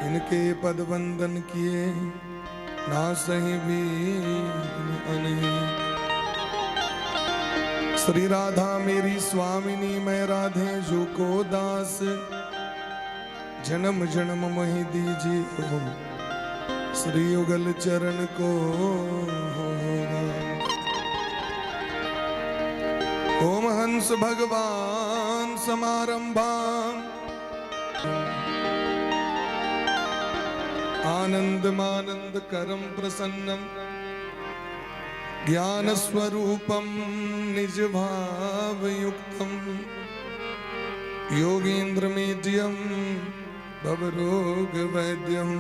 इनके पद वंदन किए ना सही विघ्न अनेक। श्री राधा मेरी स्वामिनी, मैं राधे जो को दास। जन्म जन्म मोहि दीजिए श्री युगल चरण को होगा। ओम हंस भगवान समारंभा आनंदमानंद करम प्रसन्नम ज्ञान स्वरूपम निज भाव युक्तम योगींद्र मेड्यम भवरोग वैद्यम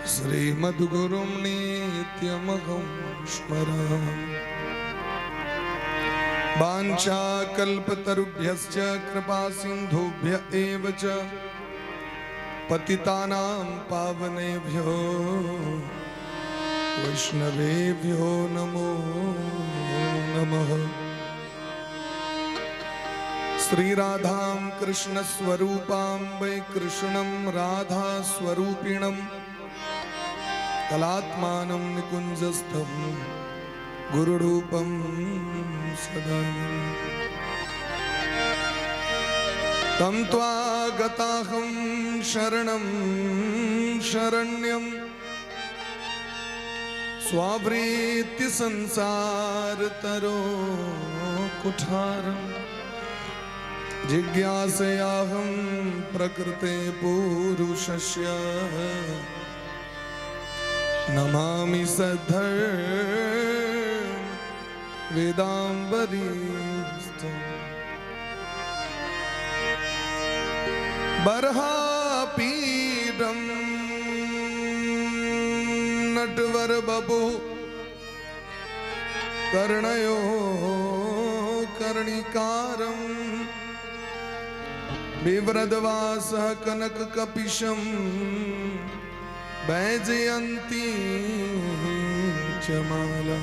श्रीमद्गुरुं नित्यमहं स्मरामि। वाञ्छाकल्पतरुभ्यश्च कृपा सिन्धुभ्य एव च पतितानां पावनेभ्यो वैष्णवेभ्यो नमो नमः। श्री राधां कृष्ण स्वरूपां वै कृष्णं राधा स्वरूपिणं कलात्मानं निकुञ्जस्थं गुरुरूपं सदा। तं त्वा गताहं शरणं शरण्यं स्वावृत्ति संसार तरो कुठारम् जिज्ञासयाहं प्रकृते पुरुषस्य नमामि सद्धर्म वेदाम्बरीस्थम्। बर्हापीडं नटवर बभु कर्णयो कर्णिकारम् बिव्रदवासः कनक कपिशं वैजयन्ती च माला।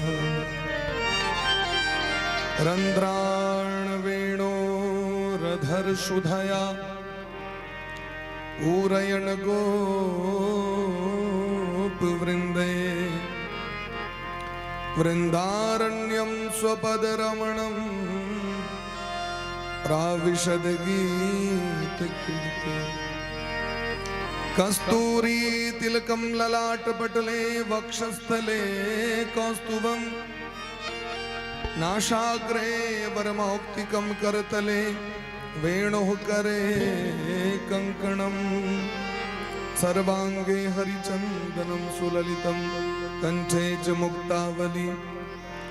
रन्ध्राण वेणोरधर सुधया पूरयण गोप वृंदे वृंदारण्यं स्वपदरमणं प्राविशद गीत कीर्ति। कस्तूरी तिलकं ललाट पटले वक्षस्थले कौस्तुभं नाशाग्रे वरमौक्तिकं करतले वेणुः करे कंकणं। सर्वांगे हरिचंदनं सुललितं कंठे च मुक्तावली।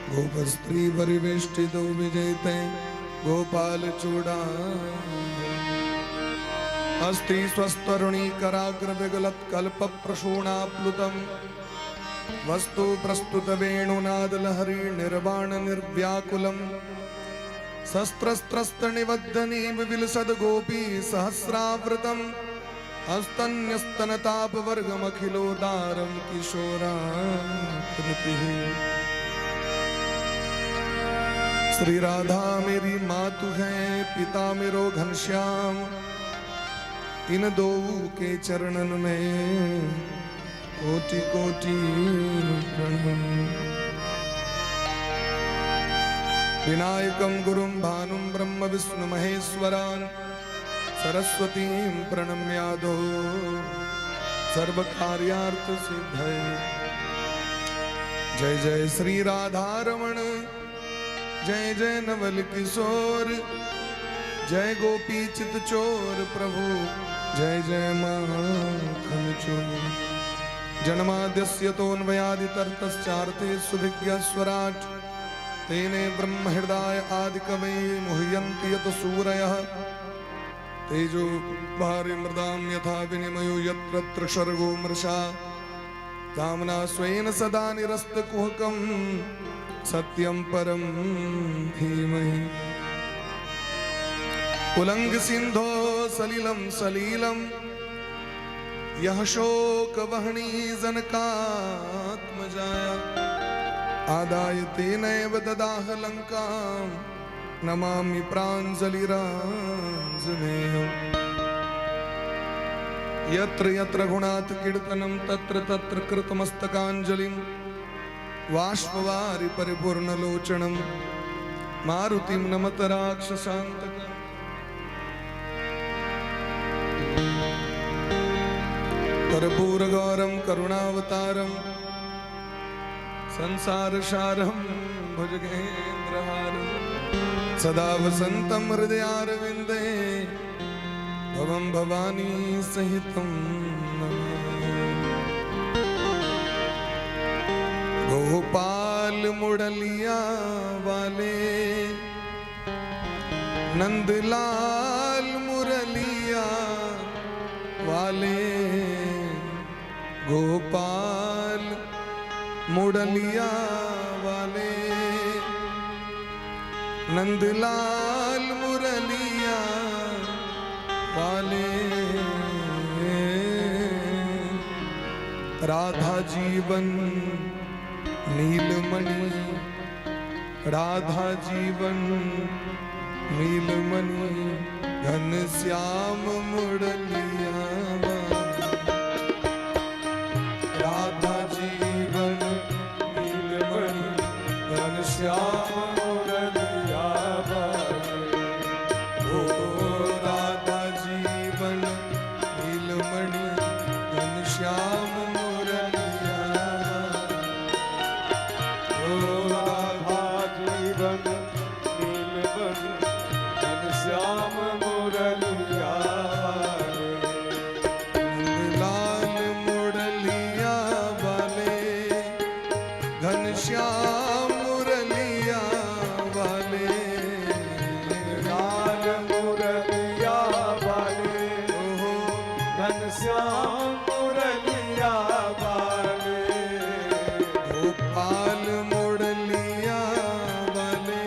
गोपस्त्री परिवेष्टितो विजयते गोपाल चूड़ा। अस्ति स्वस्तरुणी कराग्र विगलत कल्प प्रसूणाप्लुतम वस्तु प्रस्तुत वेणुनाद लहरी निर्वाण निर्व्याकुलम शस्त्रस्त्रस्त निबद्धनी विलसद गोपी सहस्रावृतम अस्तन्यस्तनतापवर्गमखिलोदारं किशोराकृतिः। श्री राधा मेरी मातु है, पिता मेरो घनश्याम, इन दो के चरणन में कोटि कोटि प्रणाम। विनायकं गुरुं भानुं ब्रह्म विष्णु महेश्वरान् सरस्वतीं प्रणम्यादो सर्वकार्यार्थ सिद्धये। जय जय श्री राधा रमण, जय जय नवल किशोर, जय गोपी चित चोर प्रभु, जय जय माखन चोर। जन्माद्यस्य तोऽन्वयादितर्तश्चार्थे सुविज्ञस्वराट् तेने ब्रह्म हृदय आदि कवये मुह्यन्ति यत सूरयः। तेजो भारि मृदां यथा विनिमयो यत्र त्रिसर्गो मृषा। कामना स्वेन सदा निरस्तकुहकं सत्यं परं धीमहि। उलंग सिंधो सलिलं सलीलं यह शोक वह्नि जनकात्मजाया। आदाय तेनैव ददाह लंकां नमामि प्राञ्जलिराञ्जनेयम्। यत्र यत्र रघुनाथ कीर्तनं तत्र तत्र कृतमस्तकाञ्जलिं बाष्पवारि परिपूर्णलोचनं मारुतिं नमत राक्षसान्तकम्। कर्पूरगौरं करुणावतारं संसारसारं भुजगेन्द्रहारं सदा वसन्तं हृदयारविन्दे भवं भवानी सहितं नमामि। गोपाल मुरलिया वाले, नंदलाल मुरलिया वाले, गोपाल मुरलिया वाले, नंदलाल मुरलिया वाले, राधा जीवन नीलमणि, राधा जीवन नीलमणि, घन श्याम मुरलिया वाले, राधा जीवन नीलमणि, घन श्याम मुरलिया वाले, ओ राधा जीवन नीलमणि, घन श्याम मुरलिया वाले, ओ राधा जीवन नीलमणि घन श्याम मुरलिया वाले, नंदलाल मुरलिया वाले, घन श्याम मुरलिया वाले, लाल मुरलिया वाले, ओहो घन श्याम मुरलिया वाले, गोपाल मुरलिया वाले,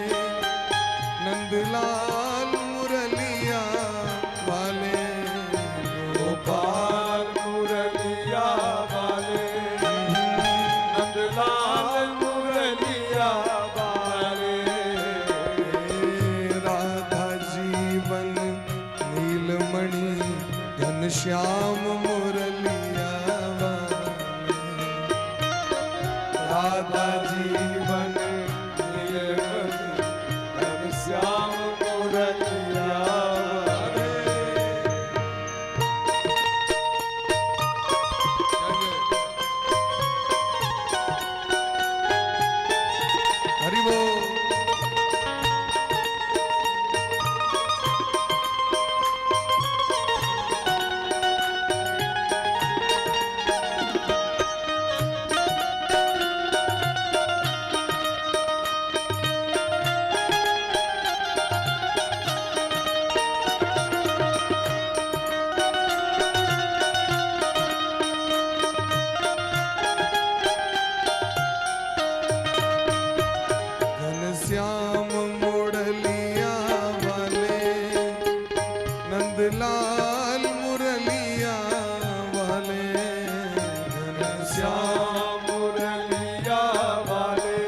नंदलाल मुरलिया वाले, गोपाल मुरलिया वाले, नंदलाल मुरलिया वाले, राधा जीवन नीलमणि, घन श्याम मुरलिया वाले, राधा जीवन नीलमणि घन श्याम मुरलिया वाले। हरि बोल। घन श्याम मुरलिया वाले, नंदलाल मुरलिया वाले, घन श्याम श्याम मुरलिया वाले,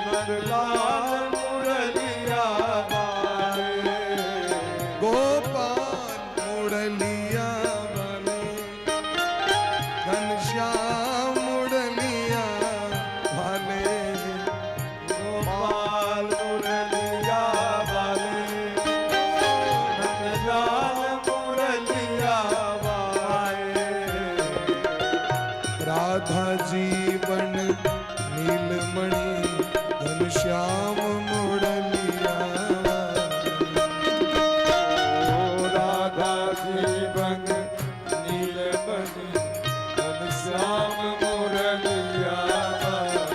नंदलाल मुरलिया वाले, गोपाल मुरलिया वाले, घन श्याम मुरलिया वाले, गोपाल मुरलिया वाले, नंदलाल मुरलिया वाले, राधा जीवन नीलमणि, घन श्याम मुरलिया वाले, ओ राधा जीवन नीलमणि घन श्याम मुरलिया वाले,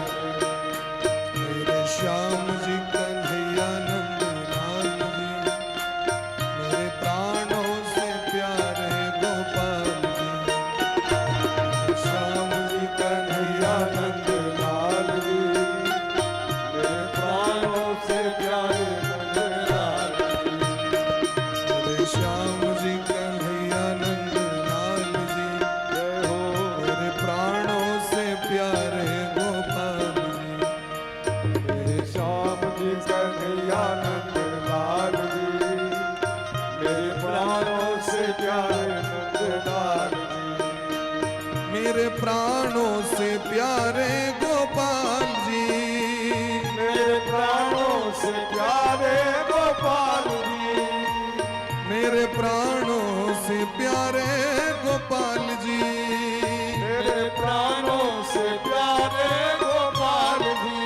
मेरे श्याम जी कन्हैया नंदलाल जी, मेरे प्राणों से प्यारे गोपाल जी, श्याम जी कन्हैया नंदलाल जी, मेरे प्राणों से प्यारे नंदलाल जी, मेरे श्याम जी कन्हैया नंदलाल जी, जय हो। मेरे प्राणों से प्यारे गोपाल जी, मेरे श्याम जी कन्हैया नंदलाल जी, मेरे प्राणों से प्यारे नंदलाल। लाल जी। मेरे प्राणों से प्यारे गोपाल जी। मेरे प्राणों से प्यारे गोपाल जी। मेरे प्राणों से प्यारे गोपाल जी। मेरे प्राणों से प्यारे गोपाल जी।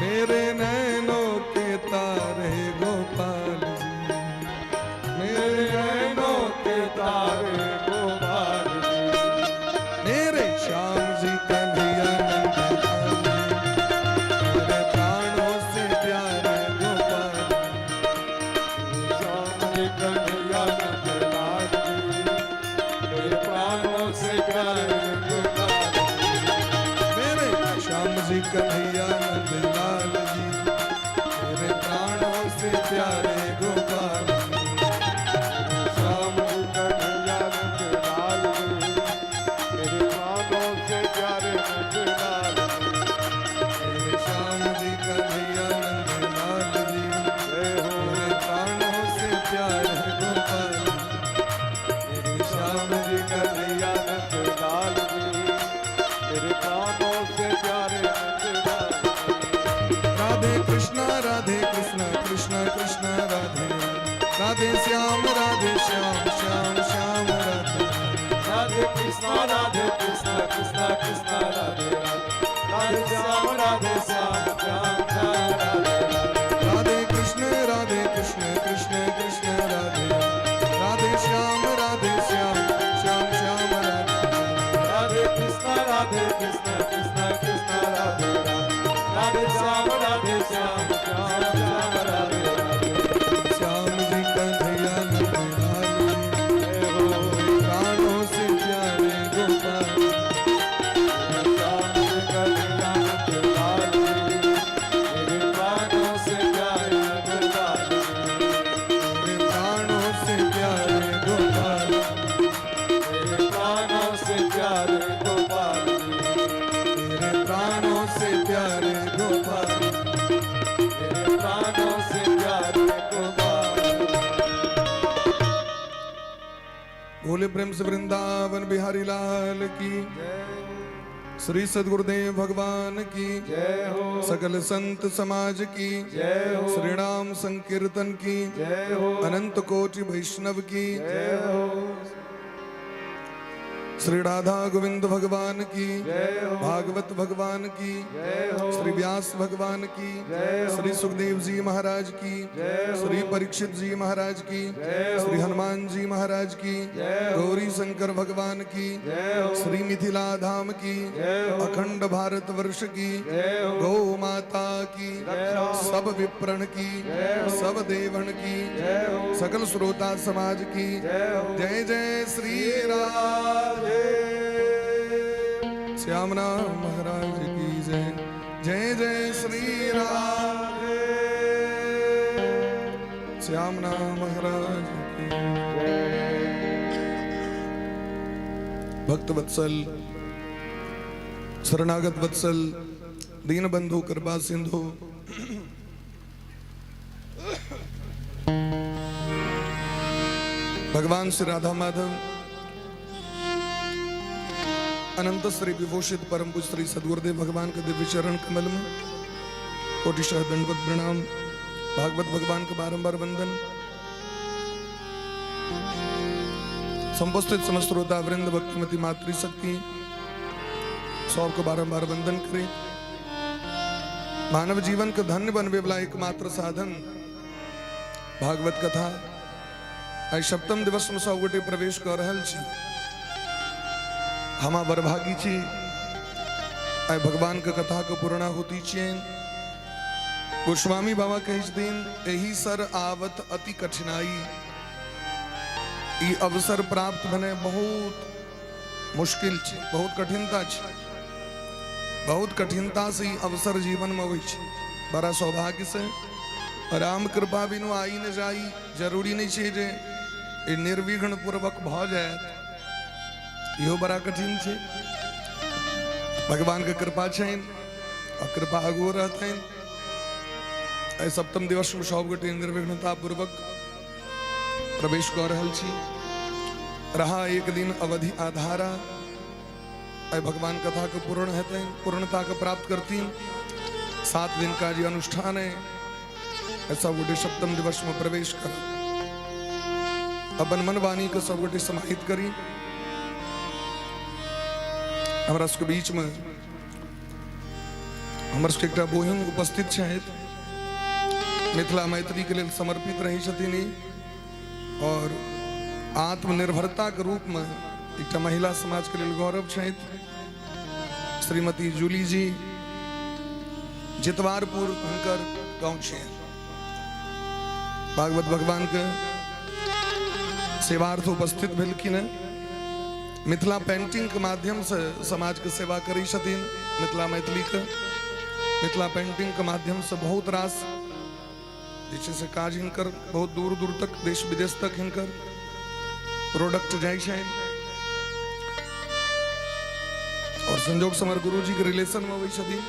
मेरे नैनों के तारे गोपाल जी। मेरे नैनों के तारे गोपाल जी। मेरे श्याम जी कन्हैया नंद लाल जी, मेरे प्राणों से प्यारे गोपाल। श्याम जी कन्हैया नंद लाल जी, मेरे प्राणों से प्यारे गोपाल जी। मेरे श्याम जी कन्हैया नंद लाल जी, मेरे प्राणों से प्यारे गोपाल। श्याम जी कन्हैया नंद लाल जी, मेरे प्राणों से प्यारे नंद लाल जी। मेरे श्याम जी कन्हैया नंद लाल जी, जय हो। मेरे प्राणों से प्यारे गोपाल। मेरे श्याम जी कन्हैया नंद लाल जी, मेरे प्राणों से प्यारे नंद लाल जी। राधे कृष्णा राधे कृष्णा कृष्णा कृष्णा राधे राधे श्याम राधे श्याम श्याम श्याम राधे। राधे कृष्णा राधे कृष्णा कृष्णा कृष्णा राधे राधे, राधे श्याम राधे श्याम श्याम श्याम राधे राधे। राधे कृष्ण राधे कृष्ण कृष्ण कृष्ण राधे राधे श्याम राधे श्याम श्याम श्याम राधे। राधे कृष्णा राधे कृष्ण कृष्ण कृष्ण राधे राधे, राधे श्याम राधे श्याम श्याम श्याम राधे राधे। श्याम जी कन्हैया नंद लाल जी, जय हो। प्राणों से प्यारे गोपाल। श्याम जी कन्हैया नंद लाल जी, मेरे प्राणों से प्यारे नंद लाल जी। मेरे प्राणों से प्यारे गोपाल। मेरे प्राणों से प्यारे गोपाल जी। मेरे प्राणों से प्यारे गोपाल। मेरे प्राणों से प्यारे गोपाल। भोले प्रेम से वृंदावन बिहारी लाल की, श्री सदगुरुदेव भगवान की, जय हो। सकल संत समाज की, जय हो। श्री नाम संकीर्तन की, जय हो। अनंत कोटि वैष्णव की, जय हो। श्री राधा गोविंद भगवान की, जय हो। भागवत भगवान की, जय हो। श्री व्यास भगवान की, जय हो। श्री सुखदेव जी महाराज की, जय हो। श्री परीक्षित जी महाराज की, जय हो। श्री हनुमान जी महाराज की, जय हो। गौरी शंकर भगवान की, जय हो। श्री मिथिला धाम की, जय हो। अखंड भारत वर्ष की, जय हो। गौ माता की, जय हो। सब विप्रण की, जय हो। सब देवन की, जय हो। सकल श्रोता समाज की, जय हो। जय जय श्री राम। श्याम नाम महाराज की जय, जय जय श्री राम। श्याम नाम महाराज की। भक्त वत्सल, शरणागत वत्सल, दीन बंधु कृपा सिंधु, भगवान श्री राधा माधव, अनंत श्री विभूषित परम पूज्य श्री सदगुरुदेव भगवान के दिव्य चरण कमल में कोटिशः दंडवत प्रणाम। भागवत भगवान का बारंबार वंदन। समुपस्थित समस्त श्रोता वृंद, भक्तिमती मातृशक्ति सबको बारंबार वंदन करें। मानव जीवन का धन्य बनवे वाला एकमात्र साधन भागवत कथा। आइ सप्तम दिवस में सब गोटे प्रवेश कर रहल छी। हमा बड़भागी छी, आइ भगवान के कथा के पूर्णाहुति छियनि। गोस्वामी बाबा कहै छथिन, एहि सर आवत अति कठिनाई। ई अवसर प्राप्त भेनाइ बहुत मुश्किल छै, बहुत कठिनता छै। बहुत कठिनता से ई अवसर जीवन में अबै छै। बड़ा सौभाग्य से राम कृपा बिनु आई न जाई। जरूरी नहीं छै जे ई निर्विघ्न पूर्वक भऽ जायत, इहो बड़ा कठिन छै। भगवान के कृपा छनि आ कृपा आगुओ रहतनि। एहि सप्तम दिवस में सब गोटे निर्विघ्नता पूर्वक प्रवेश कऽ रहल छी। रहा एक दिन अवधि आधारा। आइ भगवान कथा के पूर्ण हेतनि, पूर्णता के प्राप्त करथिन। 7 दिन का जे अनुष्ठान है, सब गोटे सप्तम दिवस में प्रवेश कर अपन मन वाणी के सब गोटे समाहित करी। हमरा सबके बीच में हमर सबके एकटा बहिन उपस्थित छथि, मिथिला मैत्री के लेल समर्पित रहै छथिन ई, और आत्मनिर्भरता के रूप में एकटा महिला समाज के लेल गौरव छथि, श्रीमती जूली जी, जितवारपुर हुनकर गाँव छै। भागवत भगवान के सेवार्थ उपस्थित भेलखिन हैं। मिथिला पेंटिंग के माध्यम से समाज के सेवा करै छथिन। मिथिला मैथिली के मिथिला पेंटिंग के माध्यम से बहुत रास जे छै से काज हिनकर बहुत दूर दूर तक, देश विदेश तक हिनकर प्रोडक्ट जाइ छनि। और संजोग से हमर गुरुजी के रिलेशन में अबै छथिन।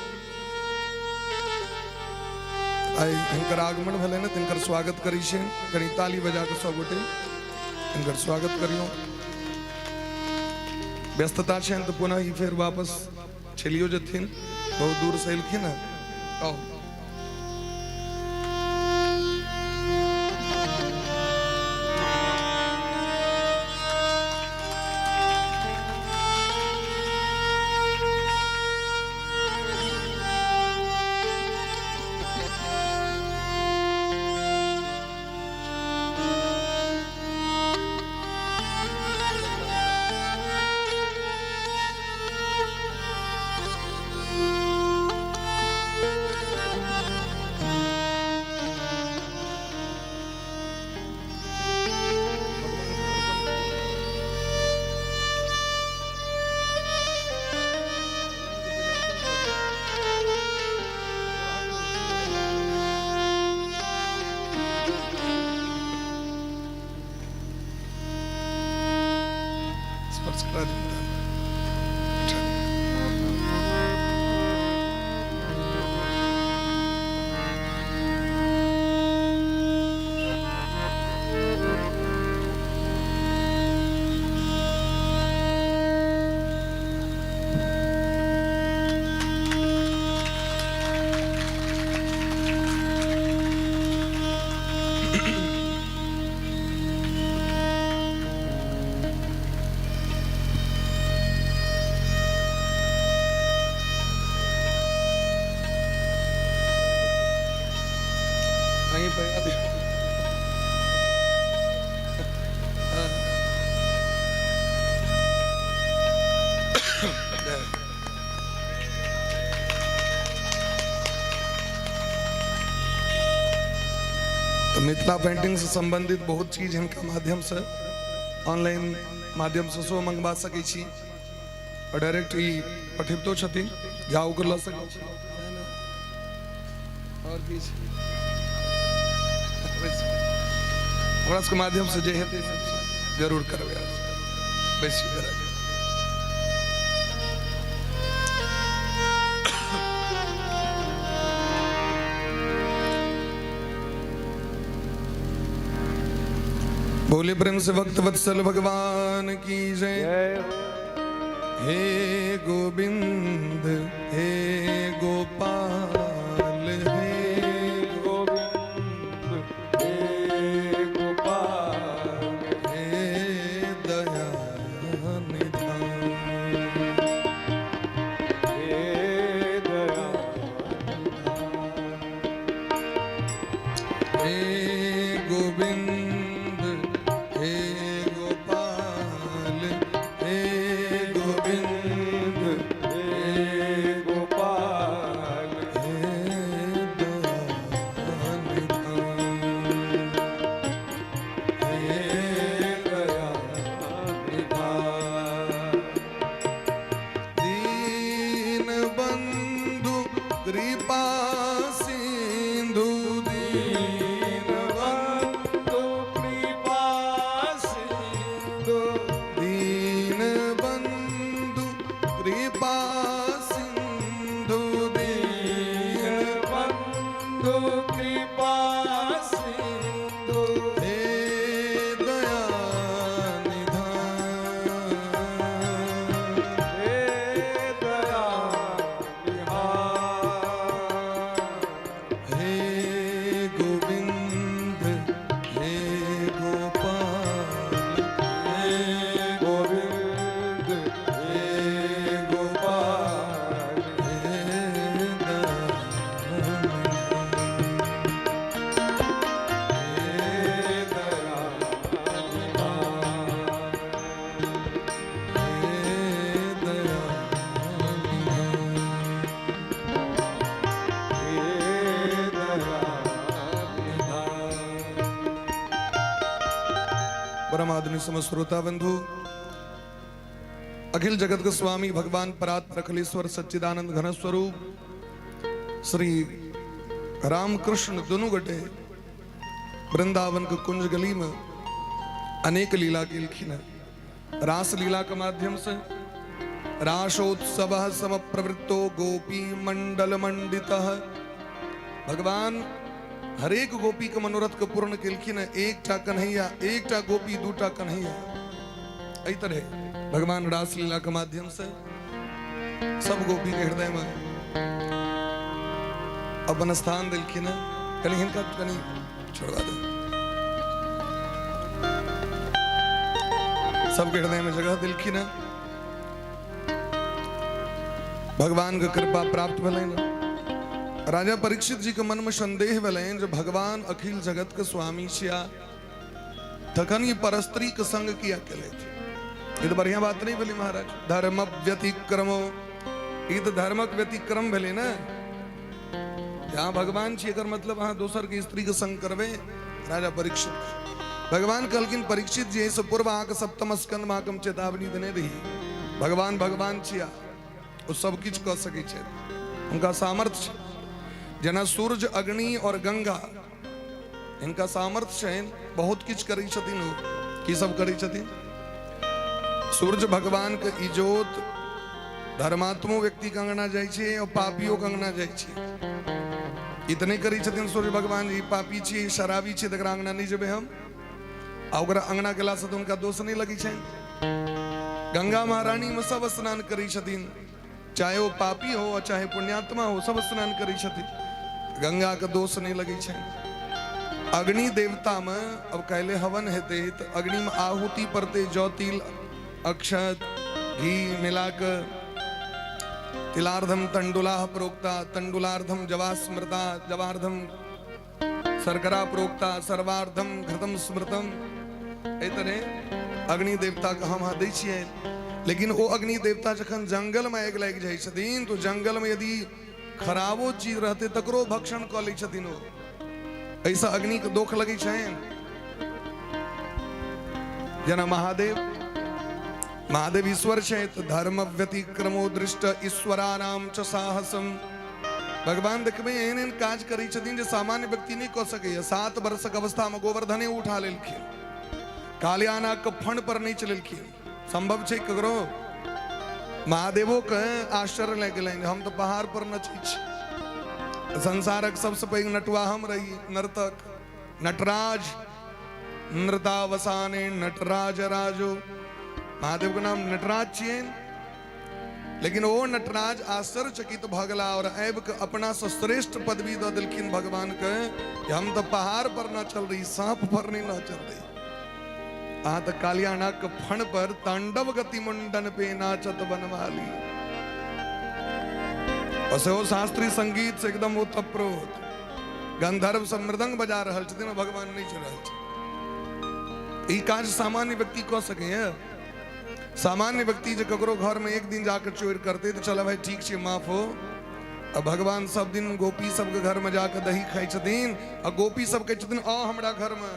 आइ हिनकर आगमन भेलै ने, तिनकर स्वागत करै छियनि। कनि ताली बजा के सब गोटे हिनकर स्वागत करियौ। व्यस्तता छनि तऽ पुनः ही फेर वापस चलियो जेथिन, बहुत दूर से एलखिन हँ। आउ। स्पर्श करा देता। अहीं पर अभी तो मिथिला पेंटिंग से संबंधित बहुत चीज हिनका माध्यम से ऑनलाइन माध्यम से सेहो मंगवा सकै छी और डायरेक्ट ई पठबितो छथिन, जाओ के लऽ सकै छी। और किछु हमरा सबके माध्यम से जे हेतै जरूर करबै, बेसी करबै। बोले प्रेम से भक्त वत्सल भगवान की जय। हे गोविंद हे गोपाल, हे गोविंद हे गोपाल, हे दया निधान, हे दया, हे गोविंद हे गोपाल, हे गोविंद हे गोपाल, हे परमादरणीय समस्त श्रोता बंधु, अखिल जगत के स्वामी भगवान परात्पर अखिलेश्वर सच्चिदानंद घन स्वरूप श्री रामकृष्ण दोनों गटे वृंदावन के कुंज गली में अनेक लीला केलखिन हैं। रास लीला के माध्यम से रासोत्सव सम प्रवृत्तो गोपी मंडल मंडित, भगवान हरेक गोपी के मनोरथ के पूर्ण केलखिन हैं। एकटा कन्हैया, एकटा गोपी, दूटा कन्हैया, एहि तरह भगवान रास लीला के माध्यम से सब गोपी के हृदय में अपन स्थान देलखिन हैं। कनि हिनका कनि छोड़वा दे, सबके हृदय में जगह देलखिन हैं। भगवान के कृपा प्राप्त भेलनि। राजा परीक्षित जी के मन में संदेह भेलनि जे भगवान अखिल जगत के स्वामी छिया, तखन ई परस्त्री के संग किया केलथि? ई तऽ बढ़िया बात नहीं भेलै महाराज। धर्म व्यतिक्रमो, ई तऽ धर्मक व्यतिक्रम भेलै ने। जहाँ भगवान छी एकर मतलब अहाँ दोसर के स्त्री के संग करबै। राजा परीक्षित भगवान कहलखिन परीक्षित जी एहिसँ पूर्व अहाँके सप्तम स्कंद में अहाँके हम चेतावनी देने रही। भगवान भगवान छिया, ओ सब किछु कऽ सकै छथि, हुनका सामर्थ्य छै। जेना सूर्य, अग्नि और गंगा, हिनका सामर्थ्य छनि, बहुत किछु करै छथिन। ओ की सब करै छथिन? सूर्य भगवान के इजोत धर्मात्मो व्यक्ति के अंगना जाइ छै और पापियो के अंगना जाइ छै। ई तऽ नहि करै छथिन सूर्य भगवान जी पापी छियै, शराबी छियै, तकरा अंगना नहि जेबै हम, आ ओकरा अंगना गेलासँ तऽ हुनका दोष नहि लगै छनि। गंगा महारानी में सब स्नान करै छथिन, चाहे ओ पापी हो आ चाहे पुण्यात्मा हो, सब स्नान करै छथिन, गंगा के दोष नहि लगै छनि। अग्नि देवता में अब काल्हि हवन हेतै तऽ अग्नि में आहुति पड़तै, जौ तिल अक्षत घी मिला कऽ तिलार्धम तंडुलाह प्रोक्ता, तंडुलार्धम जवा स्मृता, जवार्धम शर्करा प्रोक्ता, सर्वार्धम घृतम स्मृतम। एहि तरह अग्नि देवता के हम अहाँ दै छियै। लेकिन ओ अग्नि देवता जखन जंगल में आगि लागि जाइ छथिन तो जंगल में यदि खराबो चीज रहतै तकरो भक्षण कऽ लै छथिन ओ। एहिसँ अग्नि के दोख लगै छनि। जेना महादेव, महादेव ईश्वर छथि, धर्म व्यतिक्रमो दृष्ट ईश्वरानाम च साहसम। भगवान देखबै एहन एहन काज करै छथिन जे सामान्य व्यक्ति नहि कऽ सकैया। 7 वर्षक अवस्था में गोवर्धने उठा लेलखिन, कालियाना के फण पर नहि चलेलखिन। संभव छै ककरो? महादेवो के आश्चर्य लागि गेलनि, हम तऽ पहाड़ पर नचै छी, संसारक सबसँ पैघ नटुआ हम रही, नर्तक नटराज, नृतावसाने नटराज राजो। महादेव के नाम नटराज छियनि। लेकिन ओ नटराज आश्चर्यचकित भऽ गेला और आबि कऽ अपना से श्रेष्ठ पदवी दऽ देलखिन भगवान के कि हम तऽ पहाड़ पर नाचल रही, सांप पर नहीं नाचल रही, अहाँ तऽ कालियानाग के फण पर तांडव गति मुंडन पे नाचत बनमाली। और सेहो शास्त्रीय संगीत से एकदम ओतप्रोत, गंधर्व सब मृदंग बजा रहल छथिन, भगवान नहि रहल छथिन। ई काज सामान्य व्यक्ति कऽ सकैया? सामान्य व्यक्ति जे ककरो घर में एक दिन जाकर चोरी करते तो चल भाई ठीक छै माफ हो। आ भगवान सब दिन गोपी सबके घर में जाकर दही खाइ छथिन आ गोपी सब कहै छथिन आ हमरा घर में,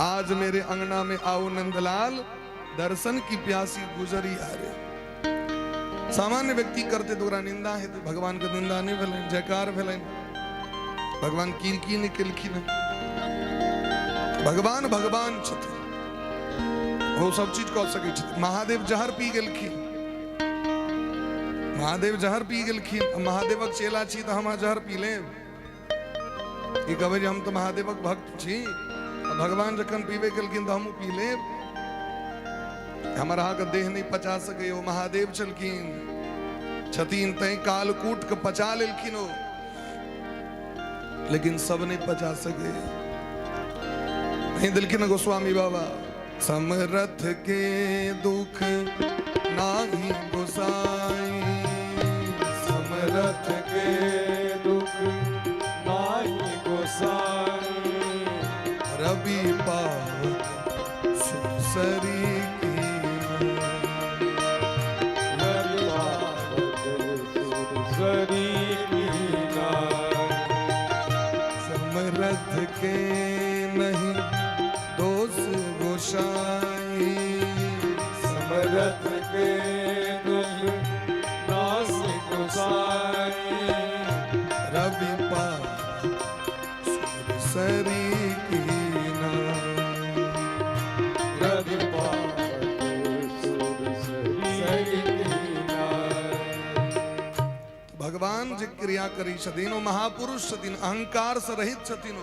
आज मेरे अंगना में आओ नंदलाल, दर्शन की प्यासी गुजरी आ रे। सामान्य व्यक्ति करते तो ओकरा निंदा हेतै, भगवान के निंदा नहीं भेलनि, जयकार भेलनि। भगवान की की नहि केलखिन? भगवान भगवान छथिन, ओ सब चीज कऽ सकै छथिन। महादेव जहर पी गेलखिन, महादेव जहर पी गेलखिन। महादेवक चेला छी तऽ हम अहाँ जहर पी लेब? ई कहबै जे हम तऽ महादेवक भक्त छी, आ भगवान जखन पीबे केलखिन तऽ हमहूँ पी लेब? हमर अहाँके देह नहि पचा सकैए। ओ महादेव छलखिन, छथिन, तैं कालकूट के पचा लेलखिन ओ, लेकिन सब नहीं पचा सके। नहीं दिलखिन गोस्वामी बाबा, समरथ के दुख नाही गोसाई, समरथ के दुख नाही गोसाई, रवि पावक सुसरी की, रवि पावक सुरसरी की। समरथ के नहीं दोष गोसाई। समरथ के दुख नास गोसाई। रवि पावक सुर सरी की नाई। रवि पावक सुर सरी की नाई। भगवान जे क्रिया करै छथिन ओ महापुरुष छथिन, अहंकार से रहित छथिन।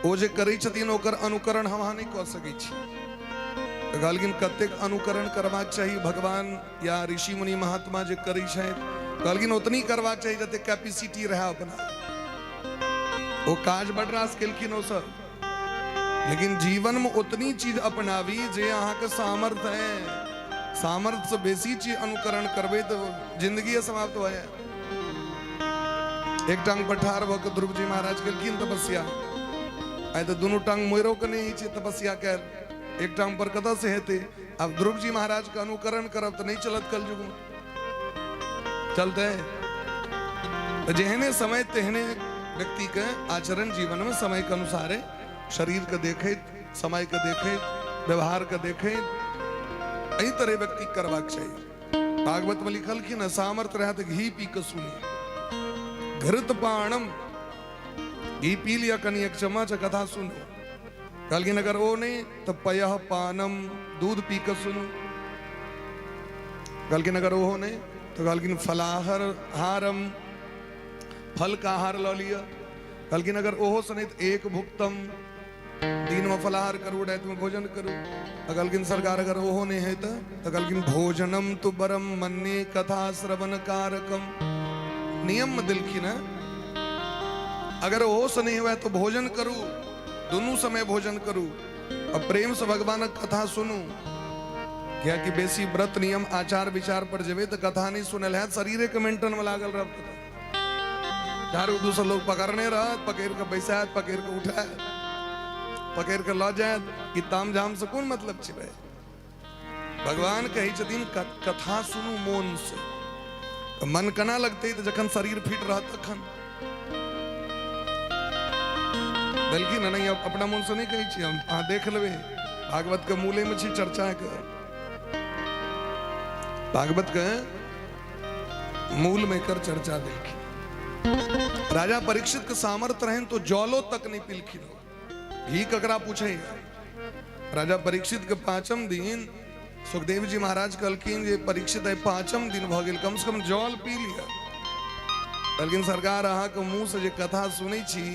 ओ जे करै छथिन ओकर अनुकरण हम अहाँ नहि कऽ सकै छी। तऽ कहलखिन कतेक अनुकरण करबाक चाही भगवान या ऋषि मुनि महात्मा जे करै छथि? कहलखिन ओतनी करबाक चाही जतेक कैपेसिटी रहै अपना। ओ काज बड रास केलखिन ओ सब, लेकिन जीवन में ओतनी चीज अपनाबी जे अहाँके सामर्थ्य है। सामर्थ्य से बेसी चीज अनुकरण करबै तऽ जिंदगी समाप्त भऽ जायत। एक टांग पर ठाढ़ भऽ कऽ ध्रुव जी महाराज केलखिन तपस्या। आइ तऽ दुनू टांग मोड़ो के नहि होइ छै तपस्या कयल, एक टांग पर कतऽ से हेतै? आब ध्रुव जी महाराज के अनुकरण करब तऽ नहि चलत। कलयुग में चलते तऽ जेहने समय तेहने व्यक्ति के आचरण। जीवन में समय के अनुसारे शरीर के देखैत, समय के देखैत, व्यवहार के देखैत एहि तरह व्यक्ति करबाक चाही। भागवत में लिखलखिन, सामर्थ्य रहत घी पी के सुनी, घृत पाणम, घी पी लिया कनि एक चम्मच, कथा सुनू। कहलखिन अगर ओ नहीं तो पयह पानम, दूध पी के सुनू। कहलखिन अगर ओहो नहीं तो कहलखिन फलाहर हारम, फल का आहार लऽ लिअ। कहलखिन अगर ओहो से नहीं तो एक भुक्तम, दिन में फलाहार करू, राति में भोजन करू। कहलखिन सरकार अगर ओहो नहीं है तो कहलखिन भोजनम तु बरम मन्ये कथा श्रवण कारकम। नियम में दिलखिन है, अगर ओहो से नहीं हुआ तो भोजन करू, दुनू समय भोजन करू और प्रेम से भगवानक कथा सुनू। कियाकि बेसी व्रत नियम आचार विचार पर जेबै तऽ कथा नहीं सुनल हैत, शरीरे के मेंटेन में लागल रहब। चारू दूसर लोग पकड़ने रहत, पकड़ के बैसायत, पकड़ के उठायत, पकड़ के लऽ जायत। ई ताम झाम से कोन मतलब छै भाई? भगवान कहै छथिन कथा सुनू मोन से। तऽ मन केना लगतै? तऽ जखन शरीर फिट रहत तखन। देलखिन नहीं, अपना मन से नहीं कहै छी हम, अहाँ देख लेबै, भागवत के मूले में छी चर्चा के। भागवत के मूल में एकर चर्चा देलखिन। राजा परीक्षित के सामर्थ्य रहन तो जलो तक नहीं पिलखिन, घी ककरा पूछे। राजा परीक्षित के पांचम दिन सुखदेव जी महाराज कहलखिन जे परीक्षित आइ पांचम दिन भऽ गेल, कम से कम जल पी लिअ। कहलखिन सरकार, अहाँके मुँह से जे कथा सुनै छी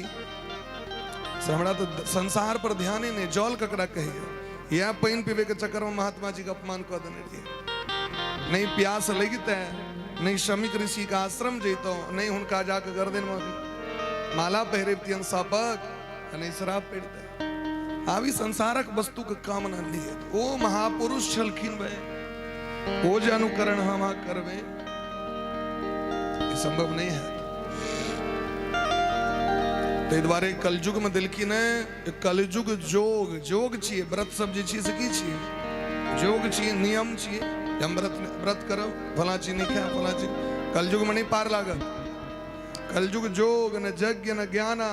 से हमरा तऽ संसार पर ध्याने नहि, जल ककरा कहैया? इएह पानि पीबै के चक्कर में महात्मा जी के अपमान कऽ देने रहियै। नहि प्यास लगिते, नहि शमिक ऋषि के आश्रम जैतहुँ, नहि हुनका जाके गर्दन में माला पहिरबितियन सापक, आ नहि श्राप पड़िते। आब ई संसारक वस्तु के कामना नहि हेत। ओ महापुरुष छलखिन भाई, ओ जे अनुकरण हम अहाँ करबै ई संभव नहीं है। ताहि दुआरे कलयुग में देलखिन है कलयुग जोग। जोग छियै, व्रत सब जे छियै से की छियै? जोग छियै, नियम छियै। हम व्रत व्रत करब, फलां चीज नहि खायब, फलां चीज। कलयुग में नहीं पार लागत। कलयुग जोग न यज्ञ न ज्ञाना,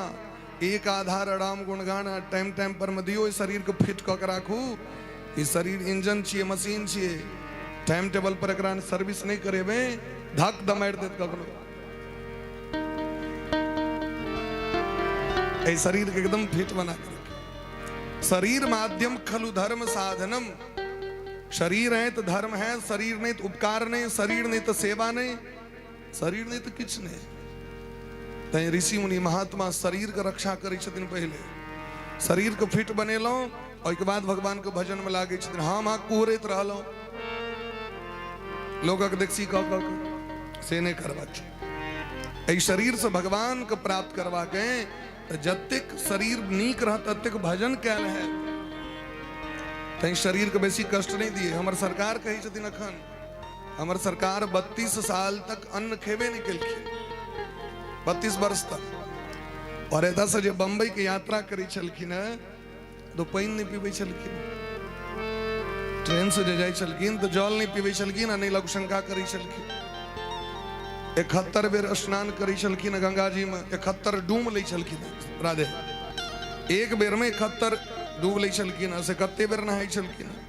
एक आधार राम गुण गाना। टाइम टाइम पर में दियौ, शरीर के फिट कऽ के राखू। ई शरीर इंजन छियै, मशीन छियै। टाइम टेबल पर एकरा सर्विस नहि करेबै, धक दमारि देत कखनो। एहि शरीर के एकदम फिट बना के रखू। शरीर माध्यम खलु धर्म साधनम। शरीर है तो धर्म है, शरीर नहीं तो उपकार नहीं, शरीर नहीं तो सेवा नहीं, शरीर नहीं तो किछु नहीं। तैं ऋषि मुनि महात्मा शरीर के रक्षा करै छथिन। पहिले शरीर के फिट बनेलहुँ, ओहिके बाद भगवान के भजन में लागै छथिन। हम अहाँ कुहरैत रहलहुँ लोकक देखसी कऽ कऽ के, से नहि करबाक छै। एहि शरीर से भगवान के प्राप्त करबाक है तऽ जतेक शरीर नीक रहत ततेक भजन कयल हैत। तैं शरीर के बेसी कष्ट नहि दिए। हमर सरकार कहै छथिन, अखन हमर सरकार 32 साल तक अन्न खेबे नहि केलखिन, 32 वर्ष तक। और एतऽ से जे बम्बई के यात्रा करै छलखिन हेँ तो पानि नहि पीबै छलखिन। ट्रेन से जे जाइ छलखिन तऽ जल नहि पीबै छलखिन आ नहि लघुशंका करै छलखिन। 71 बेर स्नान करै छलखिन गंगा जी में, 71 डूम लै छलखिन। राधे, एक बेर में 71 डूब लै छलखिन हँ, से कते बेर नहाइ छलखिन हँ,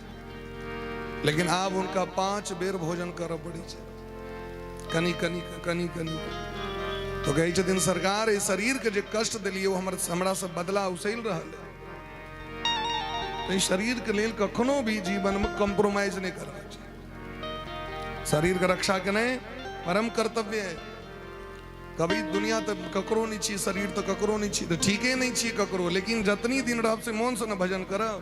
लेकिन आब हुनका 5 बेर भोजन करऽ पड़ै छै, कनि कनि कनि कनि। तो कहै छथिन सरकार एहि शरीरके जे कष्ट देलियै ओ हमरा से बदला उसैल रहल है। तो शरीर के लेल कखनो भी जीवन में कॉम्प्रोमाइज नहीं करना चाहिए। शरीर के रक्षा केनाइ परम कर्तव्य है। कभी दुनिया तो ककरो नहीं छी, शरीर तो ककरो नहीं छी, तो ठीके नहीं छी ककरो, लेकिन जतनी दिन रहब से मोन से न भजन करब,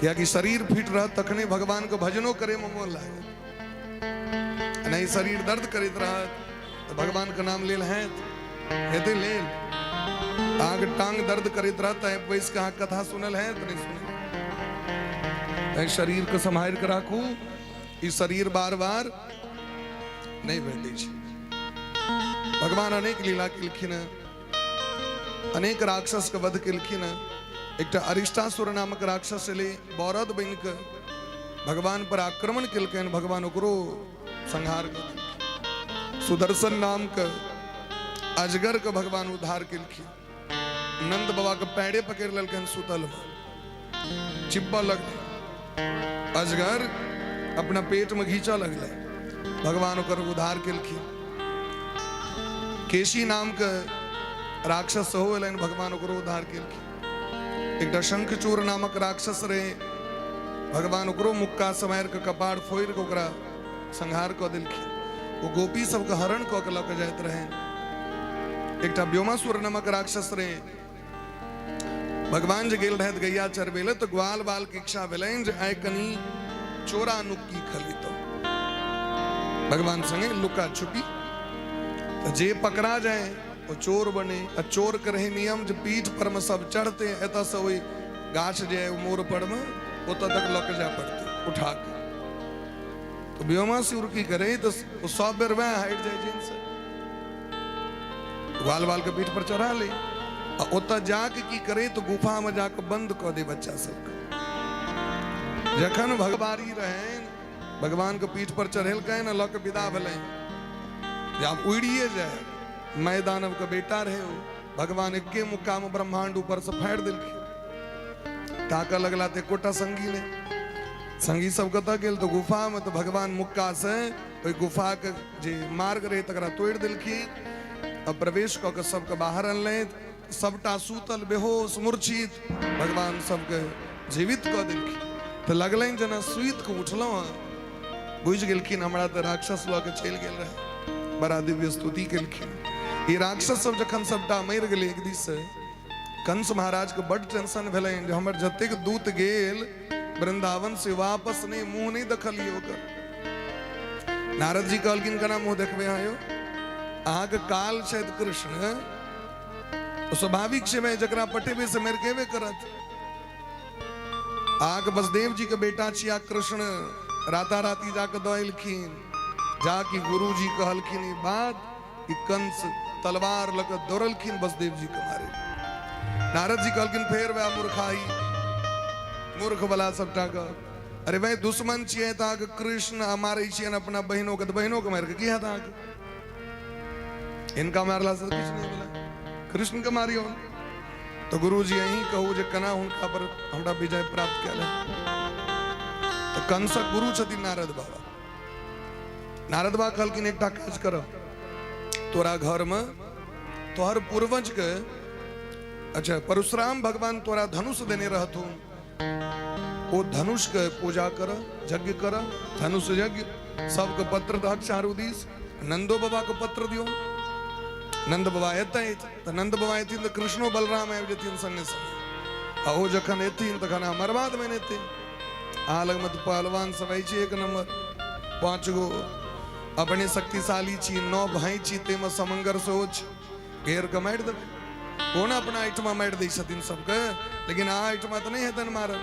कियाकि शरीर फिट रहत तखने भगवान के भजनो करे में मोन लागे, नहीं शरीर दर्द करैत रहत तो भगवान के नाम लेल हैत हेतै लेल। अहाँके टांग दर्द करैत रहत तऽ बैस के अहाँ कथा सुनल हैत नहीं सुनल। तैं शरीर के सम्हारि के राखू, ई शरीर बार बार नहीं भेटै छै। भगवान अनेक लीला केलखिन हँ, अनेक राक्षस के वध केलखिन हँ। एकटा अरिष्टासुर नामक राक्षस एलै, बरद बनि कऽ भगवान पर आक्रमण केलकनि, भगवान ओकरो संहार कऽ देलखिन। सुदर्शन नाम के अजगर के भगवान उद्धार केलखिन। नंद बाबा के पैरे पकड़ि लेलकनि सुतल में, चिप्पऽ लगलै, अजगर अपना पेट में घींचऽ लगलै, भगवान ओकर उद्धार केलखिन। केशी नाम के राक्षस सेहो एलनि, भगवान ओकरो उद्धार केलखिन। एकटा शंखचूर नामक राक्षस रहे, भगवान ओकरो मुक्का से मारि कऽ कपार फोड़ि कऽ ओकरा संहार कऽ देलखिन। ओ गोपी सबके हरण कऽ के लऽ के जाइत रहनि। एकटा व्योमासुर नामक राक्षस रहे, भगवान जे गेल रहथि गैया चरबै लए तऽ ग्वाल बाल के इच्छा भेलनि जे आइ कनि चोरा नुक्की खलितहुँ भगवान संगे लुका छुपी, तऽ जे पकड़ा जाय ओ चोर बने। आ चोर के रहे नियम जे पीठ पर में सब चढ़ते, एतऽ से ओहि गाछ जे है मोड़ पर में ओतऽ तक लऽ के जाय पड़ते उठा के। तो व्योमासुर की करे तो ओ सब बेर वएह हटि जाय जिनसे ग्वाल बाल के पीठ पर चढ़ा ले, आ ओतऽ जाके की करे तो गुफा में जाके बंद कऽ दे बच्चा सबके। जखन भगवारी रहनि भगवान के पीठ पर चढ़ेलकनि आ लऽ के विदा भेलनि जे आब उड़िए जाय। मैं दानव के बेटा रहे ओ, भगवान एके मुक्का में ब्रह्मांड ऊपर से फाड़ि देलखिन। ताकऽ लगला तऽ एकोटा संगी नहि, संगी सब कतऽ गेल तऽ गुफा में, तऽ भगवान मुक्का से ओहि गुफा के जे मार्ग रहे तकरा तोड़ि देलखिन आ प्रवेश कऽ के सबके बाहर अनलथि। सबटा सूतल बेहोश मूर्छित, भगवान सबके जीवित कऽ देलखिन। तऽ लगलनि जेना सुति कऽ उठलहुँ हँ, बुझि गेलखिन हमरा तऽ राक्षस लऽ के चलि गेल रहे। बड़ा दिव्य स्तुति केलखिन। ई राक्षस सब जखन सबटा मरि गेलै एक दिस से, कंस महाराज के बड टेंशन भेलनि जे हमर जतेक दूत गेल वृंदावन से वापस नहीं, मुंह नहीं देखलियै ओकर। नारद जी कहलखिन केना मुंह देखबै अहाँ यौ, अहाँके काल छथि कृष्ण, स्वाभाविक छै भाई जकरा पटेबै से मरि गेबे करत। अहाँके बसदेव जी के बेटा छिया कृष्ण, राताराती जाके दऽ एलखिन। जाकि गुरु जी कहलखिन ई बात कि कंस तलवार लऽ कऽ दौड़लखिन बसदेव जी के मारे। नारद जी कहलखिन फेर वएह मूर्खाही, मूर्ख वाला सबटा के। अरे भाई दुश्मन छियै तऽ अहाँके कृष्ण आ मारै छियनि अपना बहिनो के, तऽ बहिनो के मारि कऽ की हैत अहाँके? हिनका मारला से किछु नहि भेलै, कृष्ण के मारियौ। तऽ गुरुजी अहीं कहू जे केना हुनका पर हमरा विजय प्राप्त कयल है। तऽ कंसक गुरु छथिन नारद बाबा। नारद बाबा कहलखिन एकटा काज कर, तोरा घर में तोहर पूर्वज के अच्छा परशुराम भगवान तोरा धनुष देने रहथुन, ओ धनुष के पूजा कर, यज्ञ कर, धनुष यज्ञ सबके पत्र दहक चारू दिस, नंदो बाबा के पत्र दियो। नंद बाबा एतै तऽ नंद बाबा एथिन तऽ कृष्णो बलराम आबि जेथिन संगे संगे, आ ओ जखन एथिन तखन अहाँ मरबा देबनि एते। अहाँ लगमे तऽ पहलवान सब अछि एक नंबर, 5 गो अपने शक्तिशाली छी, 9 भाई छी, ताहिमे समंगर सेहो छी, घेर के मारि देबै। कोना अपना एहिठमा मारि दै छथिन सबके, लेकिन अहाँ एहिठमा तऽ नहि हेतनि मारल,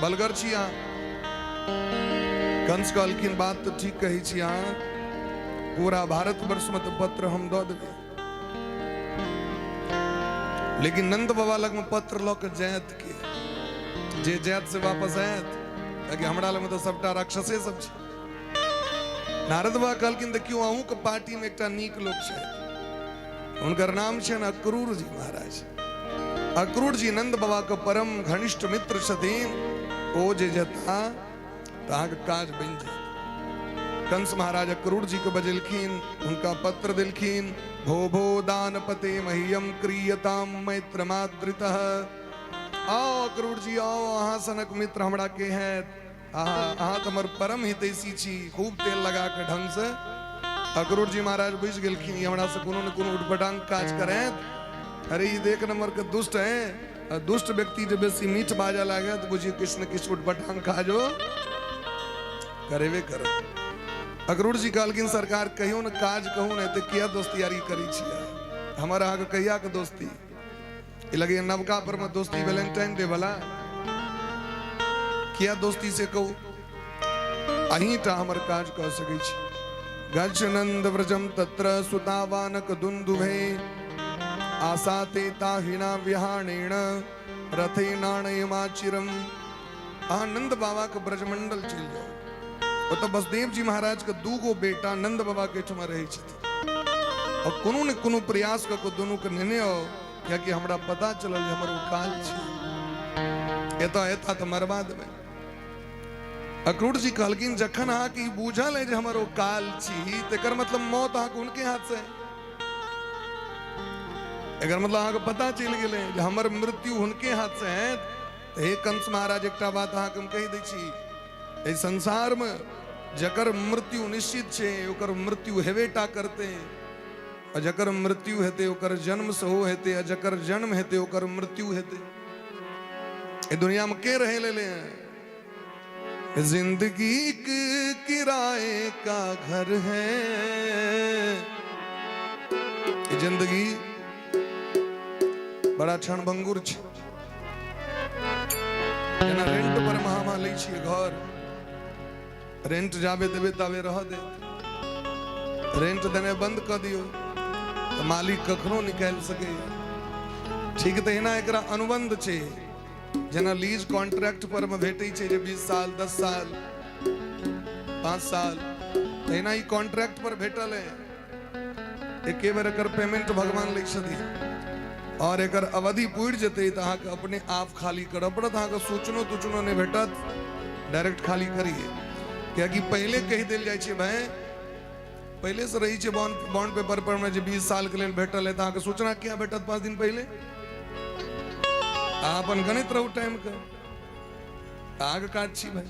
बलगर छी अहाँ। कंस कहलखिन बात तऽ ठीक कहै छी अहाँ, पूरा भारतवर्षमे तऽ पत्र हम दऽ देबै, लेकिन नंद बाबा लगमे पत्र लऽ के जायत के, जे जायत से वापस आयत, कियाकि हमरा लगमे तऽ सबटा राक्षसे सब छै। नारद बाबा कहलखिन देखियौ अहूँके पार्टीमे एकटा नीक लोक छै, हुनकर नाम छनि अक्रूर जी महाराज। अक्रूर जी नंद बाबा के परम घनिष्ठ मित्र छथिन, ओ जे जेता तऽ अहाँके काज बनि जायत। कंस महाराज अक्रूर जी के बजेलखिन, हुनका पत्र देलखिन, भो भो दानपते मह्यम क्रियताम मैत्रमादृतः। आओ अक्रूर जी आओ, अहाँ सनक मित्र हमरा के हैत, अहाँ तऽ हमर परम हितैषी छी। खूब तेल लगा के ढंग से अक्रूर जी महाराज बुझि गेलखिन ई हमरा से कोनो ने कोनो उटपटांग काज करैत। अरे ई देख नंबर के दुष्ट है, दुष्ट व्यक्ति जे बेसी मीठ बाजऽ लागे तऽ बुझियौ किछु ने किछु उटपटांग काजो करेबे करत। अक्रूर जी कहलखिन सरकार कहियो ने काज कहू ने तऽ किया दोस्ती यारी करै छियै, हमर अहाँके कहिया के दोस्ती? ई लगैया नवका पर में दोस्ती वैलेंटाइन डे वाला किया दोस्ती से कहू, अहीं टा हमर काज कऽ सकै छी। गच्छ नंद व्रजम तत्र सुतावानक दुंदुभे आसाते ताहिना विहाणेन रथे नाणयमाचिरम। अहाँ नंद बाबा के ब्रजमंडल चलि जाउ, ओतऽ बसदेव जी महाराज के दू गो बेटा नंद बाबा के एहिठमा रहै छथिन, और कोनो ने कोनो प्रयास कऽ कऽ दुनू के नेने आउ, कियाकि हमरा पता चलल जे हमर ओ काल छै, एतऽ एता तऽ मरबा देबै। अक्रूर जी कहलखिन जखन अहाँके ई बूझल है जे हमर ओ काल छी, तकर मतलब मौत अहाँके हुनके हाथ से है। एकर मतलब अहाँके पता चलि गेलै जे हमर मृत्यु हुनके हाथ से है। तऽ हे कंस महाराज, एकटा बात अहाँके हम कहि दै छी, एहि संसार में जकर मृत्यु निश्चित छै ओकर मृत्यु हेबे टा करतै, आ जकर मृत्यु हेतै ओकर जन्म सेहो हेतै, आ जकर जन्म हेतै ओकर मृत्यु हेतै। एहि दुनिया में के रहे लेले हैं? जिंदगी के किराए का घर है ई जिंदगी, बड़ा क्षणभंगुर छै। जेना रेंट पर महामा लै छियै घर, रेंट जाबे देबै ताबे रह दे, रेंट देने बंद कऽ दियौ तऽ मालिक कखनो निकालि सकैए। ठीक तहिना एकरा अनुबंध छै, जेना लीज कॉन्ट्रैक्ट पर मे भेटै छै जे 20 साल 10 साल 5 साल, तहिना ई कॉन्ट्रैक्ट पर भेटल है। एके बेर एकर पेमेंट भगवान लै छथिन, और एकर अवधि पुरि जेतै तऽ अहाँके अपने आप खाली करऽ पड़त, अहाँके सूचनो तूचनो नहि भेटत, डायरेक्ट खाली करिए। कियाकि पहिले कहि देल जाइ छै भाय, पहिले से रहै छै बॉन्ड पेपर पर में जे 20 साल के लेल भेटल है, तऽ अहाँके सूचना किया भेटत 5 दिन पहिले? अहाँ अपन गणित रहू टाइम के, अहाँके काज छी भाई।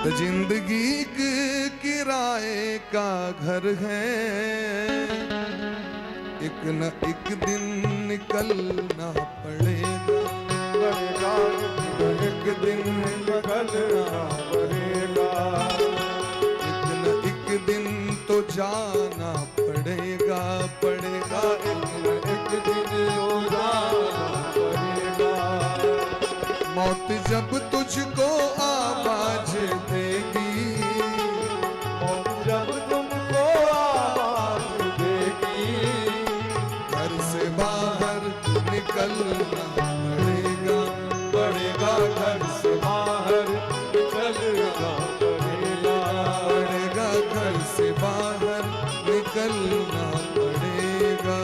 तो जिंदगी के किराए का घर है, एक न एक दिन निकलना पड़ेगा, पड़ेगा एक दिन निकलना पड़ेगा, एक न एक दिन तो जाना पड़ेगा, पड़ेगा एक न एक दिन तो जाना पड़ेगा। मौत जब तुझको आवाज देगी, मौत जब तुमको आवाज देगी, घर से बाहर निकलना पड़ेगा, पड़ेगा घर से बाहर निकलना पड़ेगा, पड़ेगा घर से बाहर निकलना पड़ेगा।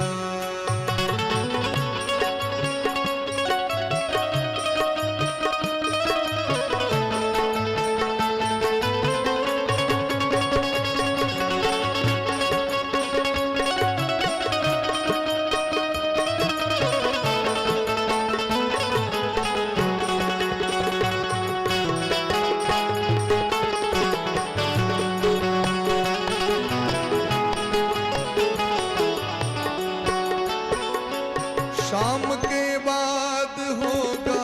शाम के बाद होगा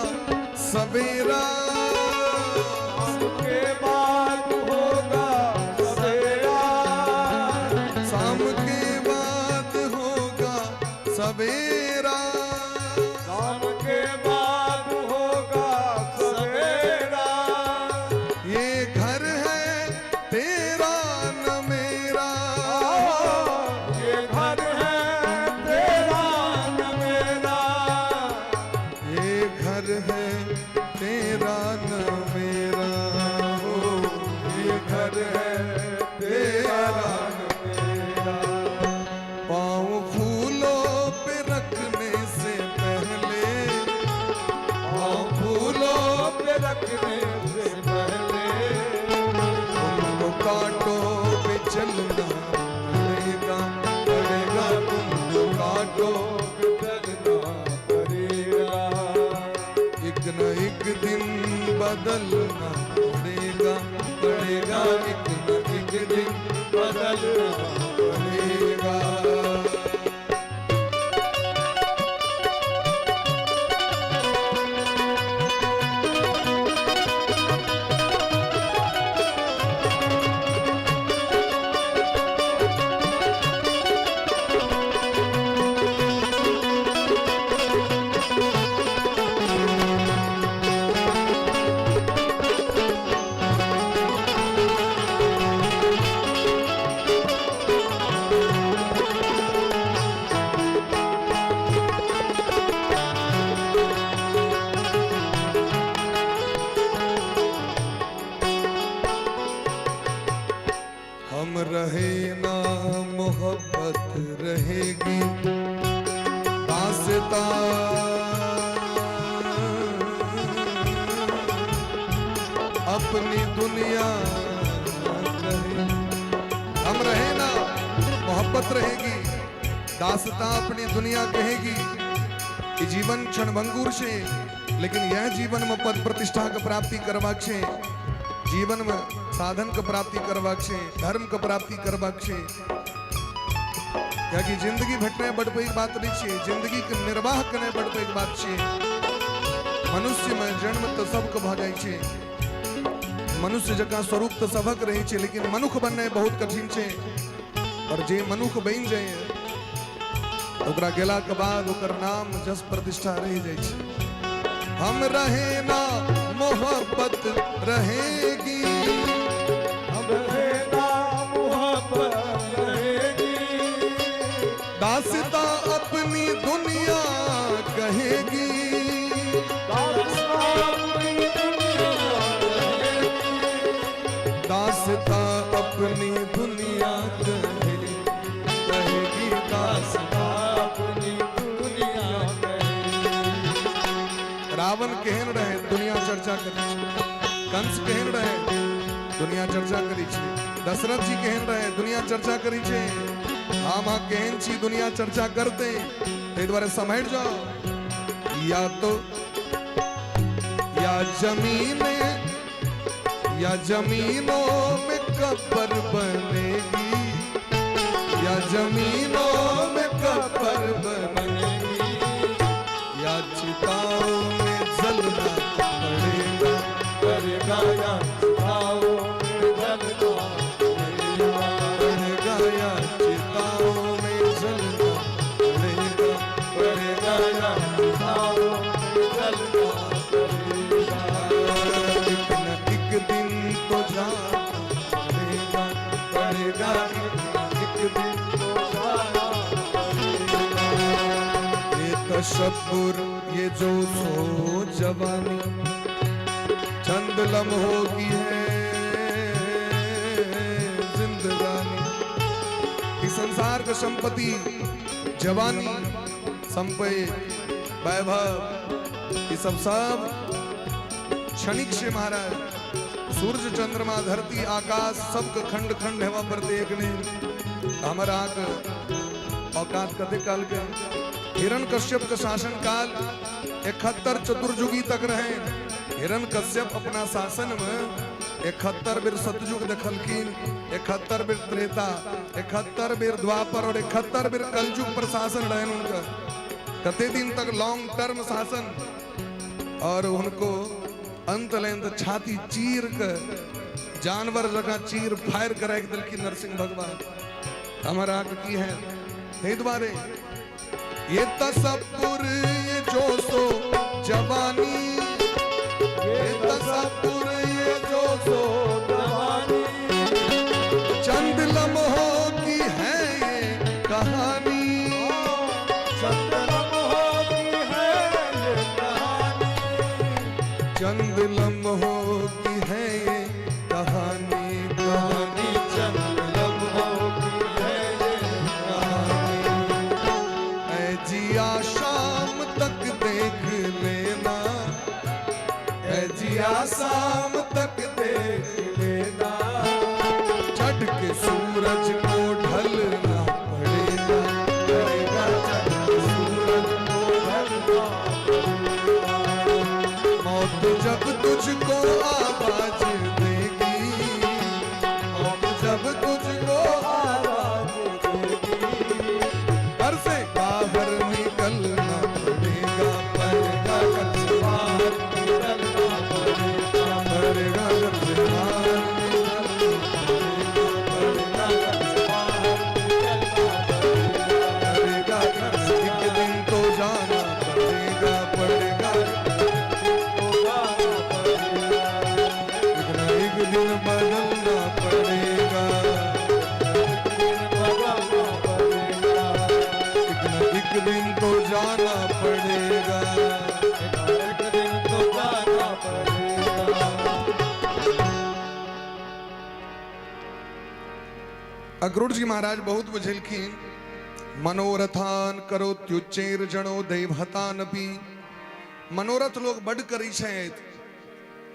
सवेरा, शाम के बाद होगा सवेरा, शाम के बाद होगा सवेरा, शाम के बाद होगा सवेरा, ये घर है तेरा न मेरा, ये घर है तेरा न मेरा, ये घर है तेरा न मेरा, हो ये घर है तेरा न मेरा। पाँव फूलों पे रखने से पहले, रखने से पहले। तुमको कांटों पे चलना पड़ेगा, पड़ेगा तुमको कांटों पे चलना पड़ेगा। एक न एक दिन बदलना पड़ेगा, पड़ेगा एक न एक दिन बदलना पड़ेगा। हम रहे ना मोहब्बत रहेगी, दास्तां अपनी दुनिया रहे। हम रहे ना मोहब्बत रहेगी, दास्तां अपनी दुनिया कहेगी कि जीवन क्षणभंगुर छे, लेकिन यह जीवन में पद प्रतिष्ठा के प्राप्ति करवाक छे, जीवन में साधन के प्राप्ति करवाक छे, धर्म के प्राप्ति करवाक छे। कियाकि जिंदगी भेटनाइ बड़ पैघ बात नहीं छे, जिंदगी के निर्वाह करनाइ बड़ पैघ बात छे। मनुष्य में जन्म तो सबके भऽ जाइ छे, मनुष्य जकाँ स्वरूप तो सबक रहै छे, लेकिन मनुख बननाइ बहुत कठिन छे। और जे मनुख बनि जाए ओकरा गेला के बाद ओकर नाम जस प्रतिष्ठा रहि जाइ छे। हम रहे ना मोहब्बत रहेगी, हम रहे ना मोहब्बत रहेगी, दास्तां अपनी दुनिया कहेगी, दास्तां अपनी दुनिया कहेगी, दास्तां अपनी दुनिया कहेगी, कहेगी दास्तां अपनी दुनिया कहेगी। रावण केहन रहे दुनिया चर्चा करै छै, कंस केहन रहे दुनिया चर्चा करै छै, दशरथ जी केहन रहे दुनिया चर्चा करै छै, हम अहाँ केहन छी दुनिया चर्चा करते। ताहि दुआरे सम्हरि जाओ, या तो या जमीन या जमीनों में कब्र बनेगी, या जमीनों में कब्र बनेगी, या चिताओं में जलना पड़ेगा, पड़ेगा या चिताओं में जलना पड़ेगा, पड़ेगा या चिताओं में जलना पड़ेगा, पड़ेगा या चिताओं में जलना पड़ेगा। एक न एक दिन तो जाना पड़ेगा, पड़ेगा एक न एक दिन तो जाना पड़ेगा। ये तशब्बुर ये जो सो जवानी चंद लम्हों की है जिंदगानी। इस संसार का संपत्ति जवानी संपत्ति वैभव ये सब सब क्षणिक से महाराज। सूर्य चंद्रमा धरती आकाश सबके खंड खंड हेवा पड़ते एक ने हमर अहाँके औकात कते काल के। हिरण कश्यप के शासन काल 71 चतुर्युगी तक रहे। हिरण कश्यप अपना शासन में 71 बेर सतयुग देखलखिन, 71 बेर त्रेता, 71 बेर द्वापर और 71 बेर कलयुग पर शासन रहे उनका। कते दिन तक लॉन्ग टर्म शासन। और उनको अंत लेन तो छाती चीर के जानवर जगह चीर फायर के राखि देलखिन नरसिंह भगवान। हमारा की है ताहि दुआरे ये तसब्बुर ये जो सो जवानी, ये तसब्बुर ये जो सो जवानी, चंद लम्हों की है ये कहानी, चंद लम्हों की है ये कहानी, चंद लम्हों की है ये कहानी, कहानी चंद लम्हों की है ये कहानी। ऐ जिया शाम तक देख लेना, ऐ है जिया शाम तक देख लेना। चढ़ के सूरज को ढलना पड़ेगा, पड़ेगा चढ़ के सूरज को ढलना पड़ेगा। मौत जब तुझको आवाज देगी, मौत जब तुझको आवाज देगी, घर से बाहर निकलना पड़ेगा, पड़ेगा घर से बाहर निकलना पड़ेगा, पड़ेगा घर से बाहर निकलना पड़ेगा, पड़ेगा घर से बाहर निकलना पड़ेगा, पड़ेगा घर से एक दिन तो जाना पड़ेगा, पड़ेगा तो जाना पड़ेगा, एक ना एक दिन बदलना पड़ेगा, एक दिन बदलना पड़ेगा, एक ना एक दिन तो जाना पड़ेगा। एक दिन तो जाना पड़ेगा। अक्रूर जी महाराज बहुत बुझेलखिन। मनोरथान करो त्युच्चेर जनो देवहतान भी। मनोरथ लोग बड करै छथि,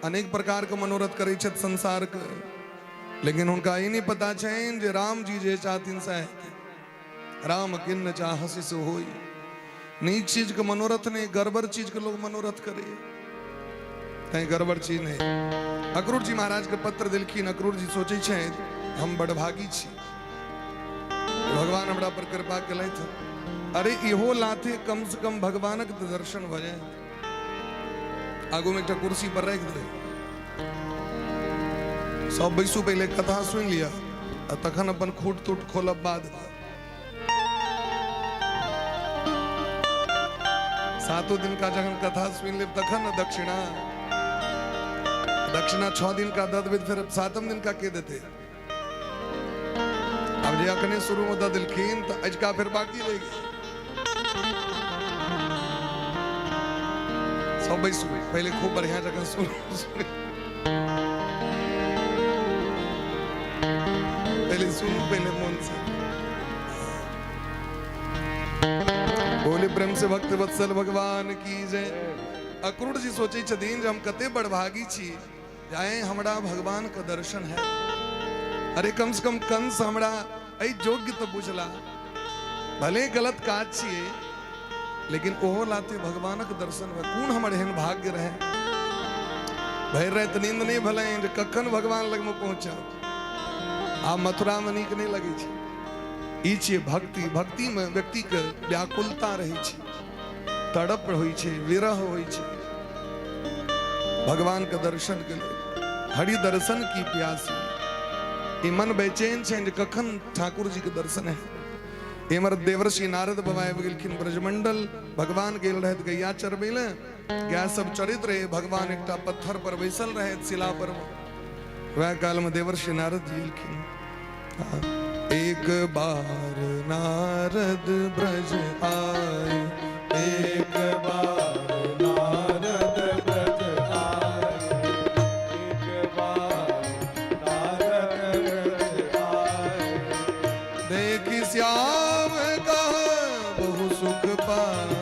अनेक प्रकार के मनोरथ करै छथि संसार के, लेकिन हुनका ई नहीं पता छनि जे राम जी जे चाहथिन सएह हेतै। राम किन्न चाहसि सो होई। नीक चीज के मनोरथ नहीं, गड़बड़ चीज के लोग मनोरथ करे, तैं गड़बड़ चीज नहीं। अक्रूर जी महाराज के पत्र देलखिन। अक्रूर जी सोचै छथि हम बड़भागी छी, भगवान हमरा पर कृपा केलथि, अरे इहो लाथे कम से कम भगवानक तऽ दर्शन भऽ जाय। आगू में एकटा कुर्सी पर राखि देलै, सब बैसू, पहिले कथा सुनि लिअ आ तखन अपन खूट तूट खोलब बाद में। सातो दिन का जखन कथा सुनि लेब तखन न दक्षिणा, दक्षिणा 6 दिन का दऽ देबै तऽ फेर 7म दिन का के देतै? आब जे अखने शुरू में दऽ देलखिन तऽ अजुका फेर बाकी रहि गेल। सब बैसू, पहिले खूब बढ़िया जकाँ सुनू, पहिले सुनू, पहिले मोन से बोले प्रेम से भक्त वत्सल भगवान की जय। अक्रूर जी सोचै छथिन जे हम कते बड़भागी छी, जाए हमरा भगवान के दर्शन है, अरे कम से कम कंस हमरा एहि योग्य तो बुझला, भले गलत काज छियै लेकिन ओहो लाते भगवानक दर्शन में कोन हमर एहन भाग्य रहे। भरि राति नींद नहीं भेलनि जे कखन भगवान लग में पहुंचब। आब मथुरा में नीक नहीं लगै छै। ई छियै भक्ति। भक्ति में व्यक्ति के व्याकुलता रहै छै, तड़प होइ छै, विरह होइ छै भगवान के दर्शन के लेल। हरि दर्शन की प्यासी, ई मन बेचैन छै जे कखन ठाकुर जी के दर्शन है। एमर देवर्षि नारद बाबा आबि गेलखिन ब्रजमंडल। भगवान गेल रहथि गैया चरबै लए, गाय सब चरैत रहे, भगवान एकटा पत्थर पर बैसल रहथि शिला पर। वएह काल में देवर्षि नारद जी एलखिन। एक बार नारद ब्रज आए, एक बार नारद ब्रज आए, एक बार नारद ब्रज आए, देखि श्याम का बहु सुख पाए,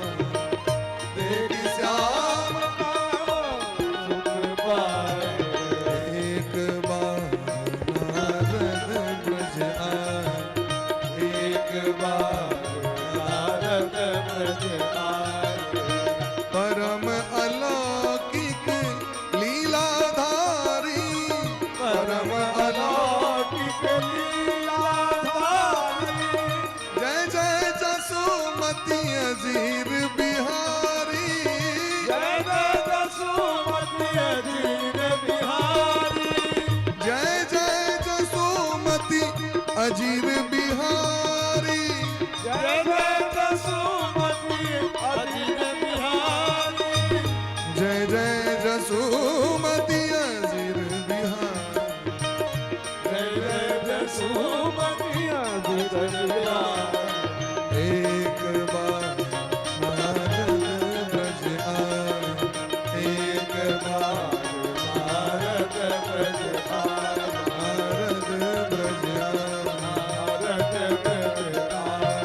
देखि श्याम का सुख पाए, एक बार नारद ब्रज आए, एक बार नारद ब्रज आए, परम अलौकिक लीलाधारी, परम अलौकिक लीलाधारी, जय जय जसुमति अजीर बिहारी, जय जय जसुमति अजीर बिहारी, जय जय जसुमति अजीर बिहारी, जय जय जसुमति अजीर बिहारी, जय जय जसुमति अजीर बिहारी, जय जय जसुमति अजीर बिहारी। एक बार नारद ब्रज आए, एक बार नारद ब्रज आए, नारद ब्रज आए। नारद ब्रज आए।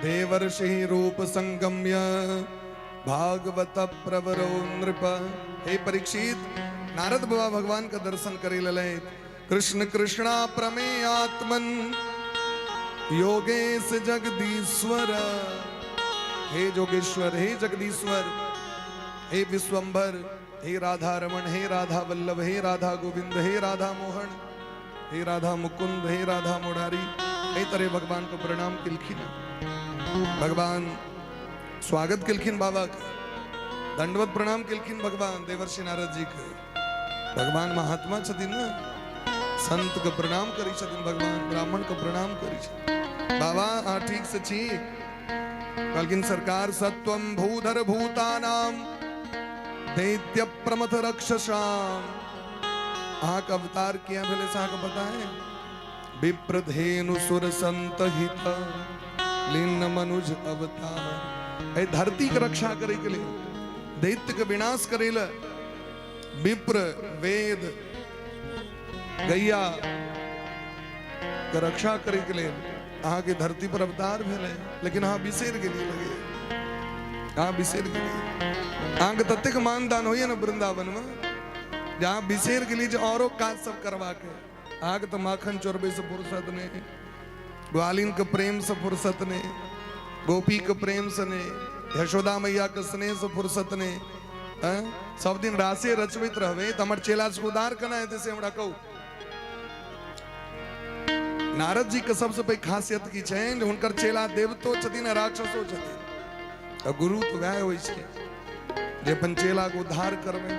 देवर्षि रूप संगम्य भागवत प्रवरो नृप। हे परीक्षित, नारद बाबा भगवान के दर्शन करे लले। कृष्ण कृष्णा प्रमेय आत्मन योगेश जगदीश्वर। हे जोगेश्वर, हे जगदीश्वर, हे विश्वंभर, हे राधा रमण, हे राधा वल्लभ, हे राधा गोविंद, हे राधा मोहन, हे राधा मुकुंद, हे राधा मुरारी, हे तरह भगवान को प्रणाम केलखिन। भगवान स्वागत केलखिन बाबा के, दंडवत प्रणाम केलखिन भगवान देवर्षि नारद जी के। भगवान महात्मा छथिन ने, संत के प्रणाम करी छथिन भगवान, ब्राह्मण के प्रणाम करी छथिन। बाबा अहाँ ठीक से छी? कहलखिन सरकार सत्वम भूधर भूतानाम दैत्य प्रमथ रक्षसाम। अहाँके अवतार किया भेलै से अहाँके पता है? विप्रधेनु सुर संत हित लीन मनुज अवतार। एहि धरती के रक्षा करे के लिए, दैत्य के विनाश करे ले विप्र वेद गैया के रक्षा करे के लेल अहाँके धरती पर अवतार भेलै, लेकिन अहाँ बिसरि गेलियै। लगे अहाँ बिसरि गेलियै। अहाँके ततेक मानदान होइए ने वृंदावनमे जे अहाँ बिसरि गेलियै जे औरो काज सब करबाके। अहाँके तऽ माखन चोरबै से फुर्सत नहि, ग्वालिन के प्रेम से फुर्सत नहीं, गोपी के प्रेम से नहीं, यशोदा मैया के स्नेह से फुर्सत नहीं। हैं? सब दिन रासे रचबैत रहबै तऽ हमर चेला सबके उद्धार केना हेतै से हमरा कहू। नारद जी के सबसे पैघ खासियत की छनि जे हुनकर चेला देवतो छथिन आ राक्षसो छथिन। आ गुरु तऽ वएह होइ छै जे अपन चेला के उद्धार करबै।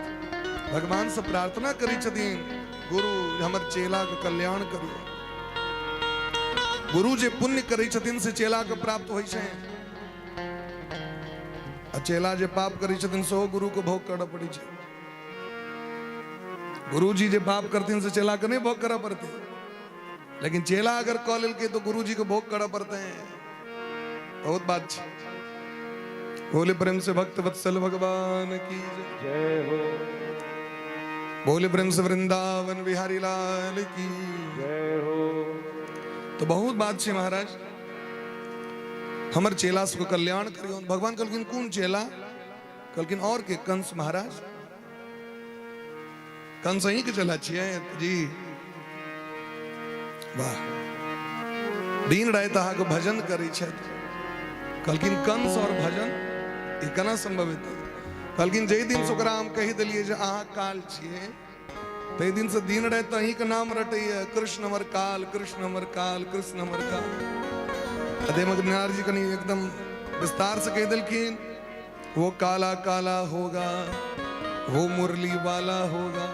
भगवान से प्रार्थना करै छथिन गुरु, हमर चेला के कल्याण करियौ। गुरु जे पुण्य करै छथिन से चेला के प्राप्त होइ छै, आ चेला जे पाप करै छथिन सेहो गुरु के भोग करऽ पड़ै छै। गुरुजी जे पाप करथिन से चेला के नहि भोग करऽ पड़तै, लेकिन चेला अगर कऽ लेलकै तो गुरुजी के भोग करऽ पड़तै। बहुत बात छै। बोले प्रेम से भक्त वत्सल भगवान की जय। जय हो। बोले प्रेम से वृंदावन बिहारी लाल की जय हो। तो बहुत बात छै महाराज। हमर चेला सबके कल्याण करियौ। भगवान कहलखिन कोन चेला? कहलखिन और के, कंस महाराज। कंस अहीं के चेला छियै जी? वाह, दिन राति अहाँके भजन करै छथि। कहलखिन कंस और भजन, ई केना संभव हेतै? कहलखिन जाहि दिन से ओकरा हम कहि देलियै जे अहाँ काल छियै, ताहि दिन से दिन राति अहींके नाम रटैया, कृष्ण हमर काल, कृष्ण हमर काल, कृष्ण हमर काल। नारद जी कनि एकदम विस्तार से कहि देलखिन, वो काला काला होगा, वो मुरली वाला होगा,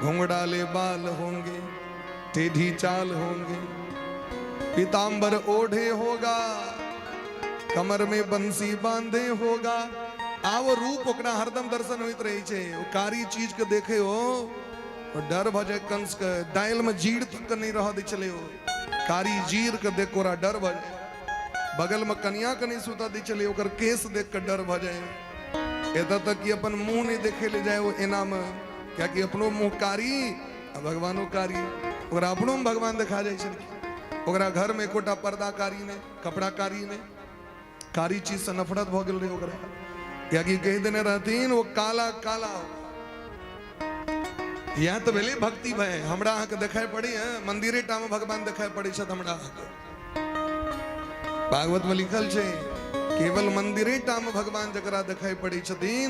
घुंघराले बाल होंगे, टेढ़ी चाल होंगे, पीताम्बर ओढ़े होगा, कमर में बंसी बांधे होगा। आ वो रूप ओकरा हरदम दर्शन होइत रहे छै। ओ कारी चीज के देखे हो और डर भऽ जाय कंस के। दालि में जीर तक के नहीं रह दै छलै ओ, कारी जीर के देख ओकरा डर भऽ जाय। बगल में कनिया के नहीं सुता दै छलै, ओकर केस देख के डर भऽ जाय। एतऽ तक कि अपन मुंह नहीं देखे ले जाय ओ एना में, कियाकि अपनो मुंह कारी आ भगवानो कारी, ओकरा अपनो में भगवान देखा जाइ छलखिन। ओकरा घर में एकोटा पर्दा कारी नहि, कपड़ा कारी नहि, कारी चीज से नफरत भऽ गेल रहै ओकरा, कियाकि कहि देने रहथिन वो काला काला हो। इएह तऽ भेलै भक्ति भय। हमरा अहाँके देखाइ पड़ै है मंदिरे टा में भगवान देखाइ पड़ै छथि हमरा अहाँके। भागवत में लिखल छै केवल मंदिरे टा में भगवान जकरा देखाइ पड़ै छथिन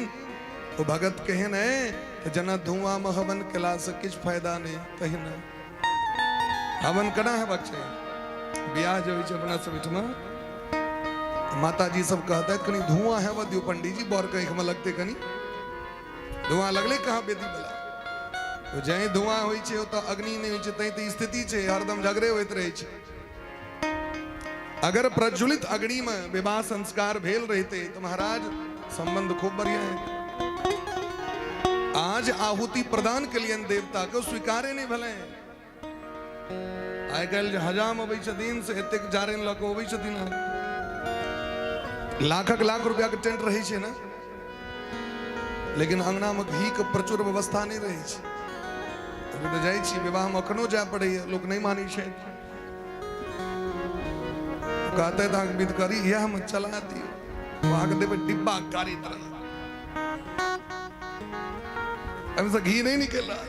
ओ भगत केहन है, तऽ जेना धुआं में हवन केला से किछु फायदा नहि, तहिना। हवन केना हेबाक छै? बियाह जे होइ छै अपना सब ओहिठमा, माता जी सब कहते कनि धुआं हेबऽ दियौ पंडीजी, बर के आँखिमे लगतै कनि धुआं। लगलै कहाँ बेदी वाला? तो जहीं धुआं होइ छै ओतऽ अग्नि नहि होइ छै, तैं तऽ स्थिति छै हरदम झगड़े होइत रहै छै। अगर प्रज्वलित अग्नि में विवाह संस्कार भेल रहते तो महाराज संबंध खूब बढ़िया है। आज आहुति प्रदान के लिए देवता के स्वीकारे नहीं भेलै। आइ काल्हि जे हजाम अबै छथिन से एतेक जारनि लऽ कऽ अबै छथिन, लाखक लाख रुपया के टेंट रहै छै ने, लेकिन अंगना में घी के प्रचुर व्यवस्था नहि रहै छै। तऽ जाइ छी विवाह में, एखनो जाय पड़ैया, लोक नहि मानै छै, कहते अहाँके विध करी इएह हम चला दियौ। अहाँके देबै डिब्बा कारी तरह, एहिमे घी नहीं निकल रहा।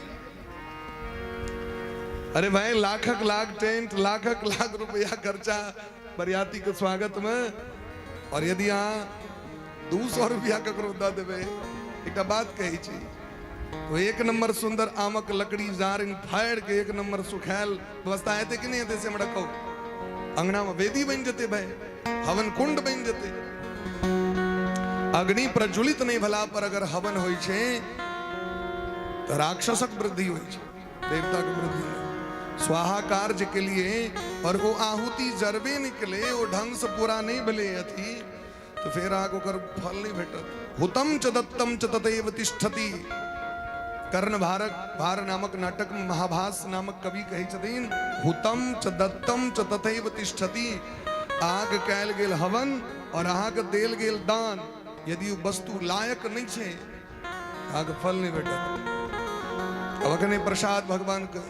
अरे भाई, लाखक लाख टेंट, लाखक लाख रुपया खर्चा बरियाती के स्वागत में, और यदि अहाँ 200 रुपया ककरो दऽ देबै, एकटा बात कहै छी, तो एक नंबर सुंदर आमक लकड़ी जारिन फाड़ि के एक नंबर सुखायल व्यवस्था हेतै कि नहीं हेतै से हमरा कहू। अंगना में वेदी बनि जेतै भाई, हवन कुंड बनि जेतै। अग्नि प्रज्वलित नहीं भेला पर अगर हवन होइ छै तऽ राक्षसक वृद्धि होइ छै, देवता के वृद्धि नहि। स्वाहाकार जे के लिए और ओ आहुति जरबे निकले, ओ ढंग से पूरा नहीं भेलै अथी, तऽ फेर अहाँके ओकर फल नहीं भेटत। हुतम च दत्तम च तदैव तिष्ठति। कर्ण भारक भार नामक नाटक में महाभास नामक कवि कहै छथिन, हुतम च दत्तम च तथैव तिष्ठति। अहाँके कयल गेल हवन और अहाँके देल गेल दान यदि ओ वस्तु लायक नहीं छै, अहाँके फल नहीं भेटत। अब अखने प्रसाद भगवान के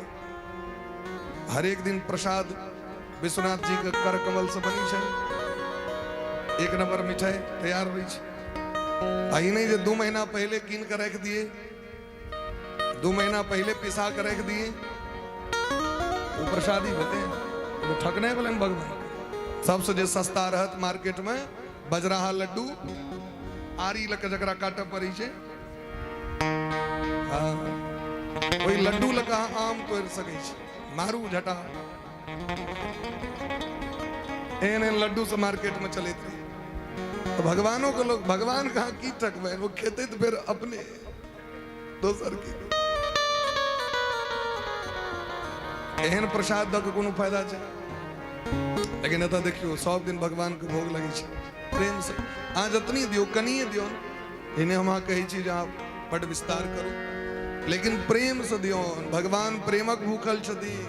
हरेक दिन प्रसाद विश्वनाथ जी के कर कमल से बनी छै, एक नंबर मिठाई तैयार होइ छै। आ ई नहीं जे 2 महीना पहले कीन के राखि दिए, 2 महीना पहले पिसा के राखि दिए, वो प्रसादी भेलै, ओ ठकने भेलनि भगवान। सबसे जे सस्ता रहत मार्केट में बजराहा लड्डू, आरी लऽ के जकरा काटऽ पड़ै छै, हाँ, ओहि लड्डू लऽ के अहाँ आम तोड़ि सकै छी, मारू झटा। एहन एहन लड्डू सब मार्केट में चलैत रहे। तो भगवानों के लोग, भगवान कहाँ की ठकबै, वो खेते तो फिर अपने दोसर की। एहन प्रसाद दऽ के कोनो फायदा छै? लेकिन एतऽ देखियौ सब दिन भगवान के भोग लगै छै प्रेम से। अहाँ जतनी दियौ कनिए दियौ, एने हम अहाँ कहै छी जे अहाँ बड विस्तार करू, लेकिन प्रेम से दियौ। भगवान प्रेमक भूखल छथिन,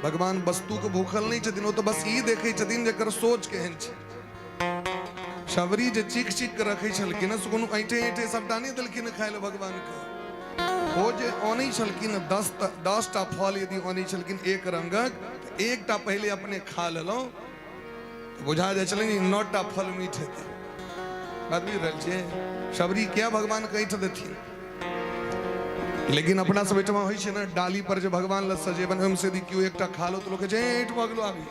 भगवान वस्तु के भूखल नहीं छथिन। ओ तऽ बस ई देखै छथिन जेकर सोच केहन छै। शबरी जे चीख चीख के रखै छलखिन, से कोनो ऐंठे ऐंठे सबटा नहि देलखिन खाय लए भगवान के। ओ जे अनै छलखिन 10टा फल यदि अनै छलखिन एक रंगक, तऽ एकटा पहिले अपने खा लेलहुँ, तऽ बुझा जाइ छलनि 9टा फल मीठ हेतै। बात बुझि रहल छियै? शबरी किया भगवान के ऐंठ देथिन? लेकिन अपना सब एहिठमा होइ छै ने, डाली पर जे भगवान लग सजेबन, ओहिमे से यदि केओ एकटा खा लो तऽ लोक कहै छै ऐंठ भऽ गेलो, आबी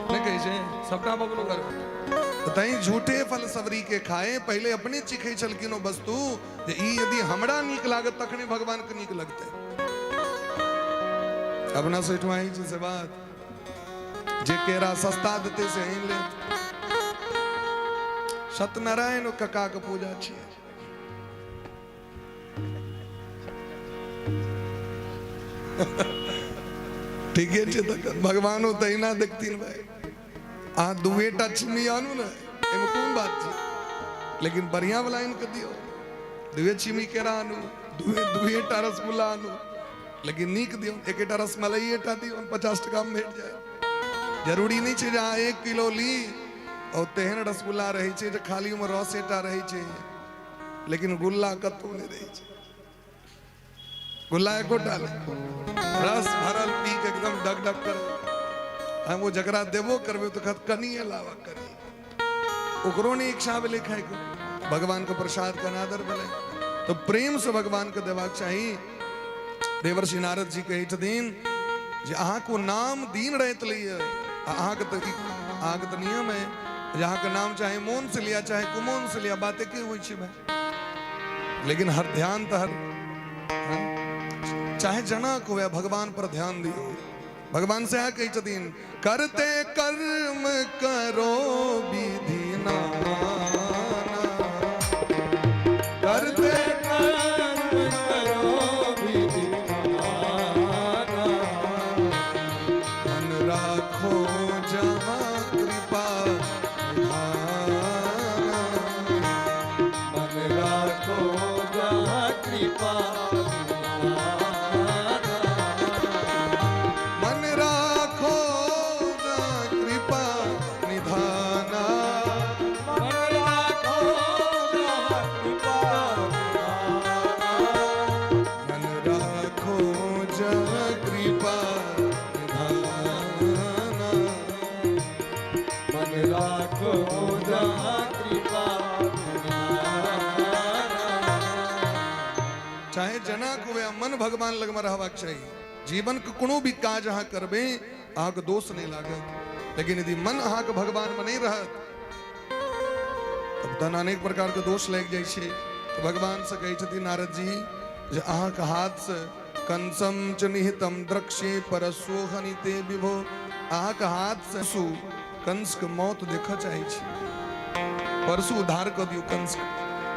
नहि कहै छै सबटा भऽ गेलो घर। तैं झूठे फल सबरी के खाए, पहिले अपने चीखै छलखिन ओ वस्तु जे ई यदि हमरा नीक लागत तखने भगवान के नीक लगतै। अपना सब एहिठमा होइ छै से बात, जे केरा सस्ता देतै से आनि लेत। सत्यनारायण कका के पूजा छियै। ठीके छै, तखन भगवानो तहिना देखथिन भाई। अहाँ दुएटा छिमी आनू ने, एहिमे कोन बात छै, लेकिन बढ़िया वाला आनि कऽ दियौ। दुए छिमी केरा आनू, दुएटा रसगुल्ला आनू, लेकिन नीक दियौ। एकेटा रसमलाइएटा दियौ, 50 टका में भेट जाए। जरूरी नहीं छै जे अहाँ 1 किलो ली और तेहन रसगुल्ला रहै छै जे खाली ओहिमे रसेटा रहै छै, लेकिन गुल्ला कतौ नहि रहै छै, गुल्ला एकोटा नहि, रस भरल पी के एकदम डग डग करे। हम ओ जकरा देबो करबै तऽ कहत कनिए लाबऽ कनि, ओकरो नहि इच्छा भेलै खायके। भगवान के प्रसाद के अनादर भेलै। तऽ प्रेम से भगवान के देबाक चाही। देवर्षि नारद जी कहै छथिन जे अहाँके नाम दिन राति लैए, अहाँके तऽ अहाँके तऽ नियम है जे अहाँके नाम चाहे मोन से लिया चाहे कुमोन से लिया, बात एके होइ छै भाई। लेकिन हर ध्यान तऽ हर चाहे जनक हुए, भगवान पर ध्यान दियौ। भगवान से अहाँ कहै छथिन करते कर्म करो विधि नाना, करते कर्म करो विधि नाना, मन राखो जहाँ कृपा निधाना, मन राखो जहाँ कृपा निधाना, मन राखो जहाँ कृपा निधाना, मन राखो जहाँ कृपा निधाना, मन राखो जहाँ कृपा निधाना, मन राखो जहाँ कृपा चाहे जना हुए, मन भगवान लग में रहबाक चाही। जीवन के कोनो भी काज अहाँ करबै, अहाँके दोष नहीं लागत। लेकिन यदि मन अहाँके भगवान में नहीं रहत तब तहन अनेक प्रकार के दोष लागि जाइ छै। तऽ भगवान से कहै छथिन नारद जी जे अहाँके हाथ से कंसम च निहितम द्रक्षे परसोहनिते विभो, अहाँके हाथ से सु कंस के मौत देखऽ चाहै छी, परसू उद्धार कऽ दियौ कंस के।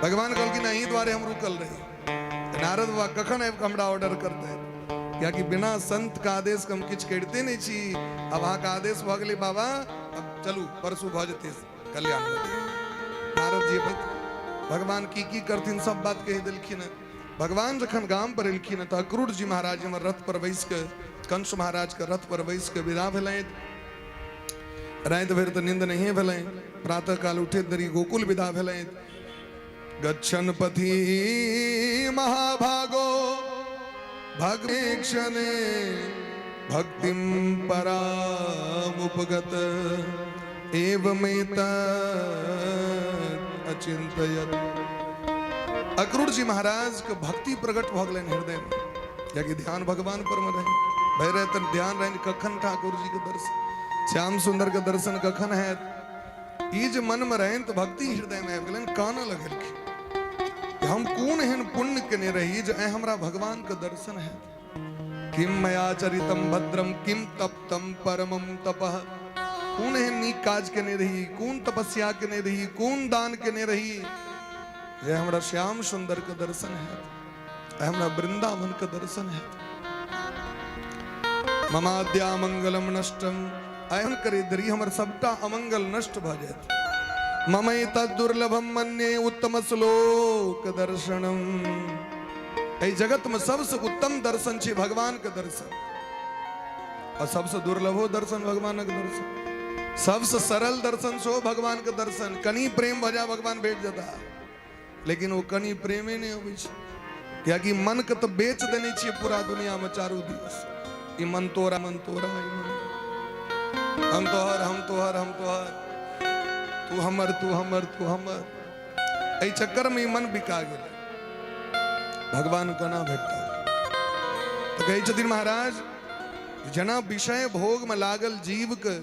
भगवान कहलखिन अहीं दुआरे हम रुकल रही। नारद बाबा कखन आबि कऽ हमरा ऑर्डर करतै, कियाकि बिना संत के आदेश के हम किछु करिते नहि छी। अब अहाँके आदेश भऽ गेलै बाबा, अब चलू परसू भऽ जेतै कल्याण। नारद जी भगवान की की करथिन सब बात कहि देलखिन। भगवान जखन गाम पर एलखिन तऽ अक्रूर जी महाराज हमर रथ पर बैस कऽ, कंस महाराज के रथ पर बैस कऽ विदा भेलथि। राति भरि तऽ नींद नहिए भेलनि। प्रातः काल उठैत देरी गोकुल विदा भेलथि। गच्छन पथि महाभागो भगवेक्षणे भक्तिं परामुपगत एवमेतत् अचिंतयत। अक्रूर जी महाराज के भक्ति प्रकट भऽ गेलनि हृदय में, कियाकि ध्यान भगवान पर में रहनि। भरि राति ध्यान रहनि कखन ठाकुर जी के दर्शन, श्याम सुंदर के दर्शन कखन हैत। ई जे मन में रहनि तऽ भक्ति हृदय में आबि गेलनि। कानऽ लगलखिन, हम कोन एहन पुण्य केने रही जे आइ हमरा भगवान के दर्शन हैत। किम मया चरितम भद्रम किम तप्तम परमम तपः, कोन एहन नीक काज केने रही, कोन तपस्या केने रही, कोन दान केने रही जे हमरा श्याम सुंदर के दर्शन हैत, आइ हमरा वृंदावन के दर्शन हैत। ममाद्या मंगलम नष्टम, एहन करे धरि हमर सबटा अमंगल नष्ट भऽ जायत। ममैतद् दुर्लभम मन्ये उत्तम श्लोक दर्शनम, एहि जगत में सबसे उत्तम दर्शन छै भगवान के दर्शन, और सबसे दुर्लभो दर्शन भगवानक दर्शन, सबसे सरल दर्शन सो भगवान के दर्शन। कनी प्रेम भऽ जाय भगवान भेट जेता, लेकिन ओ कनी प्रेमे नहि अबै छै, कियाकि मन के तऽ बेच देने छियै पूरा दुनिया में चारू दिस। ई मन तोरा, मन तोरा, ई मन हम तोहर, हम तोहर, हम तोहर, तू हमर, तू हमर, तू हमर। एहि चक्कर में ई मन बिका गेल, भगवान केना भेटता। तऽ कहै छथिन महाराज, जेना विषय भोग में लागल जीव के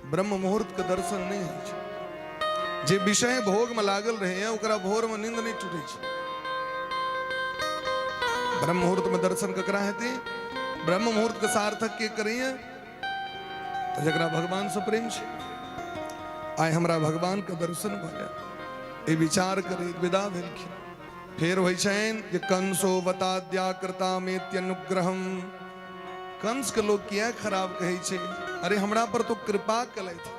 ब्रह्म मुहूर्त के दर्शन नहीं होइ छै, जे विषय भोग में लागल रहे ओकरा भोर में नींद नहीं टूटे छै। ब्रह्म मुहूर्त में दर्शन ककरा हेतै? ब्रह्म मुहूर्त के सार्थक के करैए? तऽ जकरा भगवान से प्रेम छै। आइ हमरा भगवान के दर्शन भऽ जाय, ई विचार करैत विदा भेलखिन। फेर होइ छनि जे कंसो वताद्याकृतामेत्यनुग्रहम, कंस के लोग किया खराब कहै छै? अरे हमरा पर तो कृपा केलथि,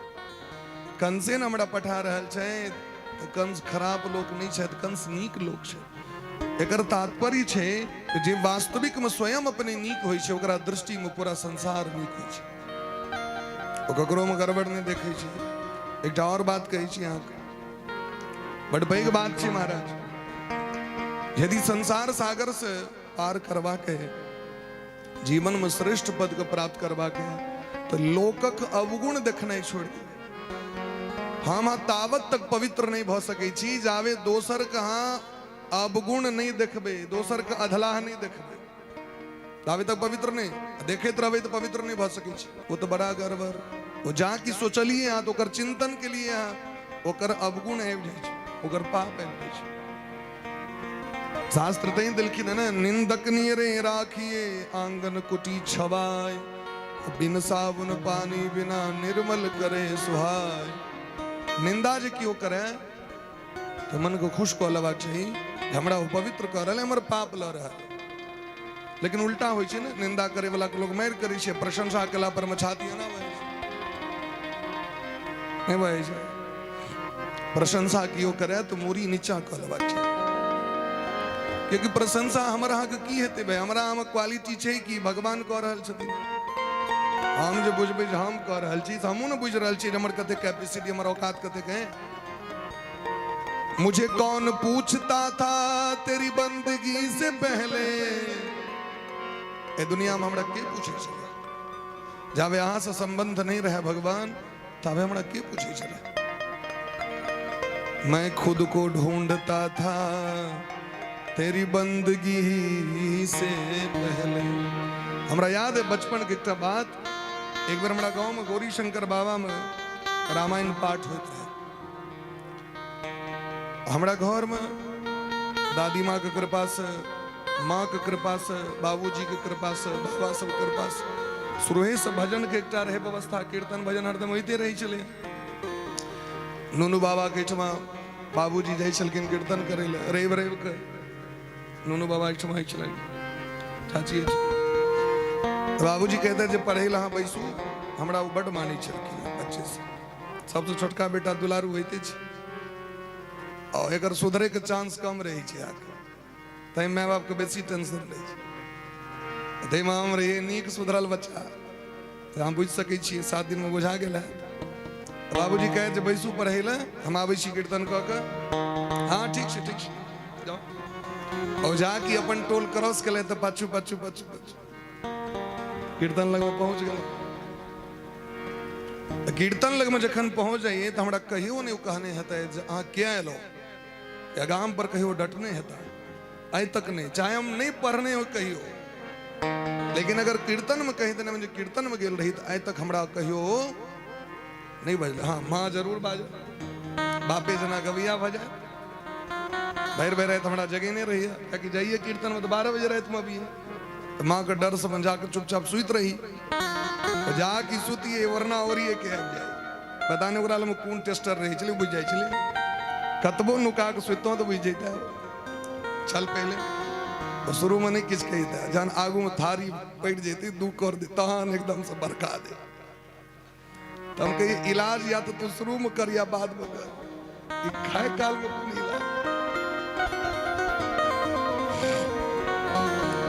कंसे ने हमरा पठा रहल छथि, तऽ कंस खराब लोक नहि छथि, कंस नीक लोक छथि। एकर तात्पर्य छै जे वास्तविक में स्वयं अपने नीक होइ छै, ओकरा दृष्टि में पूरा संसार नीक होइ छै, ओ ककरो में गड़बड़ नहि देखै छै। एकटा और बात कहै छी अहाँके, बड़ पैघ बात छै महाराज। यदि संसार सागर से पार करबाक है, जीवन में श्रेष्ठ पद के प्राप्त करबाक है, तो लोकक अवगुण देखनाइ छोड़ि दियौ। हम तावत तक पवित्र नहीं भऽ सकै छी जावे दोसर के अहाँ अवगुण नहीं देखबै, दोसर के अधलाह नहीं देखबै, तावे तक पवित्र नहीं। देखैत रहबै तऽ पवित्र नहीं भऽ सकै छी। ओ तऽ बड़ा गड़बड़, ओ जा कि सोचलिए अहाँ तऽ ओकर चिंतन के लिए अहाँ ओकर अवगुण आबि जाइ छै, ओकर पाप आबि जाइ छै। शास्त्र तैं देलखिन है ने, निंदक नियरे राखिए आंगन कुटी छवाय, बिन साबुन पानी बिना निर्मल करे सुहाय। निंदा जे केओ करे तऽ मन को खुश कऽ लेबाक चाही, हमरा ओ पवित्र कऽ रहल है, हमर पाप लऽ रहल है। लेकिन उल्टा होइ छै ने, निंदा करे वाला के लोग मारि करै छै, प्रशंसा केला पर मे छाती एना बहै छै, नहि बहै छै। प्रशंसा केओ करे तऽ मूड़ी नीचा कऽ लेबाक चाही, कियाकि प्रशंसा हमर अहाँके की हेतै भाई? हमरा अहाँमे क्वालिटी छै कि भगवान कऽ रहल छथिन? हम जे बुझबै जे हम कऽ रहल छी, तऽ हमहूँ ने बुझि रहल छी जे हमर कतेक कैपेसिटी, हमर औकात कतेक है। मुझे कौन पूछता था तेरी बंदगी से पहले, ए दुनिया में हमरा के पूछे छलै? जाबे अहाँ से संबंध नहीं रहे भगवान, ताबे हमरा के पूछे छलै? मैं खुद को ढूंढता था तेरी बंदगी से पहले। हमरा याद है बचपन के एकटा बात। एक बेर हमरा गांव में गौरी शंकर बाबा में रामायण पाठ होइत रहे। हमरा घर में दादी माँ के कृपा से, माँ के कृपा से, बाबूजी के कृपा से, बाबा सब कृपा से शुरुए से भजन के एकटा रहे व्यवस्था। कीर्तन भजन हरदम होइते रहै छलै। नूनू बाबा के एहिठमा बाबूजी जाइ छलखिन कीर्तन करै लए रवि रवि के। नूनू बाबा एहिठमा होइ छलनि, चाची एहिठमा। बाबूजी कहते जे पढ़ै लए अहाँ बैसू। हमरा ओ बड्ड मानै छलखिन बच्चे से। सबसँ छोटका बेटा दुलारू होइते छै आ एकर सुधरैके चांस कम रहै छै अहाँके, ताहि माय बापके बेसी टेंशन रहै छै। ताहिमे हम रहियै नीक सुधरल बच्चा, तऽ अहाँ बुझि सकै छियै, 7 दिनमे बुझा गेल हैत। बाबूजी कहै जे बैसू पढ़ै लए, हम आबै छी कीर्तन कऽ कऽ। हँ, ठीक छै, ठीक छै, जाउ। और जा कि अपन टोल क्रॉस केलै तऽ पाछू पाछू पाछू पाछू कीर्तन लगमे पहुँच गेलहुँ। तऽ कीर्तन लगमे जखन पहुँच जाइए तऽ हमरा कहियो नहि ओ कहने हेतै जे अहाँ किया एलहुँ, या गाम पर कहियो डटने हेता आइ तक नहि। चाहे हम नहि पढ़ने हो कहियो, लेकिन अगर कीर्तन में कहि देने जे कीर्तन में गेल रही तऽ आइ तक हमरा कहियो नहि बजल। हाँ, माँ जरूर बाजल, बापे जेना गवैया भऽ जाए। भरि भरि राति हमरा जगेने रहिए, कियाकि जाइए कीर्तन में तऽ 12 बजे रातिमे अबिए, तऽ माँके डरसँ अपन जाकऽ चुपचाप सुति रही। तऽ जा कि सुतिए वरना ओरिए के आबि जाए। पता नहि ओकरा लगमे कोन टेस्टर रहै छलै, बुझि जाइ छलै। कतबो नुका कऽ सुतितहुँ तऽ बुझि जैतै। चल पहिले तऽ शुरूमे नहि किछु कहितै, जहन आगूमे थारी पड़ि जैतै दू कर दे तहन एकदमसँ बरका दे। तऽ हम कहियै इलाज या तऽ तू शुरूमे कर या बादमे कर, ई खाय कालमे कोन इलाज?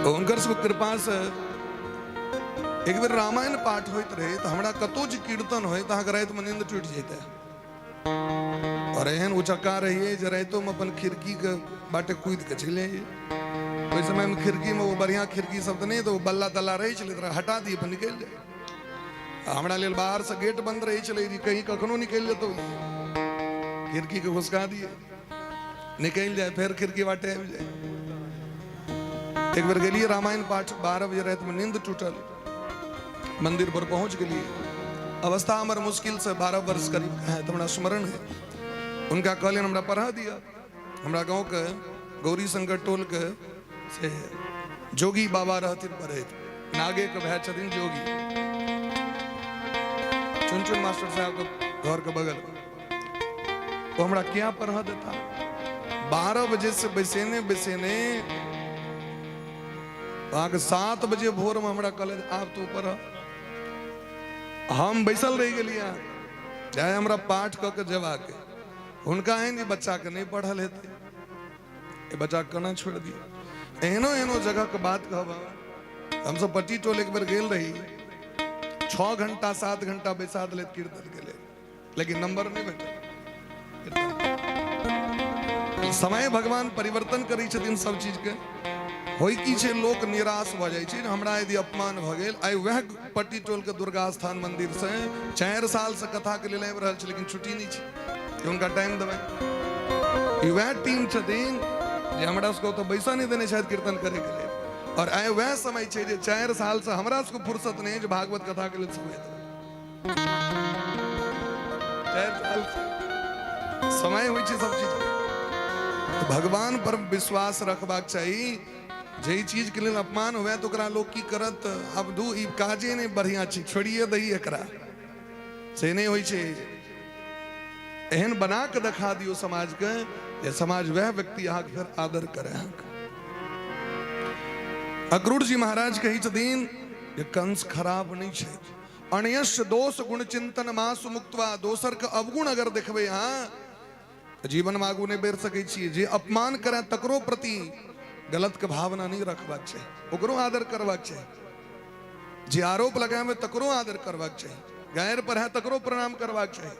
तऽ हुनकर सबके कृपासँ एक बेर रामायण पाठ होइत रहै तऽ हमरा कतहु जे कीर्तन होइ तऽ अहाँके रातिमे नींद टूटि जैतै। और एहन उचक्का रहियै जे रातिोमे अपन खिड़कीके बाटे कूदि कऽ चलि जइयै। ओहि समयमे खिड़कीमे ओ बढ़िआँ खिड़की सब तऽ नहि, तऽ ओ बल्ला तल्ला रहै छलै, तऽ हटा दियै, अपन निकलि जाइ। आ हमरा लेल बाहरसँ गेट बंद रहै छलै जे कहीं कखनो निकलि जेतौ। खिड़कीके घुसका दियै, निकलि जाय, फेर खिड़की बाटे आबि जाय। एक बेर गेलियै रामायण पाठ, 12 बजे रातिमे नींद टूटल, मंदिर पर पहुंच गेलियै। अवस्था हमर मुश्किल से 12 वर्ष करीब है, तऽ हमरा स्मरण है। हुनका कहलियनि हमरा पढ़ा दिअ। हमरा गाँवके गौरी शंकर टोलके से जोगी बाबा रहथिन पढ़ैत, नागेके भाय छथिन जोगी, चुन चुन मास्टर साहबके घरके बगल। वो हमरा क्या पढ़ा देता। 12 बजे से बैसेने बैसेने अहाँके 7 बजे भोर में हमरा कहले आब तू पढ़। हम बैसल रहि गेलियै चाहे हमरा पाठ कऽ के जेबाक। हुनका एहन जे बच्चाके नहि पढ़ल हेतै, ए बच्चा केना छोड़ि दियौ। एहनो एहनो जगहके बात कहब, हमसब पट्टी टोल एक बेर गेल रही, 6 घंटा 7 घंटा बैसा देलथि कीर्तन के लेल, लेकिन नंबर नहि भेटल। समय भगवान परिवर्तन करै छथिन सब चीजके। होइ की छै, लोक निराश भऽ जाइ छै। हमरा यदि अपमान भऽ गेल, आइ वएह पट्टी टोलके दुर्गा स्थान मंदिर से 4 साल से कथा के लेल आबि रहल छै, लेकिन छुट्टी नहि छै कि हुनका टाइम देबै। ई वएह टीम छथिन जे हमरा सबके ओतऽ बैसऽ नहि देने छथि कीर्तन करैके लेल। और आइ वएह समय छै जे 4 साल से हमरा सबके फुर्सत नहि जे भागवत कथा के लेल समय देबै। 4 साल से समय होइ छै सब चीज के। तऽ भगवान पर विश्वास रखबाक चाही। जाहि चीज के लेल अपमान हुए तऽ ओकरा लोक की करत, आब दू ई काजे नहि बढ़िया छै, छोड़िए दही एकरा, से नहि होइ छै। एहन बना के देखा दियौ समाजके जे समाज वएह व्यक्ति अहाँके फेर आदर करे। अहाँके अक्रूर जी महाराज कहै छथिन जे कंस खराब नहि छै। अणयश दोष गुण चिंतन मासु मुक्तवा, दोसर के अवगुण अगर देखबै अहाँ तऽ जीवन में आगू नहि बढ़ि सकै छियै। जे अपमान करे तकरो प्रति गलत के भावना नहि रखबाक चाही, ओकरो आदर करबाक चाही। जे आरोप लगाबे तकरो आदर करबाक चाही, गैर पर है तकरो प्रणाम करबाक चाही,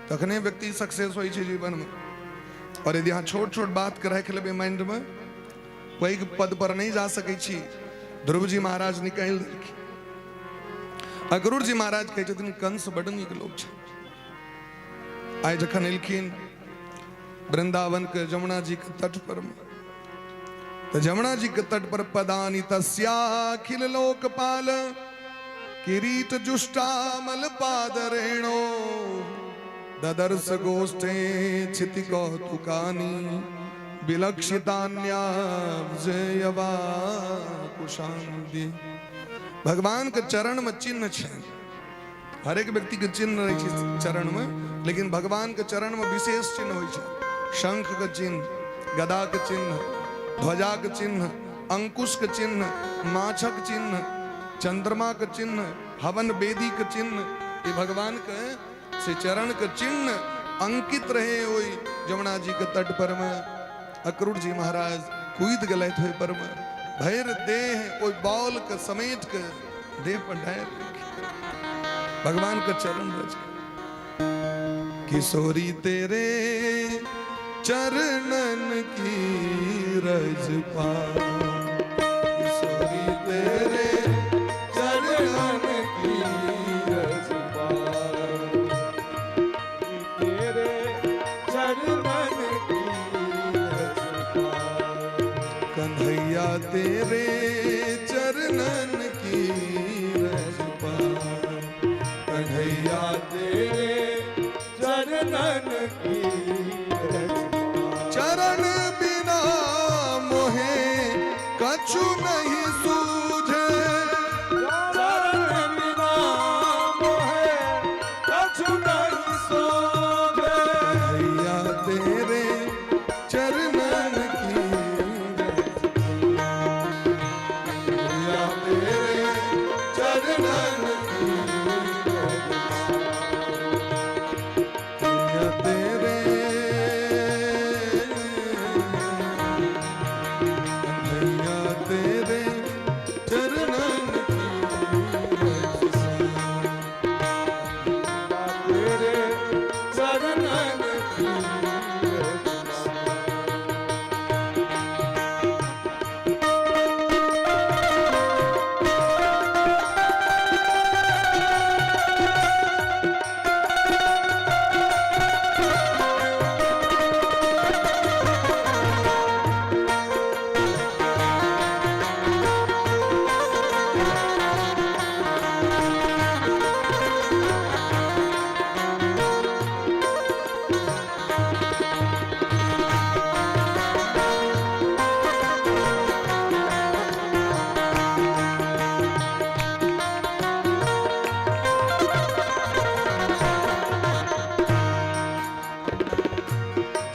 तखने व्यक्ति सक्सेस होइ छै जीवन में। और यदि अहाँ छोट छोट बात के राखि लेबै माइंड में, पैघ पद पर नहि जा सकै छी। ध्रुव जी महाराज निकालि देलखिन। अक्रूर जी महाराज कहै छथिन कंस बड नीक लोक छै। आइ जखन एलखिन वृंदावन के जमुना जी के तट पर में। तो जमुना जी के तट पर पदानी तस्याखिल लोकपाल किरीट जुष्टामल पादरेणो ददर्श गोष्ठे क्षिति कौतुकानी विलक्षितान्या जयवा कुशांति। भगवान के चरण में चिन्ह छै। हरेक व्यक्ति के चिन्ह रहै छै चरण में, लेकिन भगवान के चरण में विशेष चिन्ह होइ छै। शंख के चिन्ह, गदा के चिन्ह, ध्वजा के चिन्ह, अंकुश के चिन्ह, माछक चिन्ह, चंद्रमा के चिन्ह, हवन वेदी के चिन्ह, ये भगवान के से चरण के चिन्ह अंकित रहे ओहि जमुना जी के तट पर में। अक्रूर जी महाराज कूद गए ओहि पर में, भरि देह ओहि बॉल के समेट के देह पर ढार भगवान के चरण रच। किशोरी तेरे चरणन की रज पा, किशोरी तेरे चरणन की रज पा, तेरे चरणन की रज पा, कन्हैया तेरे चरणन की रज पा, कन्हैया तेरे चरणन की रज पा। चरण बिना मोहे कछु नहीं सूझे, चरण बिना मोहे कछु नहीं सूझे, कन्हैया तेरे चरणन की रज, कन्हैया तेरे चरणन की रज, कन्हैया तेरे, कन्हैया तेरे चरणन की रज, तेरे चरणन की रज।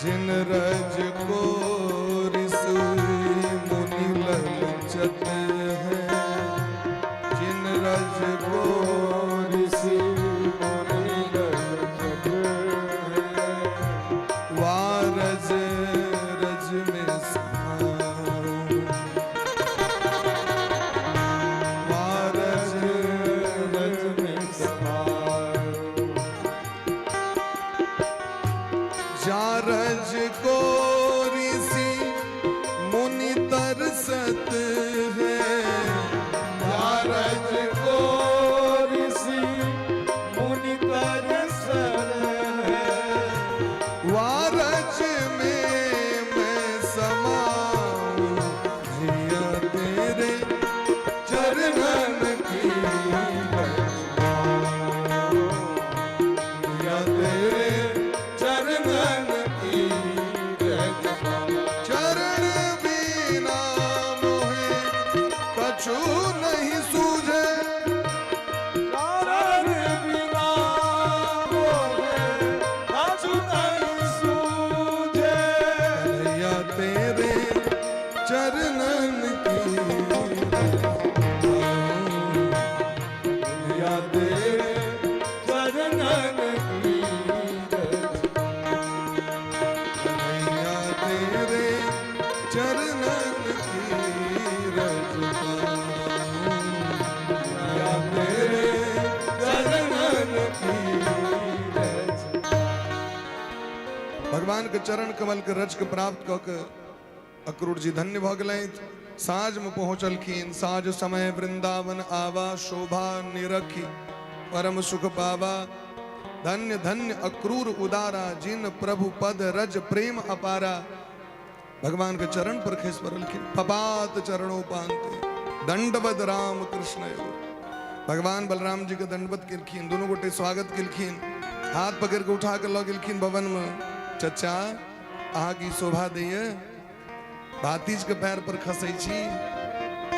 जिन रज को ऋषि मुनि ललचत है, जिन रज को ऋषि मुनि ललचत है, वारज रज में समाऊं, वारज रज में समाऊं। जा रज को ऋषि मुनि तरसत है, जा रज को ऋषि मुनि तरसत है, वारज में मैं समाऊं, भैया तेरे चरणन की रज पाऊं, भैया तेरे चरणन की रज पाऊं। चरण बिना मोहे कछु नहीं सूझे, चरण बिना मोहे कछु नहीं सूझे, कन्हैया तेरे चरणन की कन्हैया तेरे चरणन की रज, कन्हैया तेरे चरणन की रज पाऊं, कन्हैया तेरे चरणन की रज। भगवान के चरण कमल के रज के प्राप्त कऽ के अक्रूर जी धन्य भऽ गेलथि। साँझ में पहुँचलखिन। साँझ समय वृंदावन आवा, शोभा निरखी परम सुख पावा। धन्य धन्य अक्रूर उदारा, जिन प्रभु पद रज प्रेम अपारा। भगवान के चरण पर खसि पड़लखिन, पपात चरणोपांते दंडवत राम कृष्ण। भगवान बलराम जी के दंडवत केलखिन, दोनों गोटे स्वागत केलखिन, हाथ पकड़ के उठा के लऽ गेलखिन भवन में। चचा अहाँ की शोभा दैये, भातिज के पैर पर खसै छी,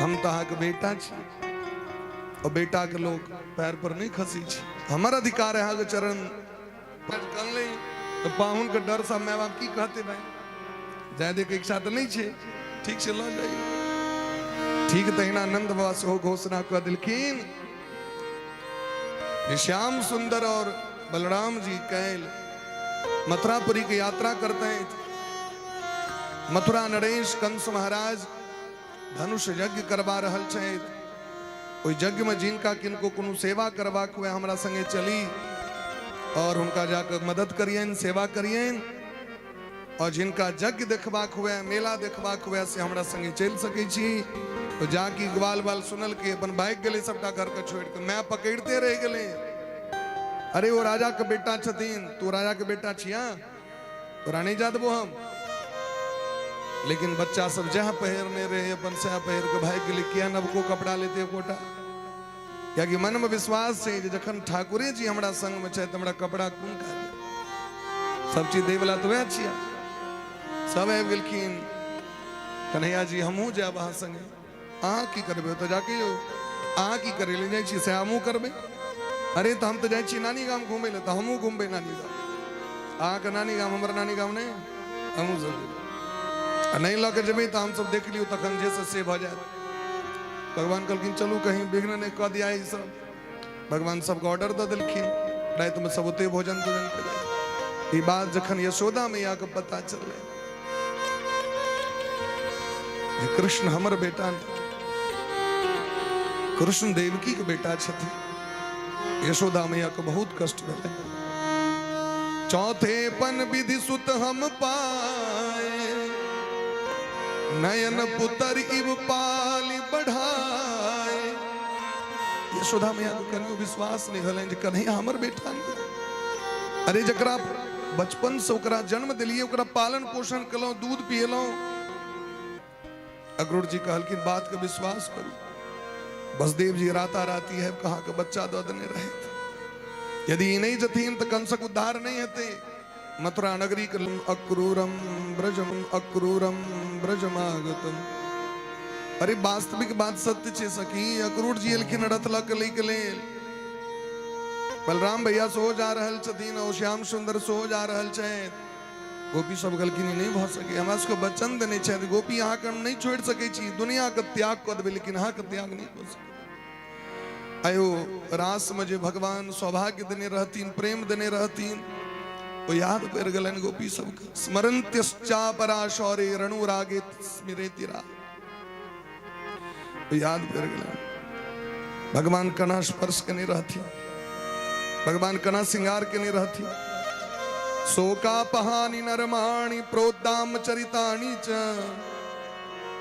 हम तऽ अहाँके बेटा छी, और बेटा के लोग पैर पर नहीं खसै छी, हमर अधिकार है अहाँके चरण कनलै। तऽ पाहुन के डर से माय बाप की कहते भाई, जाय दे के इच्छा तऽ नहीं छै, ठीक छै लऽ जाइए। ठीक तहिना नंद बाबा सेहो घोषणा कऽ देलखिन जे श्याम सुंदर और बलराम जी काल्हि मथुरापुरी के यात्रा करते हैं। मथुरा नरेश कंस महाराज धनुष यज्ञ करवा रहल छथि, ओहि यज्ञ में जिनका किनको कोनो सेवा करबाक हुए हमरा संगे चली और हुनका जाकर मदद करियनि, सेवा करियनि, और जिनका यज्ञ देखबाक हुए, मेला देखबाक हुए, से हमरा संगे चलि सकै छी। तो जाकि ग्वाल बाल सुनल के अपन भागि गेलै सबटा घर के छोड़ि के, माय पकड़िते रहि गेलै। अरे ओ राजा के बेटा छथिन, तू राजा के बेटा छिया, तोरा नहीं जा देबो हम। लेकिन बच्चा सब जहाँ पहिरने रहे अपन सएह पहिर के भागि गेलै, किया नवको कपड़ा लेते एकोटा, कियाकि मन में विश्वास छै जे जखन ठाकुरे जी हमरा संग में छथि हमरा कपड़ा कोन काज, सब चीज दै वाला तऽ वएह छिया। सब आबि गेलखिन, कन्हैया जी हमहूँ जायब अहाँ संगे, अहाँ की करबै ओतऽ जाके यौ, अहाँ की करै लए जाइ छी से हमहूँ करबै। अरे तऽ हम तऽ जाइ छी नानी गाम घुमै लए, तऽ हमहूँ घुमबै नानी गाम, अहाँके नानी गाम हमर नानी गाम नहि, हमहूँ सब जेबै। आ नहि लऽ के जेबै तऽ हमसब देख लियौ तखन जे से भऽ जायत। भगवान कहलखिन चलू कहीं विघ्न नहि कऽ दिया ई सब। भगवान सबके ऑर्डर दऽ देलखिन, रातिमे सब ओते भोजन तोजन केलथि। ई बात जखन यशोदा मैया के पता चललै जे कृष्ण हमर बेटा नहि, कृष्ण देवकी के बेटा छथिन, यशोदा मैया के बहुत कष्ट भेलै। चौथे पन विधि सुत हम पाए, नयन पुतर इव पाली बढ़ाए। यशोदा मैया के कनियो विश्वास नहीं भेलनि जे कन्हैया हमर बेटा नहीं। अरे जकरा बचपन से ओकरा जन्म दिलिए, ओकरा पालन पोषण केलहुँ, दूध पियलहुँ। अक्रूर जी कहलखिन बात के विश्वास करू, बसदेव जी राता राती है कहाँ के बच्चा दऽ देने रहे, यदि ई नहीं जथिन तऽ कंसक उद्धार नहीं हेतै। मथुरा नगरी के अक्रूरम ब्रजम अक्रूरम ब्रजमागतम। अरे वास्तविक बात सत्य छै सखी, अक्रूर जी एलखिन रथ लऽ के लैके लेल, बलराम भैया सेहो जा रहल छथिन और श्याम सुंदर सेहो जा रहल छथि। गोपी सब कहलखिन ई नहि भऽ सकै, हमरा सबके वचन देने छथि गोपी, अहाँके हम नहि छोड़ि सकै छी, दुनियाके त्याग कऽ देबै लेकिन अहाँके त्याग नहि कऽ सकै। आयो रास में जे भगवान सौभाग्य देने रहथिन, प्रेम देने रहथिन, ओ याद पड़ि गेलनि गोपी सबके। स्मरन्त्यश्चापरा शौर्य रणुरागे स्मृतिरा, ओ याद पड़ि गेलनि। भगवान कना स्पर्श केने रहथिन, भगवान कना श्रृंगार केने रहथिन। शोकापहानि नरमाणि प्रोद्दाम चरितानि च,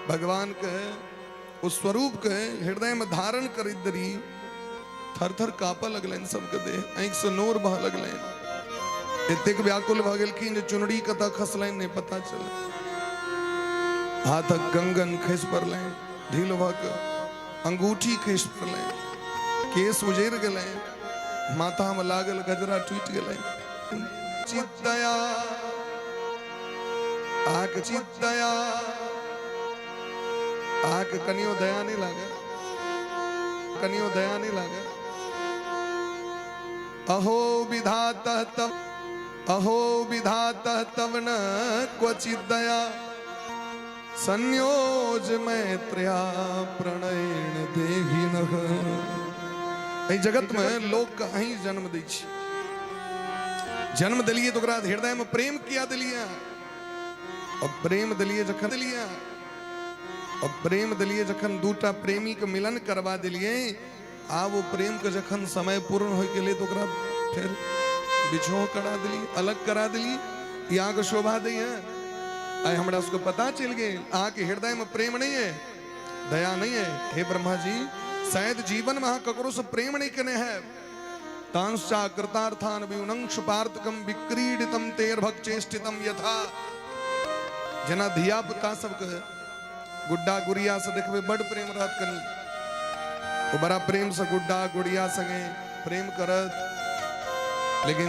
भगवान के उस स्वरूप के हृदय में धारण करैत देरी थर थर कांपऽ लगलनि सबके देह, आँखि से नोर बहऽ लगलनि, एतेक व्याकुल भऽ गेलखिन जे चुनरी कतऽ खसलनि नहि पता चलल, हाथक कंगन खसि पड़लनि ढील भऽ कऽ, अंगूठी खसि पड़लनि, केश उजड़ि गेलनि, माथा में लागल गजरा टूटि गेलनि। चित्तया अहाँके चित्तया अहाँके कनियो दया नहि लागल, कनियो दया नहि लागल। अहो विधातः तव, अहो विधातः तव न क्वचित दया, संयोज मैत्र्या प्रणयेण देहिनः। एहि जगत में लोक के अहीं जन्म दै छी, जन्म देलिए तो ओकरा हृदय में प्रेम किया देलिए, और प्रेम देलिए जखन देलिए, और प्रेम देलिए जखन दूटा प्रेमी के मिलन करवा देलिए, आब वो प्रेम के जखन समय पूर्ण हो गेलै तो ओकरा फेर बिछोह करा देलिए, अलग करा देलिए। ई अहाँके शोभा दैया? आइ हमरा सबके पता चलि गेल अहाँके हृदय में प्रेम नहीं है, दया नहीं है। हे ब्रह्मा जी, शायद जीवन में अहाँ ककरो से प्रेम नहीं केने है, तांश्चा कृतार्थान विउनंश पार्थकम विक्रीडितम तेर्भक्चेष्टितम यथा। जेना धिया पुता सबके गुड्डा गुड़िया से देखबै बड प्रेम रहत, कनी ओ बड़ा प्रेम से गुड्डा गुड़िया संगे प्रेम करत, लेकिन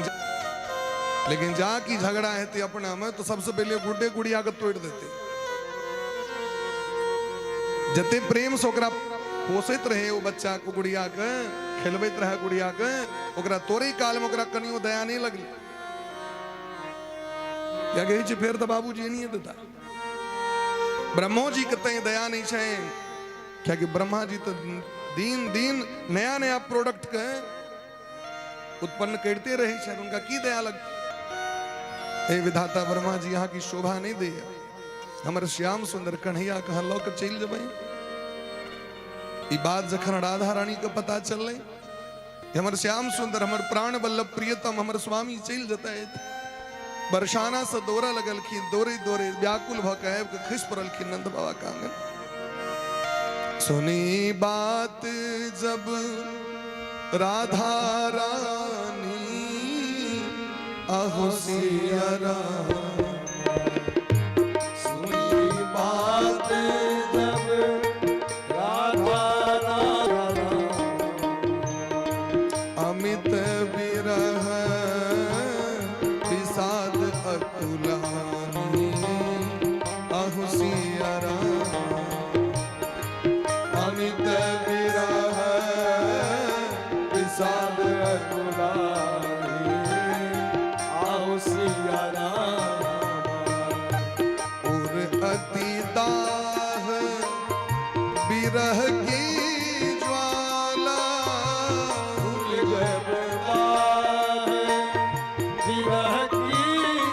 लेकिन जा की झगड़ा हेतै अपना में तो सबसे पहले गुड्डे गुड़िया के तोड़ देते। जते प्रेम से ओकरा पोसैत रहे ओ बच्चा को, गुड़िया के खेलबैत रहे गुड़िया के, ओकरा तोड़े काल में ओकरा कनियो दया नहीं लगलै। क्या कहै छै फेर तऽ बाबूजी नहीं देता। ब्रह्मो जी के तैं दया नहीं छै, कियाकि ब्रह्मा जी तो दिन दिन नया नया प्रोडक्ट के उत्पन्न करते रहे छथि, उनका की दया लगतै। हे विधाता ब्रह्मा जी, अहाँ की शोभा नहीं दैया, हमर श्याम सुंदर कन्हैया कहाँ लऽ के चलि जेबै। ई बात जखन राधा रानी के पता चललै, हमर श्याम सुंदर, हमर प्राण वल्लभ प्रियतम, हमर स्वामी चलि जेतै, बरसाना से दौड़ऽ लगलखिन, दौड़े दौड़े व्याकुल भऽ के आबि के खसि पड़लखिन नंद बाबा के आंगन। सुनी बात जब राधा रानी अहो सिया राम। सुनी बात जब राधा रानी अमित विरह विषाद अकुलानी अहो सिया राम। अमित विरह विषाद अकुलानी अहो सिया राम। उर अति दाह विरह की ज्वाला, उर दाह विरह की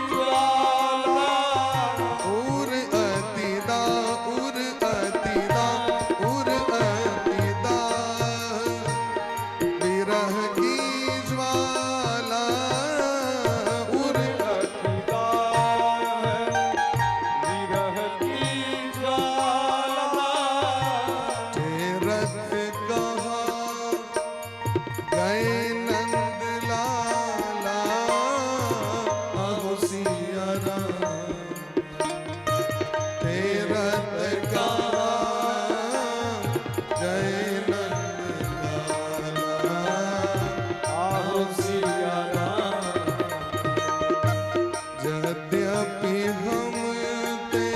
ज्वाला, उर अति दाह, उर अति दाह, उर अति दाह विरह की ज्वाला, उर अति दाह विरह की ज्वाला। रथ कहाँ गए नंद लाला अहो सिया राम। रथ कहाँ गए नंद लाला अहो सिया राम। यद्यपि हम ते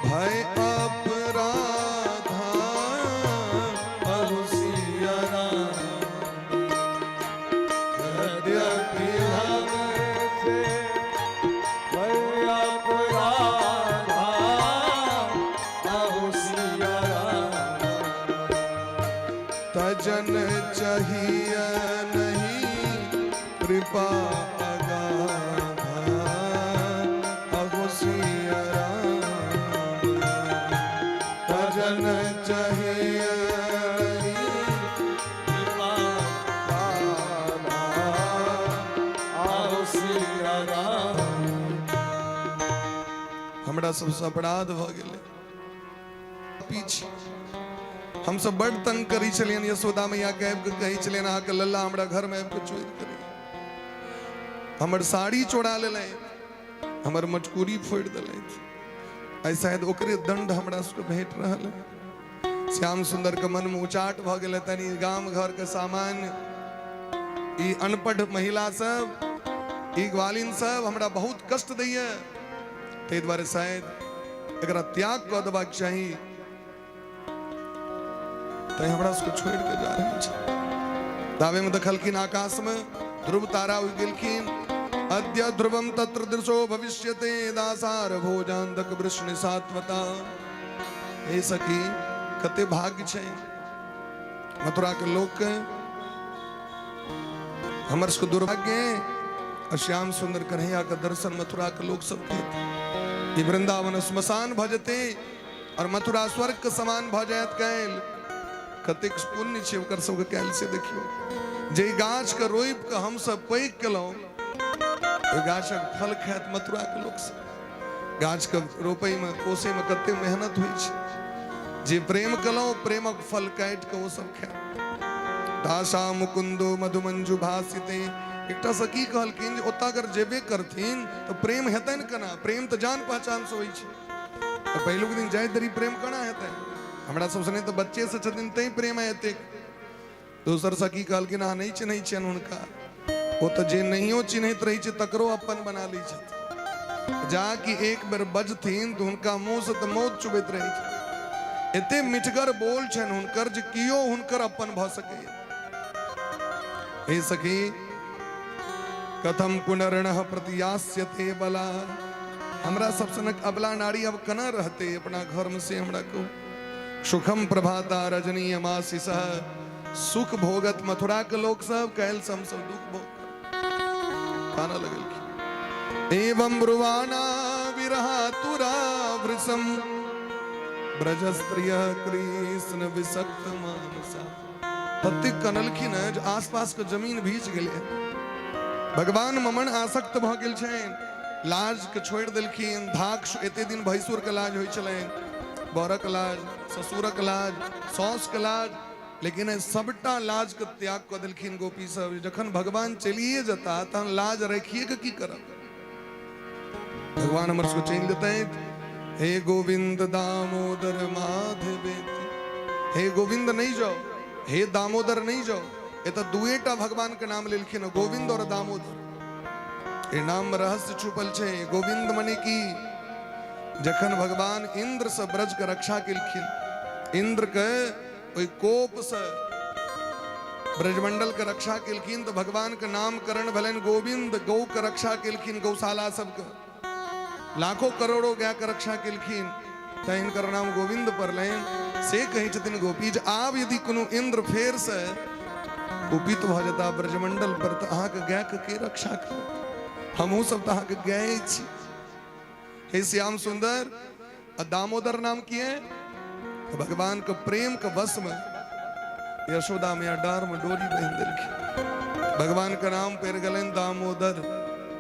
भय अपराधा अहो सिया राम। यद्यपि हम ते भय अपराधा अहो सिया राम। तजन चाहिए नहीं कृपा अगाधा अहो सिया राम। तजन चाहिए नहीं कृपा अगाधा अहो सिया राम। हमरा सबसँ अपराध भऽ गेलै। पीछे हमसब बड तंग करै छलियनि यशोदा मैया के, आबि कऽ कहै छलियनि अहाँके लल्ला हमरा घरमे आबि कऽ चोरि करै, हमर साड़ी चोरा लेलथि, हमर मटकूरी फोड़ि देलथि। आइ शायद ओकरे दंड हमरा सबके भेट रहल है। श्याम सुंदर के मन में उचाट भऽ गेलै, तनी गाम घर के सामान्य ई अनपढ़ महिला सब, ई ग्वालिन सब हमरा बहुत कष्ट दैया, ताहि दुआरे शायद एकरा त्याग कऽ देबाक चाही, तैं हमरा सबके छोड़ि कऽ जा रहल छै। ताबे में देखलखिन आकाश में ध्रुव तारा उगि गेलखिन। अद्य ध्रुवम तत्र दृशो भविष्यते दासार भोजांधक वृष्णि सात्वता। हे सखी, कते भाग्य छै मथुरा के लोक के, हमर सबके दुर्भाग्य है। श्याम सुंदर कन्हैया के दर्शन मथुरा के लोग सबके ये वृंदावन श्मशान भऽ जेतै और मथुरा स्वर्ग के समान भऽ जायत। कैल कतेक पुण्य छै ओकर सबके कैल से देखियौ, जे गाछ के रोपि के हमसब पैघ केलहुँ ओहि गाछक फल खायत मथुरा के लोक सब। गाछ के रोपै में पोसै में कते मेहनत होइ छै, जे प्रेम केलहुँ प्रेमक फल काटि के ओ सब खायत। दासा मुकुंदो मधुमंजु भासिते। एकटा सखी कहलखिन जे ओतऽ अगर जेबे करथिन तऽ प्रेम हेतनि केना? प्रेम तऽ जान पहचान से होइ छै, तऽ पहिलुक दिन जाइत देरी प्रेम केना हेतै? हमरा सब सने तऽ बच्चे से छथिन तैं प्रेम हेतै। दोसर सखी कहलखिन अहाँ नहि चिन्है छियनि हुनका, ओ तऽ जे नहियो चिन्हैत रहै छै तकरो अपन बना लै छथिन। जा कि एक बेर बजथिन तऽ हुनका मुँह से तऽ मौत चुबैत रहै छै, एते मिठगर बोल छनि हुनकर जे कियो हुनकर अपन भऽ सकैए। हे सखी, कथम पुनर्णः प्रतियास्यते बला, हमरा सब सनक अबला नारी अब केना रहते अपना घर में, से हमरा कहू। सुखम प्रभाता रजनी अमाशिष, सुख भोगत मथुरा के लोक सब, कैल से हम सब दुख भोग खाना लगलखिन। एवं ब्रुवाणा विरहातुरा वृषम ब्रजस्त्रिय कृष्ण विसक्त मानसा। ततेक कनलखिन जे आसपास के जमीन भीज गेलै। भगवान ममन आसक्त भऽ गेल छनि, लाज के छोड़ि देलखिन। धाक एते दिन भैंसुर के लाज होइ छलनि, बरक लाज, ससुरक लाज, साउस के लाज, लेकिन एहि सबटा लाज के त्याग कऽ देलखिन गोपी सब। जखन भगवान चलिए जता तहन लाज रखिए के की करब? भगवान हमर सबके चलि देतनि। हे गोविंद दामोदर माधवेति, हे गोविंद नहीं जाओ, हे दामोदर नहीं जाओ। एतऽ दुएटा भगवान के नाम लेलखिन, गोविंद और दामोदर। ए नाम में रहस्य छुपल छै। गोविंद मने की जखन भगवान इंद्र से ब्रज के रक्षा केलखिन, इंद्र के ओहि कोप से ब्रजमंडल के रक्षा केलखिन, तऽ भगवान के नामकरण भेलनि गोविंद। गौ के रक्षा केलखिन, गौशाला सबके लाखों करोड़ों गाय के रक्षा केलखिन, तऽ हिनकर नाम गोविंद पड़लनि। से कहै छथिन गोपी जे आब यदि कोनो इंद्र फेर से कुपित भऽ जेता ब्रजमंडल पर तऽ अहाँके गाय के के रक्षा करत? हमहूँ सब तऽ अहाँके गाय छी। हे श्याम सुंदर, आ दामोदर नाम किए? तो भगवान के प्रेम के वश में यशोदा मैया डार में डोरी बांधि देलखिन, भगवान के नाम पड़ि गेलनि दामोदर।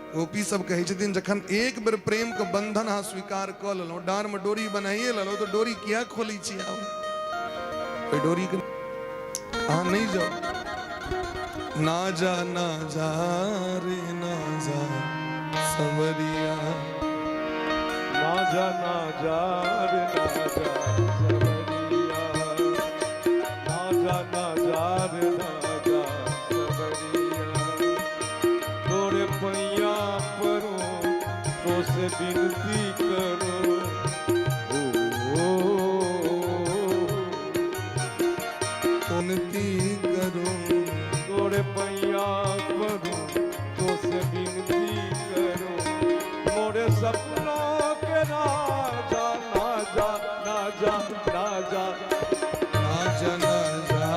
गोपी सब कहै छथिन जखन एक बेर प्रेम के बंधन अहाँ स्वीकार कऽ लेलहुँ, डार में डोरी बनाइए लेलहुँ, तऽ डोरी किया खोलै छी? आब ओहि डोरी के अहाँ नहीं जाओ। ना जा ना जा रे ना जा संवरिया, ना जा ना जा रे ना जा संवरिया, ना जा ना जा रे ना जा संवरिया, तोरे पैया परो तो से विनती करो, ओ विनती करो, तोरे पैया परो तो से विनती करो, मोरे सपनों के राजा, ना जा ना जा ना जा ना जा ना जा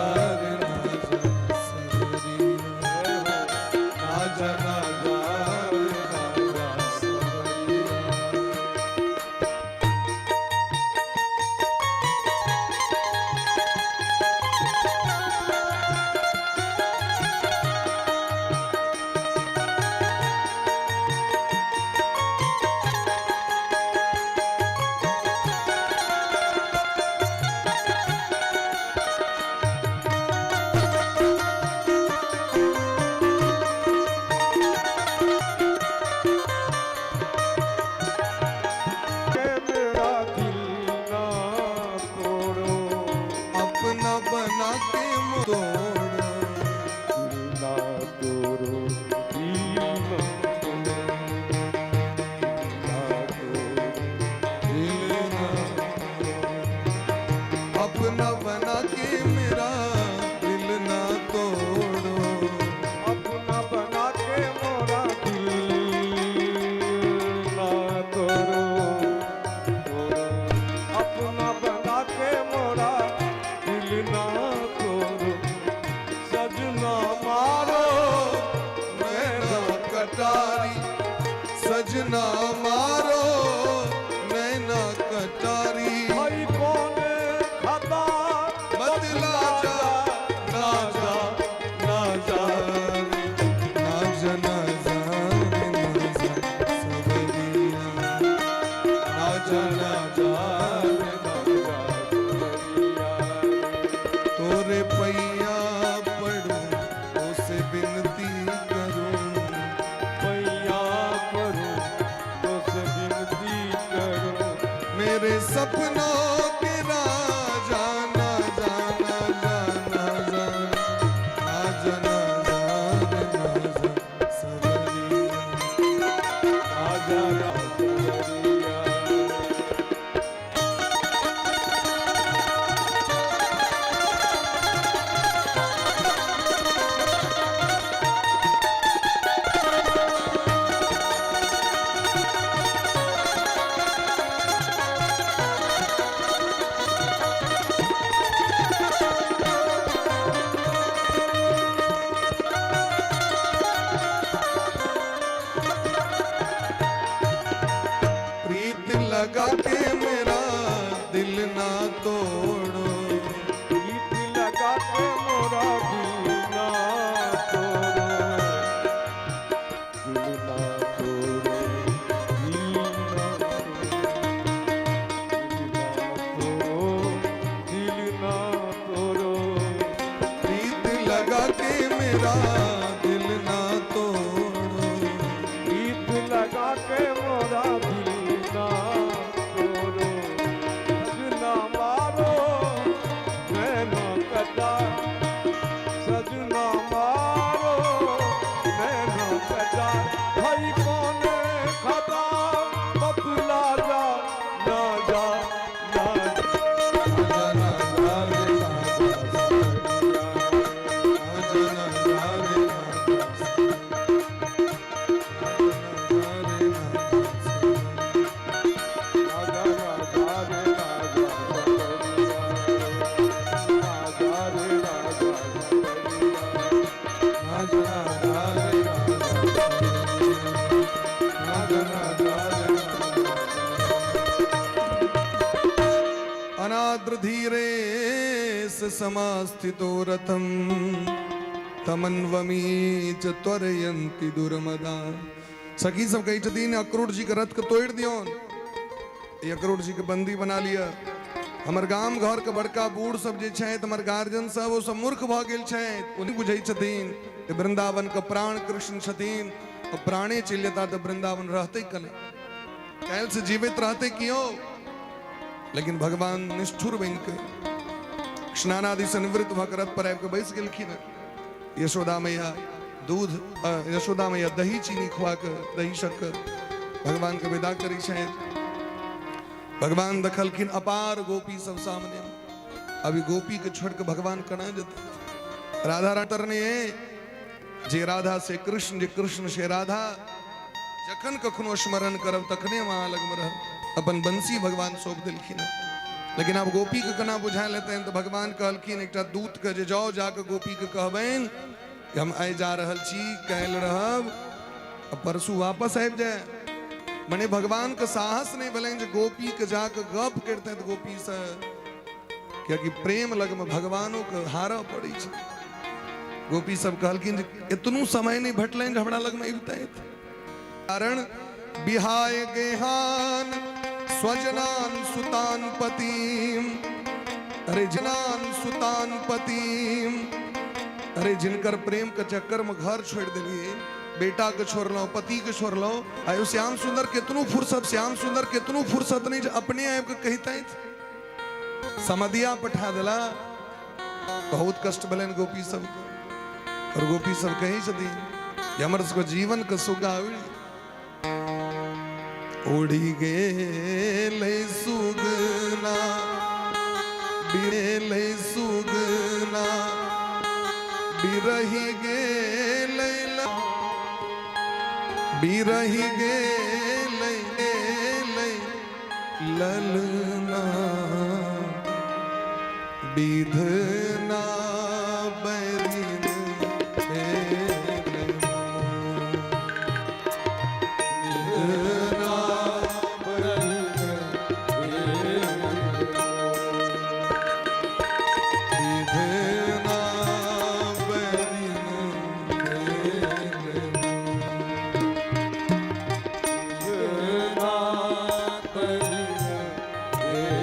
रे ना जा संवरिया, ना जा ना जा रे ना जा संवरिया। सपनों के राजा ना जाना जाना जाना ना जाना जाना ना सवरिया। राजा सवरिया। प्रीत लगा के मेरा दिल ना तोड़ो। प्रीत लगा के मोरा दिल ना तोड़ो, दिल ना तोड़ो, दिल ना तोड़ो, दिल ना तोड़ो। प्रीत लगा के मेरा दिल ना तोड़ो। प्रीत लगा के मोरा दिल ना तोड़ो। सजना मारो नैना कटा, सजना मारो नैना कटा, भाई कौन खता बतला जा ना जा ना ना जाना जा रे ना जा सवरिया, ना जाना जा रे ना जा सवरिया, ना जाना जा रे ना जा सवरिया। राजा राजा रे राजा सवरिया, राजा रे राजा सवरिया। ना जाना जा रे ना जा सवरिया, ना जाना जा रे ना जा सवरिया। अनाद्र धीरे समास्थितो रथम तमन्वमी च त्वरयन्ति दुर्मदा। सखी सब कहै छथिन अक्रूर जी के रथ के तोड़ि दियौन, ई अक्रूर जी के बंदी बना लिअ। हमर गाम घर के बड़का बूढ़ सब जे छथि, हमर गार्जियन सब, ओ सब मूर्ख भऽ गेल छथि। ओ नहि बुझै छथिन जे वृंदावन के प्राण कृष्ण छथिन। आ प्राणे चलि जेता तऽ वृंदावन रहतै कने, काल्हि से जीवित रहतै कियो। लेकिन भगवान निष्ठुर बनि के स्नानादि से निवृत्त भऽ के रथ पर आबि कऽ बैस गेलखिन। यशोदा मैया दूध यशोदा मैया दही चीनी खुआ कऽ, दही शक्कर भगवान के विदा करै छथि। भगवान देखलखिन अपार गोपी सब सामने, अभी गोपी के छोड़ के भगवान केना जेतै। राधा तरने जे राधा से कृष्ण, जे कृष्ण से राधा, जखन कखनो स्मरण करब तखने हम अहाँ लगमे रहब। अपन बंसी भगवान सौंप देलखिन। लेकिन आब गोपी के केना बुझायल हेतनि? तऽ भगवान कहलखिन एकटा दूत के जे जाओ जाके गोपी के कहबनि कि हम आइ जा रहल छी, काल्हि रहब आ परसू वापस आबि जाय। मने भगवान के साहस नहि भेलनि जे गोपी के जाके गप करितथि गोपी से, कियाकि प्रेम लगमे भगवानो के हारऽ पड़ै छै। गोपी सब कहलखिन जे एतनू समय नहि भेटलनि जे हमरा लगमे अबितथि। कारण बिहाय गेहान स्वजनान सुतान पतिम, अरे जनान सुतान पतिम, अरे जिनकर प्रेम के चक्कर में घर छोड़ दिलिए, बेटा के छोड़लहुँ, पति के छोड़लहुँ, आयो श्याम सुंदर केतनो फुर्सत, श्याम सुंदर केतनो फुर्सत नहीं जे अपने आबि के कहितथि। समदिया पठा देला। बहुत कष्ट भेलनि गोपी सबके। और गोपी सब कहै छथिन जे हमर सबके जीवन के सुगा उड़ी गेलै सुगना, बिरेलै सुगना, बिरही गेलै बिरही गेलै गेलै ललना, विधना बैरिन भेलै विधना विधना बैरिन भेलै।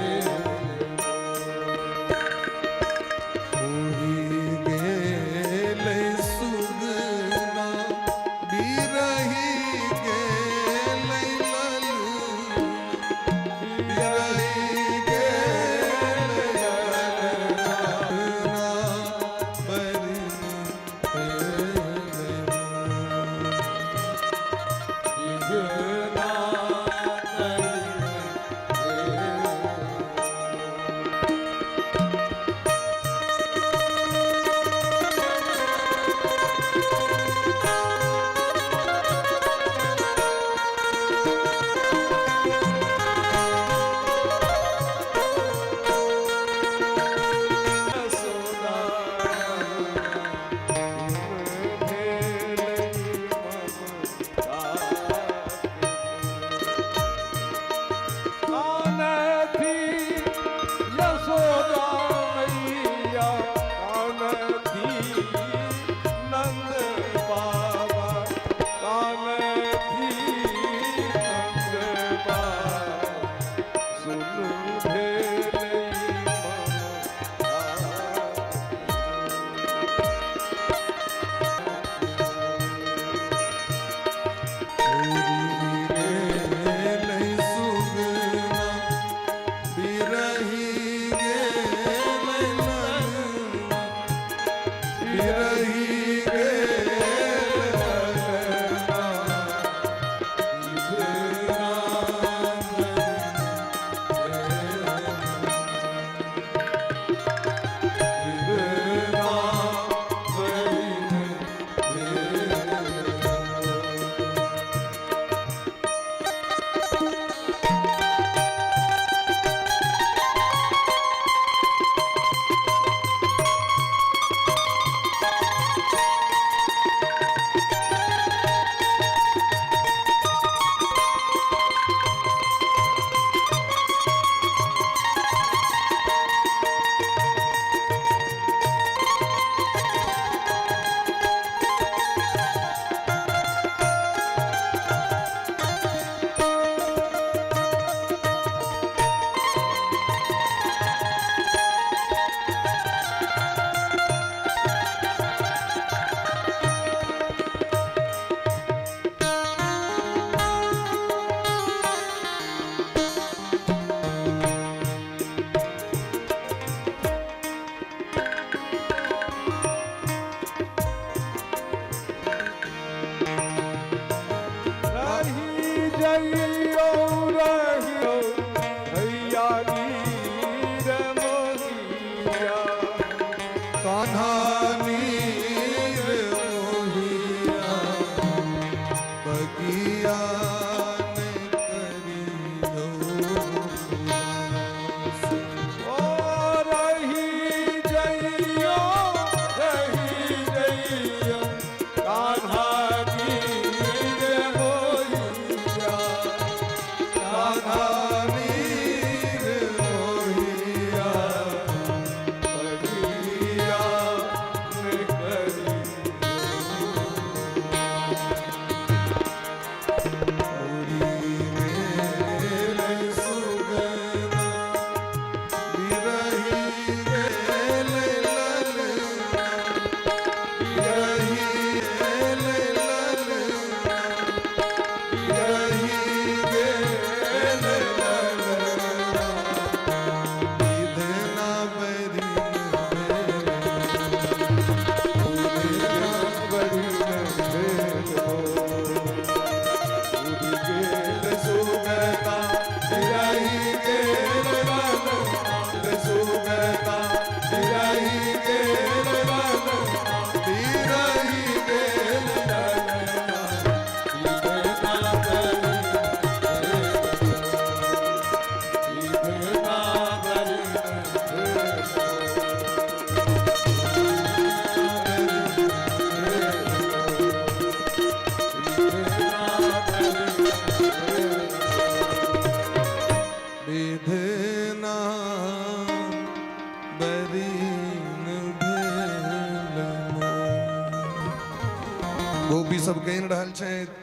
सब गानि रहल छथि।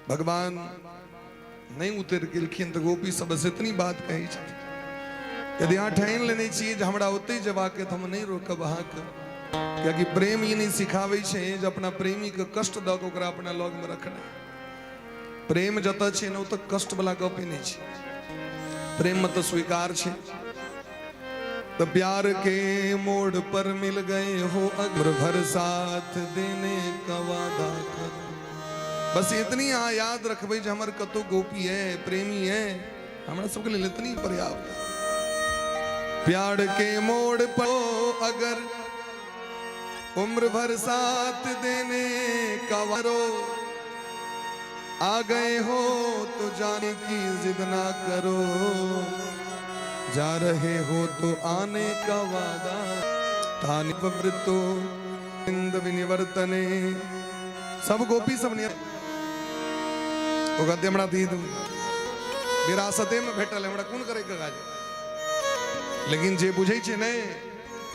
भगवान नहि उतरि गेलखिन तऽ गोपी सब बस इतनी बात कहै छथिन, यदि अहाँ ठानि लेने छियै जे हमरा ओतहि जेबाक तऽ हम नहि रोकब अहाँके, कियाकि प्रेम ई नहि सिखाबै छै जे अपना प्रेमीके कष्ट दऽ कऽ ओकरा अपना लगमे रखनाइ। प्रेम जतऽ छै ने ओतऽ कष्ट वाला गपे नहि छै, प्रेममे तऽ स्वीकार छै। तो प्यार के मोड़ पर मिल गए हो अग्र भर साथ देने का वादा कर। बस इतनी अहाँ याद रखबै जे हमर कतौ गोपी है, प्रेमी है, हमरा सबके लेल इतनी पर्याप्त। प्यार के मोड़ पर अगर उम्र भर साथ देने का वादा आ गए हो तो जाने की जिद ना करो, जा रहे हो तो आने का वादा। तानि वृत्तो इंद विनिवर्तने। सब गोपी सब नियर ओ कहते हमरा दी दू, विरासते में भेटल, हमरा कोन करे के काज। लेकिन जे बुझै छै ने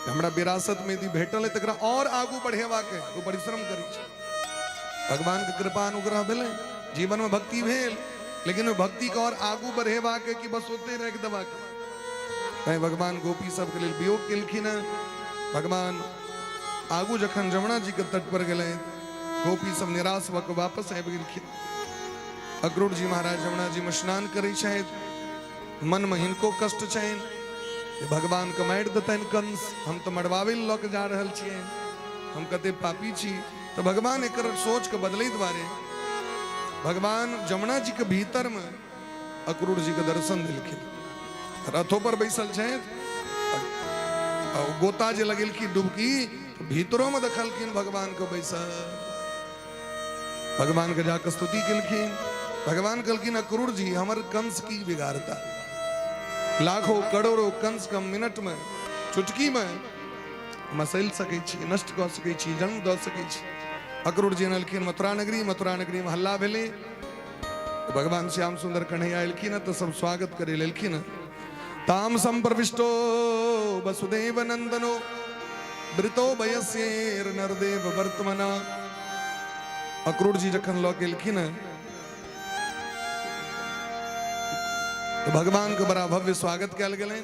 हमरा विरासत में यदि भेटल है तकरा और आगू बढ़ेबा के ओ परिश्रम करै छै। भगवान के कृपा अनुग्रह भेलै, जीवन में भक्ति भेल, लेकिन भक्ति के और आगू बढ़ेबा के कि बस ओते राखि देबा के। तैं भगवान गोपी सबके लेल वियोग केलखिन हँ। भगवान आगू जखन जमुना जी के तट पर गेलै, गोपी सब निराश भऽ कऽ वापस आबि गेलखिन। अक्रूर जी महाराज जमुना जी में स्नान करै छथि, मन में हिनको कष्ट छनि जे भगवान के मारि देतनि कंस, हम तऽ मरबाबै लए लऽ के जा रहल छियनि, हम कते पापी छी। तऽ भगवान एकर सोच के बदलै दुआरे भगवान जमुना जी के भीतर में अक्रूर जी के दर्शन देलखिन। रथों पर बैसल छथि, गोता जे लगेलखिन डुबकी, भीतरो में देखलखिन भगवान के बैसल। भगवान के जाके स्तुति केलखिन। भगवान कहलखिन अक्रूर जी हमर कंस की बिगाड़ता, लाखों करोड़ों कंस कम मिनट में चुटकी में मसैल सकै छी, नष्ट कऽ सकै छी, जन्म दऽ सकै छी। अक्रूर जी अनलखिन मथुरा नगरी, मथुरा नगरी में हल्ला भेलै। भगवान श्याम सुंदर कन्हैया एलखिन तऽ सब स्वागत करे लेलखिन। ताम संप्रविष्टो वसुदेव नंदनो वृतो वयस्येर नरदेव वर्तमना। अक्रूर जी जखन लऽ के एलखिन तऽ भगवान के बड़ा भव्य स्वागत कयल गेलनि।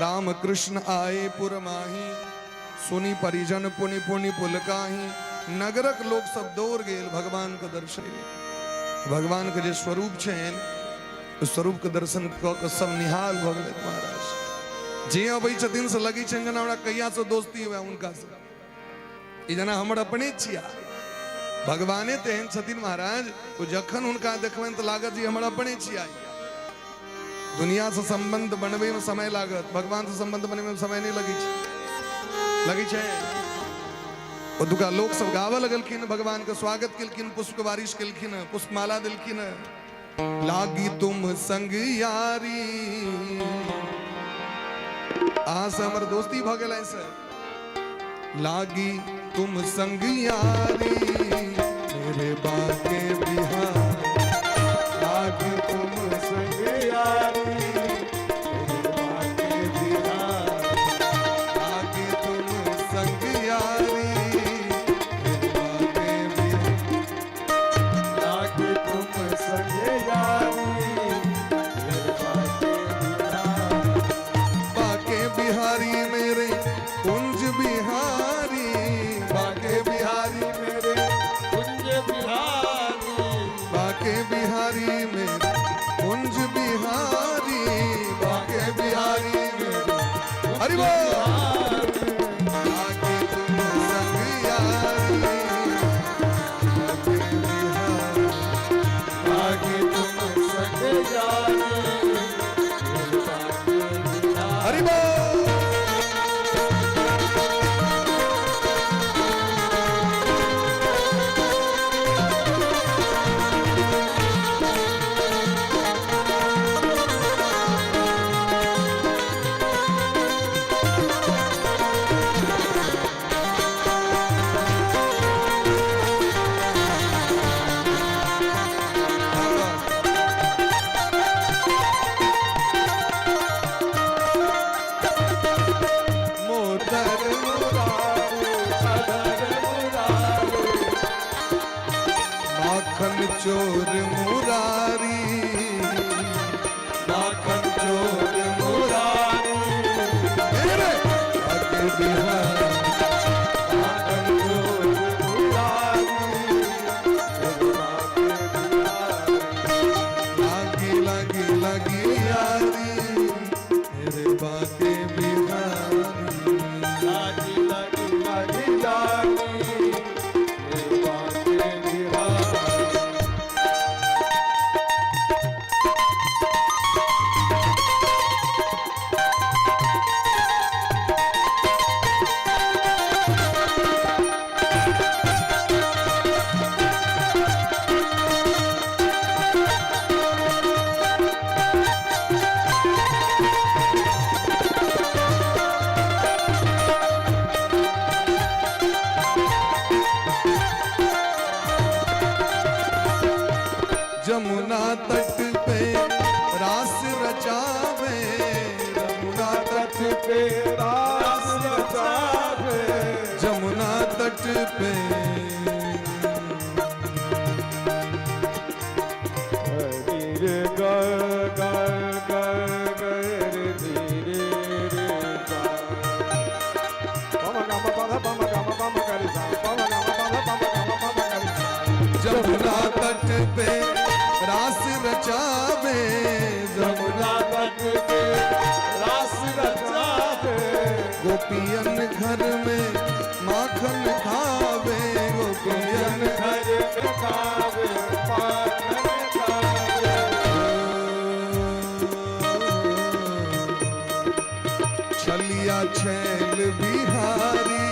राम कृष्ण आए पुर माही, सुनी परिजन पुनि पुनि पुलकाही। नगरक लोक सब दौड़ गेल भगवान के दर्शन। भगवान के जे स्वरूप छनि स्वरूप के दर्शन कऽ के सब निहाल भऽ गेलै। महाराज जे अबै छथिन से लगै छनि जेना हमरा कहिया से दोस्ती हुए हुनका से, ई जेना हमर अपने छिया। भगवाने तेहन छथिन महाराज, ओ जखन हुनका देखबनि तऽ लागत जे हमर अपने छिया। दुनिया से संबंध बनबै में समय लागत, भगवान से संबंध बनबै में समय नहीं लगै छै, लगै छै। ओतुका लोक सब गाबऽ लगलखिन, भगवान के स्वागत केलखिन, पुष्प के बारिश केलखिन, पुष्पमाला देलखिन। लागी तुम संग यारी, अहाँ से हमर दोस्ती भऽ गेल से। लागी तुम संग यारी मेरे बाके बिहार, लागी तुम संग यारी मेरे बाके बिहार, लागी तुम संग यारी मेरे बाके बिहार, लागी तुम संग यारी मेरे बाके बिहार, बाके बिहारी मेरे कुंज बिहारी, बाके बिहारी मेरे कुंज बिहारी, बाके बिहारी मेरे कुंज बिहारी, बाके बिहारी मेरे हरि बोल। लागे तुम संग यारी बाके बिहारी, लागी तुम संग यारी मेरे बाके बिहारी। हरि बोल। माखन चोर मुरारी, माखन चोर मुरारी, मेरे बांके बिहारी। माखन चोर मुरारी, मेरे बांके बिहारी। लागी लागी लागी यारी, मेरे बांके बिहारी। लागी लागी लागी लागी, मेरे बांके बिहारी। जमुना तट पे रास रचावे, जमुना तट पे रास रचावे, जमुना तट पे। हरि ग ग ग ग रे धीरे रे सा। पम ग म प ध पम ग म प म ग रे सा, पम ग म प ध पम ग म प म ग रे सा। जमुना तट पे रास रचावे, जमुना जमुना तट पे रास रचावे, गोपियन घर में माखन खावे, गोपियन घर में खावे माखन खावे। छलिया छैल बिहारी,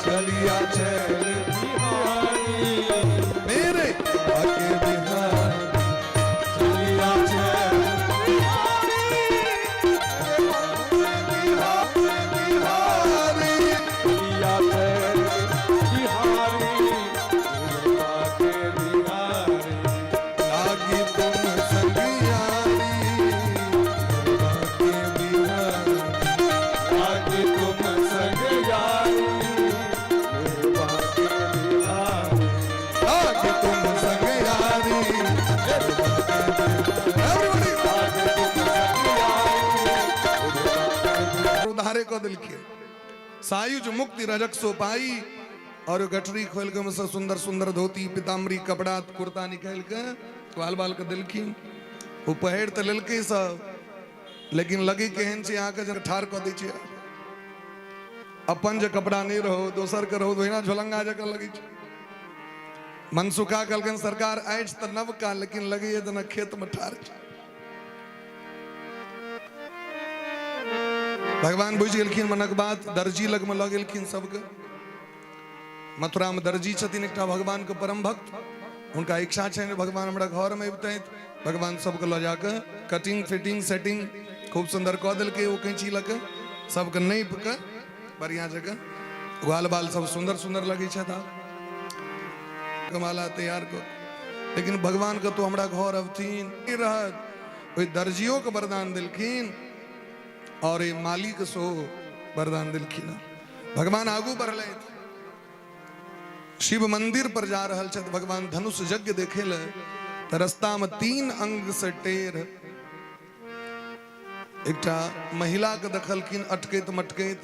छलिया छैल बिहारी, मेरे बांके बिहारी। छलिया छैल बिहारी, बिहारी। छलिया छैल बिहारी, मेरे बांके बिहारी। लागी तुम संग यारी, बांके बिहारी। लागी तुम संग यारी, मेरे बांके बिहारी। लागी तुम संग यारी, Everybody! लागी तुम संग यारी, मेरे बांके बिहारी। उधारे कऽ देलखिन। सायुज मुक्ति रजक सो पाई, और ओ गठरी खोलि के ओहिमे सुंदर सुंदर धोती पीताम्बरी कपड़ा कुर्ता निकालि के बाल बाल के देलखिन। ओ पहिर तऽ लेलकै सब, लेकिन लगी केहन छै अहाँके जे ठाढ़ कऽ दै छै। अपन जे कपड़ा नहि रहो, दोसर के रहो, ओहिना झोलंगा जकाँ लगै छै। मनसुखा कहलखिन, सरकार, अछि तऽ नवका, लेकिन लगैए जेना खेतमे ठाढ़ छै। भगवान बुझि गेलखिन मनक बात। दर्जी लगमे लऽ गेलखिन सबके। मथुरामे दर्जी छथिन एकटा भगवानके परम भक्त। हुनका इच्छा छनि भगवान हमरा घरमे अबितथि। भगवान सबके लऽ जाकऽ कटिंग फिटिंग सेटिंग खूब सुन्दर कऽ देलकै। ओ कैंची लऽ कऽ सबके नापि कऽ बढ़िआँ जकाँ ग्वाल बाल सब सुन्दर सुन्दर लगै छथि आब कमाला तैयार कऽ। लेकिन भगवान के तो हमरा घर अबथिन रहत। ओहि दर्जियोके वरदान देलखिन और ई मालिक सेहो वरदान देलखिन। भगवान आगू बढ़लथि, शिव मंदिर पर जा रहल छथि भगवान धनुष यज्ञ देखे ले, तऽ रास्ता में तीन अंग से टेढ़ एकटा महिला के देखलखिन अटकैत मटकैत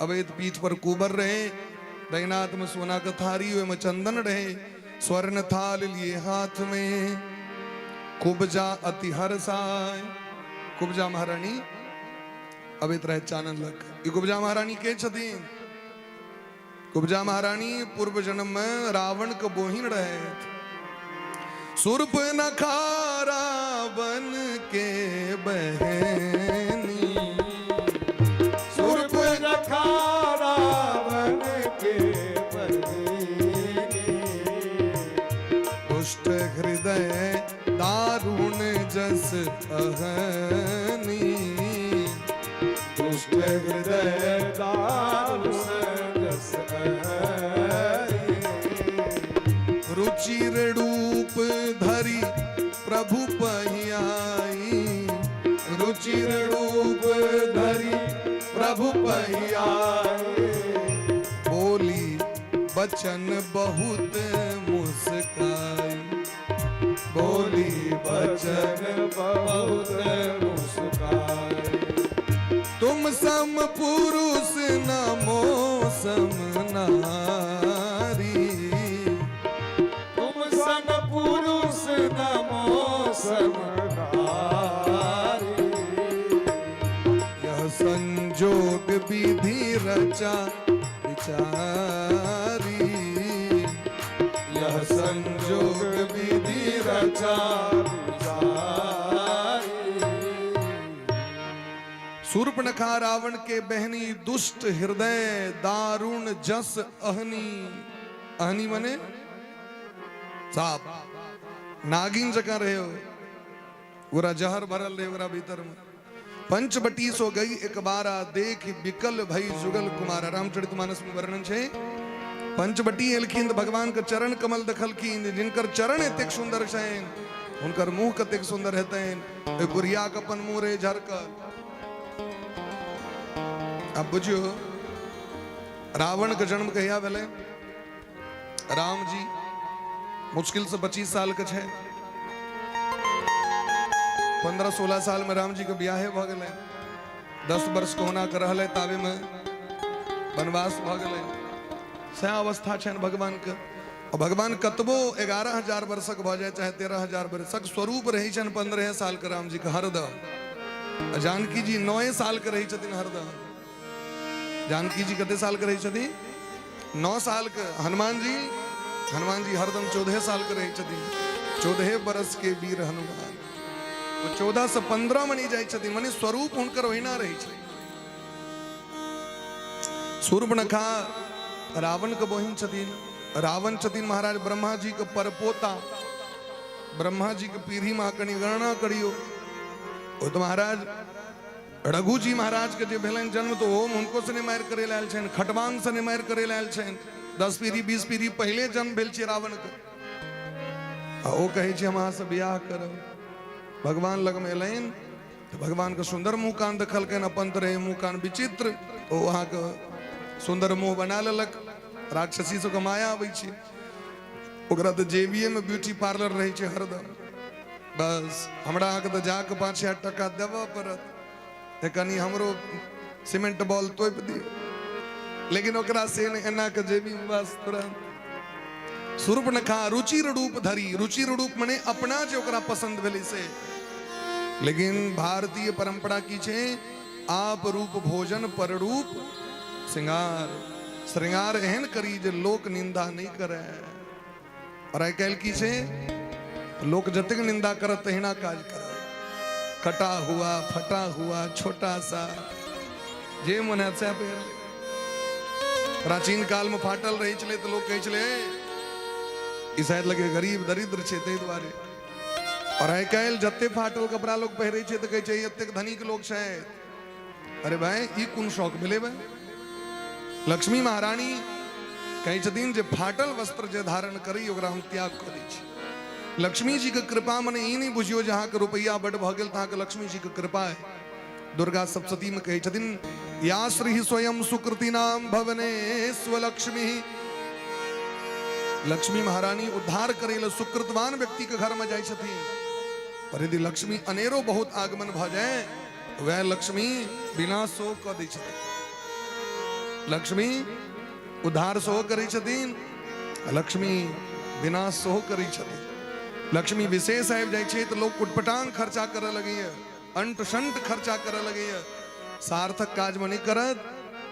अबैत। पीठ पर कुबर रहे, दहिना हाथ में सोना के थारी, ओहिमे चंदन रहे। स्वर्ण थाल लिए हाथ में कुबजा अति हरसाय। कुबजा महारानी अबैत रहे चानन लग। ई कुबजा महारानी के छथिन? कुबजा महारानी पूर्व जन्म में रावण के बोहिन रहे। सुर्प नखारा बन के बहनी, सुर्प नखारा बन के बहनी, दुष्ट हृदय दारुण जस अहनी, दुष्ट हृदय दारुण जस अहनी। रुचिर रूप धरि प्रभु पहियाई, रुचिर रूप धरि प्रभु पहियाई, बोली बचन बहुत। मुस्काई, बोली बचन बहुत मुस्काई। तुम सम पुरुष न मौसम नारी, तुम सम पुरुष न मौसम नारी। यह संजोग विधि रचा विचारी, यह संजोग विधि रचा विचारी। शूर्पणखा रावण के बहनी, दुष्ट हृदय दारुण जस अहनी। अहनी मने साप, नागिन जकां रहे हो, ओकरा जहर भरल रहे ओकरा भीतर में। पंचवटी सो गई एक बारा, देख विकल भई जुगल कुमारा। रामचरित मानस में वर्णन छै, पंचवटी एलखिन तऽ भगवान के चरण कमल देखलखिन, जिनकर चरण एतेक सुंदर छनि, हुनकर मुंह कतेक सुंदर हेतनि। ओहि बुढ़िया के अपन मुंह रहे झरकल। आब बुझियौ, रावण के जन्म कहिया भेलै? राम जी मुश्किल से 25 साल के छै, 15-16 साल में राम जी के ब्याहे भऽ गेलै। 10 वर्ष कहुना के रहलै, ताबे में वनवास भऽ गेलै। सएह अवस्था छनि भगवान के। आ भगवान कतबो 11,000 वर्षक भऽ जाय चाहे 13,000 वर्षक, स्वरूप रहै छनि 15 साल के राम जी के हरदम। आ जानकी जी 9 साल के रहै छथिन हरदम। जानकी जी कते साल के रहै छथिन? 9 साल के। हनुमान जी, हनुमान जी हरदम 14 साल के रहै छथिन। 14 बरस के वीर हनुमान, ओ 14 से 15 मनी जाइ छथिन, मने स्वरूप हुनकर ओहिना रहै छै। शूर्पणखा रावण के बहिन छथिन। रावण छथिन महाराज ब्रह्मा जी के परपोता। ब्रह्मा जी के पीढ़ी में कनि गणना करियो, ओ तो महाराज रघुजी महाराज के जे भेलनि जन्म, तो ओम हुनको से मारि करे आयल छनि, खटवांग से मारि करे आयल छनि। 10 पीढ़ी 20 पीढ़ी पहिले जन्म भेल छै रावण के। आ ओ कहै छै हम अहाँ से बियाह करब। भगवान लगमे एलनि तऽ भगवान के सुंदर मुँह कान देखलकनि। अपन तऽ रहै मुँह कान विचित्र, ओ अहाँके सुंदर मुँह बना लेलक। राक्षसी सबके माया अबै छै, ओकरा तऽ जेबीए में ब्यूटी पार्लर रहै छै हरदम। बस हमरा अहाँके तऽ जाके 5,000 टका देबऽ पड़त, तऽ कनि हमरो सीमेंट बॉल तोपि दियौ। लेकिन ओकरा से नहि, एना के जेबी में बस तुरंत। शूर्पणखा रुचिर रूप धरी, रुचिर रूप मने अपना जे ओकरा पसंद भेलै से। लेकिन भारतीय परंपरा की छै, आप रूप भोजन पर रूप श्रृंगार। श्रृंगार एहन करी जे लोक निंदा नहीं करे। और आइ काल्हि की छै, लोक जतेक निंदा करत तहिना काज करत। कटा हुआ फटा हुआ छोटा सा जे मन हैत सएह पहिर लेब। प्राचीन काल में फाटल रहै छलै तऽ लोक कहै छलै, ई शायद लगे गरीब दरिद्र छै ताहि दुआरे। और आइ काल्हि जते फाटल कपड़ा लोक पहिरै छै तऽ कहै छै एतेक धनिक लोक छै। अरे भाई, ई कोन शौक भेलै भाई? लक्ष्मी महारानी कहै छथिन जे फाटल वस्त्र जे धारण करी ओकरा हम त्याग कऽ दै छी। लक्ष्मी जी के कृपा मने ई नहि बुझियौ जे अहाँके रुपैआ बड्ड भऽ गेल तऽ अहाँके लक्ष्मी जी के कृपा है। दुर्गा सप्तशती में कहै छथिन, या श्री स्वयं सुकृति नाम भवने स्वलक्ष्मी। लक्ष्मी महारानी उद्धार करै लए सुकृतवान व्यक्ति के घर में जाइ छथिन। पर यदि लक्ष्मी अनेरो बहुत आगमन भऽ जाय, वह लक्ष्मी विनाश सेहो कऽ दै छथिन। लक्ष्मी उद्धार सेहो करै छथिन, लक्ष्मी विनाश सेहो करै छथिन। लक्ष्मी विशेष आबि जाइ छै तऽ लोक उटपटांग खर्चा करऽ लगैया, अंट शंट खर्चा करऽ लगैया। सार्थक काजमे नहि करत,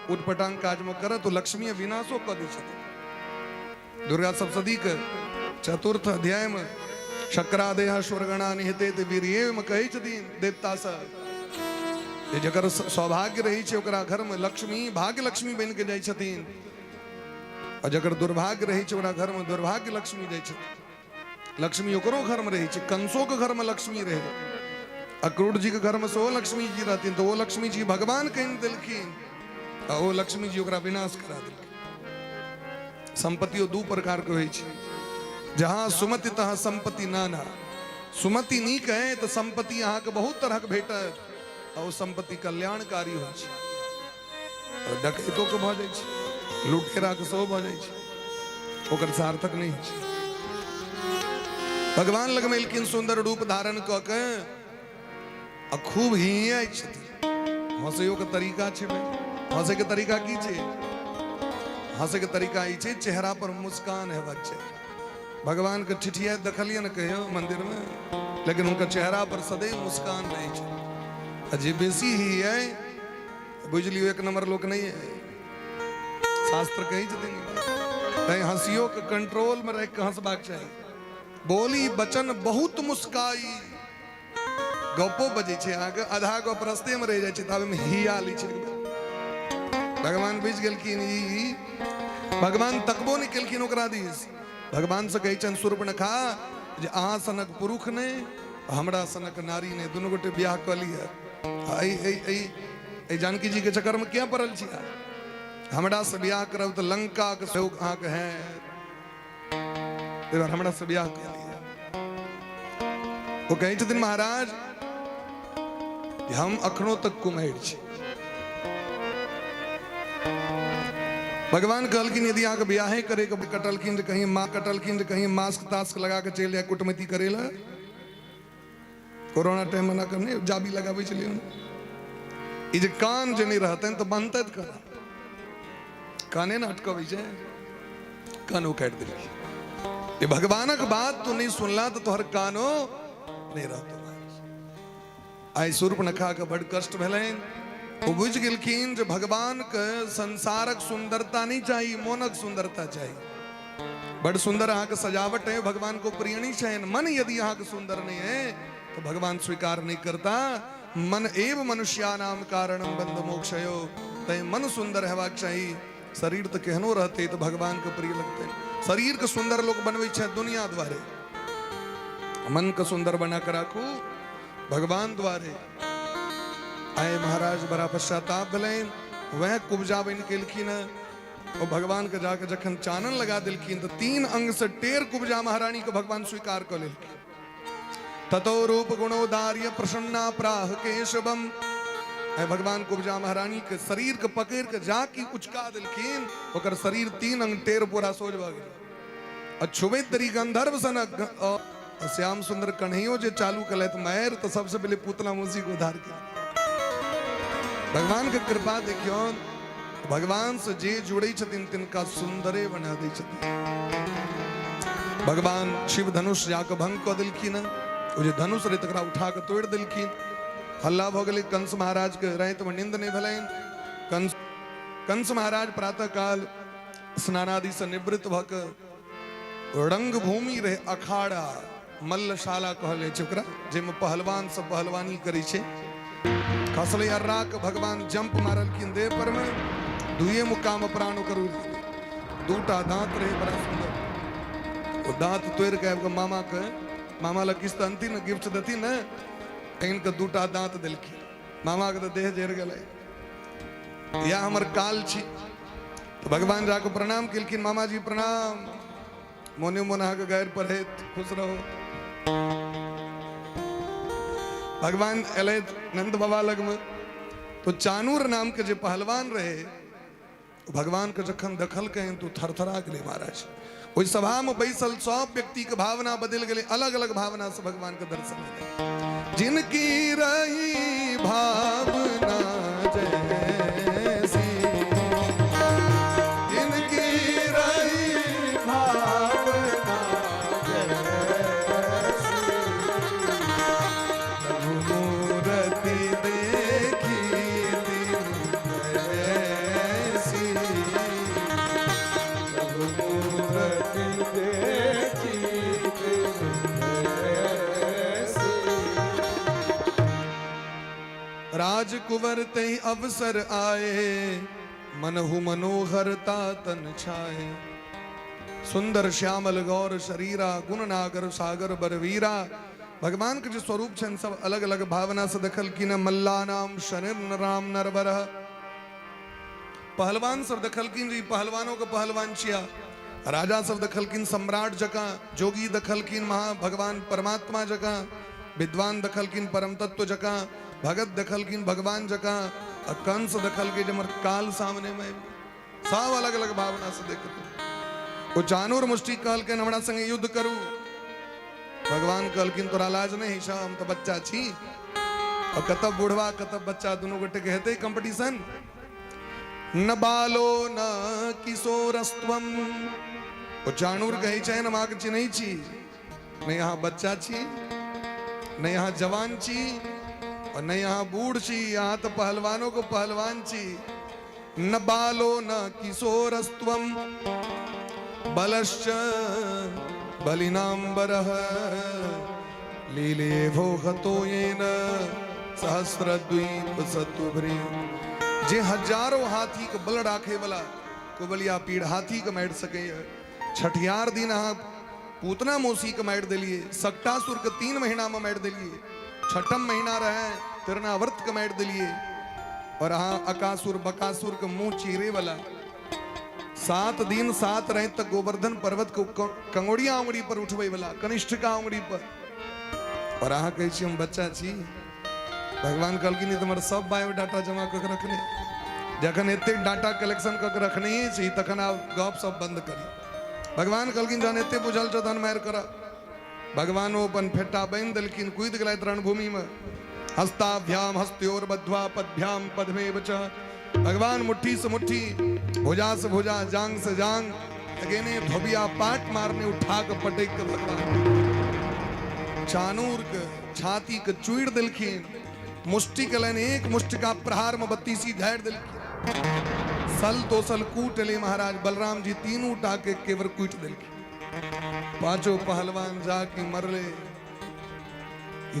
उटपटांग काजमे करत, तो लक्ष्मी विनाशो कऽ दै छथिन। दुर्गा सप्तशती के चतुर्थ अध्याय में शक्रादेह स्वर्गणा निहिते वीर्ये में कहै छथिन देवता सब जे जकर सौभाग्य रहै छै ओकरा घर में लक्ष्मी भाग्य लक्ष्मी बनि के जाइ छथिन, आ जकर दुर्भाग्य रहै छै ओकरा घर में दुर्भाग्य लक्ष्मी जाइ छथिन। लक्ष्मी ओकरो घर में रहै छै, कंसो के घर में लक्ष्मी रहै, अक्रूर जी के घर में सेहो लक्ष्मी जी रहथिन। तऽ ओ लक्ष्मी जी भगवान कहि देलखिन आ ओ लक्ष्मी जी ओकरा विनाश करा देलखिन। संपत्तियो दू प्रकार के होइ छै, जहाँ सुमति तहाँ संपत्ति नाना। सुमति नीक है तऽ संपत्ति अहाँके बहुत तरहक भेटत, आ ओ संपत्ति कल्याणकारी होइ छै। और डकैतो के भऽ जाइ छै, लुटेरा के सेहो भऽ जाइ छै, ओकर सार्थक नहि होइ छै। भगवान लग में एलखिन सुंदर रूप धारण कऽ के आ खूब हियाइ छथिन। हंसैयो के तरीका छै भाई। हंसै के तरीका की छै? हंसै के तरीका ई छै, चेहरा पर मुस्कान हेबाक चाही। भगवान के ठिठियाइत देखलियै ने कहियो मंदिर में, लेकिन हुनकर चेहरा पर सदैव मुस्कान रहै छै। आ जे बेसी हियाइ, बुझि लियौ एक नंबर लोक नहि है। शास्त्र कहै छथिन ई बात। तैं हंसियो के कंट्रोल में राखि के हंसबाक चाही। बोली बचन बहुत मुस्काई, गपो बजै छै अहाँके, आधा गप रस्ते में रहि जाइ छै, ताबे में हिया लै छै। भगवान बुझि गेलखिन, ई भगवान तकबो नहि केलखिन ओकरा दिस। भगवान से कहै छनि शूर्पणखा जे अहाँ सनक पुरुष नहि, हमरा सनक नारी नहि, दुनू गोटे बियाह कऽ लिअ। एहि एहि एहि एहि जानकी जी के चक्कर में किया पड़ल छी? हमरा से बियाह करब तऽ लंका के सहयोग अहाँके है, ताहि दुआरे हमरा से बियाह कऽ लिअ। ओ कहै छथिन महाराज हम अखनो तक कुम्हैर छी। भगवान कहलखिन यदि अहाँके बियाहे करे के कटलखिन जे कहीं माँ कटलखिन जे कहीं मास्क तास्क लगा के चलि जाय कुटमैती करे लए। कोरोना टाइम में ना करने जाबी लगाबै छलियै। ई जे कान जे नहि रहतनि तऽ बनतै केना? काने ने अटकबै छै, कानो काटि देलखिन। ये भगवानक बात तू नहीं सुनला तो तोहर कानो नहीं रहतो। आइ शूर्पणखा के बड़ कष्ट भेलनि। ओ बुझि गेलखिन जे भगवान के संसारक सुंदरता नहीं चाही, मोनक सुंदरता चाही। बड़ सुंदर अहाँके सजावट है, भगवान को प्रिय नहीं छनि। मन यदि अहाँके सुंदर नहीं है तो भगवान स्वीकार नहीं करता। मन एव मनुष्यानाम कारणम बंध मोक्षयो। तैं मन सुंदर हेबाक चाही। शरीर तो केहनो रहते तो भगवान के प्रिय लगते। शरीर के सुंदर लोग बनबै छै दुनिया द्वारे, मन के सुंदर बना के राखू भगवान द्वारे। आए महाराज बड़ा पश्चाताप भेलनि। वह कुब्जा बनि गेलखिन हँ। और भगवान के जाके जखन चानन लगा देलखिन तो 3 अंग से टेर कुब्जा महारानी के भगवान स्वीकार कर लेलखिन। ततो रूप गुणोदार्य प्रसन्ना प्राह केशवम। आए भगवान कुब्जा महारानी के शरीर के पकड़ के जाके उचका देलखिन, ओकर शरीर 3 अंग टेर पूरा सोझ भऽ गेल। आ छुबैत देरी गंधर्व सन श्याम सुंदर कन्हैयो जे चालू कलथि मारि, तऽ सबसे पहिले पूतना मौसी के उद्धार केलखिन। भगवान के कृपा देखियौ, भगवान से जे जुड़ै छथिन तिनका सुंदरे बना दै छथिन। भगवान शिव धनुष जाके भंग कऽ देलखिन हँ। ओ जे धनुष रहै तकरा उठा कऽ तोड़ि देलखिन। हल्ला भऽ गेलै। कंस महाराज के रातिमे नींद नहि भेलनि। कंस कंस महाराज प्रातः काल स्नानादि से निवृत्त भऽ कऽ रंगभूमि रहे अखाड़ा मल्लशाला कहल जाइ छै ओकरा, जाहिमे पहलवान सब पहलवानी करै छै। खसलै अर्रा के भगवान जंप मारलखिन देह पर में, दुए मुक्का में प्राण ओकर उड़ि गेलै। दूटा दांत रहे बड़ा सुंदर, ओ दांत तोड़ि के आबि कऽ मामा के, मामा लग किछु तऽ अनथिन ने, गिफ्ट देथिन ने, आनि कऽ दूटा दांत देलखिन। मामा के तऽ देह जरि गेलै। इएह हमर काल छी। तऽ भगवान जाके प्रणाम केलखिन, मामा जी प्रणाम, मोने मोन अहाँके गारि पढ़ैत खुश रहो। भगवान एलथि नंद बाबा लगमे, तो चानूर नाम के जे पहलवान रहे, भगवान के जखन देखलकै तो थरथरा गेलै महाराज। ओहि सभा में बैसल सब व्यक्ति के भावना बदलि गेलै, अलग अलग भावना से भगवान के दर्शन भेलै। जिनकी रही भावना जैसी, जिनकी रही भावना जैसी, प्रभु मूर्ति देखी जैसी, प्रभु मूर्ति देखी जैसी। राजकुंवर ते अवसर आए, मनहु मनोहरता तन छाए। सुंदर श्यामल गौर शरीरा, गुण नागर सागर बरवीरा। भगवान के जो स्वरूप छनि सब अलग अलग भावना से देखलखिन। मल्ला नाम शनिर राम नरवर। पहलवान सब देखलखिन जे ई पहलवानों के पहलवान छिया। राजा सब देखलखिन सम्राट जकाँ, जोगी देखलखिन महा भगवान परमात्मा जकाँ, विद्वान देखलखिन परम तत्व जकाँ, भगत देखलखिन भगवान जकाँ, आ कंस देखलकै जे हमर काल सामने में आबि गेल। सब अलग अलग भावना से देखलखिन। ओ चानूर मुष्टि कहलखिन हमरा संगे युद्ध करू। भगवान कहलखिन तोरा लाज नहि होइ छौ, हम तऽ बच्चा छी। और कतऽ बूढ़वा कतऽ बच्चा, दुनू गोटे के हेतै कंपटीशन। न बालो न किशोरस्त्वम, ओ चाणूर कहै छै हम अहाँके चिन्है छी, नहि अहाँ बच्चा छी, नहि अहाँ जवान छी, और नहि अहाँ बूढ़ छी, अहाँ तऽ पहलवानों को पहलवान छी। न बालो न किशोरस्त्वम बलश्च बलिनाम्बरः लीले भो हतो येन सहस्रद्वीप सतुभ्री। जे हजारों हाथी के बल राखे वाला कुबलिया पीड़ हाथी के मारि सकैए। छठियार दिन अहाँ पूतना मौसी के मारि देलिए, सकटासुर के 3 महीना में मारि देलिए, छठम महीना रहे तिरनाव्रत के मारि देलिए, और अहाँ अकासुर बकासुर के मुंह चीरे वाला 7 दिन 7 रहे तक गोवर्धन पर्वत को कंगोड़िया उंगली पर उठबै वाला कनिष्ठिका उंगली पर, और अहाँ कहै छी हम बच्चा छी। भगवान कहलखिन ई तुम्हार सब बायोडाटा जमा कऽ के रखने, जखन एते डाटा कलेक्शन कऽ के रखने छी तखन आब गप सब बंद करी। भगवान कहलखिन जहन एते बुझल छौ तहन मारि कर। भगवान ओ अपन फेटा बान्हि देलखिन, कूदि गेलथि रणभूमि में। हस्ताभ्याम हस्त्योर बद्ध्वा पद्भ्याम पद्मेव च। भगवान मुट्ठी से मुट्ठी, भुजा से भुजा, जांग से जांग लगेने धोबिया पाट मारने उठा के पटक के भगवान चानूर के छाती के चूड़ देलखिन, मुष्टि के लाइन एक मुष्टि का प्रहार में 32 झाड़ देलखिन। सल तो सल कूट ले महाराज बलराम जी तीनों टाके केवर कूट देलखिन। पांचों पहलवान जाके मरले।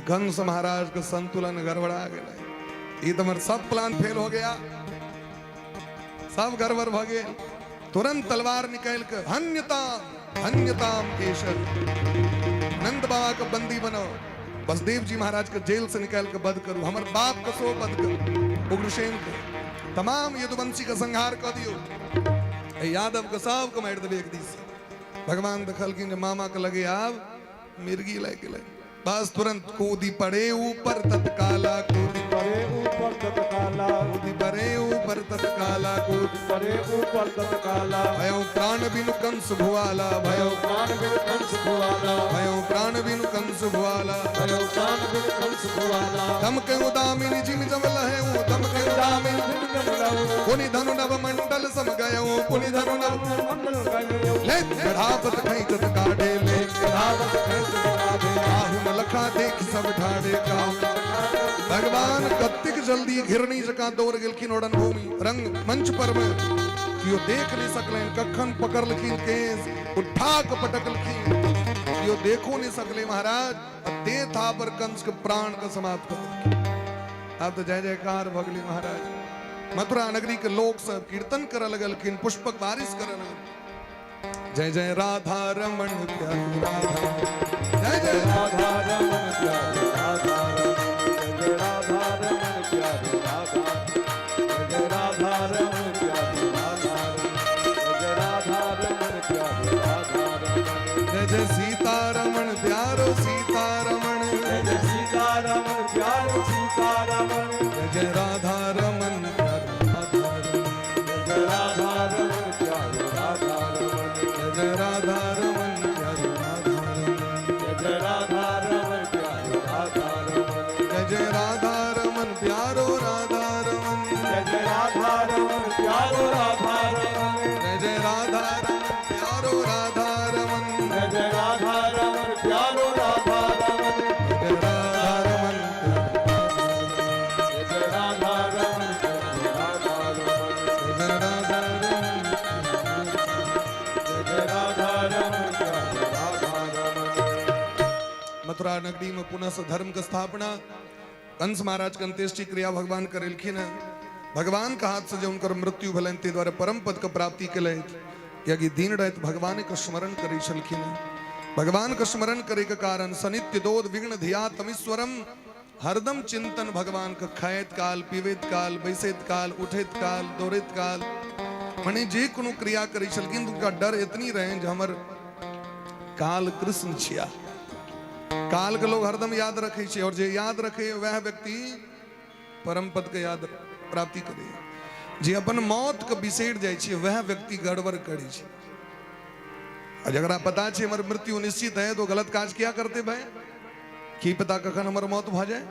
कंस महाराज का संतुलन गड़बड़ा गया, ये तो सब प्लान फेल हो गया, सब गड़बड़ भ गेल। तुरंत तलवार निकाल के हन्यताम हन्यताम केशव, नंद बाबा के बंदी बनाओ, बसदेव जी महाराज के जेल से निकाल के बद करू, हमर बाप के सो बद करू, उग्रसेन के तमाम यदुवंशी के संहार कर दियो, यादव के सब के मारि देबै एक दिस। भगवान देखलखिन जे मामा के लगे आब मिर्गी लागि गेलै, बस तुरंत कूदी पड़े ऊपर तत्काला, कूदी पड़े ऊपर तत्काला, कूदी पड़े ऊपर तत्काला, कूदी पड़े ऊपर तत्काला। भयो प्राण बिनु कंस भुआला, भयो प्राण बिनु कंस भुआला, भयो प्राण बिनु कंस भुआला, भयो प्राण बिनु कंस भुआला। दम के उदामिनी जिम जम लहे, दम के उदामिनी जिम जम लहे, पुनि धनु नव मंडल सम गयो, पुनि धनु नव मंडल गयो। ले चढ़ावत खैचत काढ़े, ले चढ़ावत खैचत काढ़े, काहू न लखा देख सब ठाड़े काहू। भगवान कत्तिक जल्दी घिरनी जकाँ दौड़ गेलखिन ओड़न भूमि रंग मंच पर में, कियो देख नहीं सकलेन, कखन पकड़लखिन केस उठा के पटकलखिन, कियो देखो नहीं सकले महाराज, दे था पर कंस के प्राण के समाप्त कर देलखिन। अब तो जय जयकार भगली महाराज। मथुरा नगरी के लोग सब कीर्तन करे लगलखिन, पुष्पक बारिश करे लगलखिन। जय जय राधा रमण प्यारे राधा, जय जय राधा रमण प्यारे राधा, जय राधा रमण प्यारे राधा, जय राधा रमण प्यारे राधा, जय राधा रमण प्यारे राधा रमण, जय जय सीता रमण प्यारो सीता रमण, जय जय सीता रमण प्यारो सीता रमण, जय जय राधा रमण प्यारे राधा रमण, जय राधा रमण प्यारे राधा रमण, जय जय राधा रमण प्यारे राधा रमण, जय जय राधा रमण प्यारे राधा रमण, जय जय राधा रमण प्यारो राधा रमण, जय जय राधा रमण प्यारो राधा रमण, जय जय राधा रमण प्यारो राधा रमण, जय जय राधा रमण प्यारो राधा रमण, जय राधा रमण जय जय राधा रमण प्यारे राधा रमण, जय राधा रमण, जय जय राधा रमण प्यारे राधा रमण। मथुरा नगरी में पुनः से धर्म के स्थापना, कंस महाराज के अंत्येष्टि क्रिया भगवान करेलखिन हैं। भगवान के हाथ से जब उनकर मृत्यु भेलनि ताहि दुआरे परम पद के प्राप्ति केलथि, कियाकि दिन राति भगवान के स्मरण करै छलखिन हैं। भगवान के स्मरण करे के कारण सनित्य दोध विघ्न धिया तमीश्वरम, हरदम चिंतन भगवान के खाइत काल, पीबैत काल, बैसैत काल, उठैत काल, दौड़ैत काल, मने जे कोनो क्रिया करै छलखिन उनका डर एतनी रहनि जे हमर काल कृष्ण छिया। काल के लोग हरदम याद रखे छै, और जे याद रखे वह व्यक्ति परम पद के याद प्राप्ति करे। जे अपन मौत के बिसरि जाइ छै वह व्यक्ति गड़बड़ करै छै। आ जकरा पता छै हमर मृत्यु निश्चित है तो गलत काज किया करते भाई? की पता कखन हमर मौत भऽ जाए,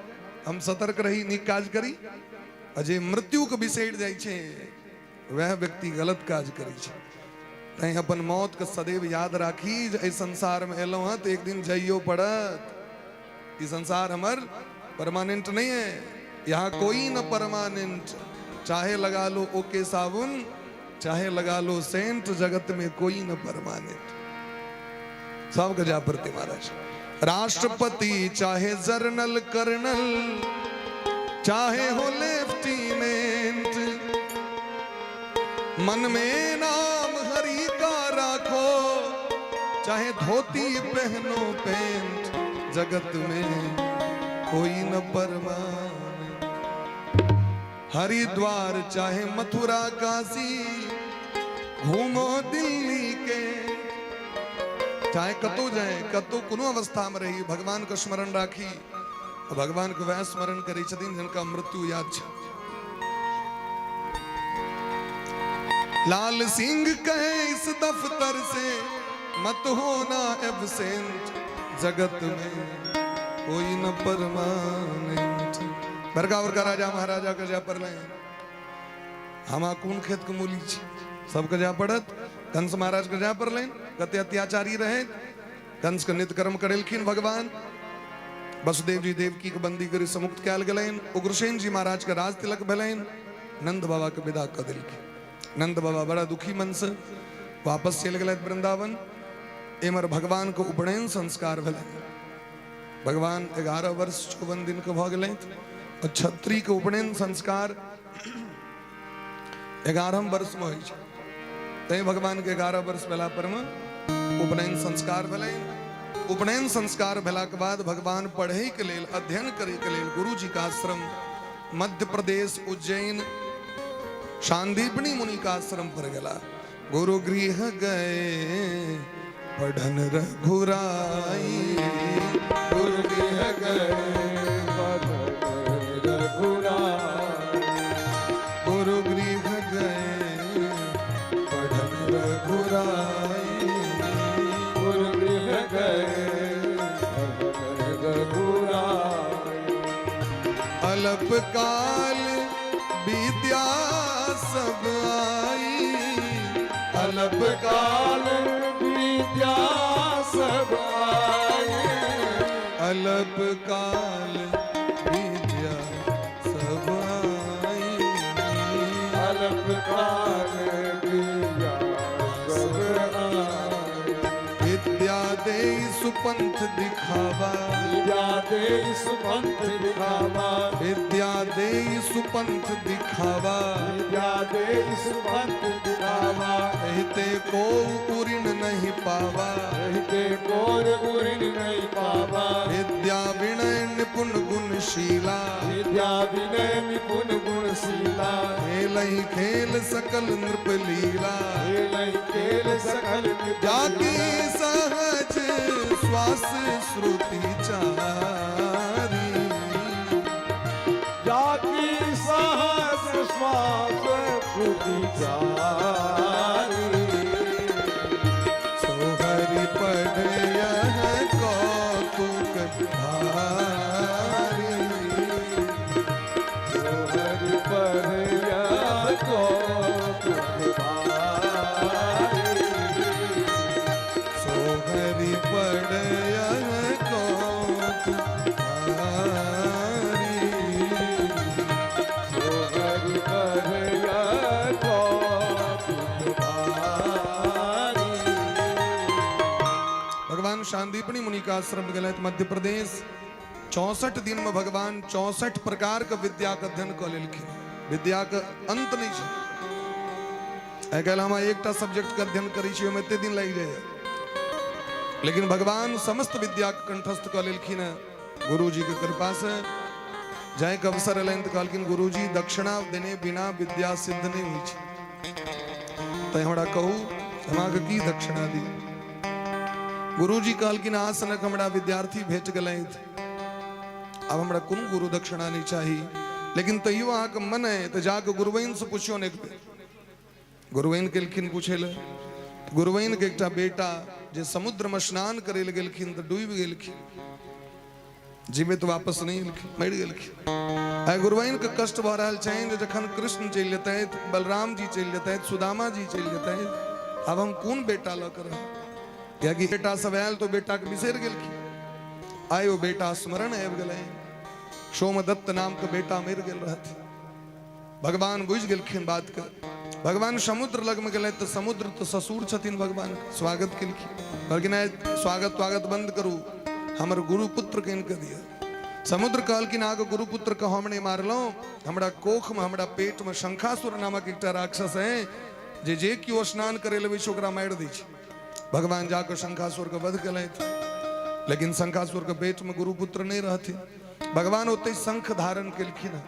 हम सतर्क रही, नीक काज करी। आ जे मृत्युके बिसरि जाइ छै वएह व्यक्ति गलत काज करै छै। तैं अपन मौतके सदैव याद राखी जे एहि संसारमे एलहुँ हँ तऽ एक दिन जाइयो पड़त। ई संसार हमर परमानेंट नहीं है, यहाँ कोई न परमानेंट, चाहे लगा लो ओके साबुन चाहे लगा लो सेंट, जगत में कोई न परमानेंट। सब जा पड़ते महाराज। राष्ट्रपति चाहे जर्नल कर्नल चाहे हो लेफ्टिनेंट, मन में नाम हरि का राखो चाहे धोती पहनो पेंट, जगत में कोई न परमान। हरिद्वार चाहे मथुरा काशी घूमो दिल्ली के, चाहे कतौ जाए, कतौ कोनो अवस्था में रही, भगवान के स्मरण राखी। भगवान के वह स्मरण करै छथिन जिनका मृत्यु याद छै। लाल सिंह कहे इस दफ्तर से मत होना एबसेंट, जगत में कोई न परमानेंट। बड़का बड़का राजा महाराजा के जा पड़लै, हम कोन खेत के मूली छी, सबके जा पड़त। कंस महाराज के जा पड़लनि, कते अत्याचारी रहे, कंस के नित्य कर्म करेलखिन भगवान। वसुदेव जी देवकी के बंदी करी समुक्त कयल गेलनि। उग्रसेन जी महाराज के राज तिलक भेलनि। नंद बाबा के विदा कऽ देलखिन। नंद बाबा बड़ा दुखी मन से वापस चलि गेलथि वृंदावन। एमहर भगवान के उपनयन संस्कार भेलनि। भगवान 11 वर्ष 54 दिन के भऽ गेलथि और छत्री के उपनयन संस्कार 11 वर्ष में होइ छै। तैं भगवान के 11 वर्ष भेला पर में उपनयन संस्कार भेलनि। उपनयन संस्कार भेला के बाद भगवान पढ़े के लेल, अध्ययन करे के लेल गुरु जी का आश्रम मध्य प्रदेश उज्जैन सांदीपनी मुनि का आश्रम पर गेला। गुरु गृह गए पढ़न रघुराई, गुरु गृह गए पढ़न रघुराई, गुरु गृह गए पढ़न रघुराई, गुरु गृह गए पढ़न रघुराई। अल्प काल विद्या सब आई, अल्प काल विद्या सब आई, अल्प काल विद्या सब आई, अल्प काल विद्या सब आई। विद्या दे सुपंथ दिखावा, विद्या दे सुपंथ दिखावा, विद्या दे सुपंथ दिखावा, विद्या दे सुपंथ दिखावा, कहते को उरिन नहीं पावा, कहते कोर उरिन नहीं पावा। विद्या विनय निपुण गुणशीला, विद्या विनय निपुण गुणशीला, खेलहि खेल सकल नृप लीला, खेलहि खेल सकल नृप जाकी लीला। सहज श्वास श्रुति चारी, जाकी सहज श्वास श्रुति चारी, सो हरि पढ़ कौतुक भारी, सो हरि पढ़ कौतुक भारी, सो हरि पढ़ कौतुक भारी, सो हरि पढ़ कौतुक भारी। भगवान शांदीपनी मुनि का आश्रम गेलथि मध्य प्रदेश। 64 दिन में भगवान 64 प्रकार के विद्या के अध्ययन कऽ लेलखिन। विद्या के अंत नहीं छै। आइ काल्हि हम एकटा सब्जेक्ट के अध्ययन करै छी, ओहिमे एते दिन लागि जाइए, लेकिन भगवान समस्त विद्या के कंठस्थ कऽ लेलखिन हँ गुरुजी के कृपा से। जायके अवसर एलनि तऽ कहलखिन गुरुजी दक्षिणा देने बिना विद्या सिद्ध नहि होइ छै, तैं हमरा कहू हम अहाँके की दक्षिणा दी। गुरुजी कहलखिन अहाँ सनक हमरा विद्यार्थी भेट गेलथि, आब हमरा कोनो गुरु दक्षिणा नहि चाही, लेकिन तैयो अहाँके मन है तऽ जाके गुरुवैन से पुछियौ ने एक बेर। गुरुवैन केलखिन पूछे लए। गुरुवैन के एकटा बेटा जे समुद्रमे स्नान करै लए गेलखिन तऽ डूबि गेलखिन, जीवित वापस नहि एलखिन, मरि गेलखिन। आइ गुरुआइनके कष्ट भऽ रहल छनि जे जखन कृष्ण चलि जेतथि, बलराम जी चलि जेतथि, सुदामा जी चलि जेतथि, आब हम कोन बेटा लऽ कऽ रहब? कियाकि बेटा सब आयल तऽ बेटाके बिसरि गेलखिन। आइ ओ बेटा स्मरण आबि गेलै, सोमदत्त नामके बेटा मरि गेल रहथिन। भगवान बुझि गेलखिन बातके। भगवान समुद्र लगमे गेलथि तऽ समुद्र तऽ ससुर छथिन, भगवान स्वागत केलखिन। कहलखिन आइ स्वागत स्वागत बंद करू, हमर गुरुपुत्र के इनके दिअ। समुद्र कहलखिन अहाँके गुरुपुत्र के हम नहि मारलहुँ, हमरा कोखमे हमरा पेटमे शंखासुर नामक एकटा राक्षस है जे जे केओ स्नान करे लबै छै ओकरा मारि दै छै। भगवान जाकऽ शंखासुर के वध केलथि, लेकिन शंखासुर के पेटमे गुरुपुत्र नहि रहथिन। भगवान ओतहि शंख धारण केलखिन।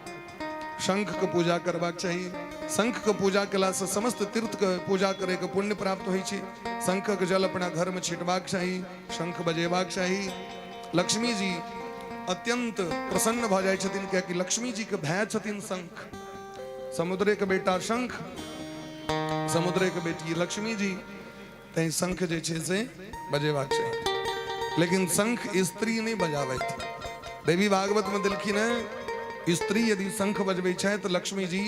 शंख के पूजा करबाक चाही। शंख के पूजा केलासँ समस्त तीर्थ के पूजा करे के पुण्य प्राप्त होइ छै। शंखक जल अपना घर में छिटबाक चाही, शंख बजेबाक चाही। लक्ष्मी जी अत्यंत प्रसन्न भऽ जाइ छथिन, कियाकि लक्ष्मी जी के भाय छथिन शंख। समुद्रे के बेटा शंख, समुद्रे के बेटी लक्ष्मी जी, तैं शंख जे छै से बजेबाक चाही। लेकिन शंख स्त्री नहि बजाबैत। देवी भागवत में देलखिन है, स्त्री यदि शंख बजबै छै तऽ लक्ष्मी जी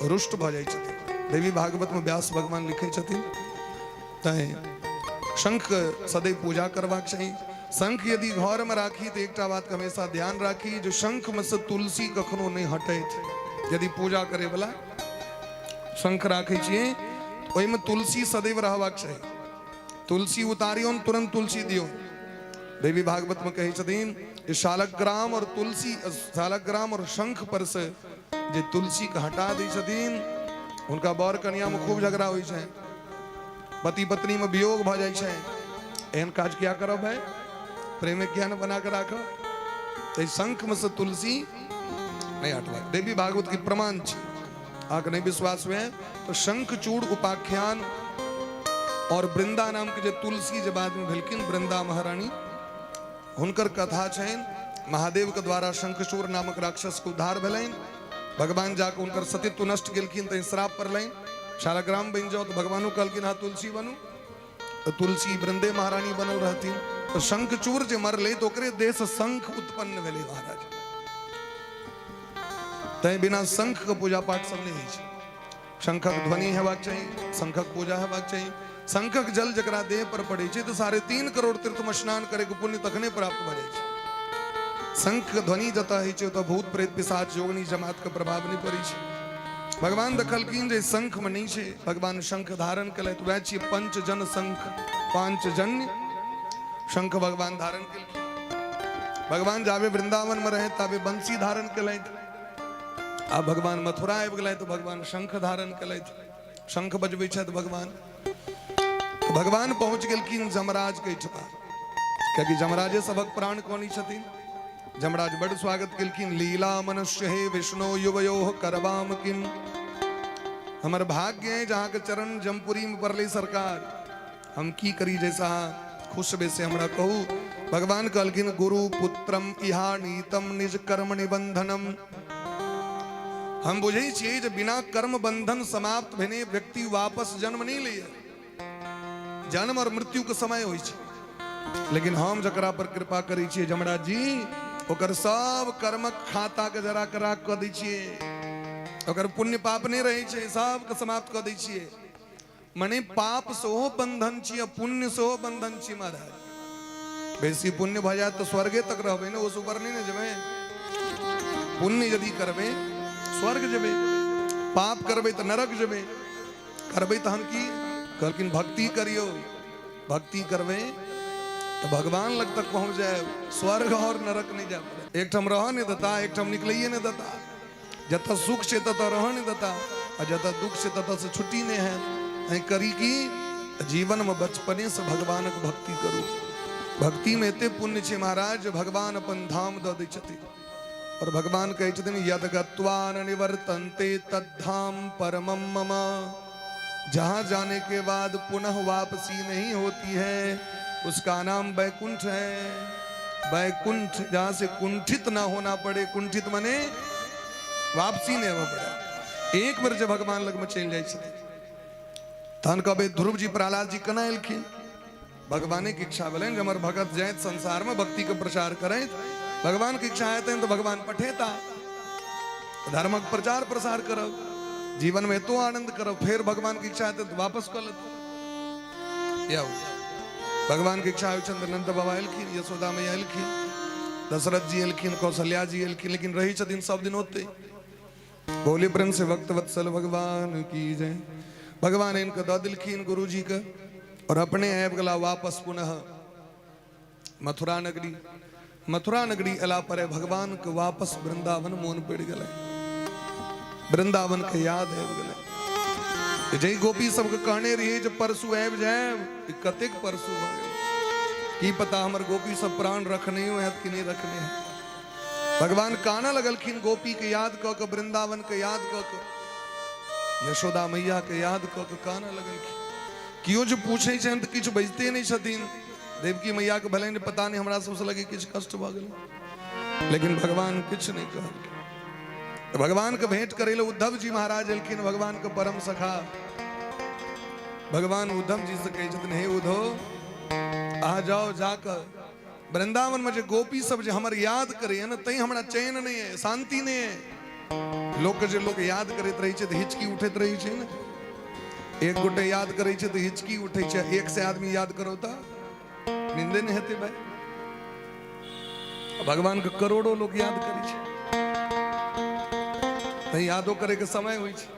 रुष्ट भऽ जाइ छथिन। देवी भागवत में व्यास भगवान लिखै छथिन। तैं शंख सदैव पूजा करबाक चाही। शंख यदि घर में राखी तऽ एकटा बात के हमेशा ध्यान राखी जे शंख में से तुलसी कखनो नहि हटैत। यदि पूजा करे वाला शंख राखै छियै ओहिमे तुलसी सदैव रहबाक चाही। तुलसी उतारियौन तुरंत तुलसी दियौ। देवी भागवत में कहै छथिन जे शालग्राम और तुलसी, शालग्राम और शंख पर से जे तुलसी के हटा दै छथिन हुनका बर कनिया में खूब झगड़ा होइ छै, पति पत्नी में वियोग भऽ जाइ छै। एहन काज किया करब भाई, प्रेम ज्ञान बना के राखब। तऽ शंख में से तुलसी नहीं हटवा। देवी भागवत की प्रमाण छै। अहाँके नहीं विश्वास हुए तो शंखचूड़ उपाख्यान और वृंदा नाम के जे तुलसी जे बाद में भेलखिन वृंदा महारानी, हुनकर कथा छनि। महादेव के द्वारा शंखचूड़ नामक राक्षस के उद्धार भेलनि। भगवान जाके हुनकर सतीत्व नष्ट केलखिन तऽ श्राप पड़लनि, शालग्राम बनि जाओ। तो भगवानो कहलखिन हाँ तुलसी बनू, तो तुलसी वृंदे महारानी बनल रहथिन। तो शंखचूड़ जे मरले तो ओकरे देह से शंख उत्पन्न भेलै महाराज। तैं बिना शंख के पूजा पाठ सब नहीं होइ छै। शंखक ध्वनि हेबाक चाही, शंखक पूजा हेबाक चाही। शंखक जल जकरा देह पर पड़ै छै तऽ 3.5 करोड़ तीर्थ में स्नान करे के पुण्य तखने प्राप्त भऽ जाइ छै। शंख के ध्वनि जतऽ होइ छै ओतऽ भूत प्रेत पिशाच जोगनी जमात के प्रभाव नहि पड़ै छै। भगवान देखलखिन जे शंख में नहीं छै, भगवान शंख धारण केलथि। वएह छियै पंचजन शंख, पांचजन्य शंख भगवान धारण केलखिन। भगवान जाबे वृंदावन में रहे ताबे बंसी धारण केलथि। आ भगवान मथुरा आबि गेलथि तऽ भगवान शंख धारण केलथि, शंख बजबै छथि भगवान। तो भगवान पहुंच गेलखिन जमराज के एहिठमा, कियाकि जमराजे सबक प्राण कोनी छथिन। जमराज बड़ स्वागत केलखिन। लीला मनुष्य हे विष्णु युवयोः करवाम किम। हमर भाग्य है जहाँ के चरण जमपुरी में पड़ले सरकार, हम की करी जैसा खुश बेसे हमरा कहू। भगवान कहलखिन गुरु पुत्रम इहा नीतम निज कर्म निबंधनम। हम बुझै छियै जे बिना कर्म बंधन समाप्त भेने व्यक्ति वापस जन्म नहीं लैए, जन्म और मृत्यु के समय होइ छै। लेकिन हम जकरा पर कृपा करै छियै जमराज जी, ओकर सब कर्मक खाता के जरा के राख कऽ दै छियै, ओकर पुण्य पाप नहि रहै छै, सबके समाप्त कऽ दै छियै। मने पाप सेहो बंधन छी आ पुण्य सेहो बंधन छी महाराज। बेसी पुण्य भऽ जायत तऽ स्वर्गे तक रहबै ने, ओस ऊपर नहि ने जेबै। पुण्य यदि करबै स्वर्ग जेबै, पाप करबै तऽ नरक जेबै। करबै तहन की? कहलखिन भक्ति करियौ, भक्ति करबै तऽ भगवान लग तक पहुँच जायब, स्वर्ग और नरक नहि जाय पड़त। एकठाम रहऽ नहि देता, एकठाम निकलैए नहि देता। जतऽ सुख छै ततऽ रहऽ नहि देता आ जतऽ दुख छै ततऽ से छुट्टी नहि हैत। ऐ करी की जीवनमे बचपनेसँ भगवानक भक्ति करू। भक्तिमे एते पुण्य छै महाराज जे भगवान अपन धाम दऽ दै छथिन। और भगवान कहै छथिन यद गत्वा न निवर्तन्ते तद्धाम परमम मम। जहां जाने के बाद पुनः वापसी नहीं होती है उसका नाम वैकुंठ है। वैकुंठ जहां से कुंठित ना होना पड़े, कुंठित मने वापसी नहीं होना पड़े। एक बेर जब भगवान लग में चलि जाइ छथिन तहन कहबै ध्रुव जी प्रहलाद जी केना एलखिन? भगवाने के इच्छा भेलनि जे हमर भगत जाइत संसार में भक्ति के प्रचार करैत। भगवान के इच्छा हेतनि तऽ भगवान पठेता, धर्मक प्रचार प्रसार करब, जीवन में एतो आनंद करब, फेर भगवान के इच्छा हेतै तऽ वापस कऽ लेत। यौ भगवान के इच्छा होइ छनि तऽ नंद बाबा एलखिन, यशोदा मैया एलखिन, दशरथ जी एलखिन, कौशल्या जी एलखिन, लेकिन रहै छथिन सब दिन ओतै। बोले प्रेम से भक्त वत्सल भगवान की जय। भगवान इनके दऽ देलखिन गुरु जी के और अपने आबि गेला वापस पुनः मथुरा नगरी। मथुरा नगरी अला पर भगवान के वापस वृंदावन मोन पड़ि गेलै, वृंदावन के याद आबि गेलै। जै गोपी सबके कहने रहियै जे परसू आबि जायब, कतेक परसू भऽ गेलै की पता, हमर गोपी सब प्राण रखने हैत कि नहि रखने हैत। भगवान कानऽ लगलखिन गोपी के याद कऽ के, वृंदावन के याद कऽ के, यशोदा मैया के याद कऽ के कानऽ लगलखिन। केओ जे पूछै छनि तऽ किछु बजिते नहि छथिन। देवकी मैया के भेलनि पता नहि हमरा सबसँ लगे किछु कष्ट भऽ गेलै, लेकिन भगवान किछु नहि कहलखिन। भगवान के भेंट करै लए उद्धव जी महाराज एलखिन, भगवान के परम सखा। भगवान उद्धव जी से कहै छथिन, हे उद्धव, अहाँ जाओ, जाकऽ वृंदावन में जे गोपी सब जे हमर याद करैया ने, तैं हमरा चैन नहीं है, शांति नहीं है। लोक जे लोक याद करैत रहै छै तऽ हिचकी उठैत रहै छै ने। एक गोटे याद करै छै तऽ हिचकी उठै छै, एक से आदमी याद करो तऽ नींदे नहीं हेतै भाई। भगवान के करोड़ों लोग याद करै छै, तैं यादो करे के समय होइ छै।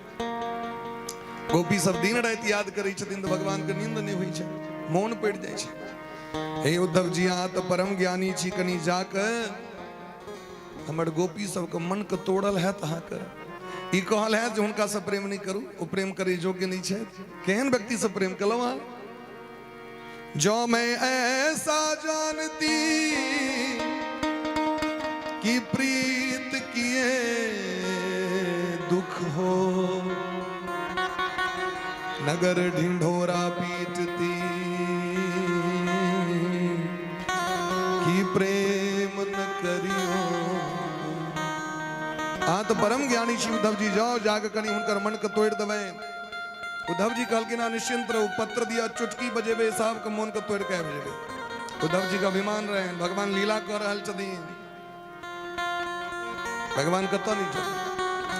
गोपी सब दिन राति याद करै छथिन तऽ भगवान के नींद नहीं होइ छै, मोन पड़ि जाइ छै। हे उद्धव जी, अहाँ तऽ परम ज्ञानी छी, कनि जाके हमर गोपी सबके मन के तोड़ल हैत अहाँके, ई कहल हैत जे हुनका से प्रेम नहीं करू, ओ प्रेम करे योग्य नहीं छै, केहन व्यक्ति से प्रेम केलहुँ अहाँ? जो मैं ऐसा जानती कि प्रीत किए दुख हो, नगर ढिंढोरा पीटती कि प्रेम न करियो। अहाँ तऽ परम ज्ञानी छी उद्धव जी, जाओ जाके कनि हुनकर मन के तोड़ि देबै। उद्धव जी कहलखिन, अहाँ निश्चिंत रहू, पत्र दिया चुटकी बजेबै, सबके मोन के तोड़ि के आबि जेबै। उद्धव जी के अभिमान रहनि, भगवान लीला कऽ रहल छथिन, भगवान कतऽ नहि छथिन,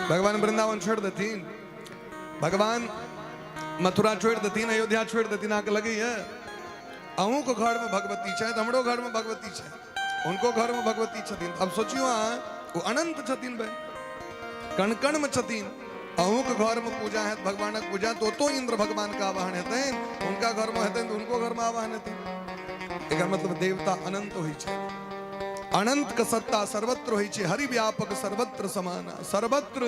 भगवान वृंदावन छोड़ि देथिन, भगवान मथुरा छोड़ि देथिन, अयोध्या छोड़ि देथिन, अहाँके लगैया? अहूँके घरमे भगवती छथि, हमरो घरमे भगवती छथि, हुनको घरमे भगवती छथिन। अब सोचियौ अहाँ, ओ अनंत छथिन भाई, कण कण में छथिन। अहूँके घरमे पूजा हैत भगवानक पूजा, तऽ ओतौ इंद्र भगवान के आवाहन हेतनि, हुनका घरमे हेतनि तऽ हुनको घरमे आवाहन हेतनि। एकर मतलब देवता अनंत होइ छै, अनंत के सत्ता सर्वत्र होइ छै। हरि व्यापक सर्वत्र समाना, सर्वत्र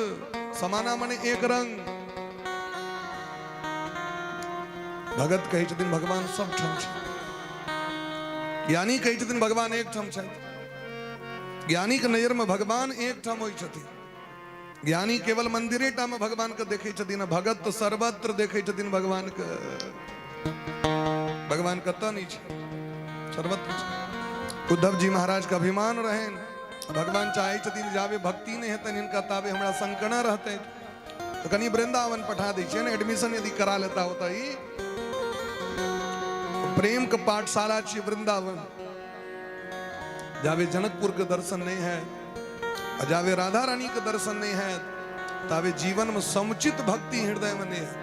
समाना माने एक रंग। भगत कहै छथिन भगवान सब ठाम छै, ज्ञानी कहै छथिन भगवान एक ठाम छथि। ज्ञानी के नजर में भगवान एक ठाम होइ छथिन। ज्ञानी केवल मंदिरे टा में भगवान के देखै छथिन, भगत तो सर्वत्र देखै छथिन भगवान के। भगवान कतऽ नहि छै, सर्वत्र छै। उद्धव जी महाराज के अभिमान रहनि, भगवान चाहै छथिन जाबे भक्ति नहि हेतनि हिनका ताबे हमरा संग केना रहतनि, तऽ कनि वृंदावन पठा दै छियनि, एडमिशन यदि करा लेता होता। ई प्रेम के पाठशाला छियै वृंदावन। जाबे जनकपुर के दर्शन नहीं है, जाबे राधा रानी के दर्शन नहीं है, ताबे जीवन में समुचित भक्ति हृदय में नहीं है।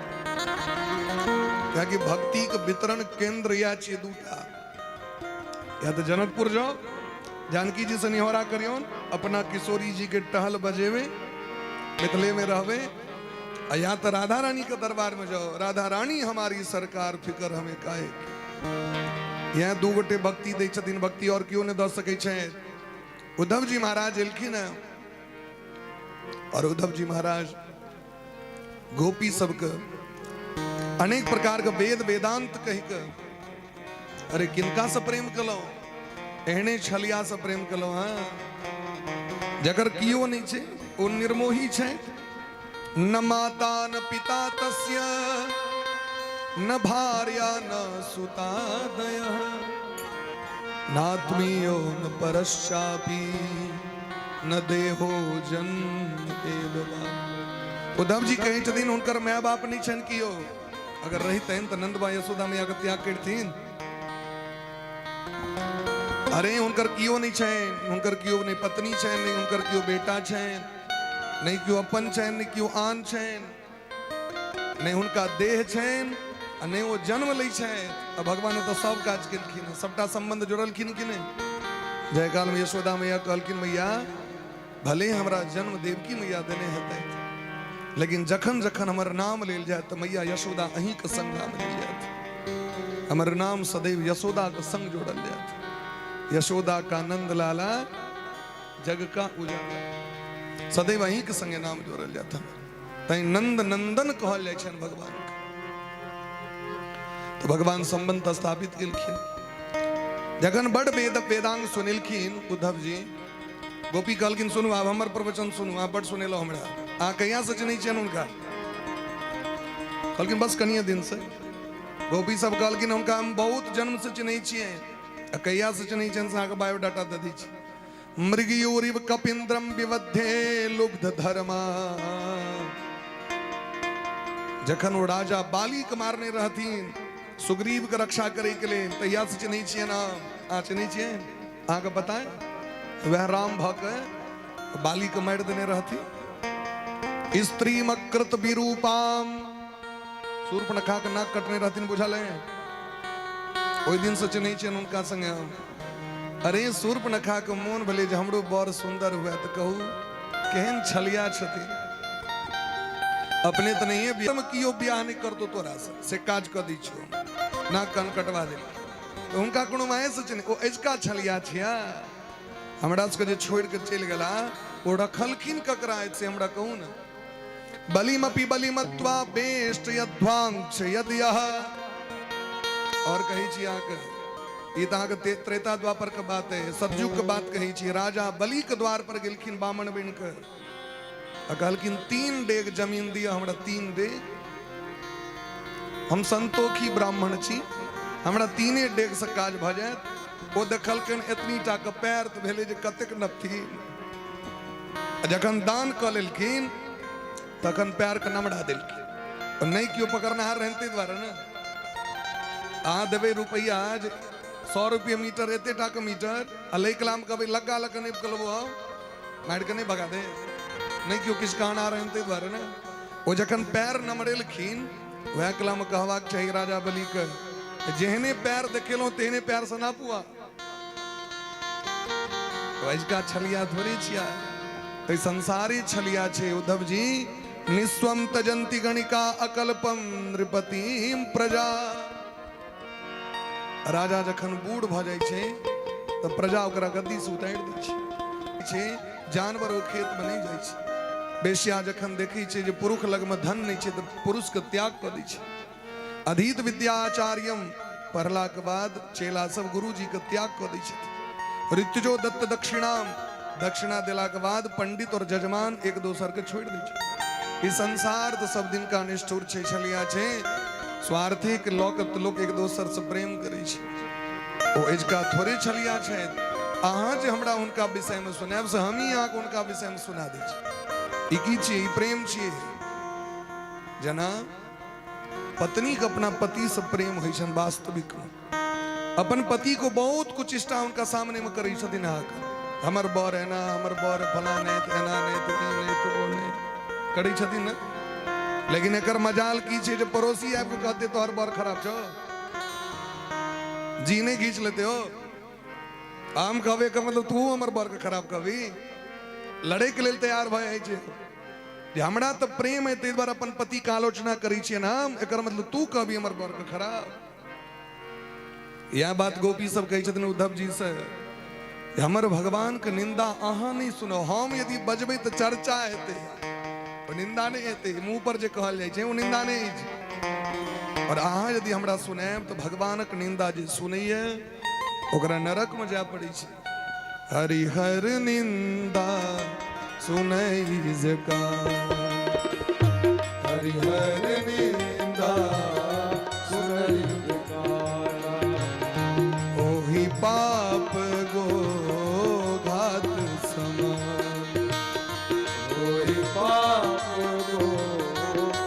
कियाकि भक्ति के वितरण केंद्र या छियै दूटा, या तो जनकपुर जाओ, जानकी जी से निहोरा करियौन, अपना किशोरी जी के टहल बजेवे, मिथिले में रहवे, आ या तो राधा रानी के दरबार में जाओ, राधा रानी हमारी सरकार फिकर हमें काहे की। यह दू गोटे भक्ति दै छथिन, भक्ति और केओ नहि दऽ सकै छै। उद्धव जी महाराज एलखिन हैं और उद्धव जी महाराज गोपी सबके अनेक प्रकार के वेद वेदांत कहि के, अरे किनका से प्रेम केलहुँ, एहने छलिया से प्रेम केलहुँ। हाँ, जकर कियो नहीं छै ओ निर्मोही छै। न माता न पिता तस्य न भार्या न सुतादयः नात्मीयो न परश्चापि न देहो जन्म एव वा। उद्धव जी कहै छथिन हुनकर माय बाप नहि छनि कियो, अगर रहितनि तऽ नंदबा यशोदा मैया के त्याग करथिन। अरे हुनकर केओ नहि छनि, हुनकर केओ नहि पत्नी छनि, नहि हुनकर केओ बेटा छनि, नहि केओ अपन छनि, नहि केओ आन छनि, नहि हुनका देह छनि आ नहि ओ जन्म लै छथि। आ भगवान तऽ सब काज केलखिन हँ, सबटा सम्बन्ध जोड़लखिन कि नहि? जाहि कालमे यशोदा मैया कहलखिन, मैया भले हमरा जन्म देवकी मैया देने हेतै, लेकिन जखन जखन हमर नाम लेल जायत तऽ मैया यशोदा अहीँके संग नाम लेल जायत, हमर नाम सदैव यशोदाके संग जोड़ल जायत। यशोदा का नंद लाला जग का उजाला, सदैव अहीँके संगे नाम जोड़ल जायत हमर। तैं नंद नंदन कहल जाइ छनि भगवानके। तऽ भगवान संबंध स्थापित केलखिन। जखन बड़ वेद वेदांग सुनेलखिन उद्धव जी, गोपी कहलखिन सुनू आब हमर प्रवचन सुनू, अहाँ बड़ सुनेलहुँ हमरा, अहाँ कहियासँ चिन्है छियनि हुनका? कहलखिन बस कनिये दिनसँ। गोपी सब कहलखिन हुनका हम बहुत जन्मसँ चिन्है छियै, आ कहियासँ चिन्है छियनि से अहाँके बायोडाटा दऽ दै छी। मृगयोरिव कपिंद्रम विवध्ये लुब्ध धर्मा, जखन ओ राजा बाली के मारने रहथिन सुग्रीव के रक्षा करे के लेल, तहिया से चिन्है छियै ना? अहाँ चिन्है छियै? अहाँके पता है वह राम भऽ के बाली के मारि देने रहथिन। स्त्री मकृत विरूपाम, शूर्पणखा के नाक कटने रहथिन, बुझल है? ओहि दिन से चिन्है छियनि हुनका संगे हम। अरे शूर्पणखा के मोन भेलै जे हमरो बड़ सुंदर हुए, तऽ कहू केहन छलिया छथिन। अपने तऽ नहिये बियाह में कियो बियाह नहि करतो तोरा से, से काज कऽ दै छियौ, नाक कान कटवा देल। तऽ हुनका कोनो माये से चिन्ह, ओ अजुका छलिया छिया। हमरा सबके जे छोड़ि कऽ चलि गेला, ओ रखलखिन ककरा से हमरा कहू ने। बलिमपि बलिमत्वा बेष्ट यध्वांक्ष यद यह। और कहै छी अहाँके, ई तऽ अहाँके त्रेता द्वापर के बात है, सतयुग के बात कहै छी। राजा बलि के द्वार पर गेलखिन बामन बनि कऽ आ कहलखिन 3 डेग जमीन दिअ हमरा, 3 डेग, हम संतोखी ब्राह्मण छी, हमरा 3 डेग से काज भऽ जायत। ओ देखलखिन एतनी टा के पैर, तऽ भेलै जे कतेक नपथिन। आ जखन दान कऽ लेलखिन तखन पैर के नमरा देलखिन, नहि केओ पकड़नहार रहनि ताहि दुआरे ने। अहाँ देबै रुपैआ जे 100 रुपये मीटर, एते टा के मीटर, आ लै कलाम कहबै लग्गा लऽ कऽ नहि कहलबो, हम मारि कऽ नहि भगा दे, नहि केओ किछु कहना रहनि ताहि दुआरे ने। ओ जखन पैर नमरेलखिन, वएह कलामे कहबाक चाही राजा बलिके, जेहने पैर देखेलहुँ तेहने पैर से नापू। अजुका छलिया थोड़े छिया, एहि संसारी छलिया छै। उद्धव जी निस्वम तजंती गणिका अकल्पम नृपतिम प्रजा। राजा जखन बूढ़ भऽ जाइ छै तऽ प्रजा ओकरा गद्दी से उतारि दै छै, छै जानवर ओहि खेत मे नहि जाइ छै। वेश्या जखन देखै छै जे पुरुष लगमे धन नहि छै तऽ पुरुषके त्याग कऽ दै छै। अधीत विद्याचार्यम, पढ़ला के बाद चेला सब गुरुजी के त्याग कऽ दै छथिन। ऋतुजो दत्त दक्षिणाम, दक्षिणा देला के बाद पंडित और जजमान एक दोसर के छोड़ि दै छै। ई संसार तऽ सब दिन का निष्ठुर छै, छलिया छै, स्वार्थी के लऽ के लोक एक दोसर से प्रेम करै छै। ओ एजका थोड़े छलिया छै। अहाँ जे हमरा हुनका विषय में सुनायब से हमही अहाँके हुनका विषय में सुना दै छी। ई की छियै? ई प्रेम छियै। जेना पत्नी के अपना पति से प्रेम होइ छनि, वास्तविक में अपन पति को बहुत कुछ इष्टा उनका सामने में करै छथिन, अहाँके हमर बर एना, हमर बर फला नहि, तऽ एना नहि, तऽ ई नहि, तऽ ओ नहि, करै छथिन ने। लेकिन एकर मजाल की छै जे पड़ोसी आबि कऽ कहते तोहर बर खराब छौ, जी नहि घीच लेते हो। हम कहबे के मतलब तू हमर बर के खराब कहबी, लड़े के लेल तैयार भऽ जाइ छै। जे हमरा तऽ प्रेम है ताहि दुआरे अपन पति के आलोचना करै छियै ने हम, एकर मतलब तू कहबी हमर बर के खराब। इएह बात गोपी सब कहै छथिन उद्धव जी से, हमर भगवान के निंदा अहाँ नहि सुनो, हम यदि बजबै तऽ चर्चा हेतै, ओ निंदा नहि हेतै। मुँह पर जे कहल जाइ छै ओ निंदा नहि अछि। और अहाँ यदि हमरा सुनायब तऽ भगवानक निंदा जे सुनैए ओकरा नरक में जाय पड़ै छै। हरिहर निंदा सुनै जका, हरिहर निंदा सुनै जकारा, ओहि पाप गो घात समान, ओहि पाप गो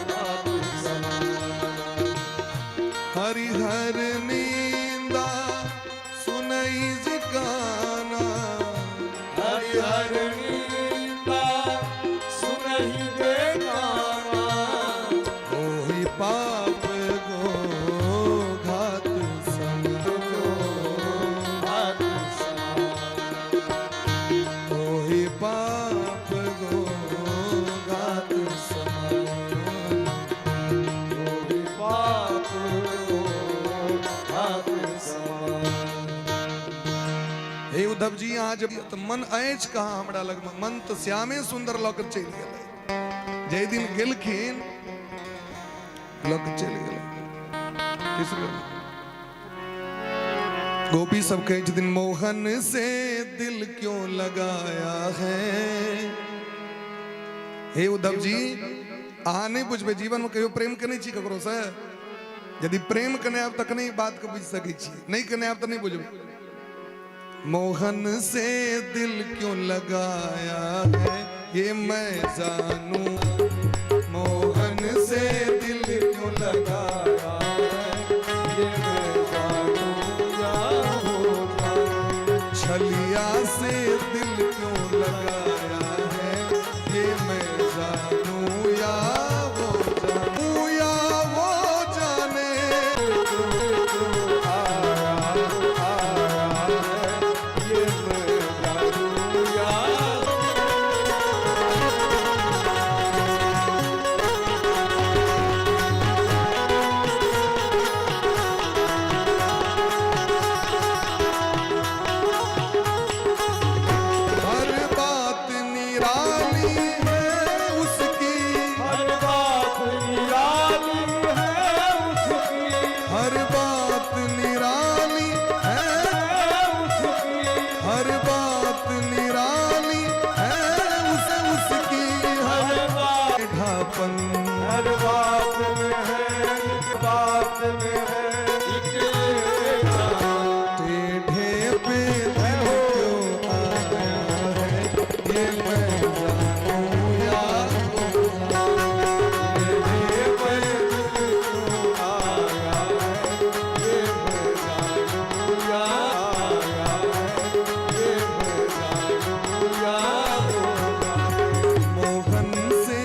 घात समान। हरिहर निंदा सुनै जकाना, उद्धव जी, अहाँ जब तऽ मन अछि कहाँ हमरा लगमे? मन तऽ श्यामे सुन्दर लऽ कऽ चलि गेलै। जाहि दिन गेलखिन लऽ कऽ चलि गेलै। गोपी सब कहै छथिन, मोहन से दिल क्यों लगाया है। हे उद्धव जी, अहाँ नहि बुझबै, जीवनमे कहियो प्रेम केने छी ककरोसँ? यदि प्रेम केने आयब तखने ई बातके बुझि सकै छी, नहि केने आयब तऽ नहि बुझबै। मोहन से दिल क्यों लगाया है ये मैं जानू, मोहन से दिल क्यों लगाया है ये मैं जानू या वो जाने। छलिया से दिल क्यों लगाया है ये मैं जानू या वो जानू या वो जाने। आया आया है ये मैं जानू या। हर बात निराली है उसकी, हर बात निराली है उसकी, हर बात निराली है है उसकी, हर बात निराली है उस उसकी, हर हर बात ढापन हर बात में है, एक बात में है एक टेढ़े पे दिल क्यों आया है ये मैं जानूं या वो टेढ़े पे दिल क्यों आया है ये मैं जानूं या आया है ये मैं जानूं या वो जाने। मोहन से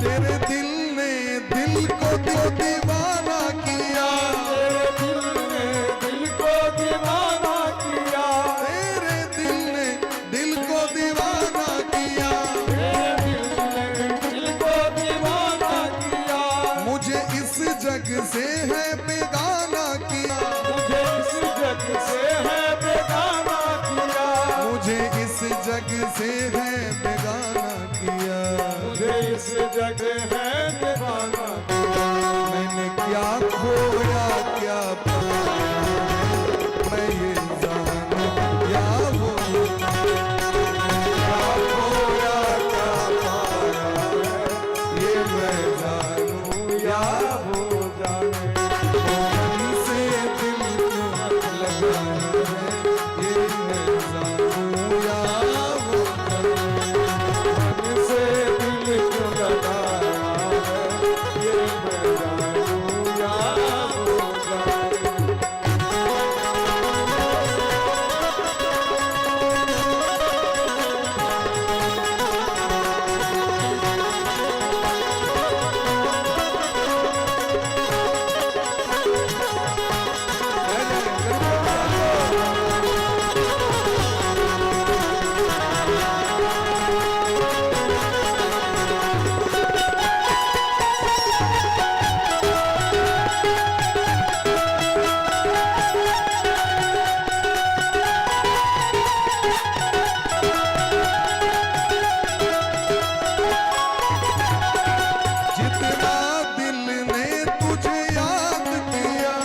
तेरे दिल ने दिल को दिल दीवाना किया, तेरे दिल ने दिल को दीवाना किया, तेरे दिल ने दिल को दीवाना किया, तेरे दिल ने दिल को दीवाना किया, मुझे इस जग से है बेगाना किया, मुझे इस जग से है बेगाना किया, मुझे इस जग से है बेगाना किया, मुझे इस जग है बेगाना किया। मैंने क्या खोया क्या पाया है मैं ये जानूं या वो, क्या खोया क्या पाया है ये मैं जानूं या वो जाने। मोहन से दिल क्यों लगाया है ये मैं जानूं या वो जाने। मन से दिल क्यों लगाया है ये मैं जानूं या वो जाने। जितना दिल ने तुझे याद किया,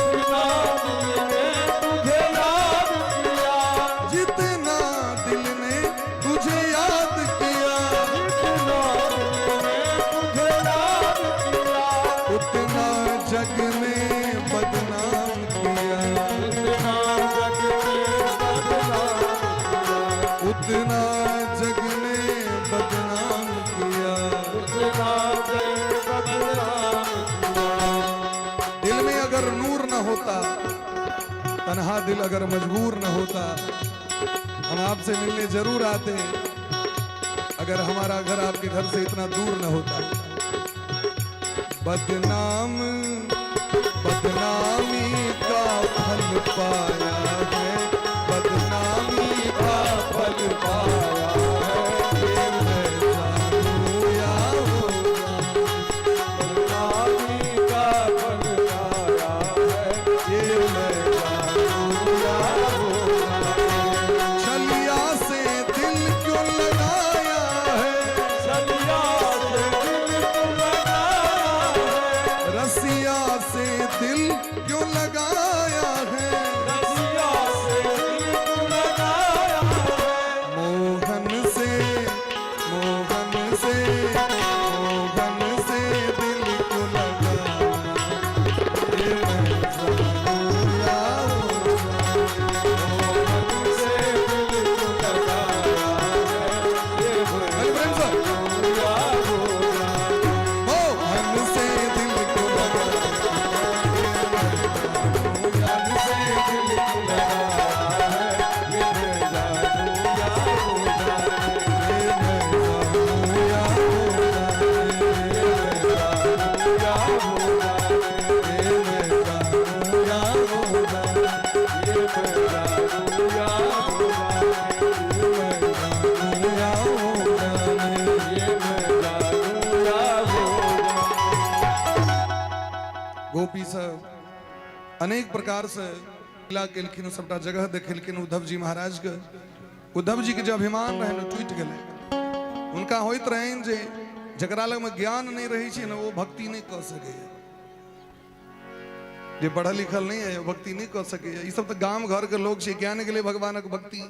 जितना दिल ने तुझे याद किया, जितना दिल ने तुझे याद किया, जितना दिल ने तुझे याद किया, उतना जग ने बदनाम किया, उतना जग ने बदनाम किया, उतना जग ने बदनाम किया। उतना जग बदनाम किया। दिल में अगर नूर न होता, तन्हा दिल अगर मजबूर न होता, हम आपसे मिलने जरूर आते। अगर हमारा घर आपके घर से इतना दूर न होता। बदनाम बदनामी का फल पाया है, बदनामी का फल पाया है, ये मैं जानूं या वो जाने। बदनामी का फल पाया है, ये मैं जानूं या वो जाने। छलिया से दिल क्यों लगाया है, छलिया से दिल क्यों लगाया है, रसिया से दिल क्यों लगाया है, रसिया से दिल क्यों लगाया है, मोहन से मोहन से मोहन से दिल क्यों लगाया, ये मैं जानूं या वो जाने। मोहन से दिल क्यों लगाया है, ये मैं अरे प्रेम सर। जानूं या वो जाने। मोहन से दिल क्यों लगाया, मोहन से दिल क्यों लगाया है, ये मैं जानूं या वो जाने। ये मैं जानूं या वो जाने। ये मैं जानूं या वो जाने। ये मैं जानूं या वो जाने। ये मैं जानूं या वो जाने। ये मैं जानूं या वो जाने। ये मैं जानूं या वो जाने। गोपी सब अनेक प्रकार से लीला केलखिन, सबटा जगह देखेलखिन उद्धव जी महाराज के। उद्धव जी के जे अभिमान रहनि ओ टूटि गेलै। हुनका होइत रहनि जे जकरा लगमे ज्ञान नहि रहै छै ने ओ भक्ति नहि कऽ सकैए, जे पढ़ल लिखल नहि है ओ भक्ति नहि कऽ सकैए। ई सब तऽ गाम घर के लोग छै, ज्ञान गेलै भगवानक भक्ति,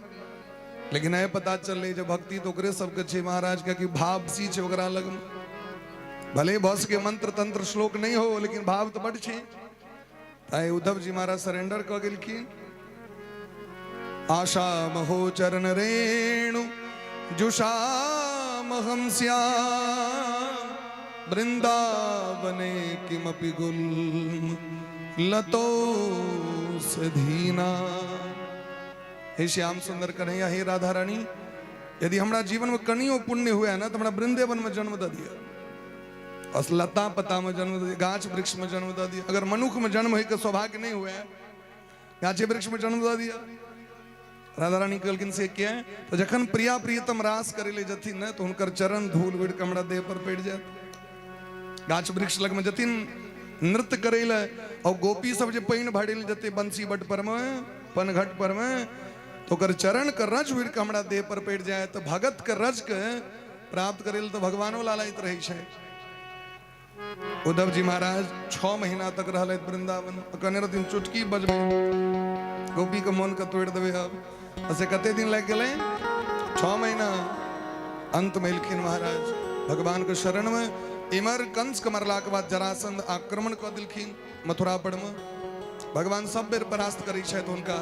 लेकिन आइ पता चललै जे भक्ति तऽ ओकरे सबके छै महाराज, कियाकि भाव सी छै ओकरा लगमे। भले भऽ सके मंत्र तंत्र श्लोक नहि हो, लेकिन भाव तऽ बड छै। आइ उद्धव जी महाराज सरेंडर कऽ गेलखिन। आशा महो चरण रेणु जुषा महम श्याम, वृंदावने किमपि गुल्म लतो सधीना। हे श्याम सुंदर कन्हैया, हे राधा रानी, यदि हमरा जीवन में कनियो पुण्य हुए ना तो हमरा वृंदावन में जन्म दऽ दिअ, और लता पता में जन्म दऽ दिअ, गाछ वृक्ष में जन्म दऽ दिअ। अगर मनुख में जन्म होय के सौभाग्य नहीं हुए, गाछे वृक्ष में जन्म दऽ दिअ। राधा रानी कहलखिन से किया, तो जखन प्रिया प्रियतम रास करे ले जथिन ने तो हुनकर चरण धूल उड़ि के हमरा देह पर पड़ि जायत। गाछ वृक्ष लग में जथिन नृत्य करे ले, और गोपी सब जे पानि भरे ले जते बंसी बट पर में, पनघट पर में, तो ओकर चरण के रज उड़ि के हमरा देह पर पड़ि जाय। तो भगत के रज के प्राप्त करे ले तो भगवानो लालायित रहै छै। उद्धव जी महाराज 6 महीना तक रहलथि वृंदावन। कहने रहथिन चुटकी बजबै गोपी के मन के तोड़ि देबै अब। से कते दिन लागि गेलै? 6 महीना। अंत में एलखिन महाराज भगवान के शरण में। इमर कंस के मरला के बाद जरासंध आक्रमण कऽ देलखिन मथुरा पर में। भगवान सब बेर परास्त करै छथि हुनका,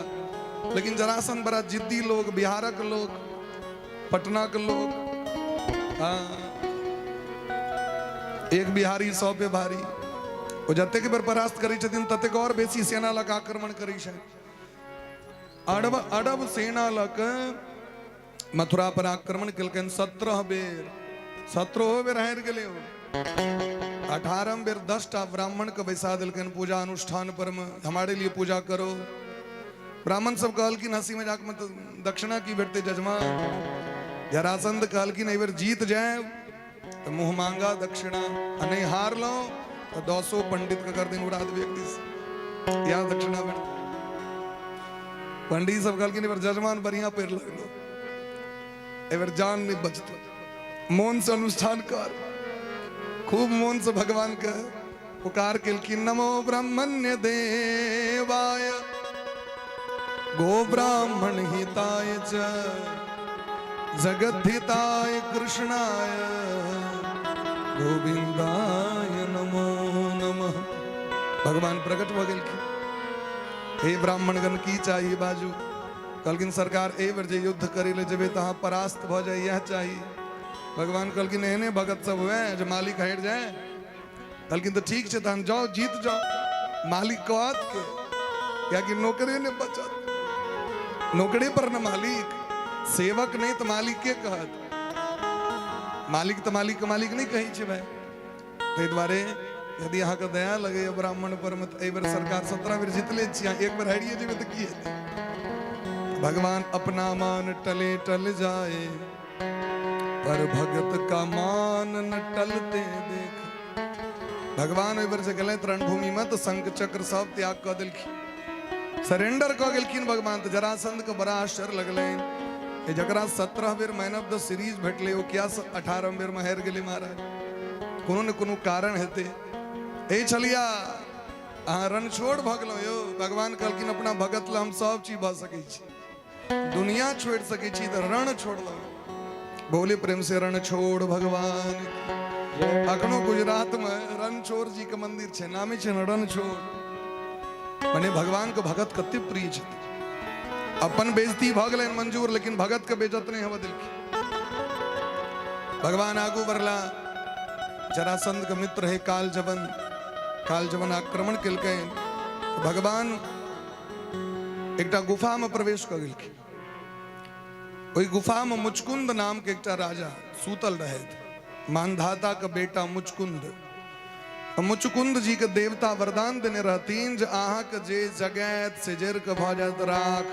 लेकिन जरासंध बड़ा जिद्दी लोग, बिहारक लोग, पटना के लोग, हाँ, एक बिहारी 100 पे भारी। ओ जतेक बेर परास्त करै छथिन ततेक और बेसी सेना लग आक्रमण करै छथि। अरब अरब सेना लग मथुरा पर आक्रमण केलकनि 17 बेर, 17 बेर हारि गेलै ओ। 18 बेर 10 टा ब्राह्मण के बैसा देलकनि पूजा अनुष्ठान पर में, हमारे लिए पूजा करो। ब्राह्मण सब कहलखिन हंसी मजाक में, तो दक्षिणा की भेटतै जजमान? जरासंध कहलखिन एहि बेर जीत जाए तो मुँह मांगा दक्षिणा, आ नहीं हारलहुँ तो 10 पंडित के गर्दन उड़ा देबै एक दिस, या दक्षिणा भेटतै। पंडित सब कहलखिन एहि बेर जजमान बढ़िया पढ़ि लगलो, एहि बेर जान नहीं बचतो, मोन से अनुष्ठान कर। खूब मोन से भगवान के पुकार केलखिन, नमो ब्रह्मण्य देवाय गो ब्राह्मण हिताय च जगद्धिताय कृष्णाय गोविंदाय नमो नमः। भगवान प्रकट भऽ गेलखिन। हे ब्राह्मणगण की चाही बाजू? कहलखिन सरकार एहि बेर जे युद्ध करे ले जेबै तऽ अहाँ परास्त भऽ जाइ, इएह चाही। भगवान कहलखिन एहने भगत सब हुए जे मालिक हारि जाए? कहलखिन तऽ ठीक छै, तहन जाओ जीत जाओ। मालिक कहत के, कियाकि नौकरे ने बचत, नौकरे पर न मालिक, सेवक नहीं तो मालिक के कहत। मालिक तऽ मालिक के मालिक नहि कहै छै भाय। ताहि दुआरे यदि अहाँके दया लगैए ब्राह्मण पर मे, तऽ एहि बेर सरकार 17 बेर जीतले छी, अहाँ एक बेर हारिए जेबै तऽ की हेतै? भगवान अपना मान टले टल जाए, पर भगत का मान न टलते देख। भगवान ओहि बेर जे गेलथि रणभूमि में तऽ शंख चक्र सब त्याग कऽ देलखिन, सरेंडर कऽ गेलखिन भगवान। तऽ जरासंध के बड़ा आश्चर्य लगलनि, जकरा 17 बेर मैन ऑफ the series भेटलै, ओ किया 18 बेर में हारि गेलै महाराज? कोनो ने कोनो कारण हेतै। ए छलिया, अहाँ रणछोड़ भऽ गेलहुँ यौ। भगवान कहलखिन, अपना भगत लए हम सब चीज भऽ सकै छी, दुनिया छोड़ि सकै छी, तऽ रण छोड़लहुँ। बोले प्रेम से रण छोड़ भगवान। अखनो गुजरात में रणछोड़ जी के मंदिर छै, नामे छै ने रणछोड़। मने भगवान के भगत कते प्रिय छथिन। अपन बेइज्जती भऽ गेलनि मंजूर, लेकिन भगत के बेइज्जत नहि होबऽ देलखिन। भगवान आगू बढ़ला। जरासंध के मित्र है काल जवन। काल जवन आक्रमण केलकनि, भगवान एकटा गुफा में प्रवेश कऽ गेलखिन। ओहि गुफा में मुचकुंद नाम के एकटा राजा सूतल रहथि, मानधाता के बेटा मुचकुंद। मुचकुंद जी के देवता वरदान देने रहथिन जे अहाँके जे जगैत से जरि के भऽ जायत राख,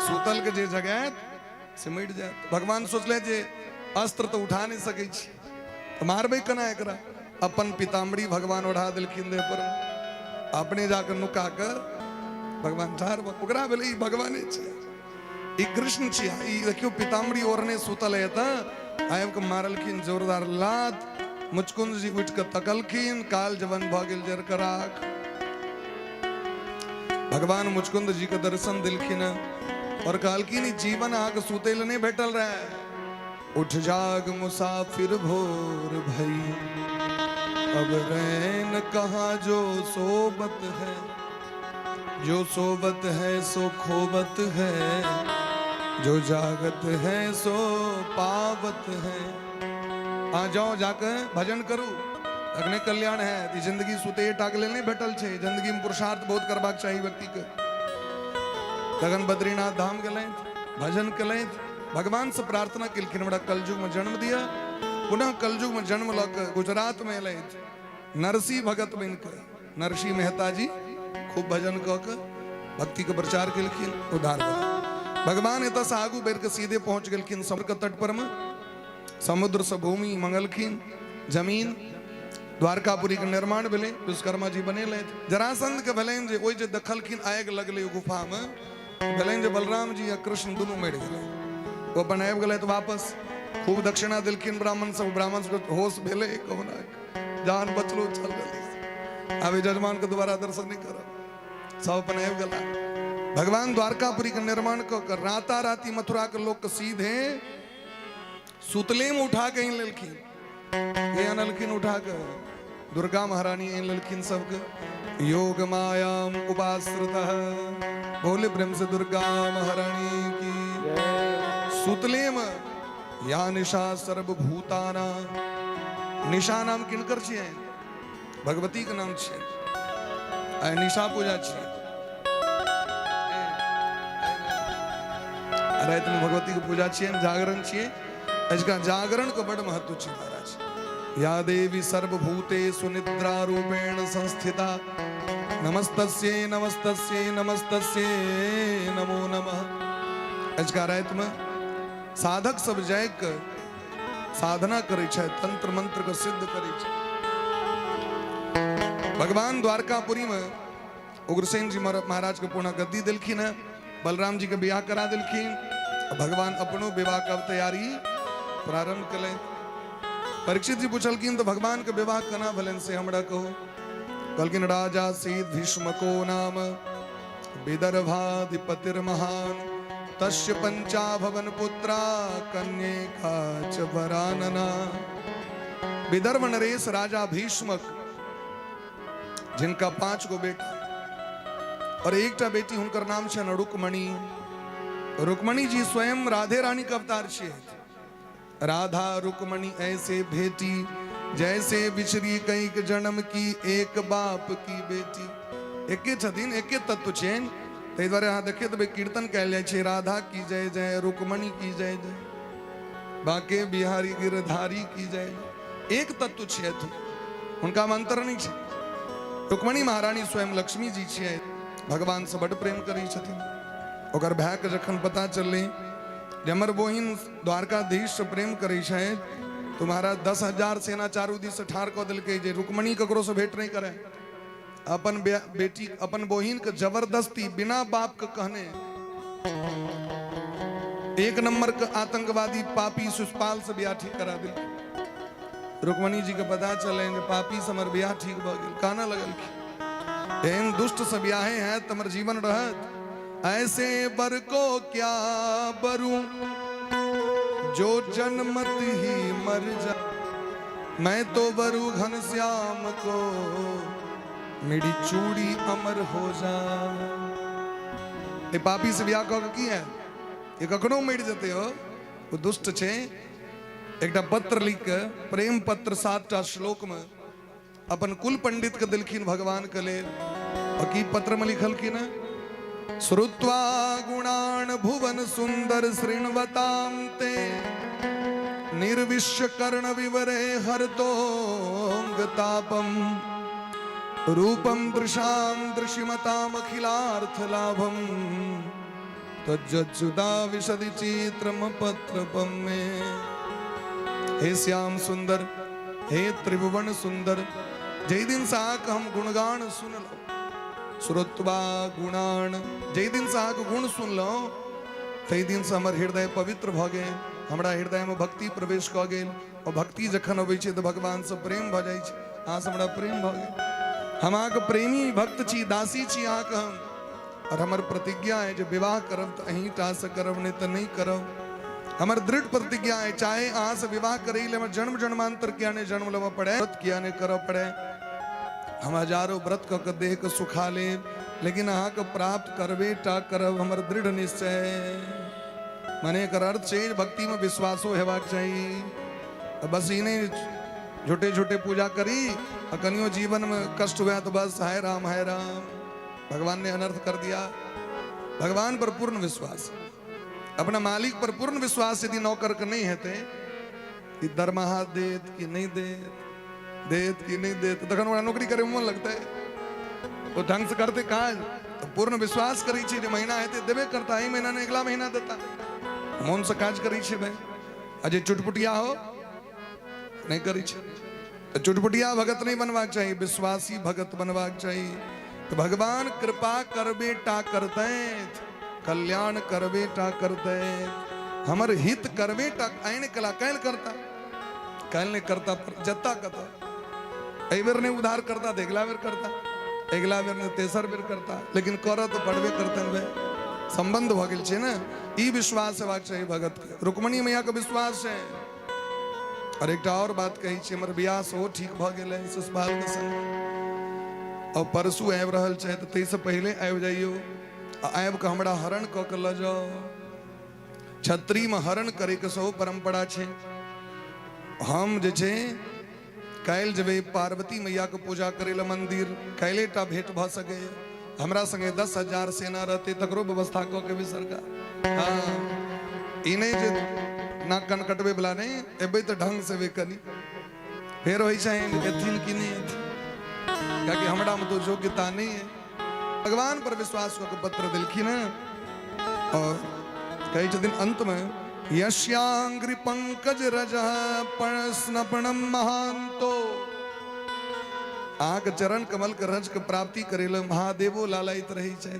सूतल के जे जगैत से मरि जायत। भगवान सोचले जे अस्त्र तऽ उठा नहि सकै छी, तऽ मारबै केना एकरा? अपन पीताम्बरी भगवान ओढ़ा देलखिन देह पर, अपने जाके नुका के भगवान ठाढ़ भऽ। ओकरा भेलै ई भगवाने छै, ई कृष्ण छियै, ई देखियौ पीताम्बरी ओढ़ने सुतल है। तऽ आबि कऽ मारलखिन जोरदार लात। मुचकुंद जी उठि कऽ तकलखिन, काल जवन भऽ गेल जर कऽ राख। भगवान मुचकुंद जी के दर्शन देलखिन और कहलखिन, ई जीवन अहाँके सुतै लए नहि भेटल रहे। उठ जाग मुसाफिर, भोर भई, अब रैन कहाँ जो सोबत है, जो सोबत है सो खोबत है, जो जागत है सो पावत है। आ जाओ, जाके भजन करू, अग्नि कल्याण है। ई जिंदगी सुते टाक लेल नहि भेटल छै, जिंदगी में पुरुषार्थ बहुत करबाक चाही व्यक्ति के। तखन बद्रीनाथ धाम गेलथि, भजन केलथि, भगवान से प्रार्थना केलखिन, हमरा कलयुग में जन्म दिया। पुनः कलयुग में जन्म लऽ कऽ गुजरात में एलथि नरसी भगत बनि कऽ। नरसी मेहता जी खूब भजन कऽ कऽ भक्ति के प्रचार केलखिन, उद्धार भेल। भगवान एतऽ से आगू बढ़ि कऽ सीधे पहुंच गेलखिन समुद्र के तट पर में। समुद्र से भूमि मंगलखिन, जमीन। द्वारकापुरी के निर्माण भेलै, विश्वकर्मा जी बनेलथि। जरासंध के भेलनि जे ओहि जे देखलखिन आगि लगलै गुफा में, भेलनि जे बलराम जी आ कृष्ण दुनू मरि गेलै। ओ अपन आबि गेलथि वापस, खूब दक्षिणा देलखिन ब्राह्मण सब। ब्राह्मण सबके होश भेलै, कहुना जान बचलो, चल गेलै, आब यजमान के दोबारा दर्शन नहि करब। सब अपन आबि गेला। भगवान द्वारकापुरी के निर्माण कऽ के राता राती मथुरा के लोक के सीधे सुतले में उठा के आनि लेलखिन। के अनलखिन उठा के? दुर्गा महारानी आनि लेलखिन सबके। योग मायाम उपाश्रित। बोले प्रेम से दुर्गा महारानी की। सुतले में या निशा सर्वभूताना। निशा नाम किनकर छियै? भगवती के नाम छियै। आइ निशा पूजा छियै। राति में भगवती के पूजा छियै, जागरण छियै। अजुका जागरण के बड़ महत्व छै महाराज। या देवी सर्वभूते सुनिद्रा रूपेण संस्थिता, नमस्तस्यै नमस्तस्यै नमस्तस्यै नमो नमः। अजुका राति में साधक सब जाग के साधना करै छै, तंत्र मंत्र के सिद्ध करै छै। भगवान द्वारकापुरी में उग्रसेन जी महाराज के पुनः गद्दी देलखिन है, बलराम जी के बियाह करा देलखिन। भगवान अपनो विवाह के तैयारी प्रारंभ कलनि। परीक्षित जी पूछलखिन, तो भगवान के विवाह केना भेलनि से हमरा कहू। कहलखिन, राजा सीत भीष्मको नाम विदर्भाधिपतिर्महान, तस्य पंचाभवन पुत्रा कन्ये का च वरानना। विदर्भ नरेश राजा भीष्मक, जिनका 5 गो बेटा और एकटा बेटी, हुनकर नाम छनि रुक्मणी। रुक्मणी जी स्वयं राधे रानी के अवतार छियै। राधा रुक्मणी ऐसे भेटी, जैसे बिछड़ी कई जन्म की एक बाप की बेटी। एके छथिन, एके तत्व छनि। ताहि दुआरे अहाँ देखैत हेबै कीर्तन कयल जाइ छै, राधा की जय जय, रुक्मणी की जय जय। बांके बिहारी गिरधारी की जय। एक तत्व छियथि, हुनका में अंतर नहीं छै। रुक्मणी महारानी स्वयं लक्ष्मी जी छियै, भगवान से बड प्रेम करै छथिन। ओकर भाय के जखन पता चललै जे हमर बहिन द्वारकाधीश से प्रेम करै छै, तो महाराज 10,000 सेना चारू दिस से ठाढ़ कऽ देलकै जे रुक्मणी ककरो से भेंट नहीं करे। अपन बेटी अपन बहिन के जबरदस्ती बिना बाप के कहने एक नंबर के आतंकवादी पापी सुषपाल से ब्याह ठीक करा दिल। रुक्मणी जी के पता चले जे पापी से हमर ब्याह ठीक भ गेल, काना लगल एहन दुष्ट से ब्याहे हैं तमर जीवन रहत। ऐसे बर को क्या बरू जो जन्मत ही मर जा, मैं तो बरू घनश्याम को मेरी चूड़ी अमर हो जा। ए पापी से ब्याह कऽ के की है, ये कखनो मरि जेतै हो, ओ दुष्ट छै। एकटा पत्र लिख के प्रेम पत्र 7टा श्लोक में अपन कुल पंडित के दिलखिन भगवान के लेल। और की पत्र में लिखलखिन है, श्रुत्वा गुणान भुवन सुंदर शृण्वताम ते निर्विश्य कर्ण विवरे हरतोंग तापम रूपम दृशाम दृशिमताम अखिलार्थ लाभम तज्जच्युता विशदि चित्रम पत्रपम में। हे श्याम सुंदर, हे त्रिभुवन सुंदर, जय दिन से आके हम गुणगान सुन लो, श्रुत्वा गुणान, जय दिन से आके गुण सुन लो तै दिन से हमर हृदय पवित्र भ गेल, हमरा हृदय में भक्ति प्रवेश क गेल। और भक्ति जखन अबै छै तऽ भगवान से प्रेम भ जाइ छै, अहाँ से हमरा प्रेम भ गेल, हम अहाँके प्रेमी भक्त छी, दासी छी अहाँके हम। और हमर प्रतिज्ञा है जे विवाह करब तऽ अहीं टा से करब, नहीं तऽ नहीं करब। हमर दृढ़ प्रतिज्ञा है, चाहे अहाँ से विवाह करै ले हमर जन्म जन्मांतर किया नहीं जन्म लेबऽ पड़े, व्रत किया नहीं करऽ पड़े, हम हजारों व्रत कऽ के देह के सुखा लेब, लेकिन अहाँके प्राप्त करबे टा करब, हमर दृढ़ निश्चय। माने एकर अर्थ छै भक्ति में विश्वासो हेबाक चाही। बस ई नहीं झूठे झूठे पूजा करी और कनियो जीवन में कष्ट हुआ तो बस हाय राम हाय राम, भगवान ने अनर्थ कर दिया। भगवान पर पूर्ण विश्वास, अपना मालिक पर पूर्ण विश्वास यदि नौकर के नहीं हेतै कि दरमाहा देत कि नहीं देत, देत कि नहीं देत, तखन ओकरा नौकरी करे में मन लगतै, ओ ढंग से करते काज। तो पूर्ण विश्वास करै छी जे महीना हेतै देबे करता, एहि महीना नहीं अगला महीना देता, मन से काज करै छी भाई। आ जे चुटपुटिया हो नहीं करै छै, तो चुटपुटिया भगत नहीं बनबाक चाही, विश्वासी भगत बनबाक चाही। तो भगवान कृपा करबे टा करतै, कल्याण करबे टा करतै, हमर हित करबे टा। आइन कला काल्हि करता, काल्हि नहीं करता जत्ता कता, एहि बेर नहीं उधार करता तो अगिला बेर करता, अगिला बेर नहीं तेसर बेर करता, लेकिन करऽ तो पड़बे करतनि भाई। संबंध भऽ गेल छै ने, ई विश्वास हेबाक चाही भगत के। रुक्मणी मैया के विश्वास है। और एकटा और बात कहै छी, हमर बियाह सेहो ठीक भऽ गेलै शिशुपाल के संग, और परसू आबि रहल छै तऽ ताहिसँ पहिले आबि जाइयौ, आ आबि कऽ हमरा हरण कऽ के लऽ जाउ। छत्री में हरण करे के सेहो परंपरा छै। हम जे छै काल्हि जेबै पार्वती मैया के पूजा करे लए मंदिर, काल्हि टा भेंट भऽ सकैए। हमरा संगे 10,000 सेना रहतै, तकरो व्यवस्था कऽ के भी सरकार। हाँ, ई नहीं जे नाक कान कटबै वाला नहीं, एबै तऽ ढंग से एबै कनी, फेर होइ छै एथिन कि नहीं एथिन, कियाकि हमरा में तो योग्यता नहीं है। भगवान पर विश्वास कऽ के पत्र देलखिन हैं। और कहै छथिन अंत में, यस्यांग्रि पंकज रज स्नपणम महांतो, अहाँके चरण कमल के रज के प्राप्ति करे ले महादेवो लालायित रहै छथि।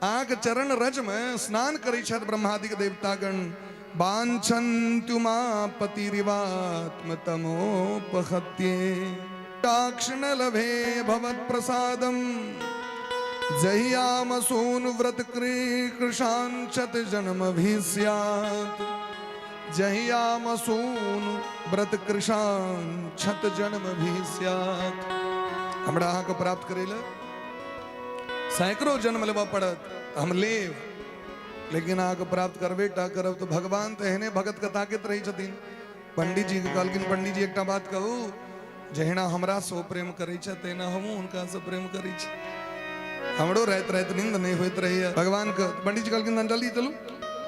अहाँके चरण रज में स्नान करै छथि ब्रह्मादिक देवतागण। वाञ्छन्त्युमापतिरिवात्म तमोपहत्ये टाक्ष न लभे भवत् प्रसादम जहियामसून व्रत कृशांचत जन्म भी स्यात्, जहियामसून व्रत कृशांचत जन्म भी स्यात्। हमरा अहाँके प्राप्त करै लए सैकड़ों जन्म लेबऽ पड़त, हम लेब, लेकिन अहाँके प्राप्त करबे टा करब। तो भगवान तऽ एहने भगत के ताकैत रहै छथिन। पंडित जी के कहलखिन, पंडित जी एकटा बात कहू, जहिना हमरा से ओ प्रेम करै छथि तहिना हमहूँ हुनका से प्रेम करै छी, हमरो राति राति नींद नहीं होइत रहैए भगवान के। पंडित जी कहलखिन, जल्दी चलू,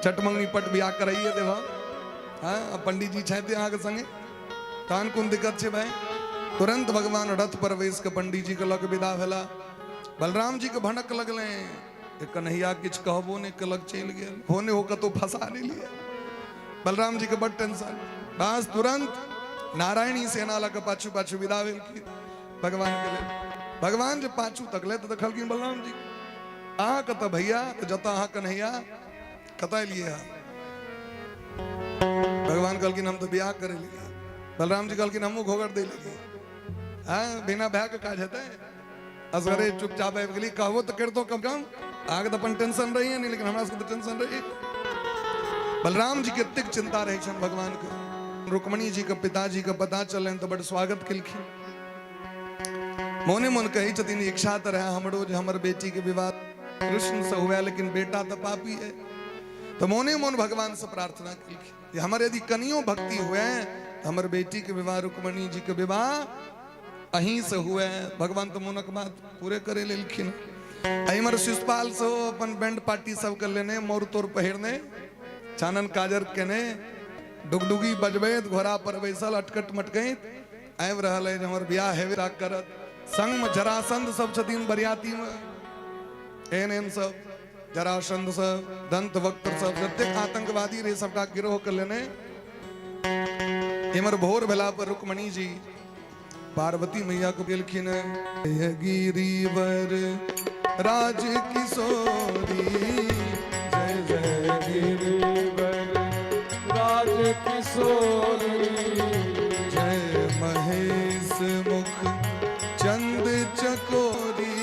चट मंगनी पट बियाह कराइए देबह। हँ, आ पंडीजी छथि अहाँके संगे, तहन कोन दिक्कत छै भाय। तुरंत भगवान रथ पर बैस के पंडीजी के लऽ के विदा भेला। बलराम जी के भनक लगलै जे कन्हैया किछु कहबो नहि केलक, चलि गेल, हो नहि हो कतहु फंसा नहि लिअ। बलराम जी के बड टेंशन। बस तुरंत नारायणी सेना लऽ के पाछू पाछू विदा भेलखिन भगवान के लेल। भगवान जे पाछू तकले तऽ देखलखिन बलराम जी, अहाँ कतऽ भैया? तऽ जतऽ अहाँ कन्हैया। कतऽ एलियै अहाँ? भगवान कहलखिन हम तऽ बियाह करे लिए। बलराम जी कहलखिन हमहूँ घोघर दै लिए। हाँ, बिना भय के काज हेतै? असगरे चुपचाप आबि गेली, कहबो तऽ करितो कम कम। अहाँके तऽ अपन टेंशन रहिए नहि, लेकिन हमरा सबके तऽ टेंशन रही। बलराम जी के एतेक चिंता रहै छनि भगवान के। रुक्मणी जी के पिताजी के पता चलनि तऽ बड़ स्वागत केलखिन। मोने मोन कहै छथिन इच्छा तऽ रहए हमरो जे हमर बेटी के विवाह कृष्ण से हुए, लेकिन बेटा तऽ पापी है। तऽ मोने मोन भगवान से प्रार्थना केलखिन जे हमर यदि कनियो भक्ति हुए तऽ हमर बेटी के विवाह, रुक्मणी जी के विवाह अहीं से हुए। भगवान तऽ मोनक बात पूरे करे लेलखिन। एहिमर शिशुपाल सेहो अपन बैंड पार्टी सबके लेने, मोर तोर पहिरने, चानन काजर केने, डुगडुगी बजबैत, घोड़ा पर बैसल अटकट मटकैत आबि रहल है जे हमर बियाह हेबे करत। संगमे जरासंध सब छथिन बरियातीमे, एहन एहन सब जरासंध सब, दंत वक्र सब, जतेक आतंकवादी रहे सबटा गिरोह के लेने। इमर भोर भेला पर रुक्मणी जी पार्वती मैया को गेलखिन। गिरिवर राज किशोरी जय जय गिरिवर राज किशोरी जय महेश मुख चंद चकोरी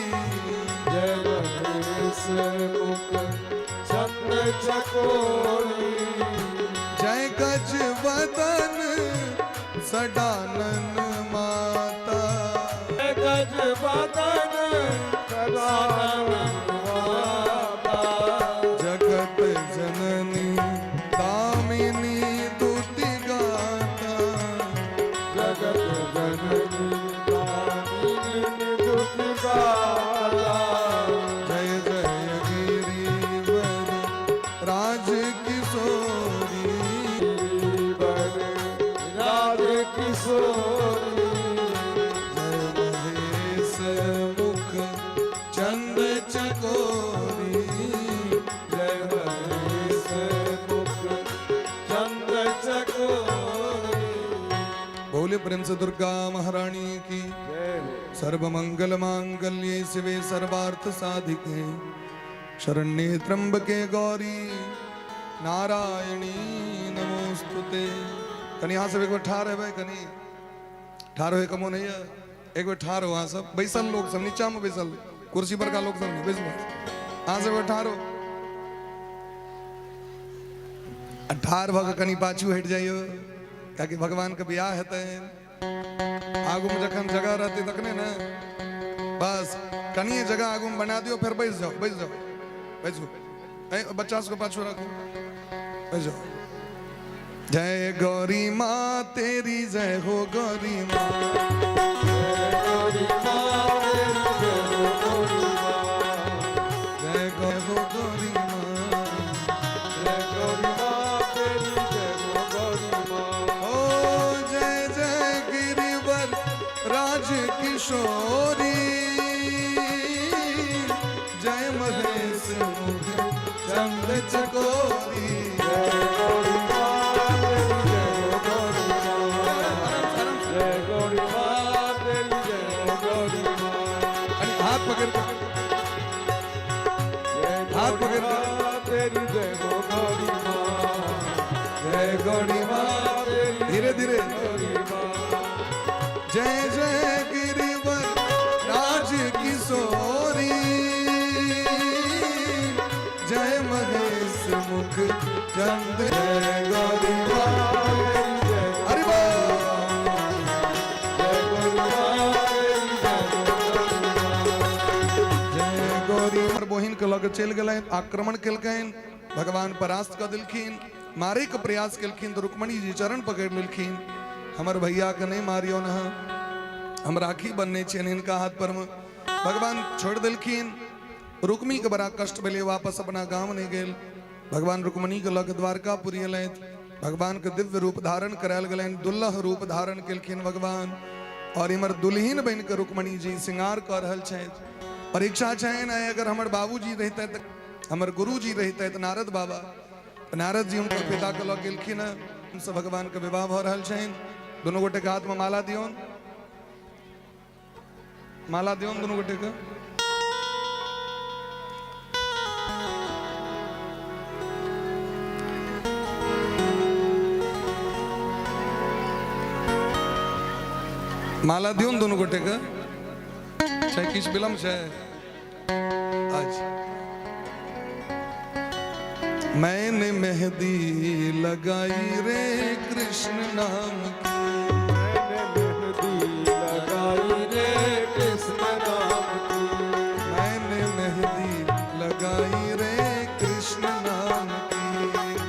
जय महेश मुख चंद चकोरी जय गज वदन सडानन माता जय गज बदन सदानन माता जगत जननी दामिनी दुति गाता जगत जननी दामिनी दुति गाता जय जय गिरिवर राज किशोरी गिरिवर राज किशोरी जय महेश मुख चंद चकोरी जय महेश मुख चंद चकोरी। बोले प्रेम से दुर्गा महारानी की जय हो। सर्वमंगल मांगल्ये शिवे सर्वार्थ साधिके शरण्ये त्र्यंबके गौरी नारायणी नमोस्तुते। कनी अहाँ सब एक बेर ठाढ़ हेबै, कनी ठाढ़ होय कमो नहीं है, एक बेर ठाढ़ हो। अहाँ सब बैसल लोग सब नीचा में बैसल, कुर्सी पर का लोग सब नहीं बैसबो। अहाँ सब एक बेर ठाढ़ हो, आ ठाढ़ भऽ कऽ कनी पाछू हटि जाइयो, कियाकि भगवान के बियाह हेतै। आगू में जखन जगह रहतै तखने ने, बस कनिए जगह आगू में बना दियो, फेर बैस जाओ, बैस जाओ, बैसू। ए, बच्चा सबके पाछू राखू, बैस जाओ। जय गौरी माँ तेरी जय हो गौरी माँ, गौरी माँ तेरी जय हो गौरी माँ, जय हो गौरी माँ, जय गौरी माँ तेरी जय हो गौरी माँ। ओ जय जय गिरिवर राज किशोरी जय महेश मुख चंद चकोरी। जय गौरी माँ तेरी जय हो गौरी माँ, जय गौरी माँ तेरी जय हो गौरी माँ। आणि हाथ पकड़ के, जय हाथ गौरी पकड़ के। माँ तेरी जय हो गौरी माँ, जय गौरी माँ तेरी धीरे धीरे गौरी माँ। जय जय गिरिवर राज किशोरी जय महेश मुख चंद जय गौरी माँ। हरि बोल। जय गौरी माँ तेरी जय हो गौरी माँ। जय गौरी। हमर बहिन के लग चलि गेलनि, आक्रमण केलकनि, भगवान परास्त कऽ देलखिन, मारे के प्रयास केलखिन तऽ रुक्मणी जी चरण पकड़ि लेलखिन, हमर भैया के नहि मारियौ ने, हम राखी बनने छियनि हिनका हाथ पर में। भगवान छोड़ि देलखिन। रुक्मी के बड़ा कष्ट भेलै, वापस अपना गाम नहि गेल। भगवान रुक्मणी के लऽ के द्वारकापुरी एलथि। भगवान के दिव्य रूप धारण करायल गेलनि, दुल्लह रूप धारण केलखिन भगवान। और इमर दुल्हिन बनि कऽ रुक्मणी जी श्रृंगार कऽ रहल छथि। और इच्छा छनि आइ अगर हमर बाबूजी रहितथि, हमर गुरुजी रहितथि नारद बाबा, तऽ नारद जी हुनकर पिता के लऽ गेलखिन हँ। हमसब भगवान के विवाह भऽ रहल छनि। दुनू गोटे के हाथ में माला दियौन, माला दियौन दुनू गोटे के। माला दियौन दुनू गोटे के। छै किछु विलम्ब छै? अच्छा। मैंने मेहंदी लगाई रे कृष्ण नाम की, मैंने मेहंदी लगाई रे कृष्ण नाम की, मैंने मेहंदी लगाई रे कृष्ण नाम की,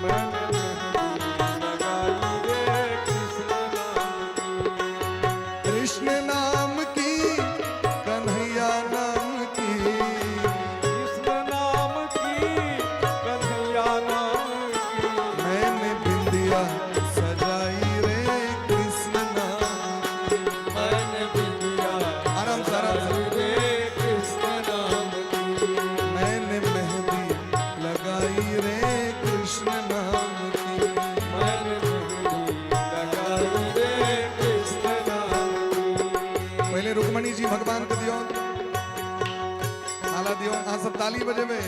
मैंने मेहंदी लगाई रे कृष्ण नाम की, कृष्ण नाम की कन्हैया नाम की, कृष्ण नाम की कन्हैया नाम की, मैंने बिंदिया सजाई रे कृष्ण नाम की, मैंने बिंदिया आराम से, आराम से। सजाई रे कृष्ण नाम की, मैंने मेहंदी लगाई रे कृष्ण नाम की, मैंने मेहंदी लगाई रे कृष्ण नाम की। पहले रुक्मणी जी भगवान के दियो माला दियो, अहाँ सब ताली बजेबे।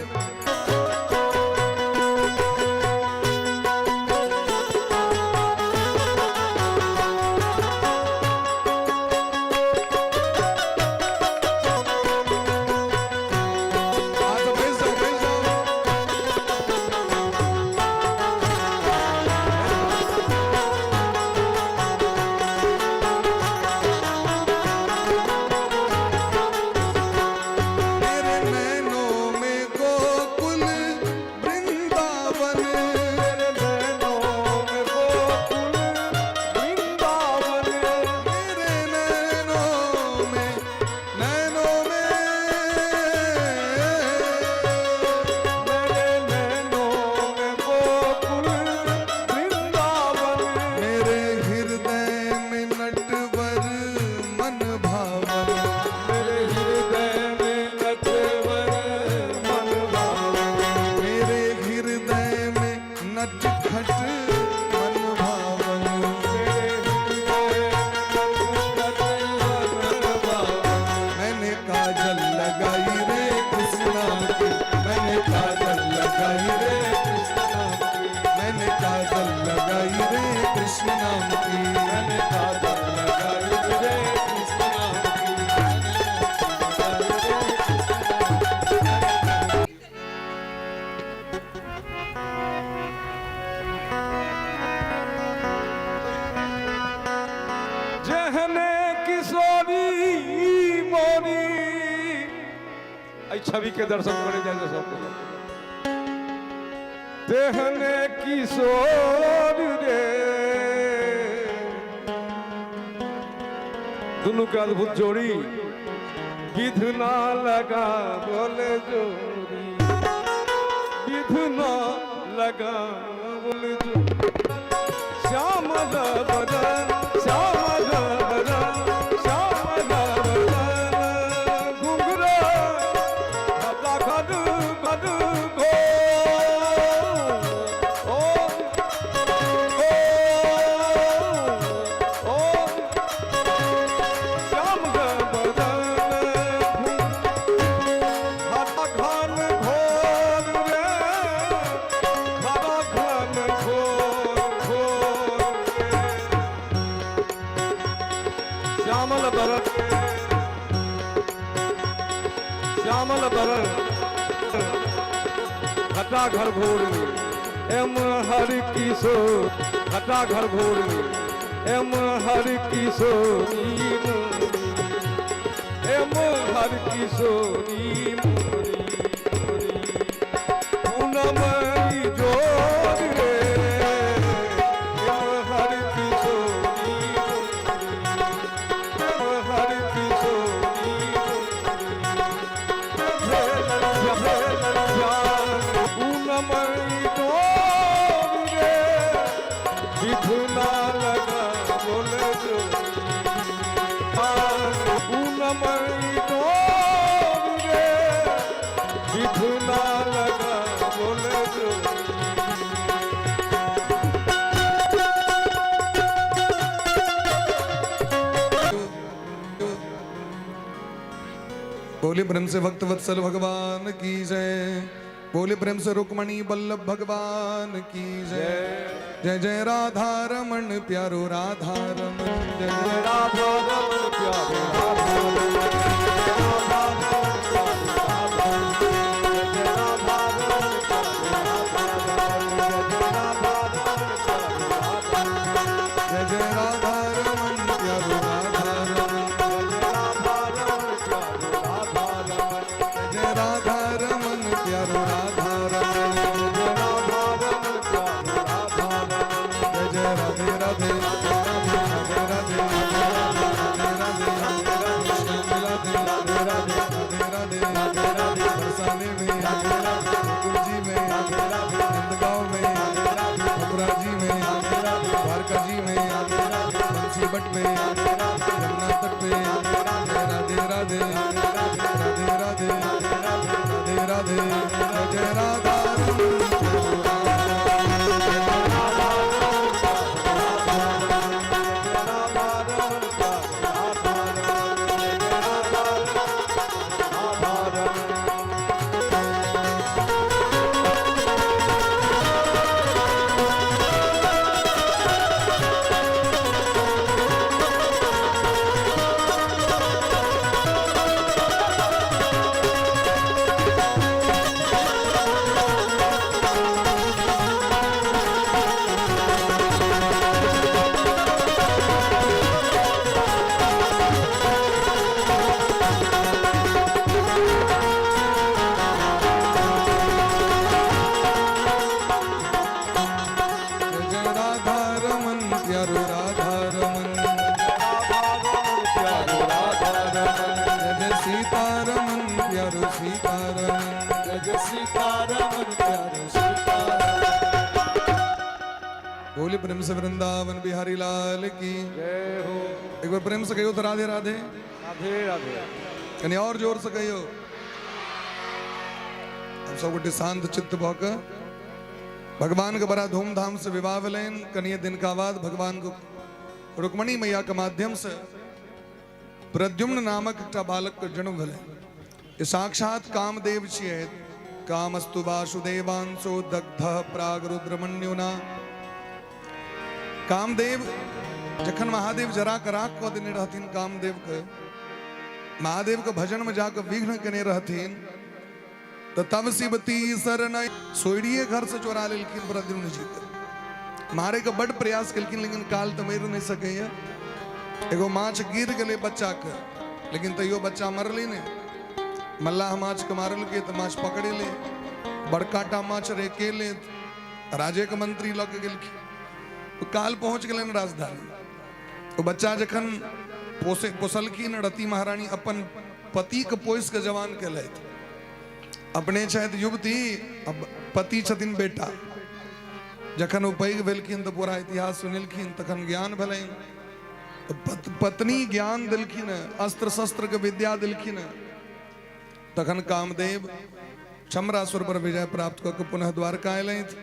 अहाँ सब बैस जाओ, बैस जाओ। मेरे नैनों में गोकुल वृंदावन, मेरे नैनों में गोकुल वृंदावन, मेरे नैनों में, नैनों में, मेरे नैनों में गोकुल वृंदावन, मेरे हृदय में नटवर मन भावन, मेरे हृदय में नटवर मन भावन, मेरे हृदय में नटखट मन भावन, मेरे हृदय में नटखट मन भावन, मैंने काजल लगाई रे कृष्ण नाम की, मैंने काजल लगाई रे कृष्ण नाम की, मैंने काजल लगाई रे कृष्ण नाम की, मैंने काजल लगाई रे कृष्ण नाम की, मैंने लगाई रे कृष्ण नाम की। जहने किशोरी मोरी, एहि छवि के दर्शन करे जाए सब। तेहने किशोर रे, दुनू के अद्भुत जोड़ी, विध ना लगा बोले जोड़ी, विध ना लगा बोले जोड़ी, श्याम बदन श्याम बदन श्याम बदन घुंघरा घटा घट घट घो ओ ओ ओ श्याम बदन घटा घन घोर रे, घटा घन घोर घोर रे, श्यामल बरन श्यामल बरन घटा घर घोर एम हरि किशोर, घटा घर घोर एम हरि किशोरी मोरी, एम हरि किशोरी मोरी, पूनम जोर रे, एम हरि किशोरी मोरी, एम हरि किशोरी मोरी, पूनम जोर रे। बोले प्रेम से भक्त वत्सल भगवान की जय। बोले प्रेम से रुक्मणी बल्लभ भगवान की जय। जय जय राधा रमण प्यारो राधा रमण, जय जय राधा रमण प्यारो राधा जय जय राधा रमण प्यारो राधा रमण, जय जय राधा रमण प्यारो राधा रमण, जय जय राधे राधे राधे राधे राधे राधे श्याम राधे राधे राधे राधे राधे बरसाने में, गोकुल जी में, नंदगांव में, मथुरा जी में, द्वारका जी में, बंसी बट में, यमुना तट पे, जय राधे राधे राधे राधे राधे राधे, जय जय राधा जय जय राधा रमन प्यारो राधा रमन, जय जय सीता रमन प्यारो सीता रमन, जय जय सीतारमन प्यारो सीतारमन। बोले प्रेम से वृंदावन बिहारी लाल की जय हो। एक बार प्रेम से कहियो तो राधे राधे राधे राधे, कहीं और जोर से कहियो। हम सब गोटे शांत चित्त भऽ कऽ भगवान के बड़ा धूमधाम से विवाह भेलनि। कनिए दिन का बाद भगवान को रुक्मणी मैया के माध्यम से प्रद्युम्न नामक एकटा बालक के जन्म भेलनि। ई साक्षात कामदेव छियै। कामस्तु वासुदेवांशो दग्ध प्राग रुद्रमन्युना। कामदेव जखन महादेव जरा के राख कऽ देने रहथिन, कामदेव के महादेव के भजन में जाके विघ्न केने रहथिन, तो तब शिवती शरण सोइरिए घर से चोरा लेलखिन प्रद्युम्न जी के। मारे के बड़ प्रयास केलखिन, लेकिन काल तो मरि नहीं सकैया। एगो माछ गिर गेलै बच्चा के, लेकिन तैयो बच्चा मरलै नहि। मल्लाह माछ के मारलकै तो माछ पकड़ेलै, बड़का टा माछ रहे के ले राजे के मंत्री लऽ के गेलखिन। तो काल पहुंच गेलनि राजधानी। तो बच्चा जखन पोसे पोसलखिन, रति महारानी अपन पति के पोसि के जवान केलथि। अपने छथि युवती, अब पति छथिन बेटा। जखन ओ पैघ भेलखिन तो पूरा इतिहास सुनेलखिन, तखन ज्ञान भेलनि। तो पत्नी ज्ञान देलखिन, अस्त्र शस्त्र के विद्या देलखिन। तखन कामदेव चमरासुर पर विजय प्राप्त कऽ के पुनः द्वारका अयलथि।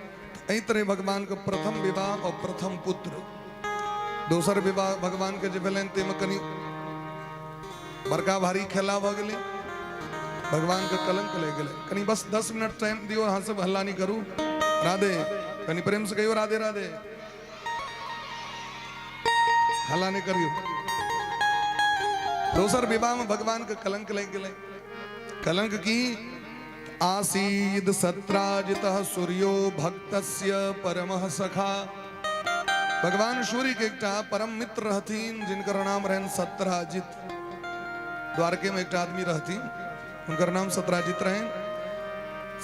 एहि तरह भगवान के प्रथम विवाह और प्रथम पुत्र। दोसर विवाह भगवान के जे भेलनि ताहिमे कनि बड़का भारी खेला भऽ गेलै, भगवान के कलंक लागि गेलै। कनि बस 10 मिनट टाइम दियौ, अहाँ सब हल्ला नहीं करू। राधे, कनि प्रेम से कहियो राधे राधे, हल्ला नहीं करियो। दोसर विवाह में भगवान के कलंक लागि गेलै। कलंक की? आसीद सत्राजितः सूर्यो भक्तस्य परमः सखा। भगवान सूर्य के एकटा परम मित्र रहथिन जिनकर नाम रहनि सत्राजित। द्वारके में एकटा आदमी रहथिन, हुनकर नाम सत्राजित रहनि।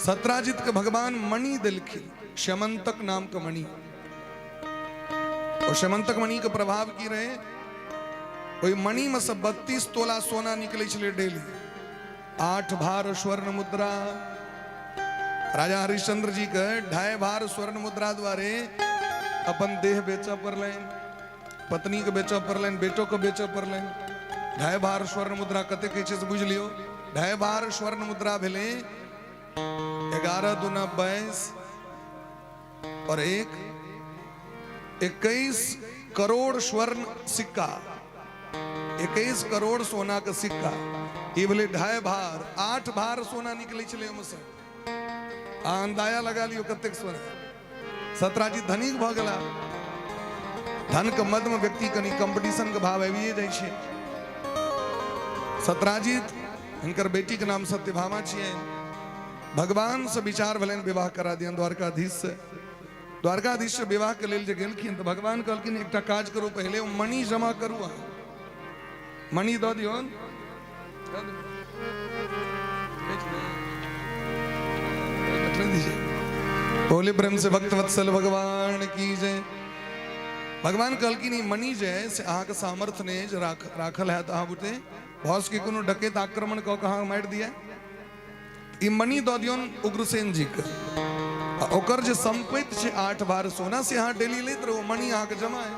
सत्राजित के भगवान मणि देलखिन, शमंतक नाम के मणि। और शमंतक मणि के प्रभाव की रहे, ओहि मणि में से 32 तोला सोना निकले छलै डेली, 8 भार स्वर्ण मुद्रा। राजा हरिश्चंद्र जी के 2.5 भार स्वर्ण मुद्रा द्वारे अपन देह बेचऽ पड़लनि, पत्नी के बेचऽ पड़लनि, बेटो के बेचऽ पड़लनि। 2.5 भार स्वर्ण मुद्रा कतेक होइ छै से बुझि लियौ। 2.5 भार स्वर्ण मुद्रा भेलै 11 दूना 22 और 1 21 करोड़ स्वर्ण सिक्का, 21 करोड़ सोना के सिक्का। ई भेलै 2.5 भार, 8 भार सोना निकलै छलै ओहिमे। आ अंदाजा लगा लियौ कतेक सोना। सत्राजीत धनिक भऽ गेला। धन के मद में व्यक्ति कनि कंपटीशन के भाव आबिए जाइ छै। सत्राजीत हिनकर बेटी के नाम सत्यभामा छियै। भगवान से विचार भेलनि विवाह करा दियन द्वारकाधीश से। द्वारकाधीश से विवाह के लेल जे गेलखिन तऽ भगवान कहलखिन एकटा काज करू, पहिले मणि जमा करू, अहाँ मणि दऽ दियौन। बोले प्रेम से भक्त वत्सल भगवान की जय। भगवान कहलखिन ई मणि जे है से अहाँके सामर्थ्य नहि जे राखल है तऽ अहाँ बुते भऽ सकै कोनो डकैत आक्रमण कऽ कऽ अहाँ मारि दिया। ई मणि दऽ दियौन उग्रसेन जी के, आ ओकर जे सम्पत्ति छै 8 भार सोना से अहाँ डेली लैत रहू, मणि अहाँके जमा है।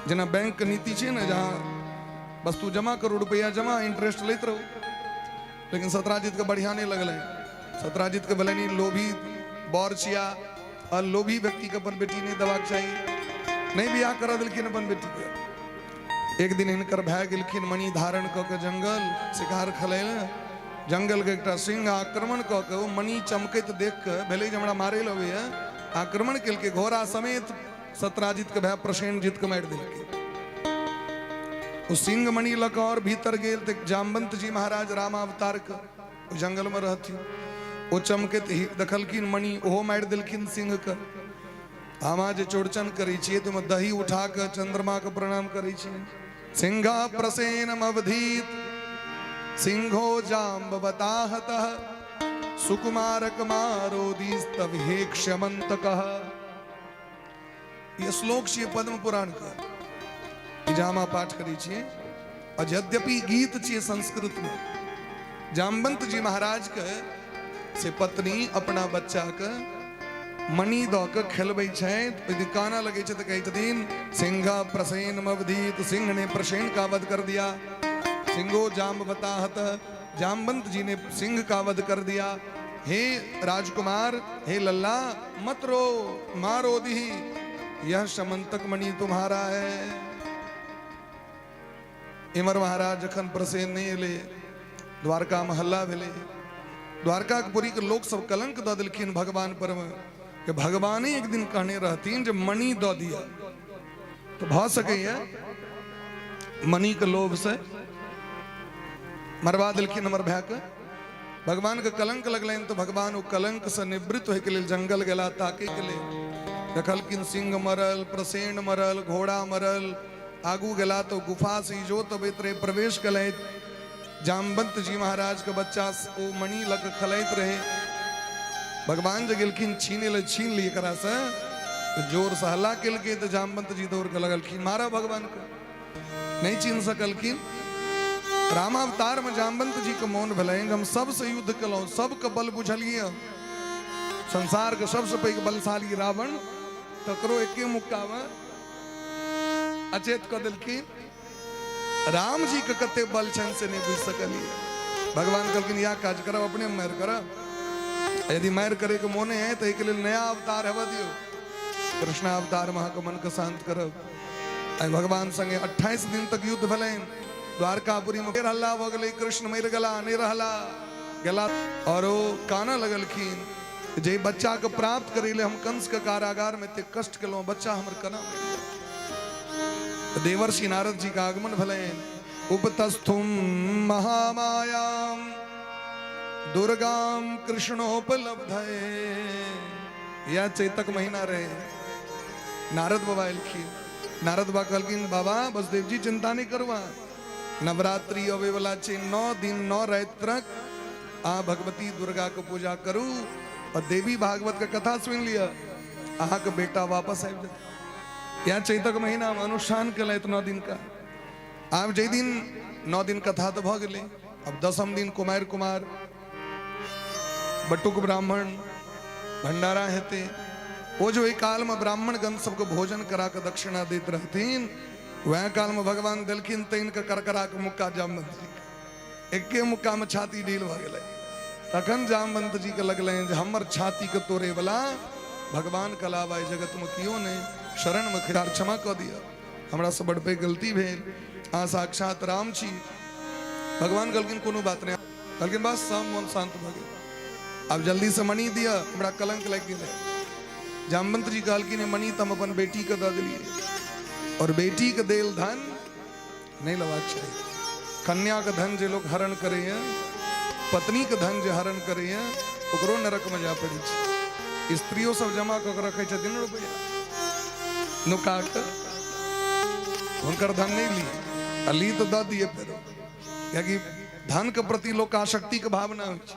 जेना बैंक के नीति छै ने, जहाँ वस्तु जमा करू, रुपया जमा, इंटरेस्ट लैत रहू। लेकिन सत्राजीत के बढ़िया नहीं लगलै। सत्राजीत के भेलनि लोभी बर छिया, आ लोभी व्यक्ति के अपन बेटी नहीं देबाक चाही, नहीं बियाह करा देलखिन अपन बेटी के। एक दिन हिनकर भाय गेलखिन मणि धारण कऽ के जंगल शिकार खेलै लए। जंगल के एकटा सिंह आक्रमण कऽ के ओ मणि चमकैत देख के भेलै जे हमरा मारै लए अबैया, आक्रमण केलकै, घोड़ा समेत सत्राजीत के भाय प्रसेनजीत के मारि देलकै। ओ सिंह मणि लऽ कऽ और भीतर गेल तऽ जामवंत जी महाराज रामावतार के ओ जंगल में रहथिन, ओ चमकैत ही देखलखिन मणि, ओहो मारि देलखिन सिंह के। हम जे चौड़चन करै छियै तऽ ओहिमे दही उठा कऽ चंद्रमा के प्रणाम करै छियै। सिंह प्रसेनम अवधीत सिंहो जाम्बवताहतः सुकुमारक मारोदीस्तव हे क्षमंतकः। ये श्लोक छियै पद्म पुराण के, ई जे हम पाठ करै छियै। और यद्यपि गीत छियै संस्कृत में, जामवंत जी महाराज के से पत्नी अपना बच्चा के मणि दऽ के खेलबै छथि, ओहि दिन कानऽ लगै छै तऽ कहै छथिन सिंह प्रसेन मवधीत, सिंह ने प्रसेन का वध कर दिया, सिंहो जाम्बवताहत, जामवंत जी ने सिंह का वध कर दिया, हे राजकुमार, हे लल्ला, मत रो, मारो दी, यह शमंतक मणि तुम्हारा है। इमर महाराज जखन प्रसेन नहीं एले, द्वारका में हल्ला भेलै, द्वारकापुरी के लोक सब कलंक दऽ देलखिन भगवान पर में कि भगवान ही एक दिन कहने रहथिन जे मणि दऽ दिया, तो भऽ सकैया मणि के लोभ से मरवा देलखिन हमर भाय के। भगवान के कलंक लगलनि तो भगवान ओ कलंक से निवृत्त होय के लेल जंगल गेला ताके के लेल। देखलखिन सिंह मरल, प्रसेन मरल, घोड़ा मरल, आगू गेला तो गुफा से इजोत अबैत रहे, प्रवेश केलथि। जामवंत जी महाराज के बच्चा ओ मणि लग खेलैत रहे। भगवान जे गेलखिन छीने ले, छीन ली एकरा से, तो जोर से हल्ला केलकै तो जामवंत जी दौड़ के लगलखिन मारा भगवान के, नहीं छीन सकलखिन। रामावतार में जामवंत जी के मोन भेलनि हम सबसे युद्ध केलहुँ, सबके बल बुझलियै, संसार के सबसे पैघ बलशाली रावण, तकरो एके मुक्का में अचेत कऽ देलखिन। राम जी के कते बल छनि से नहीं बुझि सकलियै। भगवान कहलखिन इएह काज करब, अपने मारि करब, यदि मारि करे के मोने है तो एहिके लेल नया अवतार हेबऽ दियौ, कृष्णावतार में अहाँके मन के शांत करब। आइ भगवान संगे 28 दिन तक युद्ध भेलनि। द्वारकापुरी में फेर हल्ला भऽ गेलै, कृष्ण मरि गेला, नहि रहला, गेला। और ओ कानऽ लगलखिन जे बच्चा के प्राप्त करै ले हम कंस के कारागार में एते कष्ट केलहुँ, बच्चा हमर केना मरि गेल। देवर्षि नारद जी के आगमन भेलनि। उपतस्थुम महामायाम दुर्गाम कृष्णोपलब्धये। यह चैतक महीना रहे। नारद बाबा एलखिन। नारद बाबा कहलखिन बाबा बसदेव जी चिंता नहीं करवा, नवरात्रि अबै वाला छै, 9 दिन 9 राति तक अहाँ भगवती दुर्गा के पूजा करू और देवी भागवत के कथा सुनि लिअ, अहाँ के बेटा वापस आबि जायत। यह चैतक महीना में अनुष्ठान केलथि 9 दिन का। आब जाहि दिन 9 दिन कथा तऽ भऽ गेलै, अब 10म दिन कुमारि कुमार बटुक ब्राह्मण भंडारा हेतै। ओ जो ओहि काल में ब्राह्मण गण सबके भोजन करा के दक्षिणा दैत रहथिन, वएह काल में भगवान देलखिन तैन के करकरा के मुक्का जामवंत जी के। एके मुक्का में छाती ढील भऽ गेलै। तखन जामवंत जी के लगलनि जे हमर छाती के तोड़े वाला भगवान के अलावा एहि जगत में केओ नहि, शरण में खिदार क्षमा कऽ दिअ, हमरा से बड़ पैघ गलती भेल, अहाँ साक्षात राम छी। भगवान कहलखिन कोनो बात नहि। कहलखिन बस सब मोन शांत भऽ गेल, आब जल्दी से मणि दिअ, हमरा कलंक लागि गेलै। जामवंत जी कहलखिन मणि तऽ हम अपन बेटी के दऽ देलियै, और बेटी के देल धन नहि लेबाक चाही। कन्या के धन जे लोग हरण करैए, पत्नी के धन जे हरण करैए, ओकरो नरक में जाय पड़ै छै। स्त्रियो सब जमा कऽ के रखै छथिन रुपैआ नुका कऽ, हुनकर धन नहि ली, आ ली तऽ दऽ दिए फेरो, कियाकि धन के प्रति लोक आसक्ति के भावना होइ छै।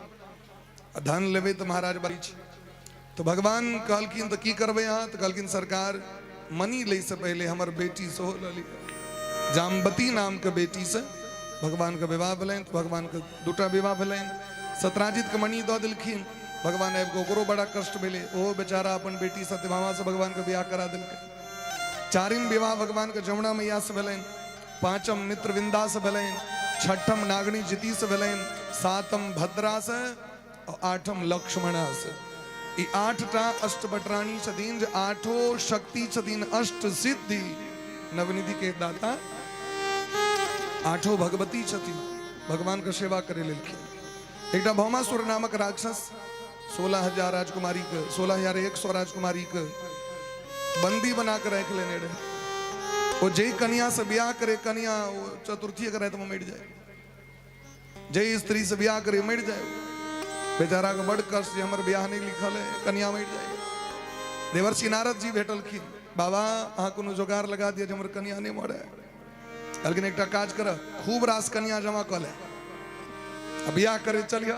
आ धन लेबै तऽ महाराज बारी छै। तऽ भगवान कहलखिन तऽ की करबै अहाँ? तऽ कहलखिन सरकार मनी लै से पहिले हमर बेटी सेहो लऽ लिअ। जामवती नामके बेटीसँ भगवानके विवाह भेलनि। तऽ भगवानके दूटा विवाह भेलनि। सत्राजितके मणि दऽ देलखिन। भगवान आबि कऽ ओकरो बड़ा कष्ट भेलै, ओहो बेचारा अपन बेटी सत्यभामासँ भगवानके बियाह करा देलकै। चारिम विवाह भगवानके जमुना मैयासँ भेलनि, पाँचम मित्रविन्दासँ भेलनि, छठम नागनी जितीसँ भेलनि, सातम भद्रासँ और आठम लक्ष्मणासँ। ई 8टा अष्टबटरानी छथिन जे आठो शक्ति छथिन, अष्ट सिद्धि नवनिधि के दाता आठो भगवती छथिन, भगवान के सेवा करे लेलखिन। एकटा भौमासुर नामक राक्षस 16,000 राजकुमारी के, 16,100 राजकुमारी के बंदी बना के राखि लेने रहे। ओ जे कन्या से बियाह करे कन्या ओ चतुर्थी के राति में मरि जाए, जे स्त्री से बियाह करे मरि जाए। बेचारा के बड़ कष्ट जे हमर बियाह नहीं लिखल है, कन्या मरि जाए। देवर्षि नारद जी भेटलखिन, बाबा अहाँ कोनो जोगार लगा दिया जे हमर कन्या नहीं मरे। कहलखिन एकटा काज कर, खूब रास कन्या जमा कऽ ले आ बियाह करे चलिह,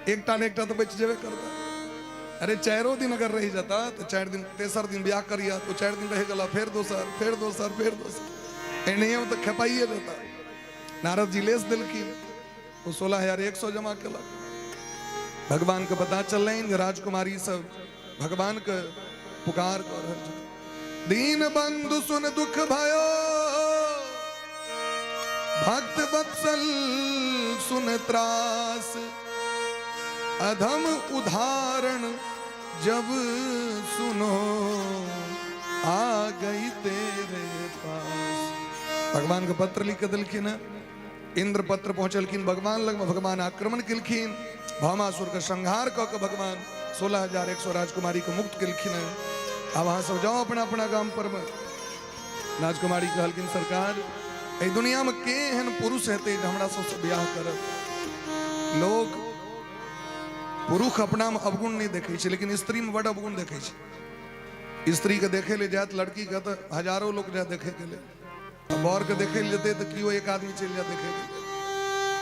एकटा ने एकटा तो बचि जेबे करता। अरे चारो दिन अगर रहि जाता तो 4 दिन तेसर दिन बियाह करिया तो 4 दिन रह गला, फेर दोसर, फेर दोसर, फेर दोसर, एनाहिए तो खेपाइए जाता। नारद जी लेस देलखिन, ओ 16,100 जमा केलक। भगवान के पता चललनि जे राजकुमारी सब भगवान के पुकार कऽ रहल छथिन। दीन बंधु सुन दुख भयो, भक्त वत्सल सुन त्रास, अधम उदाहरण जब सुनो आ गई तेरे पास। भगवान के पत्र लिख के देलखिन है, इंद्र पत्र पहुंचलखिन भगवान लग, भगवान आक्रमण केलखिन, भौमासुर के संहार कऽ के भगवान 16,100 राजकुमारी के मुक्त केलखिन है। आब अहाँ सब जाओ अपना अपना गाम पर में। राजकुमारी कहलखिन सरकार एहि दुनिया में के एहन पुरुष हेतै जे हमरा सबसँ बियाह करत? लोग पुरुष अपना में अवगुण नहीं देखै छै, लेकिन स्त्री में बड़ अवगुण देखै छै। स्त्री के देखे ले जायत लड़की के तऽ हजारों लोग जाय देखे के लेल, आ बर के देखे ले जेतै तऽ केओ एक आदमी चलि जाय देखे के लेल।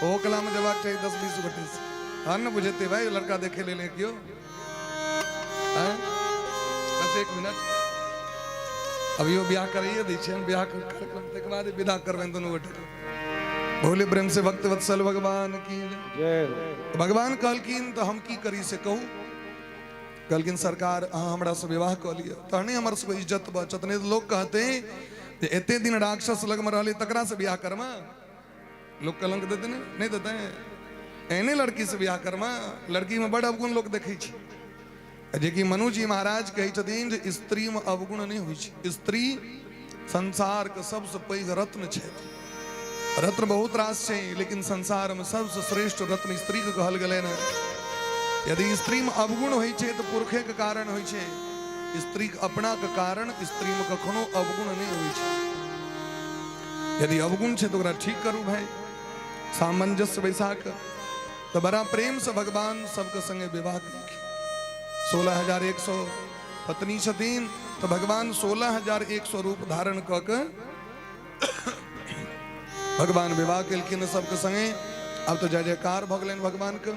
ओहो कला में जेबाक चाही 10-20 गोटे से, तहन ने बुझेतै भाई लड़का देखे ले ले केओ। बस 1 मिनट, अभियो बियाह करैए दै छियनि, बियाह कार्यक्रम तकर बाद विदा करबनि दुनू गोटे। भोले प्रेम से भक्त वत्सल भगवान की जय। भगवान कहलखिन तऽ हम की करी से कहू? कहलखिन सरकार अहाँ हमरा से विवाह कऽ लिअ तहने हमर सबके इज्जत बचत, नहीं तऽ लोग कहते जे एते दिन राक्षस लगमे रहलै तकरा से बियाह करमा, लोग कलंक देते ने, नहीं देते? एहने लड़की से बियाह करमा, लड़की में बड़ अवगुण लोग देखै छै। जेकि मनु जी महाराज कहै छथिन जे स्त्री में अवगुण नहीं होइ छै, स्त्री संसार के सबसे पैघ रत्न छै। रत्न बहुत रास छै, लेकिन संसार में सबसे श्रेष्ठ रत्न स्त्री के कहल गेलै ने। यदि स्त्री में अवगुण होइ छै तऽ पुरखे के कारण होइ छै, स्त्री के अपना के कारण स्त्री में कखनो अवगुण नहीं होइ छै। यदि अवगुण छै तऽ ओकरा ठीक करू भाई, सामंजस्य बैसा कऽ। तऽ बड़ा प्रेम से भगवान सबके संगे विवाह केलखिन। 16,100 पत्नी छथिन तऽ भगवान 16,100 रूप धारण कऽ के भगवान विवाह केलखिन सबके संगे। आब तऽ जय जयकार भऽ गेलनि भगवान के।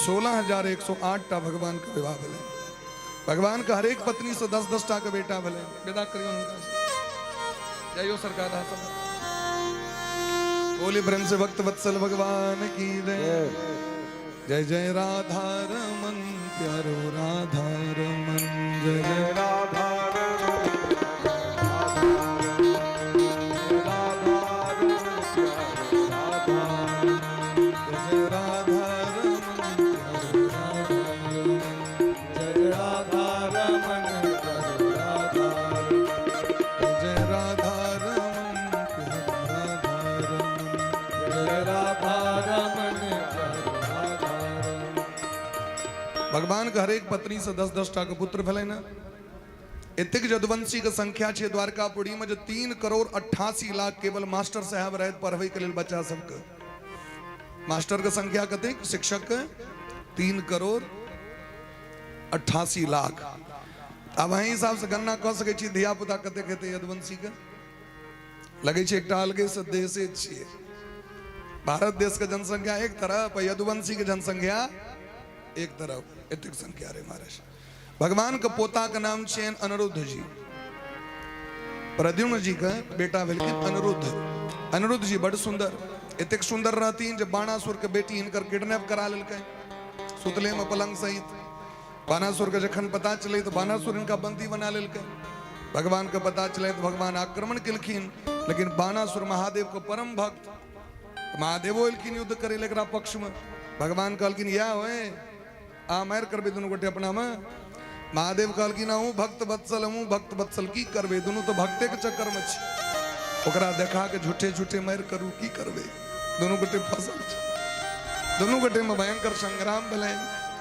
16,108 टा भगवान के विवाह भेलनि। भगवान के हरेक पत्नी से 10-10 टा के बेटा भेलनि। विदा करियौ हुनका से, जइयो सरकार अहाँ सब। बोले प्रेम से भक्त वत्सल भगवान की जय। जय जय राधा रमन प्यारो राधा रमन, जय जय राधा रमन जय राधा रमन प्यारो राधा रमन, जय राधा रमन प्यारो राधा रमन, जय राधा रमन प्यारो राधा रमन, भगवान के हरेक पत्नी से 10-10 टा के पुत्र भेलनि ने। एतेक यदुवंशी के संख्या छै द्वारकापुरी में जे 3 करोड़ 88 लाख केवल मास्टर साहब रहत पढ़बै के लेल बच्चा सबके। मास्टर के संख्या कतेक, शिक्षक के 3 करोड़ 88 लाख। आब अहीं हिसाब से गणना कऽ सकै छी धिया पुता कतेक हेतै यदुवंशी के। लगै छै एकटा अलगे से देशे छियै। भारत देश के जनसंख्या एक तरफ, यदुवंशी के जनसंख्या एक तरफ, एतेक संख्या रे महाराज। भगवान के पोता के नाम छियनि अनिरुद्ध जी। प्रद्युम्न जी के बेटा भेलखिन अनिरुद्ध। अनिरुद्ध जी बड़ सुंदर, एतेक सुंदर रहथिन जे बाणासुर के बेटी हिनकर किडनैप करा लेलकै सुतले में पलंग सहित। बाणासुर के जखन पता चले तो बाणासुर हिनका बंदी बना लेलकै। भगवान के पता चले तो भगवान आक्रमण केलखिन, लेकिन बाणासुर महादेव के परम भक्त, महादेवो एलखिन युद्ध करे ले एकरा पक्ष में। भगवान कहलखिन इएह होए आ मारि करबै दुनू गोटे अपना में। महादेव कहलखिन अहूँ भक्त वत्सल, अहूँ भक्त वत्सल, की करबै, दुनू तो भक्ते के चक्कर में छी, ओकरा देखा के झूठे झूठे मारि करू, की करबै, दुनू गोटे फसल छै। दुनू गोटे में भयंकर संग्राम भेलै,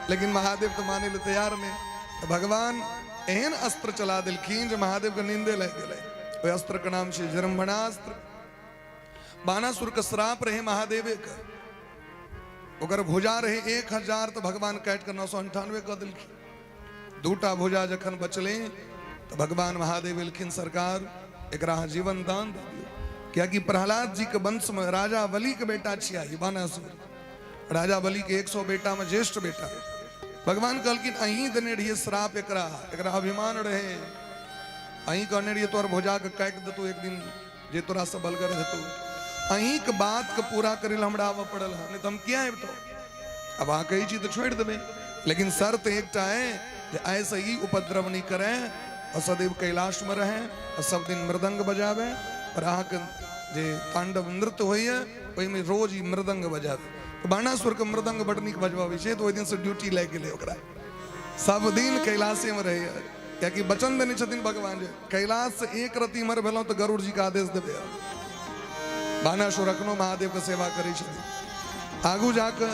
लेकिन महादेव तो माने ले तैयार नहीं। तो भगवान एहन अस्त्र चला देलखिन जे महादेव के नींदे लागि गेलै। ओहि अस्त्र के नाम छै जृंभणास्त्र। बाणासुर के श्राप रहे महादेवे के, ओकर भुजा रहे 1000, तो भगवान काटि के 998 कऽ देलखिन। दूटा भुजा जखन बचले तो भगवान महादेव एलखिन, सरकार एकरा अहाँ जीवन दान दऽ दियौ, कियाकि प्रहलाद जी के वंश में राजा बलि के बेटा छिया ई बाणासुर। राजा बलि के 100 बेटा में ज्येष्ठ बेटा। भगवान कहलखिन अहीं देने रहिए श्राप एकरा, एकरा अभिमान रहे, अहीं कहने रहिए तोहर भुजा के काटि देतौ एक दिन जे तोरा से बलगर हेतौ, अहीं के बात के पूरा करे लए हमरा आबऽ पड़ल हँ, नहीं तो हम किया अबितौ। अब अहाँ कहै छी तऽ छोड़ि देबै, लेकिन शर्त एकटा है जे आइ से ई उपद्रव नहीं करे और सदैव कैलाश में रहे और सब दिन मृदंग बजावे, और अहाँके जे तांडव नृत्य होइए ओहिमे रोज ई मृदंग बजावे। तऽ बाणासुर के मृदंग बड नीक बजबाबै छै, तऽ ओहि दिन से ड्यूटी लागि गेलै ओकरा, सब दिन कैलाशे में रहैए, कियाकि वचन देने छथिन भगवान जे कैलाश से एक रति इम्हर भेलहुँ तऽ गरुड़ जी के आदेश देबै। बाणासुर अखनो महादेव के सेवा करै छथिन। आगू जाके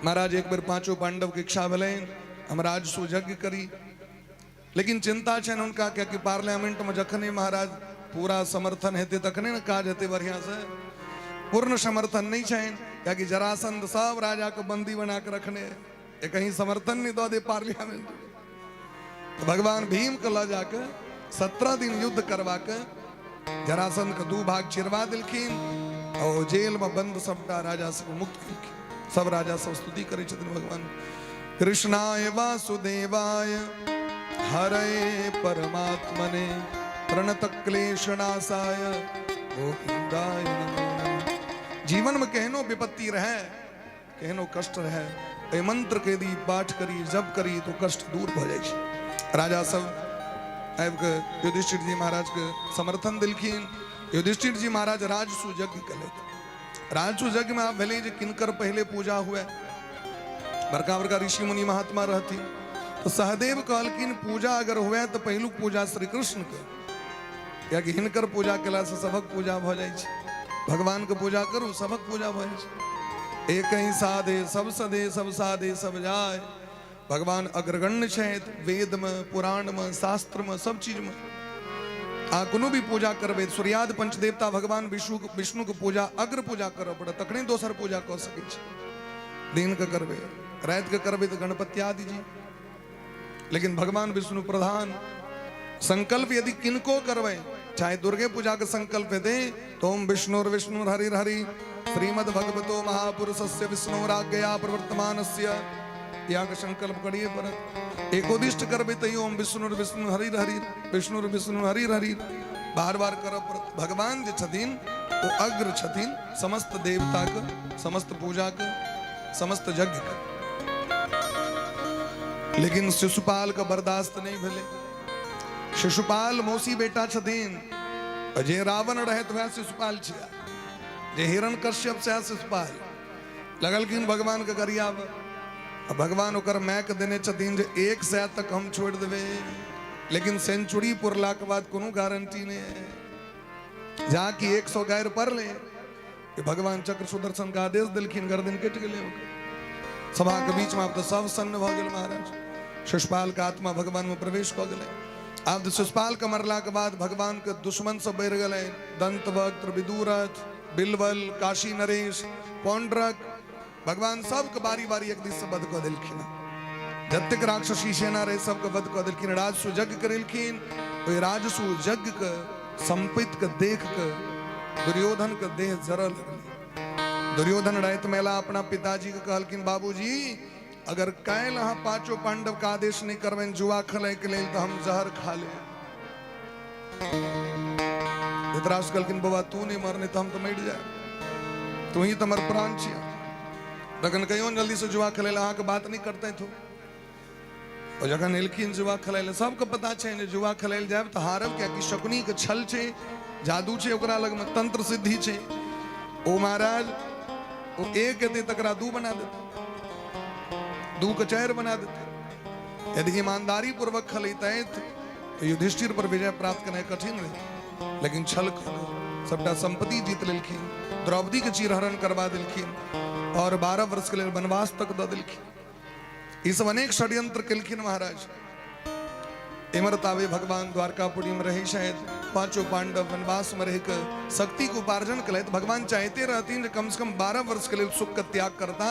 महाराज एक बेर पांचों पांडव के इच्छा भेलनि हम राजसूय यज्ञ करी, लेकिन चिंता छनि हुनका, कियाकि पार्लियामेंट में जखने महाराज पूरा समर्थन हेतै तखने ने काज हेतै बढ़िया से। पूर्ण समर्थन नहीं छनि, कियाकि जरासंध सब राजा के बंदी बना के रखने, कहीं समर्थन नहीं दऽ दे पार्लियामेंट। तो भगवान भीम के लऽ जाके 17 दिन युद्ध करवा के जरासंध के 2 भाग चिरवा देलखिन और जेल में बंद सबटा राजा सब मुक्त केलखिन। सब राजा सब स्तुति करै छथिन भगवान। कृष्णाय वासुदेवाय हरे परमात्मने प्रणत क्लेशनाशाय गोविंदाय नमो नमः। जीवन में केहनो विपत्ति रहे, केहनो कष्ट रहे, एहि मंत्र के यदि पाठ करी जप करी तो कष्ट दूर भऽ जाइ छै। राजा सब आबि कऽ युधिष्ठिर जी महाराज के समर्थन देलखिन। युधिष्ठिर जी महाराज राजसूय यज्ञ केलथि। राजसूय यज्ञ में आब भेलै जे किनकर पहिले पूजा हुए, बड़का बड़का ऋषि मुनि महात्मा रहथिन। तो सहदेव कहलखिन पूजा अगर हुए तो पहिलुक पूजा श्री कृष्ण के, कियाकि हिनकर पूजा केला से सबक पूजा भऽ जाइ छै। भगवान के पूजा करू सबक पूजा भऽ जाइ छै। एक ही साधे सब सदे सब साधे सब जाय। भगवान अग्रगण्य छथि वेद में, पुराण में, शास्त्र में, सब चीज में। आ कोनो भी पूजा करबै, सूर्याद पंचदेवता भगवान विष्णु विष्णु के पूजा अग्र पूजा करऽ पड़त, तखने दोसर पूजा कऽ सकै छी। दिन के करबै, राति के करबै तऽ गणपत्यादि जी, लेकिन भगवान विष्णु प्रधान। संकल्प यदि किनको करबै, चाहे दुर्गे पूजा के संकल्प हेतै तो ओम विष्णुर विष्णु हरि हरि श्रीमद् भगवतो महापुरुषस्य विष्णुराज्ञया प्रवर्तमानस्य, या के संकल्प करिए पड़त। एकोदिष्ट करबै तैयो ओम विष्णुर विष्णु हरि हरि विष्णुर विष्णु हरि हरि बार बार करऽ पड़त। भगवान जे छथिन ओ अग्र छथिन समस्त देवता के, समस्त पूजा के, समस्त यज्ञ के। लेकिन शिशुपाल के बर्दाश्त नहीं भेलै। शिशुपाल मौसी बेटा छथिन, जे रावण रहे तो वह शिशुपाल छिया, जे हिरण कश्यप सएह शिशुपाल। लगलखिन भगवान के गरियाब। आ भगवान ओकर माय के देने छथिन जे 100 तक हम छोड़ि देबै, लेकिन सेंचुरी पुरला के बाद कोनो गारंटी नहीं है। जहाँ की 100 गारि पड़ले, भगवान चक्र सुदर्शन के आदेश देलखिन, गर्दन कटि गेलै ओकर। सभाके बीचमे आब तऽ सब सन्न भऽ गेल महाराज। शिशुपालके आत्मा भगवानमे प्रवेश कऽ गेलै। आब तऽ शिशुपालके मरलाके बाद भगवानके दुश्मन सब बढ़ि गेलै, दंतवक्त्र, विदुरथ, बिलबल, काशी नरेश, पौंड्रक, भगवान सबके बारी बारी एक दिस से वध कऽ देलखिन। जतेक राक्षसी सेना रहे सबके वध कऽ देलखिन। राजसु यज्ञ करेलखिन। ओहि राजसु यज्ञ के संपत्ति के देख के दुर्योधन के देह जरऽ लगलै। दुर्योधन राति में एला, अपना पिताजी के कहलखिन, बाबूजी अगर काल्हि अहाँ पांचों पांडव के आदेश नहीं करबनि जुआ खेलय के लेल तऽ हम जहर खा लेब। धृतराष्ट्र कहलखिन, बौआ तू नहीं मरने तऽ हम तऽ मरि जायब, तू ही तऽ हमर प्राण छियै। तखन कहियो जल्दी से जुआ खेलै लए, अहाँके बात नहीं करते थू। ओ जखन एलखिन जुआ खेलै लए, सबके पता छै जे जुआ खेलै लए जायब तऽ हारब, कियाकि शकुनी के छल छै, जादू छै ओकरा लगमे, तंत्र सिद्धि छै। ओ महाराज ओ एक एतै तकरा दू बना देतै, दू के चारि बना देतै। यदि ईमानदारी पूर्वक खेलैतथि तऽ युधिष्ठिर पर विजय प्राप्त केनाइ कठिन रहै, लेकिन छल कऽ सबटा संपत्ति जीत लेलखिन, द्रौपदी के चीरहरण करवा देलखिन और 12 वर्ष के लेल वनवास तक दऽ देलखिन। ई सब अनेक षड्यंत्र केलखिन महाराज। इमर तावे भगवान द्वारकापुरी में रहे शायद, पांचों पांडव वनवास में रह के शक्ति के उपार्जन कलथि। भगवान चाहते रहथिन जे कम से कम 12 वर्ष के लेल सुख के त्याग करता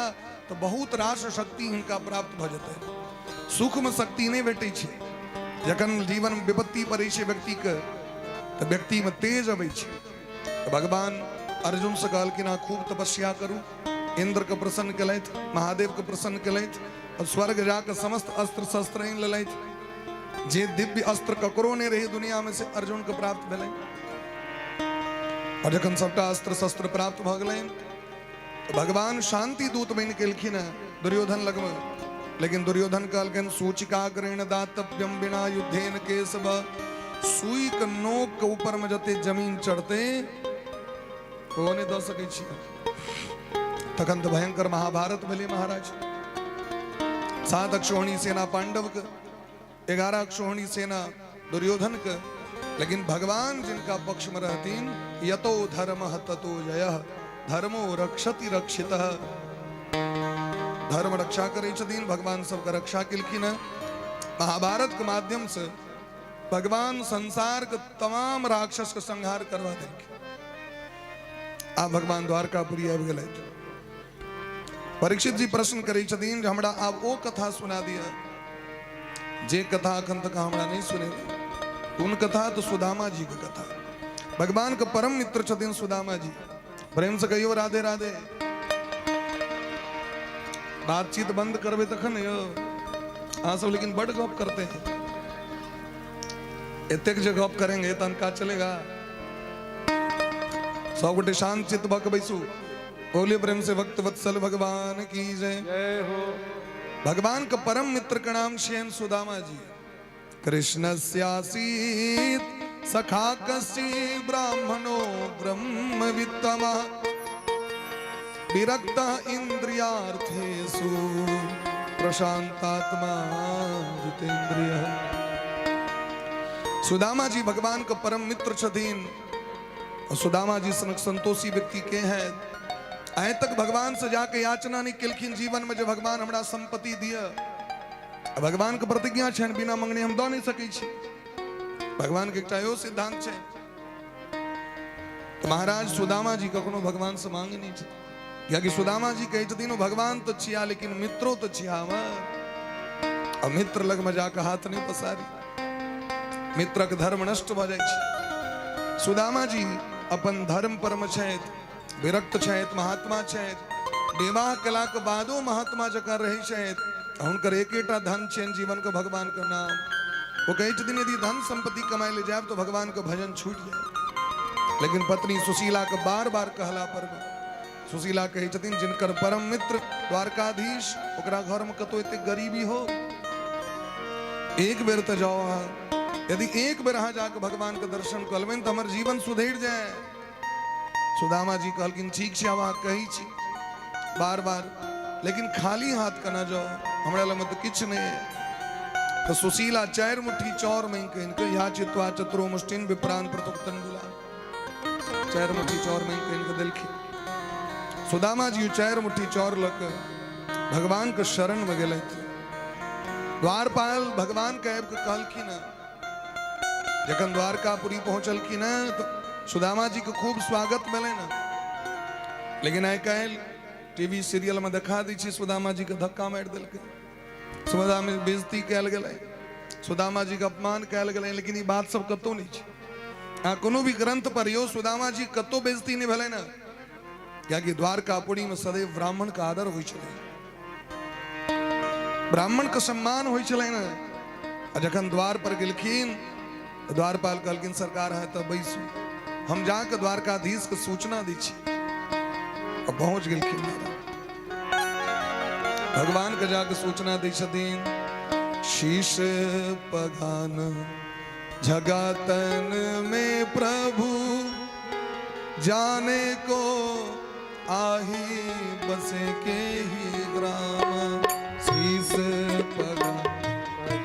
तो बहुत रास शक्ति हिनका प्राप्त भऽ जेतै। सुख में शक्ति नहीं भेटै छै। जखन जीवन में विपत्ति पड़ै छै व्यक्ति के तऽ व्यक्ति में तेज अबै छै। तऽ भगवान अर्जुन से कहलखिन, अहाँ खूब तपस्या करू। इंद्र के प्रसन्न केलथि, महादेव के प्रसन्न केलथि और स्वर्ग जाके समस्त अस्त्र शस्त्र आनि लेलथि। जे दिव्य अस्त्र ककरो नहीं रही दुनिया में से अर्जुन के प्राप्त भेलै। और जखन सबटा अस्त्र शस्त्र प्राप्त भऽ गेलनि तऽ भगवान शांति दूत बनि के एलखिन हेँ दुर्योधन लगमे। लेकिन दुर्योधन कहलखिन, सूचिकाग्रेण दातव्यम बिना युद्धेन केशव। सुई के नोक के ऊपर में जते जमीन चढ़ते ओ नहि दऽ सकै छी। तखन तऽ भयंकर महाभारत भेलै महाराज। 7 अक्षोहिणी सेना पांडव के, 11 अक्षोहिणी सेना दुर्योधन के। लेकिन भगवान जिनका पक्ष में रहतीन, यतो धर्म ततो जय, धर्मो रक्षति रक्षितः। धर्म रक्षा करै छथिन, भगवान सबके रक्षा केलखिन हँ। महाभारत के माध्यम से भगवान संसार के तमाम राक्षस के संहार करवा देलखिन। आब भगवान द्वारकापुरी आबि गेलथि। परीक्षित जी प्रश्न करै छथिन जे हमरा आब ओ कथा सुना दिअ जे कथा अखन तक हमरा नहीं सुनेलहुँ। कोन कथा? तो सुदामा जी के कथा। भगवान के परम मित्र छथिन सुदामा जी। प्रेम से कहियो राधे राधे। बातचीत बंद करबे तखन यौ अहाँ सब लेकिन बड गप करते हैं। एतेक जे गप करेंगे तहन काज चलेगा? सब गोटे शांत चित्त भऽ के बैसू। बोलिए प्रेम से भक्त वत्सल भगवान की जय। जय हो। भगवान के परम मित्र के नाम छियनि सुदामा जी। कृष्णस्यासीत सखा कश्चित् ब्राह्मणो ब्रह्मवित्तमः विरक्त इंद्रियार्थेषु प्रशांतात्मा जितेन्द्रिय। सुदामा जी भगवान के परम मित्र छथिन और सुदामा जी सनक संतोषी व्यक्ति के हैं। आइ तक भगवान से जाके याचना नहीं केलखिन जीवन में जे भगवान हमरा संपत्ति दिया। भगवान के प्रतिज्ञा छनि बिना मंगने हम दऽ नहीं सकै छी। भगवान के एकटा इहो सिद्धांत छै। तऽ महाराज सुदामा जी कखनो भगवान से मांगे नहीं छै, कियाकि सुदामा जी कहै छथिन ओ भगवान तऽ छिया लेकिन मित्रो तऽ छिया हमर। आ मित्र लग में जाके हाथ नहीं पसारी, मित्रक धर्म नष्ट भऽ जाइ छै। सुदामा जी अपन धर्म पर में छथि, विरक्त छथि, महात्मा छथि। विवाह केलाक बादो महात्मा जकाँ रहै छथि। हुनकर एकेटा धन छनि जीवन के, भगवान के नाम। ओ कहै छथिन यदि धन संपत्ति कमाय ले जायब तो भगवान के भजन छूट जाए। लेकिन पत्नी सुशीला के बार बार कहला पर सुशीला कहै छथिन जिनकर परम मित्र द्वारकाधीश ओकरा घर में कतौ एते गरीबी हो, एक बेर तऽ जाओ अहाँ। यदि एक बेर अहाँ जाके भगवान के दर्शन कऽ लेबनि तऽ हमर जीवन सुधरि जाए। सुदामा जी कहलखिन ठीक छै, आब अहाँ कहै छी बार बार, लेकिन खाली हाथ केना जाओ, हमरा लगमे तऽ किछु नहि है। तऽ सुशीला 4 मुट्ठी चाउर मांगि कऽ आनि कऽ याचित्वा चतुरो मुष्टिन विप्रान प्रतुक्तंडुला, 4 मुट्ठी चाउर मांगि कऽ आनि कऽ देलखिन। सुदामा जी 4 मुट्ठी चाउर लऽ कऽ भगवान के शरण में गेलथि। द्वारपाल भगवान के आबि कऽ कहलखिन, जखन द्वारकापुरी पहुंचलखिन तऽ सुदामा जी के खूब स्वागत भेलै ने। लेकिन आइ काल्हि टीवी सीरियल में देखा दै छै, सुदामा जी के धक्का मारि देलकै, सुदामा बेइज्जती कयल गेलै, सुदामा जी के अपमान कयल गेलै। लेकिन ई बात सब कतहु नहि छै। अहाँ कोनो भी ग्रंथ पढ़ियौ, सुदामा जी कतहु बेइज्जती नहि भेलै ने, कियाकि द्वारकापुरी में सदैव ब्राह्मण के आदर होइ छलै, ब्राह्मण के सम्मान होइ छलै ने। आ जखन द्वार पर गेलखिन, द्वारपाल कहलखिन, सरकार है तऽ बैसू, हम जाके द्वारकाधीश के सूचना दै छी। आ पहुंच गेलखिन महाराज, भगवान के जाके सूचना दै छथिन। शीश पगान जगातन में प्रभु जाने को आही बसे के ही ग्राम। शीस पगा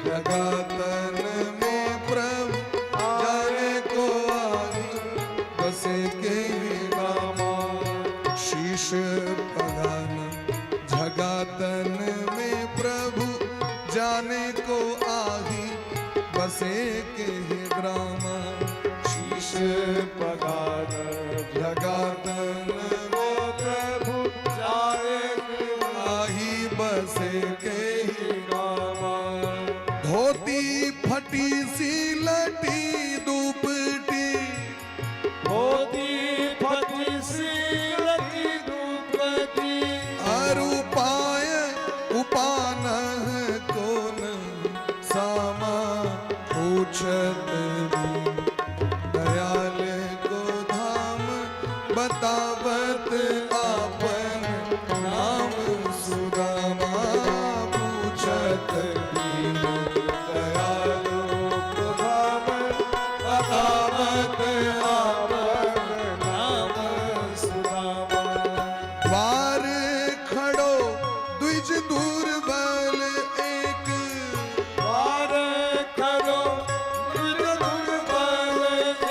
जगातन में प्रभु जाने को आही बसे के ही ग्राम। शीश पगान जगातन में प्रभु जाने को आही बसे के ही ग्राम। शीश पगान जगातन में प्रभु जाए आही बसे के ही राम। धोती फटी सी लटी दुपटी, धोती फटी सी लटी दुपटी, अरु पाय उपान कोन सामा। पूछत दयाल को धाम बतावत आपन नाम सुदामा। पूछत दीन दयालु को धाम बतावत आपन नाम सुदामा। द्वार खड़ो द्विज दुर्बल एक, द्वार खड़ो द्विज दुर्बल एक,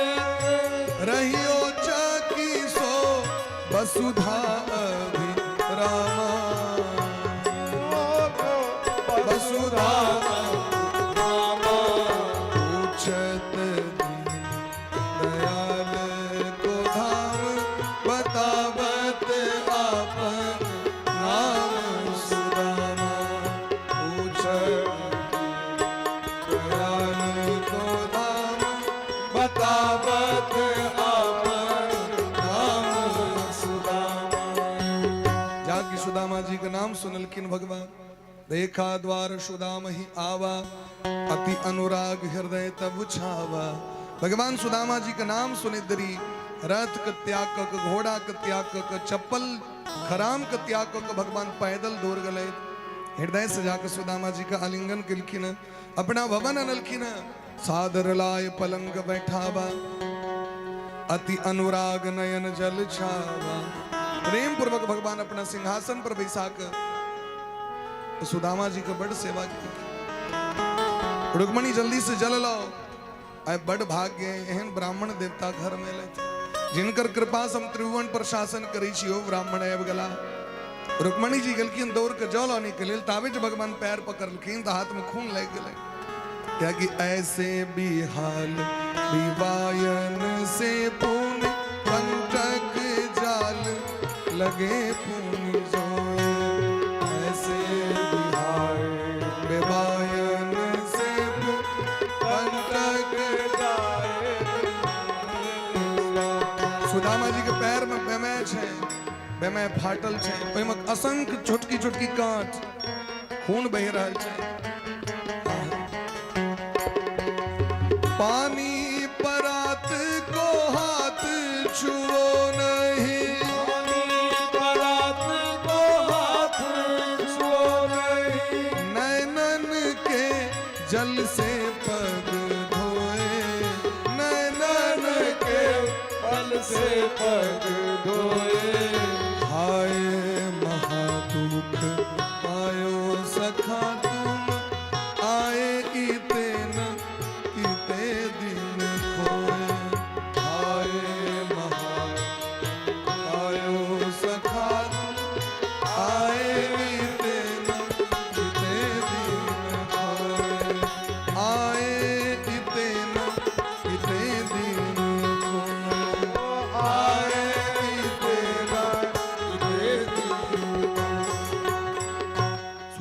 रहियो चकी सो वसुधा अभिरामा। वसुधा रामा। पूछत दीन दयाल को धाम बतावत आपन नाम सुदामा। पूछत दयाल को धाम बतावत आपन नाम सुदामा। जाकि सुदामा जी के नाम सुनलखिन भगवान। देखा द्वार सुदाम ही आवा, अति अनुराग हृदय तब छावा। भगवान सुदामा जी के नाम सुने दरी रथ के त्याग क के, घोड़ा के त्याग क के, चप्पल खराम के त्याग क के भगवान पैदल दौड़ गए। हृदय से जाकर सुदामा जी का आलिंगन केलखिन, अपना भवन अनलखिन। सादर लाय पलंग बैठावा, अति अनुराग नयन जल छावा। प्रेम पूर्वक भगवान अपना सिंहासन पर बैसा के सुदामा जी के बड़ सेवा की। रुक्मणी जल्दी से जल लाओ। आय बड़ भाग्य एहन ब्राह्मण देवता घर में एलथि, जिनकर कृपा से हम त्रिभुवन पर शासन करै छी, ओ ब्राह्मण आबि गेला। रुक्मणी जी गेलखिन दौड़ के जल आने के लेल, ताबे जे भगवान पैर पकड़लखिन तऽ हाथ में खून लागि गेलै। कियाकि ऐसे बिहाल विवायन से पुन कंटक जाल लगे पुन जोए। ऐसे बिहाल विवायन से पुन कंटक सुदामा जी के पैर में बेमे छै, बेमे फाटल छै, ओहिमे असंख्य छोटकी छोटकी कांच, खून बहि रहल छै। पानी परात को हाथ छुओ नहीं, पानी परात को हाथ छुओ नहीं, नैनन के जल से पग धोए। नैनन के पल से पग धोए। हाय महादुख पायो सखा तुम आए इते न इते दिन खोए। हाय महा पायो सखा तुम आए इते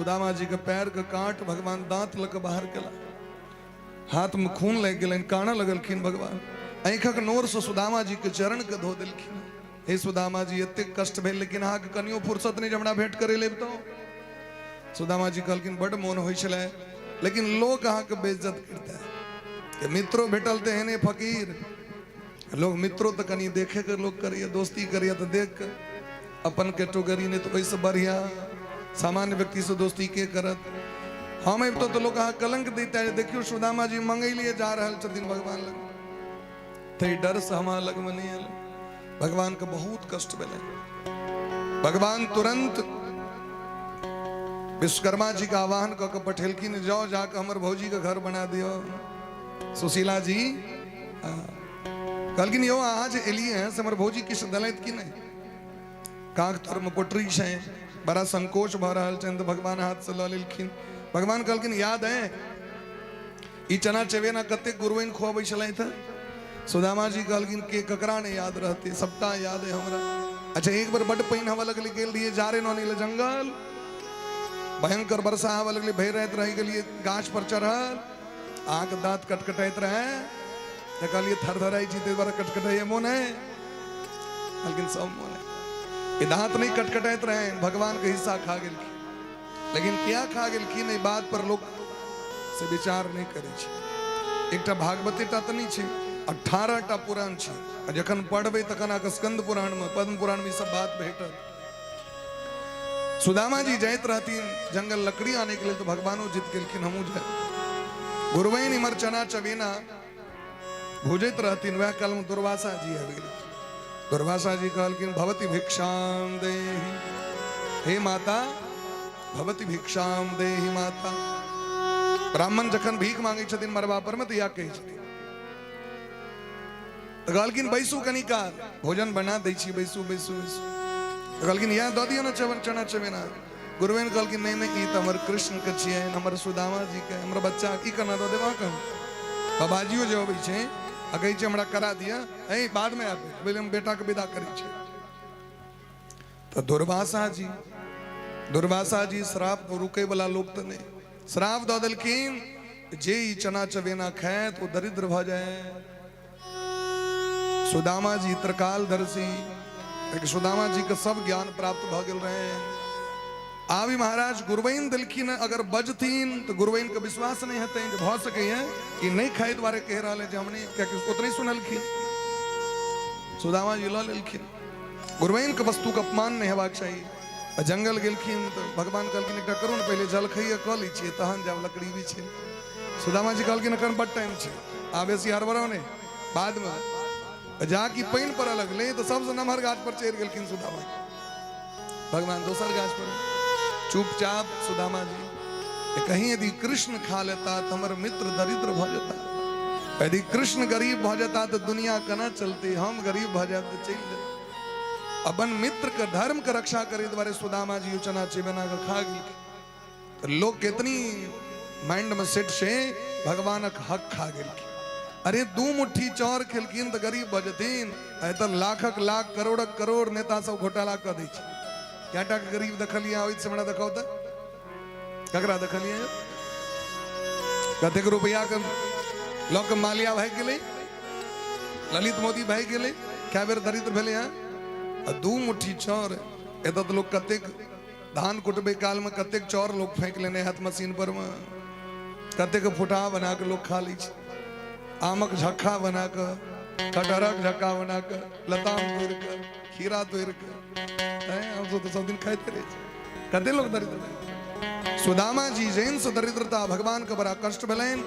सुदामा जी के पैर के काट भगवान दांत लऽ कऽ बाहर केला, हाथ में खून लागि गेलनि, कानऽ लगलखिन भगवान। आँखिक नोर से सुदामा जी के चरण के धो देलखिन। हे सुदामा जी, एतेक कष्ट भेल लेकिन अहाँके कनियो फुर्सत नहि जे हमरा भेंट करे लेब। तो सुदामा जी कहलखिन बड्ड मोन होइ छलै, लेकिन लोक अहाँके बेइज्जत करता है। मित्रो भेटल तऽ एहने फकीर लोग, मित्रो तऽ कनि देखे के लोग करैया, दोस्ती करैया तऽ देख के अपन कैटेगरी, नहि तऽ ओहिसँ बढ़िया सामान्य व्यक्तिसँ दोस्ती के करत। हम अबितहुँ तऽ लोक अहाँ कलंक दैता, देखियौ सुदामा जी मंगैलिए जा रहल छथिन भगवान लग, ताहि डरसँ हम अहाँ लगमे नहि एलहुँ। भगवानके बहुत कष्ट भेलै। भगवान तुरंत विश्वकर्मा जी के आह्वान कऽ के पठेलखिन, जाओ जाके हमर भौजी के घर बना दियौ। सुशीला जी कहलखिन यौ अहाँ जे एलियै हैं से हमर भौजी किछु देलथि कि नहि? काक तरमे पोटरी छै, बड़ा संकोच भऽ रहल छनि। तऽ भगवान हाथसँ लऽ लेलखिन। भगवान कहलखिन याद है ई चना चबेना कतेक गुरुआइन खुआबै छलथि? सुदामा जी कहलखिन के ककरा नहि याद रहतै, सबटा याद है हमरा। अच्छा एक बेर बड्ड पानि हवा लगलै, गेल रहियै जारे ननी ले जंगल, भयंकर वर्षा हवा लगलै, भरि राति रहि गेलियै गाछ पर चढ़ल, अहाँके दाँत कटकटाइत रहै तऽ कहलियै थरथराइ छी ताहि दुआरे कटकटाइए, मोन है? कहलखिन सब मोन है। ई दाँत नहि कटकटाइत रहै, भगवानके हिस्सा खा गेलखिन। लेकिन किया खा गेलखिन एहि बात पर लोक से विचार नहि करै छै। एकटा भागवते टा तऽ नहि छै, 18 टा पुराण छै, आ जखन पढ़बै तखन अहाँके स्कंद पुराणमे, पद्म पुराणमे ई सब बात भेटत। सुदामा जी जाइत रहथिन जंगल लकड़ी आने के लेल, तऽ भगवानो जीत गेलखिन हमहूँ जायब। गुरुवैन इमर चना चबेना भुजैत रहथिन, वएह कालमे दुर्वासा जी आबि गेलखिन। दुर्वासा जी कहलखिन भवती भिक्षाम देहि, हे माता, भवती भिक्षाम देहि माता। ब्राह्मण जखन भीख मांगै छथिन मरबा पर मे तऽ इएह कहै छथिन। तऽ कहलखिन बैसू कनी काल, भोजन बना दै छी, बैसू बैसू बैसू। तऽ कहलखिन इएह दऽ दियौ ने चवन चना चबेना। गुरुवेन कहलखिन नहि नहि, ई तऽ हमर कृष्ण के छियनि, हमर सुदामा जी के, हमर बच्चा, ई केना दऽ देब अहाँके? बाबाजियो जे अबै छै आ कहै छै हमरा करा दिअ, ऐ बादमे आबि पहिले हम बेटाके विदा करै छी। तऽ दुर्वासा जी श्राप रुकै वाला लोक तऽ नहि, श्राप दऽ देलखिन जे ई चना चबेना खायत ओ दरिद्र भऽ जाय। सुदामा जी त्रिकालदर्शी, सुदामा जी के सब ज्ञान प्राप्त भऽ गेल रहे। आबि महाराज गुरुवैन देलखिन, अगर बजथिन तऽ गुरुवैन के विश्वास नहि हेतनि जे भऽ सकैए कि नहि खाइ दुआरे कहि रहल है जे हम नहि, कियाकि ओतने सुनलखिन। सुदामा जी लऽ लेलखिन। गुरुवैन के वस्तु के अपमान नहि हेबाक चाही। आ जंगल गेलखिन तऽ भगवान कहलखिन एकटा करू ने, पहिले जलखैया कऽ लै छियै तहन जायब लकड़ी बिछे। सुदामा जी कहलखिन एखन बड टाइम छै, आ बेसी हड़बड़ाउ नहि, बादमे। जा कि पानि पड़ऽ लगलै तऽ सबसँ नमहर गाछ पर चढ़ि गेलखिन सुदामा, भगवान दोसर गाछ पर। चुपचाप सुदामा जी कहीं यदि कृष्ण खा लेता तऽ हमर मित्र दरिद्र भऽ जेता, यदि कृष्ण गरीब भऽ जेता तऽ दुनिया केना चलतै, हम गरीब भऽ जायब तऽ चलि जेतै। अपन मित्र के धर्म के रक्षा करे दुआरे सुदामा जी चना चिबेना के खा गेलखिन। तऽ लोक के इतनी माइंड में सेट छै भगवानक हक खा गेलखिन। अरे दू मुट्ठी चाउर खेलखिन तऽ गरीब भऽ जेथिन, एतऽ लाखक लाख करोड़क करोड़ नेता सब घोटाला कऽ दै छै। कएटा के गरीब देखलियै ओहि से हमरा देखाउ तऽ, ककरा देखलियै? कतेक रुपया के लऽ के मालिया भागि गेलै, ललित मोदी भागि गेलै, कए बेर दरिद्र भेलै हँ। आ दू मुट्ठी चाउर, एतऽ तऽ लोक कतेक धान कुटबै कालमे कतेक चाउर लोक फेंक लेने हैत मशीन पर मे, कतेक फुटा बना कऽ लोक खा लै छै, आमक झक्खा बना कऽ, कटहरक झक्खा बना कऽ, लताम तोड़ि कऽ, खीरा तोड़ि कऽ, हमसब तऽ सब दिन खाइते रहै छी। कते लोक दरिद्र भेल। सुदामा जी जैन से दरिद्रता भगवान के बड़ा कष्ट भेलनि।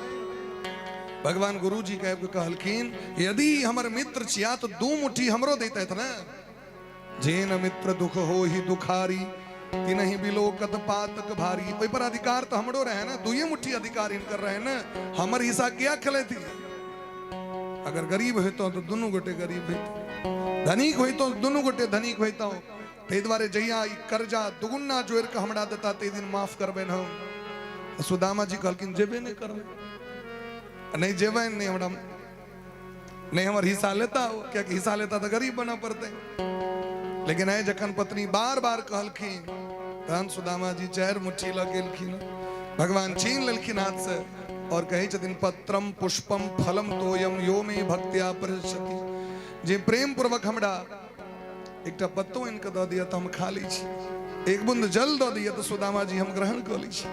भगवान गुरु जी के आबि कऽ कहलखिन यदि हमर मित्र छिया तऽ दू मुट्ठी हमरो दैतथि ने। जेन मित्र दुख हो ही दुखारी तिनहि बिलोकत पातक भारी। ओहि पर अधिकार तऽ हमरो रहे ने, दुइये मुट्ठी अधिकार हिनकर रहे ने, हमर हिस्सा किया खेलथि? अगर गरीब होइतहुँ तऽ दुनू गोटे गरीब होइतहुँ, धनिक होइतहुँ तऽ दुनू गोटे धनिक होइतहुँ। ताहि दुआरे जहिया ई कर्जा दुगुना जोड़ि कऽ हमरा देता ताहि दिन माफ करबनि हम। सुदामा जी कहलखिन जेबे नहि करबै, नहि जेबनि, नहि हमरा नहि हमर हिस्सा लेता हो, कियाकि हिस्सा लेता तऽ गरीब बनऽ पड़तै। लेकिन आइ जखन पत्नी बार बार कहलखिन तहन सुदामा जी चारि मुट्ठी लऽ गेलखिन। भगवान छीन लेलखिन हाथ से और कहै छथिन पत्रम पुष्पम फलम तोयम यो मे भक्त्या प्रयच्छति। जे प्रेम पूर्वक हमरा एकटा पत्तो आनि कऽ दऽ दिअ तऽ हम खा लै छी, एक बूंद जल दऽ दिअ तऽ सुदामा जी हम ग्रहण कऽ लै छी,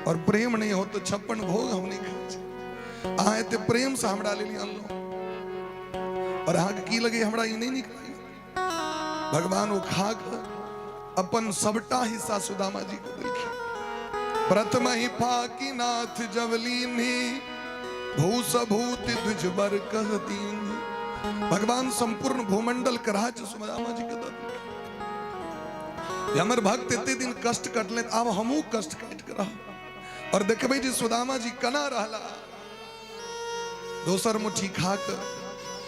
और प्रेम नहि हो तऽ 56 भोग हम नहि खाइ छी। अहाँ एते प्रेम से हमरा लेल अनलहुँ और अहाँके की लगैए हमरा ई नहि नीक लगैए? भगवान ओ खा कऽ अपन सबटा हिस्सा सुदामा जी के देलखिन। प्रथम ही फाकी नाथ जवलीनी भूस भूत द्विजबर कह दीनी। भगवान संपूर्ण भूमंडल के राज्य सुदामा जी के दऽ देलखिन। हमर भक्त एते दिन कष्ट कटले, आब हमहूँ कष्ट काटि के रहब और देखबै जे सुदामा जी केना रहला। दोसर मुट्ठी खा के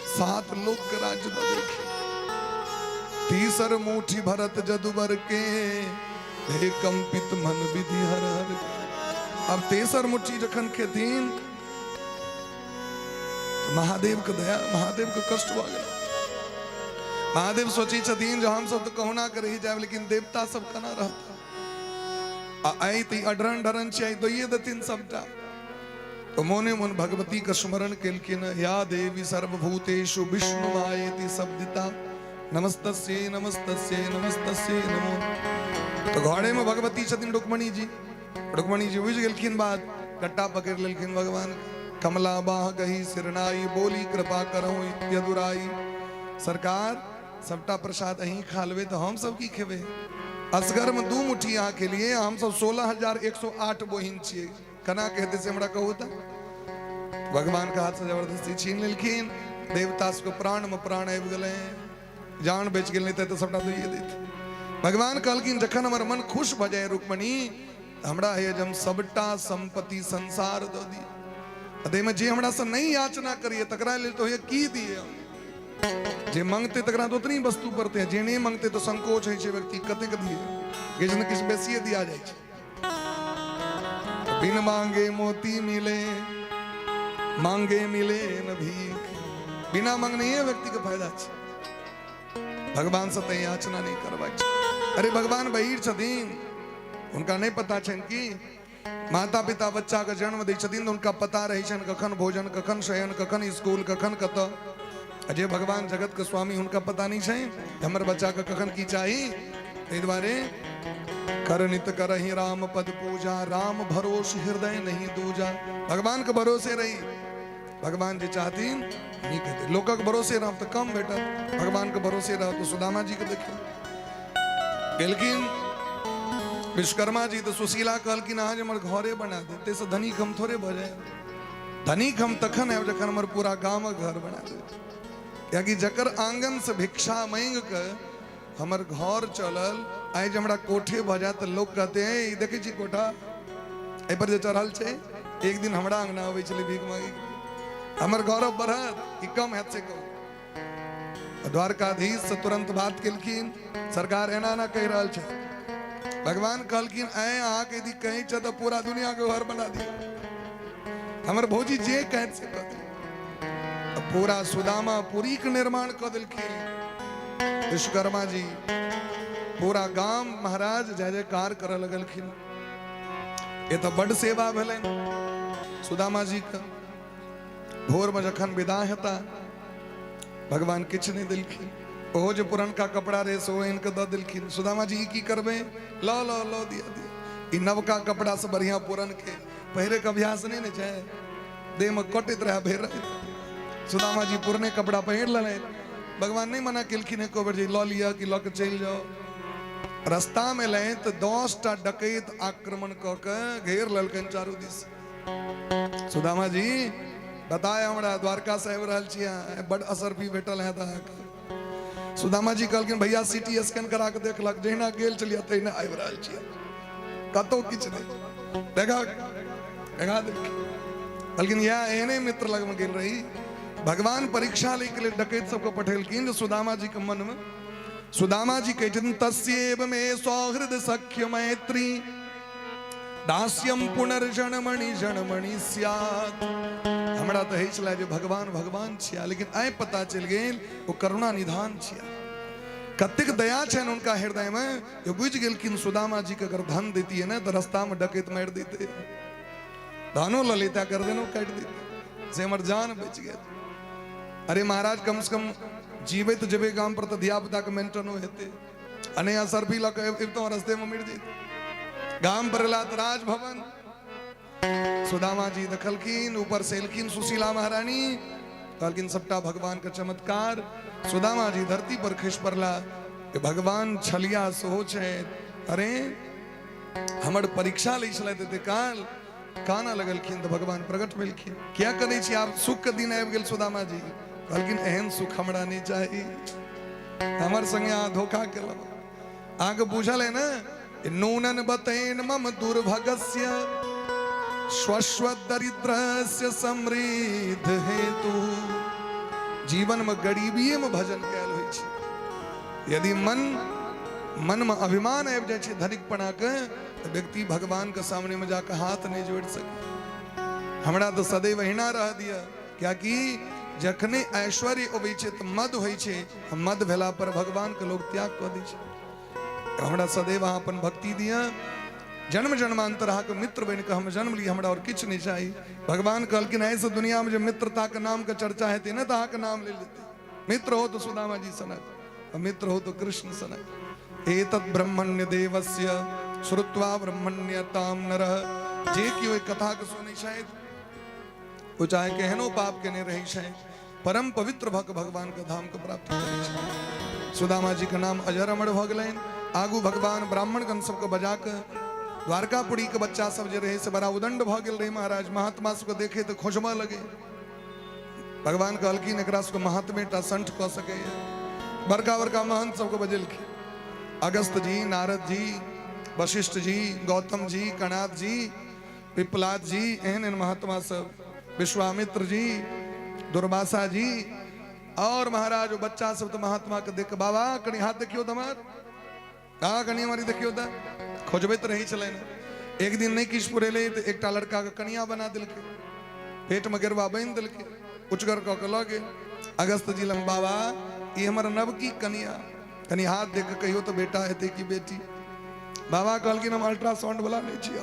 7 लोक के राज्य दऽ देलखिन। तीसर मुट्ठी भरत जदुबर के हे कंपित मन विधि हर हर। अब तेसर मुट्ठी जखन खेथिन तो महादेव के दया, महादेव के कष्ट भऽ गेल। महादेव सोचै छथिन जे हम सब तऽ कहुना के रहि जायब, लेकिन देवता सब केना रहता? आ आइ तऽ अडरन डरन छै, आइ दैये देथिन सबटा। तो मोने मोन भगवती के स्मरण केलखिन, या देवी सर्वभूतेषु विष्णु मायेति शब्दिता नमस्तस्यै नमस्तस्यै नमस्तस्यै नमो। तो घरे में भगवती छथिन रुक्मणी जी। रुक्मणी जी बुझि गेलखिन बात, गट्टा पकड़ लेलखिन भगवान। कमला बाह गही सिरनाई बोली कृपा करहु यदुराई। सरकार सबटा प्रसाद अहीं खा लेबै तऽ हम सब की खेबै? असगर में 2 मुट्ठी अहाँ खेलिए, हम सब 16,108 बहिन छियै, केना के हेतै से हमरा कहू तऽ। भगवान के हाथ से जबरदस्ती छीन लेलखिन। देवता सबके प्राण में प्राण आबि गेलै, जान बचि गेल, नहि तऽ सबटा दैए दैत। भगवान कहलखिन जखन हमर मन खुश भऽ जाय रुक्मणी, हमरा होइए जे हम सबटा संपत्ति संसार दऽ दी, ताहिमे जे हमरा से नहि याचना करिए तकरा लेल तऽ होइए की दिए हम? जे मंगते तकरा तऽ ओतनी वस्तु पड़तै, जे नहि मंगते तऽ संकोच होइ छै व्यक्ति कतेक दिए, किछु ने किछु बेसिए दिया जाइ छै। बिन मांगे मोती मिले मांगे मिले न भीख। बिना मंगने व्यक्ति के फायदा छै। भगवान से तऽ याचना नहीं करबाक छै। अरे भगवान बहिर छथिन, हुनका नहीं पता छनि कि माता पिता बच्चा के जन्म दै छथिन तऽ हुनका पता रहै छनि कखन भोजन, कखन शयन, कखन स्कूल, कखन कतऽ। आ जे भगवान जगत के स्वामी हुनका पता नहीं छनि हमर बच्चा के कखन की चाही। ताहि दुआरे कर नित करही राम पद पूजा, राम भरोस हृदय नहीं दूजा। भगवान के भरोसे रही, भगवान जे चाहथिन नीक हेतै। लोकक भरोसे रहब तऽ कम भेटत, भगवान के भरोसे रहब तऽ सुदामा जी के देखियौ गेलखिन विश्वकर्मा जी तऽ सुशीला कहलखिन अहाँ जे हमर घरे बना देब ताहिसँ धनिक हम थोड़े भऽ जायब। धनिक हम तखन आयब जखन हमर पूरा गामक घर बना देब, कियाकि जकर आंगन से भिक्षा मांगि कऽ हमर घर चलल, आइ जे हमरा कोठे भऽ जायत तऽ लोक कहते हैं ई देखै छी कोठा एहि पर जे चढ़ल छै, एक दिन हमरा अंगना अबै छलै भीख मांगे, हमर गौरव बढ़त कि कम हैत से कहू। द्वारकाधीश से तुरंत बात केलखिन, सरकार एना एना कहि रहल छै। भगवान कहलखिन ऐ अहाँके यदि कहै छै तऽ पूरा दुनिया के घर बना दियौ, हमर भौजी जे कहत से कऽ दियौ। पूरा सुदामा पुरी के निर्माण कऽ देलखिन विश्वकर्मा जी। पूरा गाम महाराज जय जयकार करऽ लगलखिन। ये तऽ बड सेवा भेलनि सुदामा जी के। भोर में जखन विदा हेता भगवान किछु नहि देलखिन, ओहो जे पुरनका कपड़ा रहे से ओ आनि कऽ दऽ देलखिन। सुदामा जी ई की करबै, लऽ लऽ लऽ दिया दिया, ई नवका कपड़ा से बढ़िया पुरनके पहिरे के अभ्यास नहीं ने छै, देह में कटैत रहे भरि राति। सुदामा जी पुरने कपड़ा पहिर लेलनि। भगवान नहीं मना केलखिन एको बेर जे लऽ लिअ कि लऽ के चलि जाओ। रास्ता में एलनि तऽ 10टा डकैत आक्रमण कऽ के घेर लेलकनि चारू दिस। सुदामा जी बताए हमरा द्वारका से आबि रहल छी अहाँ, बड असरफी भेटल हैत अहाँके। सुदामा जी कहलखिन भैया सीटी स्कैन करा के देखलक, जहिना गेल छलियै तहिना आबि रहल छी, कतौ किछु नहि देखा देखा देलखिन। कहलखिन इएह एहने मित्र लगमे गेल रही। भगवान परीक्षा लै के लेल डकैत सबके पठेलखिन जे सुदामा जी के मनमे, सुदामा जी कहै छथिन तस्यैव मे सौहृद सख्य मैत्री दास्यम पुनर्जनमणि जनमणि स्यात्। हमरा तऽ होइ छलै जे भगवान भगवान छिया, लेकिन आइ पता चलि गेल ओ करुणा निधान छिया। कतेक दया छनि हुनका हृदय में जे बुझि गेलखिन सुदामा जी के अगर धन दैतियै ने तऽ रास्ता में डकैत मारि दैते, धनो लऽ लेता, गर्दनो काटि दैते, से हमर जान बचि गेल। अरे महाराज, कम से कम जीवैत जेबै गाम पर तऽ धिया पुता के मेंटेनो हेतै, आ नहि असरफी लऽ कऽ अबितहुँ रस्ते में मरि जैतै। गाम पर एला तऽ राजभवन सुदामा जी देखलखिन, ऊपर से एलखिन सुशीला महारानी, कहलखिन सबटा भगवान के चमत्कार। सुदामा जी धरती पर खसि पड़ला, भगवान छलिया सेहो छै। अरे हमर परीक्षा लै छलथि एते काल, काना लगलखिन तऽ भगवान प्रकट भेलखिन। किया करै छी आब सुख के दिन आबि गेल। सुदामा जी कहलखिन एहन सुख हमरा नहि चाही, हमर संगे अहाँ धोखा केलहुँ। अहाँके बुझल है ने, नूनन बतैन मम दुर्भगस्य स्वस्व दरिद्रस्य समृद्ध हेतु। जीवन में गरीबीए में भजन कयल होइ छै। यदि मन मन में अभिमान आबि जाइ छै धनिकपना के, तऽ व्यक्ति भगवान के सामने में जाके हाथ नहीं जोड़ सके। हमरा तऽ सदैव अहिना रह दिया, कियाकि जखने ऐश्वर्य अबै छै तऽ मद होइ छै, मद भेला पर भगवान के लोग त्याग कऽ दै छै। हमरा सदैव अहाँ अपन भक्ति दिअ, जन्म जन्मांतर अहाँके मित्र बनि कऽ हम जन्म ली, हमरा और किछु नहि चाही। भगवान कहलखिन एहिसँ दुनिया में जे मित्रता के नाम के चर्चा हेतै ने तऽ अहाँके नाम लेल जेतै। मित्र हो तो सुदामा जी सनक, मित्र हो तो कृष्ण सनक। एतत् ब्रह्मण्य देवस्य श्रुत्वा ब्रह्मण्यताम नरः। जे कि ओहि कथा के सुनै छथि ओ चाहे केहनो पाप केने रहै छै, परम पवित्र भक्त भगवान के धाम के प्राप्ति करै छै। सुदामा जी के नाम अजर अमर भऽ गेलनि। आगू भगवान ब्राह्मण गण सबके बजा के द्वारकापुरी के बच्चा सब जे रहे से बड़ा उदंड भऽ गेल रहे महाराज। महात्मा सबके देखे तऽ खोजबऽ लगे। भगवान कहलखिन एकरा सबके महात्मे टा संठ कऽ सकैए। बड़का बड़का महंत सबके बजेलखिन, अगस्त जी, नारद जी, वशिष्ठ जी, गौतम जी, कणाद जी, पिपलाद जी, एहन एहन महात्मा सब, विश्वामित्र जी, दुर्वासा जी। और महाराज वो बच्चा सब तो महात्मा के देख, बाबा कनी हाथ देखियो तमार, कहाँ कनी हमारी देखियो त, खोजबैत रही छलनि। एक दिन नहीं किछु पुरेलै तऽ एकटा लड़का के कनिया बना देलकै, पेट में गेरुआ बान्हि देलकै, उचगर कऽ के लऽ गेल अगस्त जी लग। बाबा ई हमर नवकी कनिया, कनी हाथ देख के कहियो तऽ बेटा हेतै कि बेटी। बाबा कहलखिन हम अल्ट्रासाउंड वाला नहीं छी,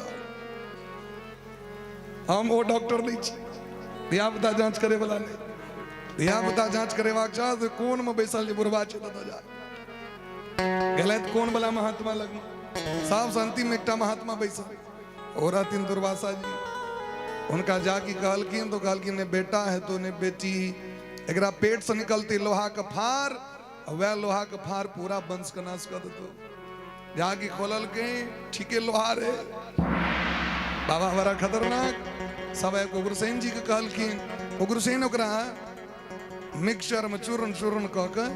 हम ओ डॉक्टर नहीं छी, धिया पुता जांच करे वाला नहीं। धिया पुता जांच करेबाक चाह तऽ कोन में बैसल जे बुढ़वा छै ततऽ जा गेलथि कोन वाला महात्मा लग। सब अंतिम में एकटा महात्मा बैसल ओ रहथिन दुर्वासा जी। हुनका जाके कहलखिन तो कहलखिन ने बेटा है तो ने बेटी, एकरा पेट से निकलती लोहा के फार, वह लोहा के फार पूरा वंश के नाश कर देतो। जाके खोलल के ठीके लोहा रे बाबा बड़ा खतरनाक। सब आबि उग्रसेन जी के कहलखिन, उग्रसेन ओकरा मिक्सचर में चूर्ण चूर्ण कऽ के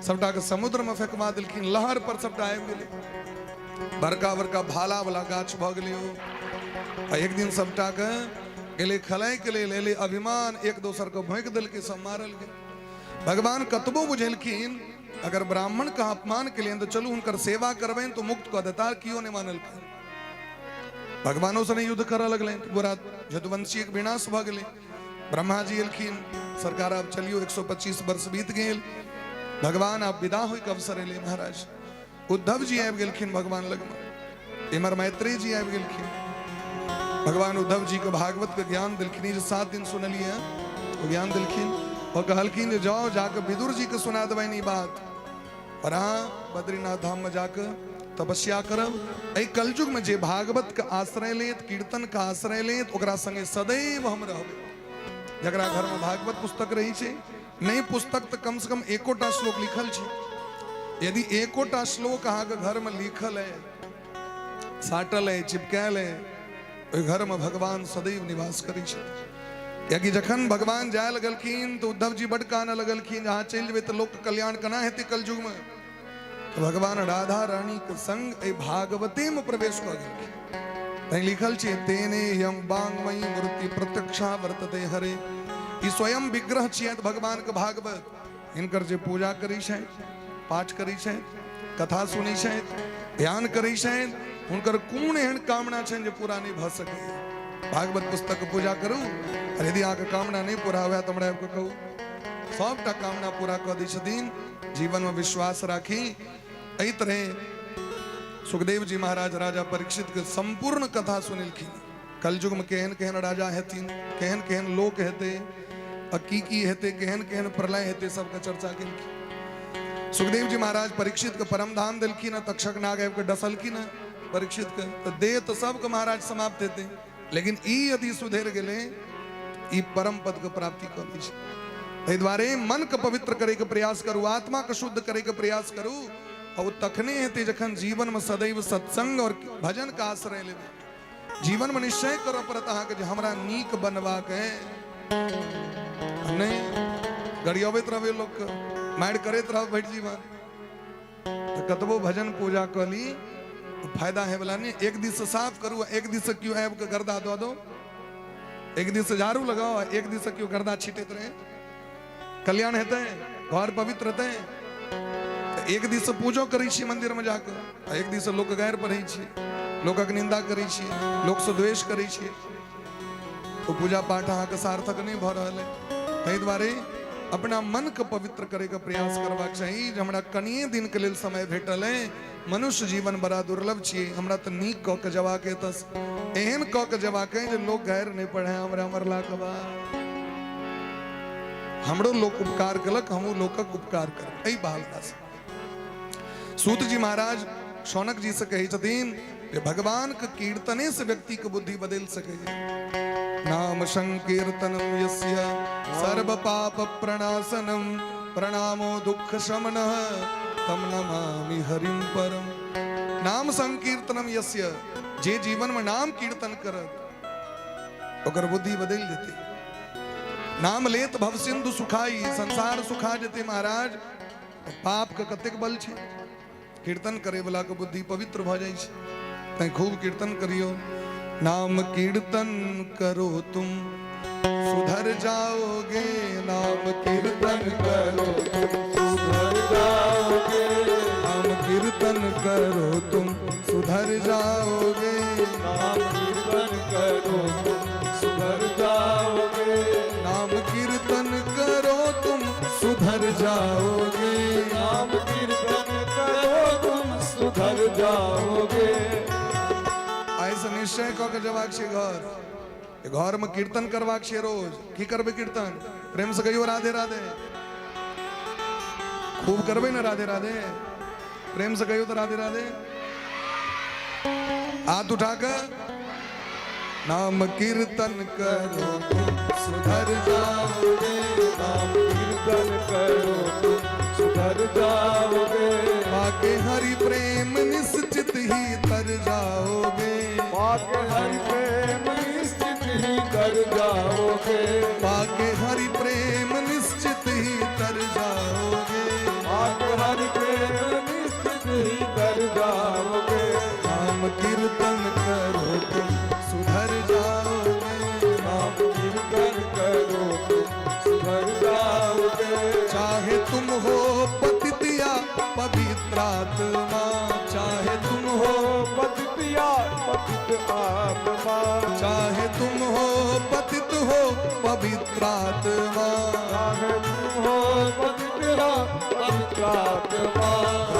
सबटा के समुद्र में फेंकवा देलखिन। लहर पर सबटा आबि गेलै, बड़का बड़का भाला वाला गाछ भऽ गेलै ओ। आ एक दिन सबटा के गेलै खलाइ के लेल, एलै अभिमान, एक दोसर के भोंकि देलकै, सब मारल गेल। भगवान कतबो बुझेलखिन अगर ब्राह्मण के अपमान के लिए तो चलू हुनकर सेवा करबनि तो मुक्त कऽ देता, कियो नहीं मानलखिन। भगवानों से नहीं युद्ध करऽ लगलनि, पूरा यदुवंशी के विनाश भऽ गेलै। ब्रह्मा जी एलखिन, सरकार आब चलियो, 125 वर्ष बीत गेल, भगवान आब विदा होइके अवसर एलै महाराज। उद्धव जी आबि गेलखिन भगवान लगमे, इमर मैत्रेय जी आबि गेलखिन। भगवान उद्धव जी के भागवत के ज्ञान देलखिन, जे 7 दिन सुनलियै ओ ज्ञान देलखिन और कहलखिन जे जाओ जाके विदुर जी के सुना देबनि ई बात, और अहाँ बद्रीनाथ धाम में जाके तपस्या करब। एहि कलयुग में जे भागवत के आश्रय लेत, कीर्तन के आश्रय लेत, ओकरा संगे सदैव हम रहबै। जकरा घर में भागवत पुस्तक रही छै, नहीं पुस्तक तऽ कम से कम एकोटा श्लोक लिखल छै। यदि एकोटा श्लोक अहाँके घर में लिखल है, साटल है, चिपकायल है, ओहि घर में भगवान सदैव निवास करै छथिन। कियाकि जखन भगवान जाय लगलखिन तऽ उद्धव जी बड कानऽ लगलखिन, अहाँ चलि जेबै तऽ लोक कल्याण केना हेतै कलयुग में। तऽ भगवान राधा रानी के संग एहि भागवते में प्रवेश कऽ गेलखिन। तैं लिखल छै तेने यम वांगमयी मूर्ति प्रत्यक्षा वर्तते हरे। ई स्वयं विग्रह छियै भगवान के भागवत। हिनकर जे पूजा करै छथि, पाठ करै छथि, कथा सुनै छथि, ध्यान करै छथि, हुनकर कोन एहन कामना छनि जे पूरा नहि भऽ सकैए। भागवत पुस्तक के पूजा करू और यदि अहाँके कामना नहि पूरा हुए तऽ हमरा आबि कऽ कहू, सबटा कामना पूरा कऽ दै छथिन। जीवनमे विश्वास राखी। एहि तरहे सुखदेव जी महाराज राजा परीक्षित के संपूर्ण कथा सुनेलखिन। कलयुग में केहन केहन राजा हेथिन, केहन केहन लोक हेतै आ की की हेतै, केहन केहन प्रलय हेतै, सबके चर्चा केलखिन। सुखदेव जी महाराज परीक्षित के परम धाम देलखिन। तक्षक नाग आबि के डसलखिन परीक्षित के, तऽ देह तऽ सबके महाराज समाप्त हेतै, लेकिन ई यदि सुधरि गेलै, ई परम पद के प्राप्ति कऽ लै छै। ताहि दुआरे मन के पवित्र करे के प्रयास करू, आत्मा के शुद्ध करे के प्रयास करू, और ओ तखने हेतै जखन जीवन में सदैव सत्संग और भजन के आश्रय लेबै। जीवन में निश्चय करऽ पड़त अहाँके जे हमरा नीक बनबाक है। नहि गरियबैत रहबै लोकके, मारि करैत रहब भरि जीवन, तऽ कतबो भजन पूजा कऽ ली फायदा है वाला नहि। एक दिस से साफ करू, एक दिस से केओ आबि कऽ गर्दा दऽ दो, एक दिस से झाड़ू लगाओ, एक दिस से केओ गर्दा छीटैत रहे, कल्याण हेतै? घर पवित्र हेतै? तऽ एक दिस से पूजो करै छी मंदिर में जाकऽ, आ एक दिस से लोक गारि पढ़ै छी, लोकक निंदा करै छी, लोकसँ द्वेष करै छी, ओ पूजा पाठ अहाँके सार्थक नहि भऽ रहल है। ताहि दुआरे अपना मनके पवित्र करैके प्रयास करबाक चाही जे हमरा कनिए दिनके लेल समय भेटल है, मनुष्य जीवन बड़ा दुर्लभ छियै, हमरा तऽ नीक कऽ के जबाक है, तऽ एहन कऽ के जबाक है जे लोक गारि नहि पढ़े हमरा मरलाके बाद, हमरो लोक उपकार केलक, हमहूँ लोकक उपकार करब, एहि भावनासँ। सूत जी महाराज शौनक जी से कहै छथिन जे भगवान के कीर्तने से व्यक्ति के बुद्धि बदल सकैए। नाम संकीर्तनम यस्य सर्व पाप प्रणाशनम प्रणामो दुख शमनः तम नमामि हरिम परम। नाम संकीर्तनम यस्य, जे जीवन में नाम कीर्तन करत ओकर बुद्धि बदल जेतै। नाम लेत भव सिंधु सुखाई, संसार सुखा जेतै महाराज। पाप के कतेक बल छै, कीर्तन करे वाला के बुद्धि पवित्र भऽ जाइ छै। तैं खूब कीर्तन करियो। नाम कीर्तन करो तुम सुधर जाओगे, नाम कीर्तन करो तुम सुधर जाओगे, नाम कीर्तन करो तुम सुधर जाओगे, नाम कीर्तन करो तुम सुधर जाओगे, नाम कीर्तन करो तुम सुधर जाओगे, नाम कीर्तन करो तुम सुधर जाओगे। आइसँ निश्चय कऽ के जबाक छै घर, घर में कीर्तन करबाक छै रोज। की करबै कीर्तन? प्रेम से कहियो राधे राधे। खूब करबै ने राधे राधे? प्रेम से कहियो तो राधे राधे। हाथ उठा कर नाम कीर्तन करो तुम सुधर जाओगे, नाम कीर्तन करो तुम सुधर जाओगे, पाके हरि प्रेम निश्चित ही तर जाओगे, पाके हरि प्रेम निश्चित ही तर जाओगे, पाके हरि प्रेम निश्चित ही तर जाओगे, पाके हरि प्रेम निश्चित ही तर जाओगे, नाम कीर्तन करो तुम सुधर जाओगे, नाम कीर्तन करो तुम सुधर जाओगे, चाहे तुम हो पतित या पवित्र आत्मा, चाहे तुम हो पतित या पतित आत्मा, चाहे तुम हो पतित हो पवित्र आत्मा, चाहे तुम हो पतित या पवित्र आत्मा,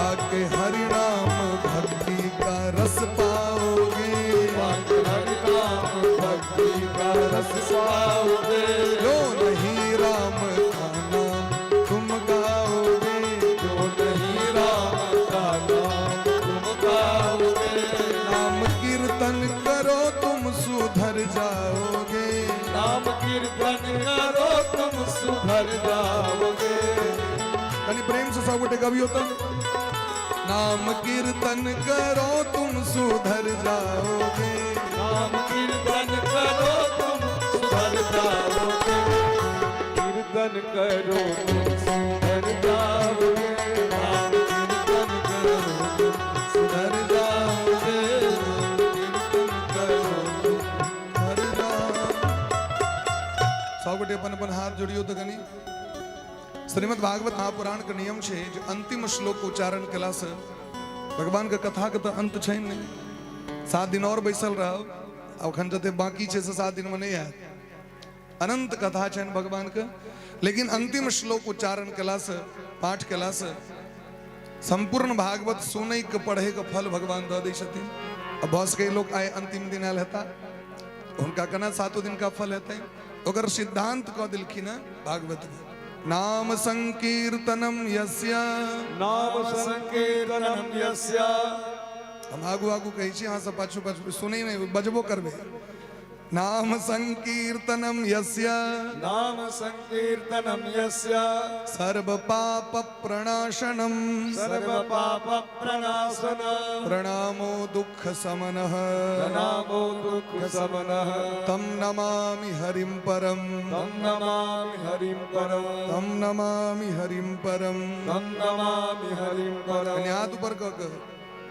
आके हरि नाम भक्ति का रस पाओगे, पाके हरि नाम भक्ति का रस पाओगे, जो नहीं राम का नाम तुम गाओगे, जो नहीं राम का नाम तुम गाओगे, नाम कीर्तन करो तुम सुधर जाओगे, नाम कीर्तन करो तुम सुधर जाओगे। कनी प्रेम से सब गोटे गबियो तो नाम कीर्तन करो तुम सुधर जाओगे, नाम कीर्तन करो तुम सुधर जाओगे, कीर्तन करो तुम सुधर जाओगे, नाम कीर्तन करो तुम सुधर जाओगे, कीर्तन करो तुम सुधर जाओ। सब गोटे अपन अपन हाथ जोड़ियो तो कनी। श्रीमद् भागवत महापुराण के नियम छै जे अंतिम श्लोक उच्चारण केला से भगवान के कथा के तऽ अंत छै नहि। 7 दिन और बैसल रहब, आ अखन जते बाकी छै से 7 दिन में नहि आयत। अनंत कथा छनि भगवान के, लेकिन अंतिम श्लोक उच्चारण केला से पाठ केलासँ सम्पूर्ण भागवत सुनै के पढ़े के फल भगवान दऽ दै छथिन। आ भऽ सकै लोक आइ अंतिम दिन आयल हेता, हुनका केना सातो दिन का फल हेतै? ओकर सिद्धांत कऽ देलखिन हँ भागवत में। नाम संकीर्तनम यस्य, नाम संकीर्तनम यस्य। हम आगू आगू कहै छी, अहाँ सब पाछू पाछू सुनै नहि, बजबो करबै। नाम संकीर्तनम यस्य, नाम संकीर्तनम यस्य, सर्व पाप प्रणाशनम, सर्व पाप प्रणाशनम, प्रणामो दुख समनः, प्रणामो दुख समनः, तम नमामि हरिं परम, तम नमामि हरिं परम, तम नमामि हरिं परम, तम नमामि हरिं परम। कनि हाथ ऊपर कऽ कऽ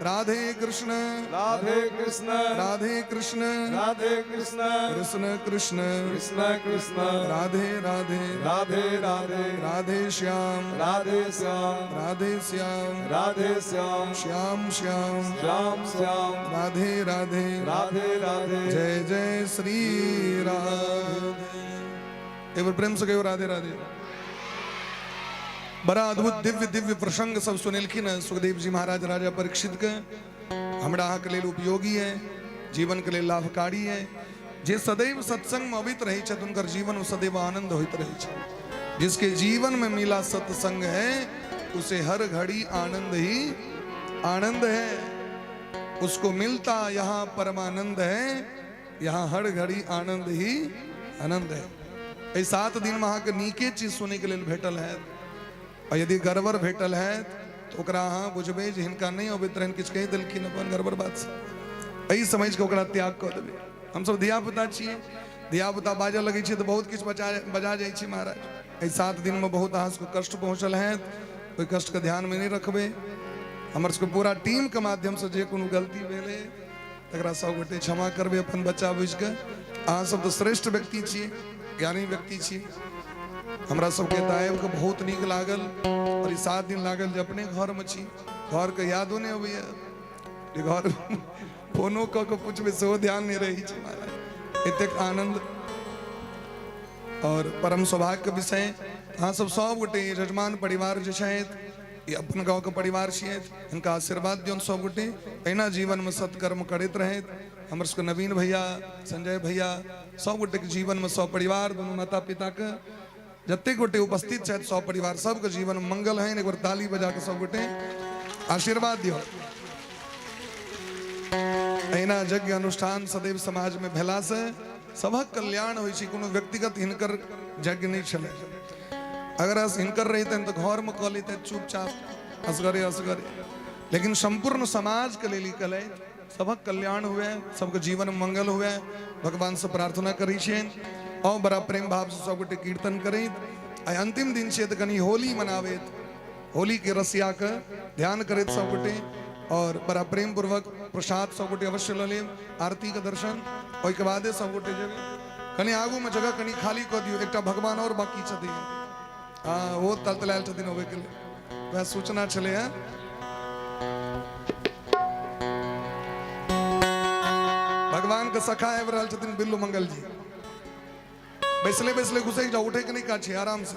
राधे कृष्ण, राधे कृष्ण, राधे कृष्ण, राधे कृष्ण, कृष्ण कृष्ण, कृष्ण कृष्ण, राधे राधे, राधे राधे, राधे श्याम, राधे श्याम, राधे श्याम, राधे श्याम, श्याम श्याम, श्याम श्याम, राधे राधे, राधे राधे, जय जय श्री राधे। एक बेर प्रेम से कहियो राधे राधे। बड़ा अद्भुत दिव्य दिव्य प्रसंग सब सुनेलखिन हँ सुखदेव जी महाराज राजा परीक्षित के। हमरा अहाँके लेल उपयोगी है, जीवन के लेल लाभकारी है। जे सदैव सत्संग में अबैत रहै छथि हुनकर जीवन में सदैव आनंद होइत रहै छै। जिसके जीवन में मिला सत्संग है उसे हर घड़ी आनंद ही आनंद है। उसको मिलता यहाँ परमानंद है, यहाँ हर घड़ी आनंद ही आनंद है। एहि 7 दिन में अहाँके नीके चीज सुनैके लेल भेटल है, आ यदि गड़बड़ भेटल है तो ओकरा अहाँ बुझबै जे हिनका नहि अबैत रहनि, किछु कहि देलखिन अपन गड़बड़ बात से, एहि समझि कऽ ओकरा त्याग कऽ देबै। हमसब धियापुता छियै, धियापुता बाजऽ लगै छियै तऽ बहुत किछु बजा जाइ छै महाराज। एहि 7 दिन में बहुत अहाँ सबके कष्ट पहुँचल हैत, ओहि कष्टके ध्यानमे नहि रखबै। हमर सबके पूरा टीमके माध्यमसँ जे कोनो गलती भेलै तकरा सब गोटे क्षमा करबै अपन बच्चा बुझिकऽ। अहाँ सब तऽ श्रेष्ठ व्यक्ति छियै, ज्ञानी व्यक्ति छियै। हमरा सबके एतऽ आबिकऽ बहुत नीक लागल और ई 7 दिन लागल जे अपने घरमे छी, घरके यादो नहि अबैया जे घर फोनो कऽ के पूछबै सेहो ध्यान नहि रहै छै महाराज। एतेक आनंद और परम सौभाग्यके विषय। अहाँ सब सब गोटे यजमान परिवार जे छथि, ई अपन गाँवके परिवार छियै, हिनका आशीर्वाद दियौन सब गोटे एहिना जीवनमे सत्कर्म करैत रहैत। हमर सबके नवीन भैया, संजय भैया, सब गोटेके जीवनमे सब परिवार, दुनू माता पिताके जतेक गोटे उपस्थित छथि सब परिवार, सबके जीवन में मंगल है। एक बार ताली बजा के सब गोटे आशीर्वाद दियौ। एहिना यज्ञ अनुष्ठान सदैव समाज में भेला से सबक कल्याण होइ छै। कोनो व्यक्तिगत हिनकर यज्ञ नहीं छलै। अगर हिनकर रहितनि तऽ घर में कऽ लैतथि चुपचाप असगरे असगरे, लेकिन संपूर्ण समाज के लेल ई कलथि। सबक कल्याण हुए, सबके जीवन में मंगल हुए, भगवान से प्रार्थना करै छियनि। और बड़ा प्रेम भाव से सब गोटे कीर्तन करैत। आइ अंतिम दिन छियै तऽ कनि होली मनाबैत, होली के रसिया के ध्यान करैत सब गोटे और बड़ा प्रेम पूर्वक प्रसाद सब गोटे अवश्य लऽ लेब, आरती के दर्शन ओहिके बादे सब गोटे जेबै। कनि आगू में जगह कनि खाली कऽ दियौ, एकटा भगवान और बाकी छथिन, हाँ वो तलतलायल छथिन अबै के लेल, वएह सूचना छलै हँ। भगवान के सखा आबि रहल छथिन बिल्लू मंगल जी। बैसले बैसले घुसैक जाउ, उठे के नहीं काज छै, आराम से।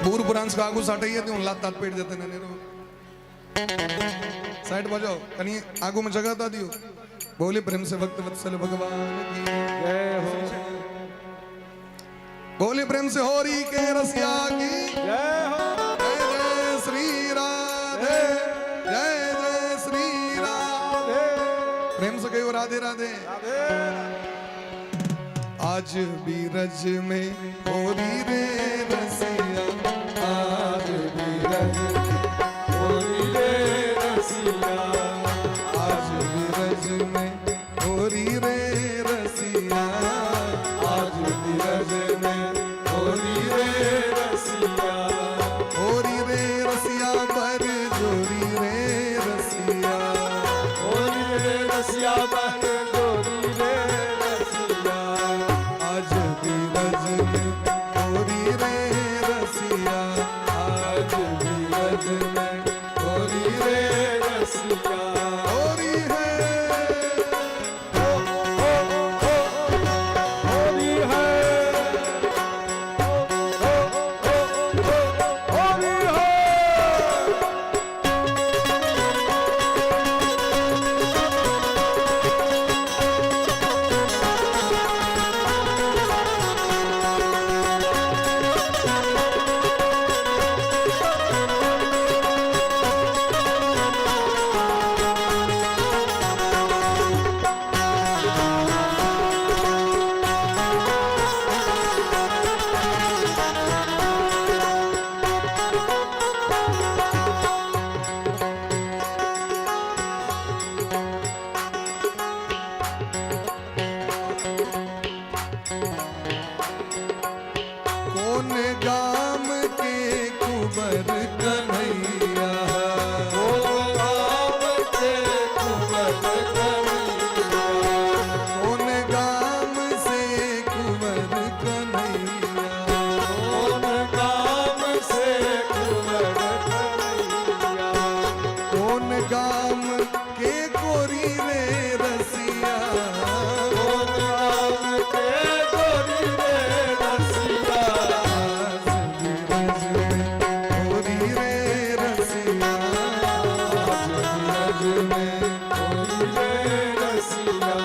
बूढ़ पुरान सबके आगू से हटैये दियौ, लात तात पड़ि जेतै ने। साइड भऽ जाउ, कनि आगू में जगह दऽ दियौ। बोले प्रेम से भक्त वत्सल भगवान की जय हो। बोले प्रेम से होरी के रसिया की जय हो। जय जय श्री राधे, जय जय श्री राधे। प्रेम से कहियो राधे राधे। राधे। आज बीरज में होरी रे रसिया, आज बीरज होरी रे रसिया, आज बीरज में होरी रे रसिया, आज बीरज में होरी रे रसिया, होरी रे रसिया बर जोरी रे रसिया, होरी रे रसिया बर जोरी रे रसिया, आज बीरज में होरी रे रसिया, आज बीरज में होरी रे रसिया, होरी है, हो हो हो होरी है, कौन गाम के गोरी रे रसिया, कौन गाम के गोरी रे रसिया, आज बिरज में होरी रे रसिया, आज बिरज में होरी रे रसिया,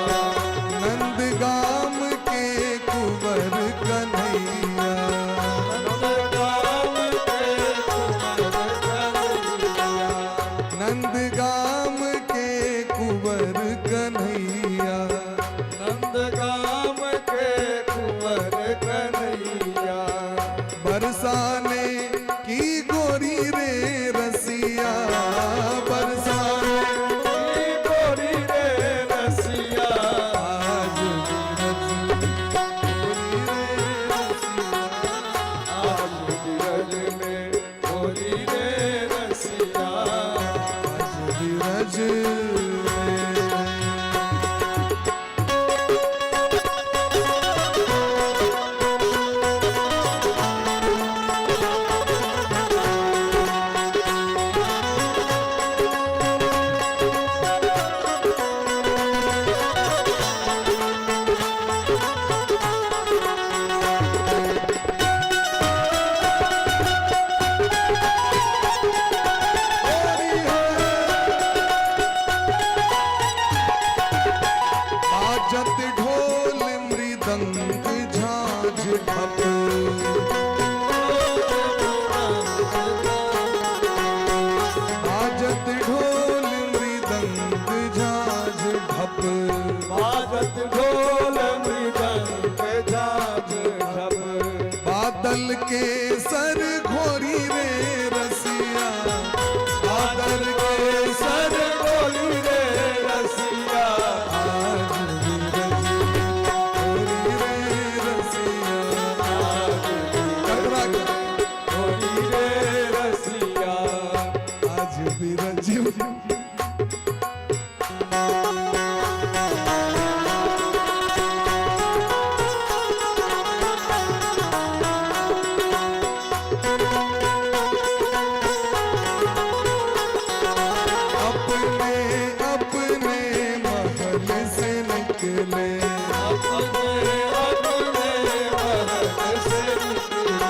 नंद गाम के कुंवर कन्हैया, नंद गाम के कुंवर कन्हैया, नंद गाम के कुंवर कन्हैया, नंद गाम के कुंवर कन्हैया, बरसाने की गोरी रे रसिया, बरसाने की गोरी रे रसिया, आज बिरज गोरी रे रसिया, आज बिरज में गोरी रे रसिया, आज बिरज में। बाजत ढोल मृदंग झांझ ढप, बाजत ढोल मृदंग झांझ ढप, बाजत ढोल मृदंग झांझ ढप, बादल के सर घोरी रे रसिया, बादल के सर सर गोरी रे रसिया, आज बिरज घोरी रे रसिया, आज कटरा के गोरी रे रसिया, आज बिरज। अपने अपने महल से निकले, अपने अपने महल से निकले,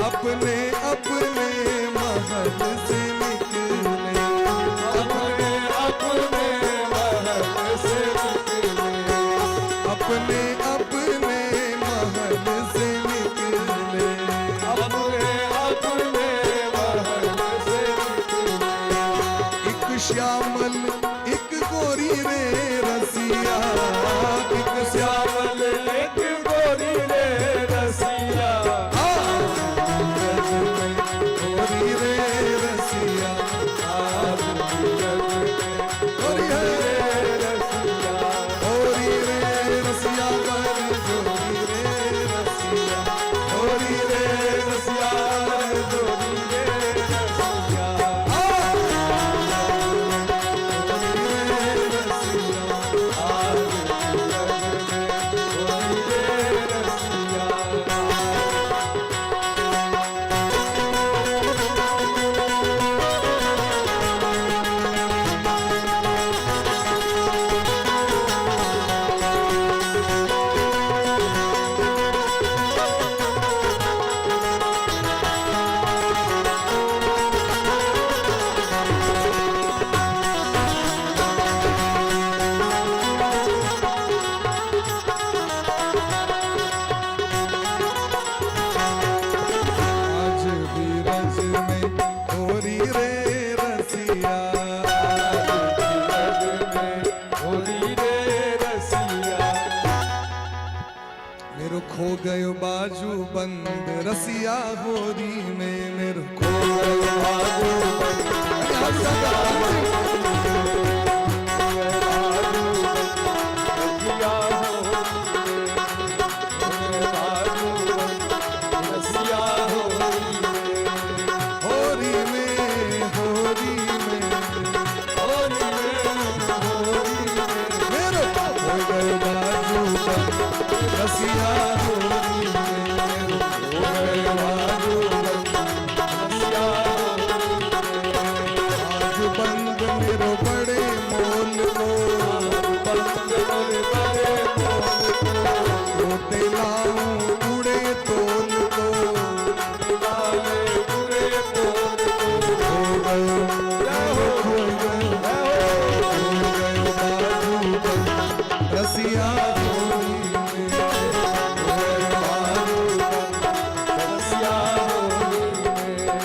अपने अपने महल से निकले, अपने अपने महल से निकले, अपने अपने महल से निकले, अपने अपने महल से निकले, एक श्यामल एक गोरी रे रसिया, एक श्यामल श्यामल एक गोरी रे रसिया, आज में गोरी रे रसिया, आज बिरज में गोरी है रे रसिया, गोरी रे रसिया बर जोरी रे रसिया, गोरी रे रसिया बर गोरी रे रसिया, गोरी रे रसिया, आज बिरज में गोरी रे रसिया। आज बिरज में गोरी रे रसिया, आज बिरज में गोरी रे रसिया, मेरो खो गयो बाजू बंद रसिया होरी में, मेरो खो गयो बाजू बंद रसिया रसिया हो रसिया हो होरी में, होरी में, होरी में होरी में मेरो खो गयो बाजू बंद रसिया होरी में, मेरो हो गए बाजू बंद रसिया हो। बाजू बंद मेरो बड़े मोल को, बंद मोरे बड़े मोल को, रोते लाऊं उड़े तोल को, लाले पूरे तोल को। हो गयो जय हो, हो गयो जय हो। हो गयो बाजू बंद रसिया होली में, हो गयो बाजू बंद रसिया होली में।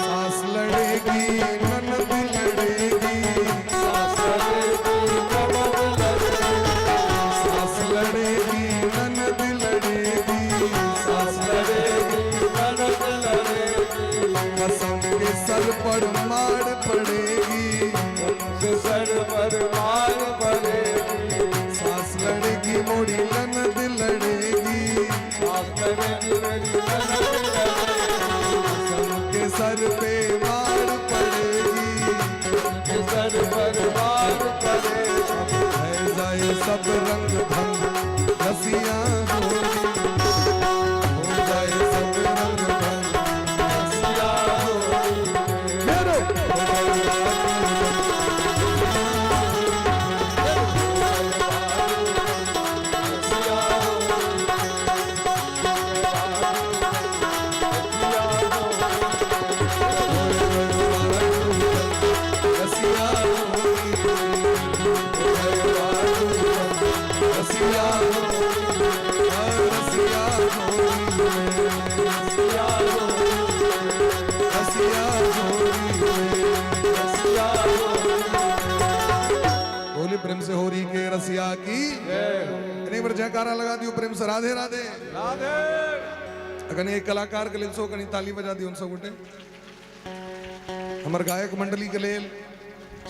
सास लड़ेगी ननद लड़ेगी, सास लड़ेगी ननद लड़ेगी, सास लड़ेगी ननद लड़ेगी, सास लड़ेगी ननद लड़ेगी, कसम के सर पर मार पड़ेगी, उनके सर पर मार पड़ेगी। सास लड़ेगी मोड़ी ननद लड़ेगी, सास लड़ेगी मेरी ननद लड़ेगी, कसम के सर पे मार पड़ेगी, उनके सर पर मार पड़ेगी। है जाए सब रंग भंग रसिया होली, हो जाए सब रंग भंग रसिया होली में। मेरो हो गयो बाजू बंद। रसिया होली में। रसिया होली रसिया रसिया रसिया होली रसिया रसिया होली बोली प्रेम से हो रही के रसिया की जय हो। नहीं पर जयकारा लगा दियो प्रेम से राधे राधे। राधे। अगर एक कलाकार के लेल सो कनी ताली बजा दियो सब गोटे, हमर गायक मंडली के लेल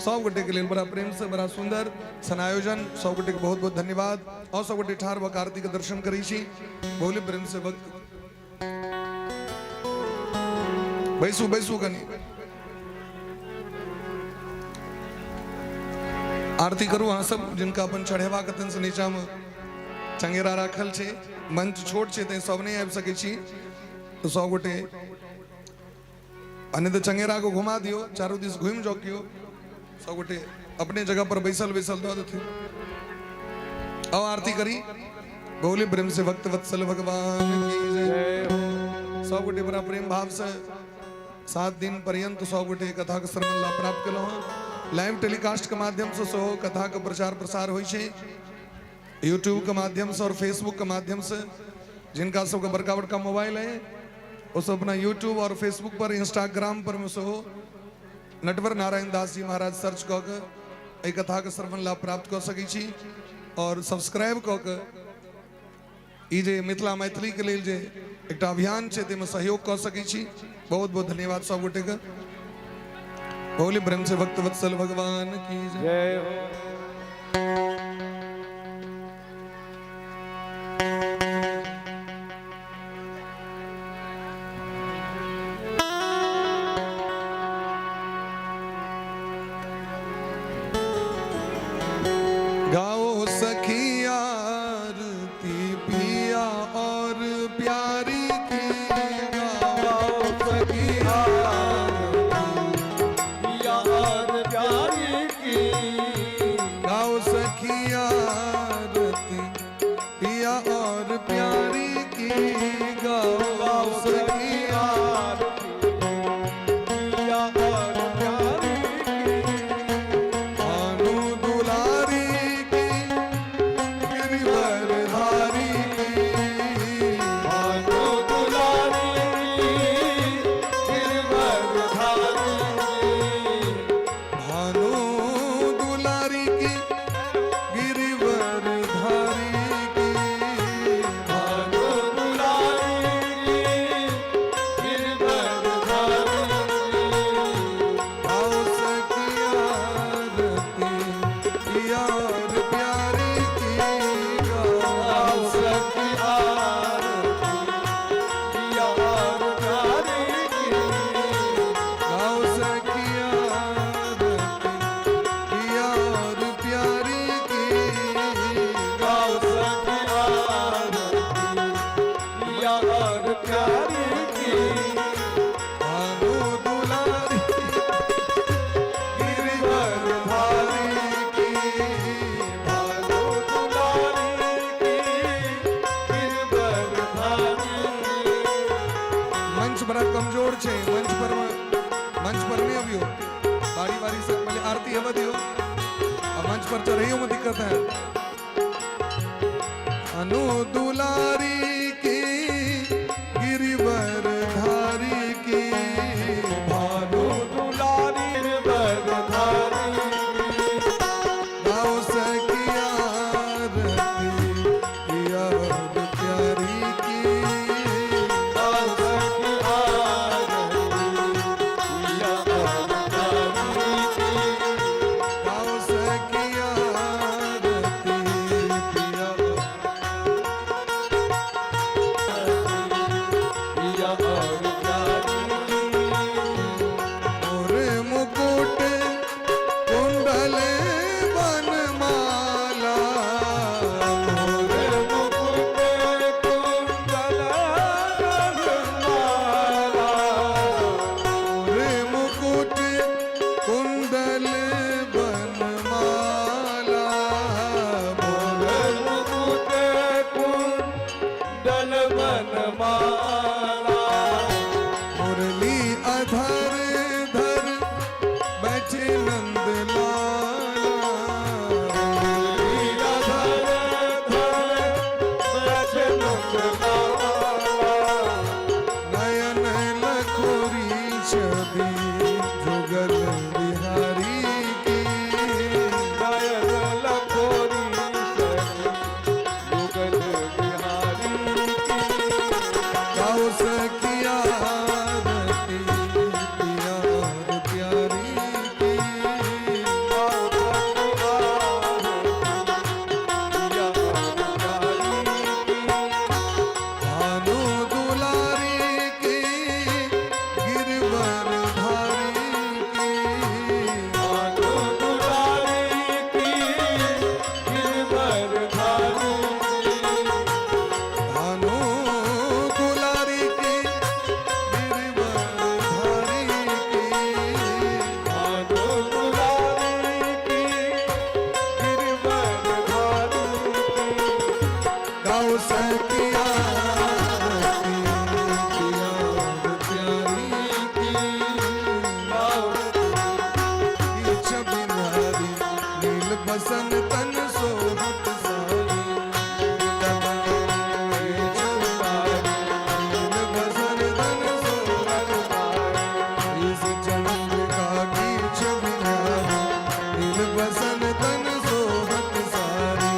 सब गोटे के लेल बड़ा प्रेम से बड़ा सुंदर सनायोजन, सब गोटे के बहुत बहुत धन्यवाद। और सब गोटे ठार भऽ आरती के दर्शन करै छी। बोले प्रेम से भक्त बैसू बैसू कनी आरती करू अहाँ सब जिनका अपन चढ़ेबाक तन से नीचा में चंगेरा राखल छै, मंच छोट छै तैं सब नहीं आबि सकै छी, तो सब गोटे आ नहीं तो चंगेरा को घुमा दियो, चारू दिस घुमि जाओ कियो, सब गोटे अपने जगह पर बैसल बैसल दऽ देथिन। आओ आरती करी। बोले प्रेम से भक्त वत्सल भगवान की जय। जय हो। सब गोटे बड़ा प्रेम भाव से 7 दिन पर्यंत सब गोटे कथा के श्रवण लाभ प्राप्त केलहुँ हँ। लाइव टेलीकास्ट के माध्यम से सेहो कथा के प्रचार प्रसार होइ छै, यूट्यूब के माध्यम से और फेसबुक के माध्यम से। जिनका सबके बड़का बड़का मोबाइल है वो सब अपना यूट्यूब और फेसबुक पर इंस्टाग्राम पर में सेहो नटवर नारायण दास जी महाराज सर्च कऽ के एहि कथा के श्रवण लाभ प्राप्त कऽ सकै छी और सब्सक्राइब कऽ के ई जे मिथिला मैथिली के लेल जे एकटा अभियान छै ताहिमे सहयोग कऽ सकै छी। बहुत बहुत धन्यवाद सब गोटे के। बोले ब्रह्म से भक्त वत्सल भगवान की जय। जय हो। गाओ सखी आरती पिया और प्यारी की, गाओ सखी आरती पिया और प्यारी की, और प्यारी की। गाओ सखी आरती पिया और प्यारी की। गाओ सखी आरती पिया और प्यारी की। गाओ सखी आरती पिया और प्यारी की। भानु दुलारी गिरिवर धारी की। भानु दुलारी की गिरवर धारी की। મંચ બરા કમજોર છે, મંચ પર નહીં આવ્યો। બારી બારી से पहले आरती हवा दियो। આ મંચ પર ચઢૈયોમાં દિક્કત है। अनु दुलारी की गिरिवर धारी की। भानु दुलारी गिरवर धारी की। गाओ सखी आरती पिया और प्यारी की। गाओ सखी आरती पिया और प्यारी की। गाओ सखी आरती पिया पिया और प्यारी की। और मुकुट कुंडल वनमाला। मोर मुकुट कुंडल वनमाला। और मुकुट कुंडल वनमाला। मोर मुकुट कुंडल वनमाला। मुरली अधर धर बैठे नंद लाला। धर धर बैठे नंद लाला। नयन लखोरी छवि जुगल बिहारी की। नयन लखोरी सखी जुगल बिहारी की। गाओ सखी आरती पिया और प्यारी की। गाओ सखी आरती पिया और प्यारी की। भानु दुलारी की गिरवर धारी की। भानु दुलारी की गिरवर धारी की। भानु दुलारी की गिरवर धारी की। भानु दुलारी की गिरवर धारी की। गाओ सखी आरती पिया और प्यारी की। गाओ की छवि न्यारी नील बसन तन सोहत सारी। नील बसन तन सोहत सारी। इस चंद्रिका की छवि न्यारी नील बसन तन सोहत सारी।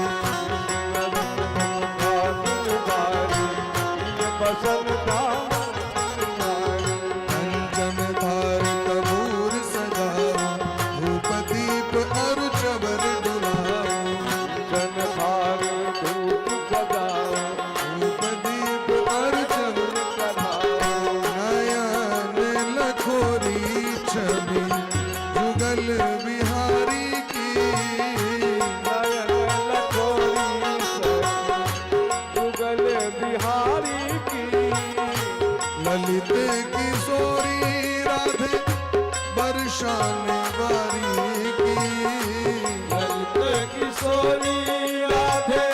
बसन कंचन थार कबूर सजाओ, धूप दीप और चवर डुलाओ। जन भार धूप सजाओ, धूप दीप और चवर चढ़ाओ। नयन लखोरी छवि जुगल बिहारी की। नयन लखोरी सखी जुगल बिहारी की। ललित किशोरी राधे बरसाने वारी की। ललित किशोरी राधे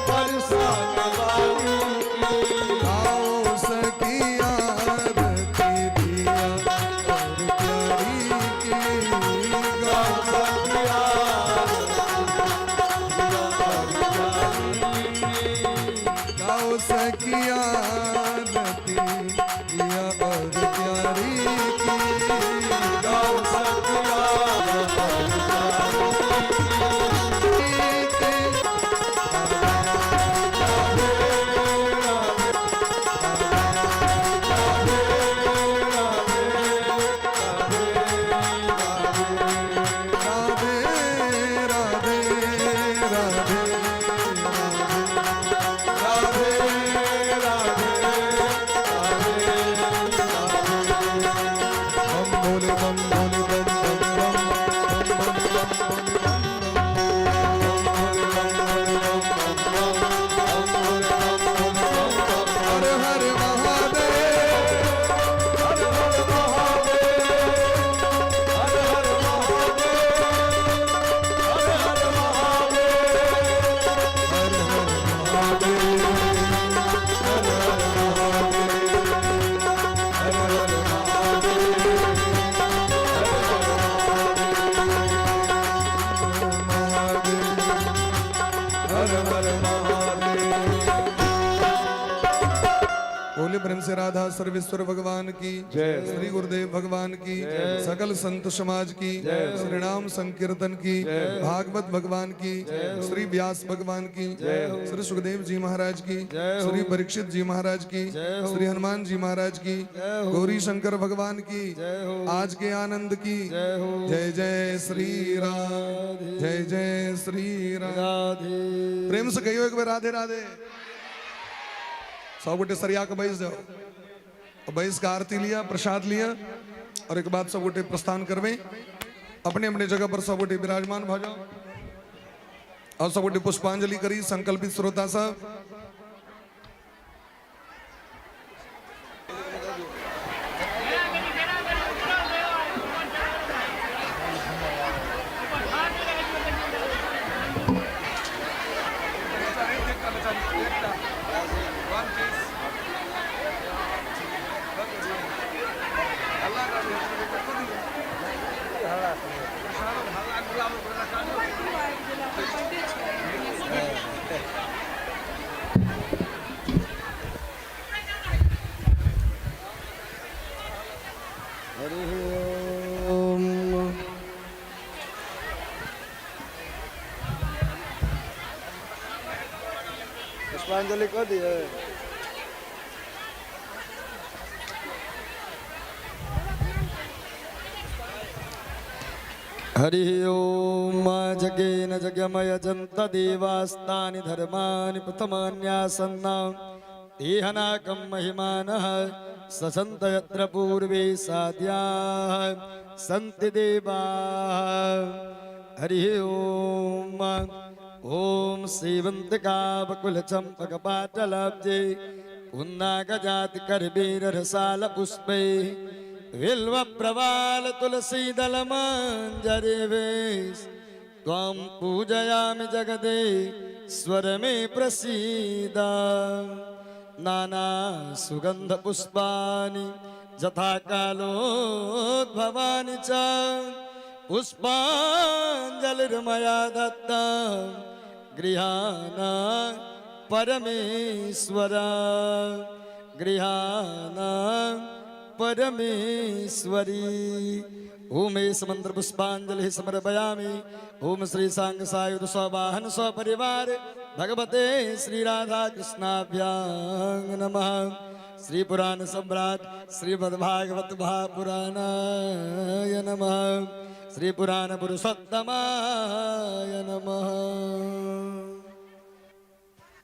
बरसाने वाली की। गाओ सखी आरती पिया और प्यारी की। गाओ गाओ सखी आरती पिया और प्यारी की। गाओ सखी आरती पिया और प्यारी की। गाओ सखी आरती की। राधे राधे। प्रेम से राधा सर्वेश्वर भगवान की जय। श्री गुरुदेव भगवान की, सकल संत समाज की, श्री नाम संकीर्तन की, भागवत भगवान की, श्री व्यास भगवान की, श्री सुखदेव जी महाराज की, श्री परीक्षित जी महाराज की, श्री हनुमान जी महाराज की, गौरी शंकर भगवान की, आज के आनंद की जय जय श्री राम, जय जय श्री राम। राधे। प्रेम से कहियो एक बार राधे राधे। सब गोटे सरिया के बैस जाओ, बैस के आरती लिया, प्रसाद लिया और एक बाद सब गोटे प्रस्थान करवे अपने अपने जगह पर। सब गोटे विराजमान भ जाओ और सब गोटे पुष्पांजलि करी। संकल्पित श्रोता सब। हरि ओम। पुष्पांजलि कऽ दिए। हरि ओम। जगेन जगमयजन्त देवास्तानि धर्माणि प्रथमान्यासन्ना तेहनाकं महिमानः ससन्त यत्र पूर्वे साध्याः सन्ति देवाः। हरि ओम। ॐ सेवन्तिकावकुलचम्पकपाटलाब्जे पुन्नागजातिकरबीररसालपुष्पै बिल्वप्रवाल तुलसीदलमञ्जरेवेश त्वां पूजयामि जगदे स्वर मे प्रसीद। नाना सुगन्धपुष्पाणि यथा कालोद्भवानि च पुष्पाञ्जलिर्मया दत्ता गृहाण परमेश्वर, गृहाण परमेश्वरी। ओम एष मंत्र पुष्पांजलि समर्पयामि। ओम श्री सांग सायुध सवाहन सपरिवार भगवते श्री राधा कृष्णाभ्यां नमः। श्री पुराण सम्राट श्रीमद्भागवत महापुराणाय नमः। श्री पुराण पुरुषोत्तमाय नमः।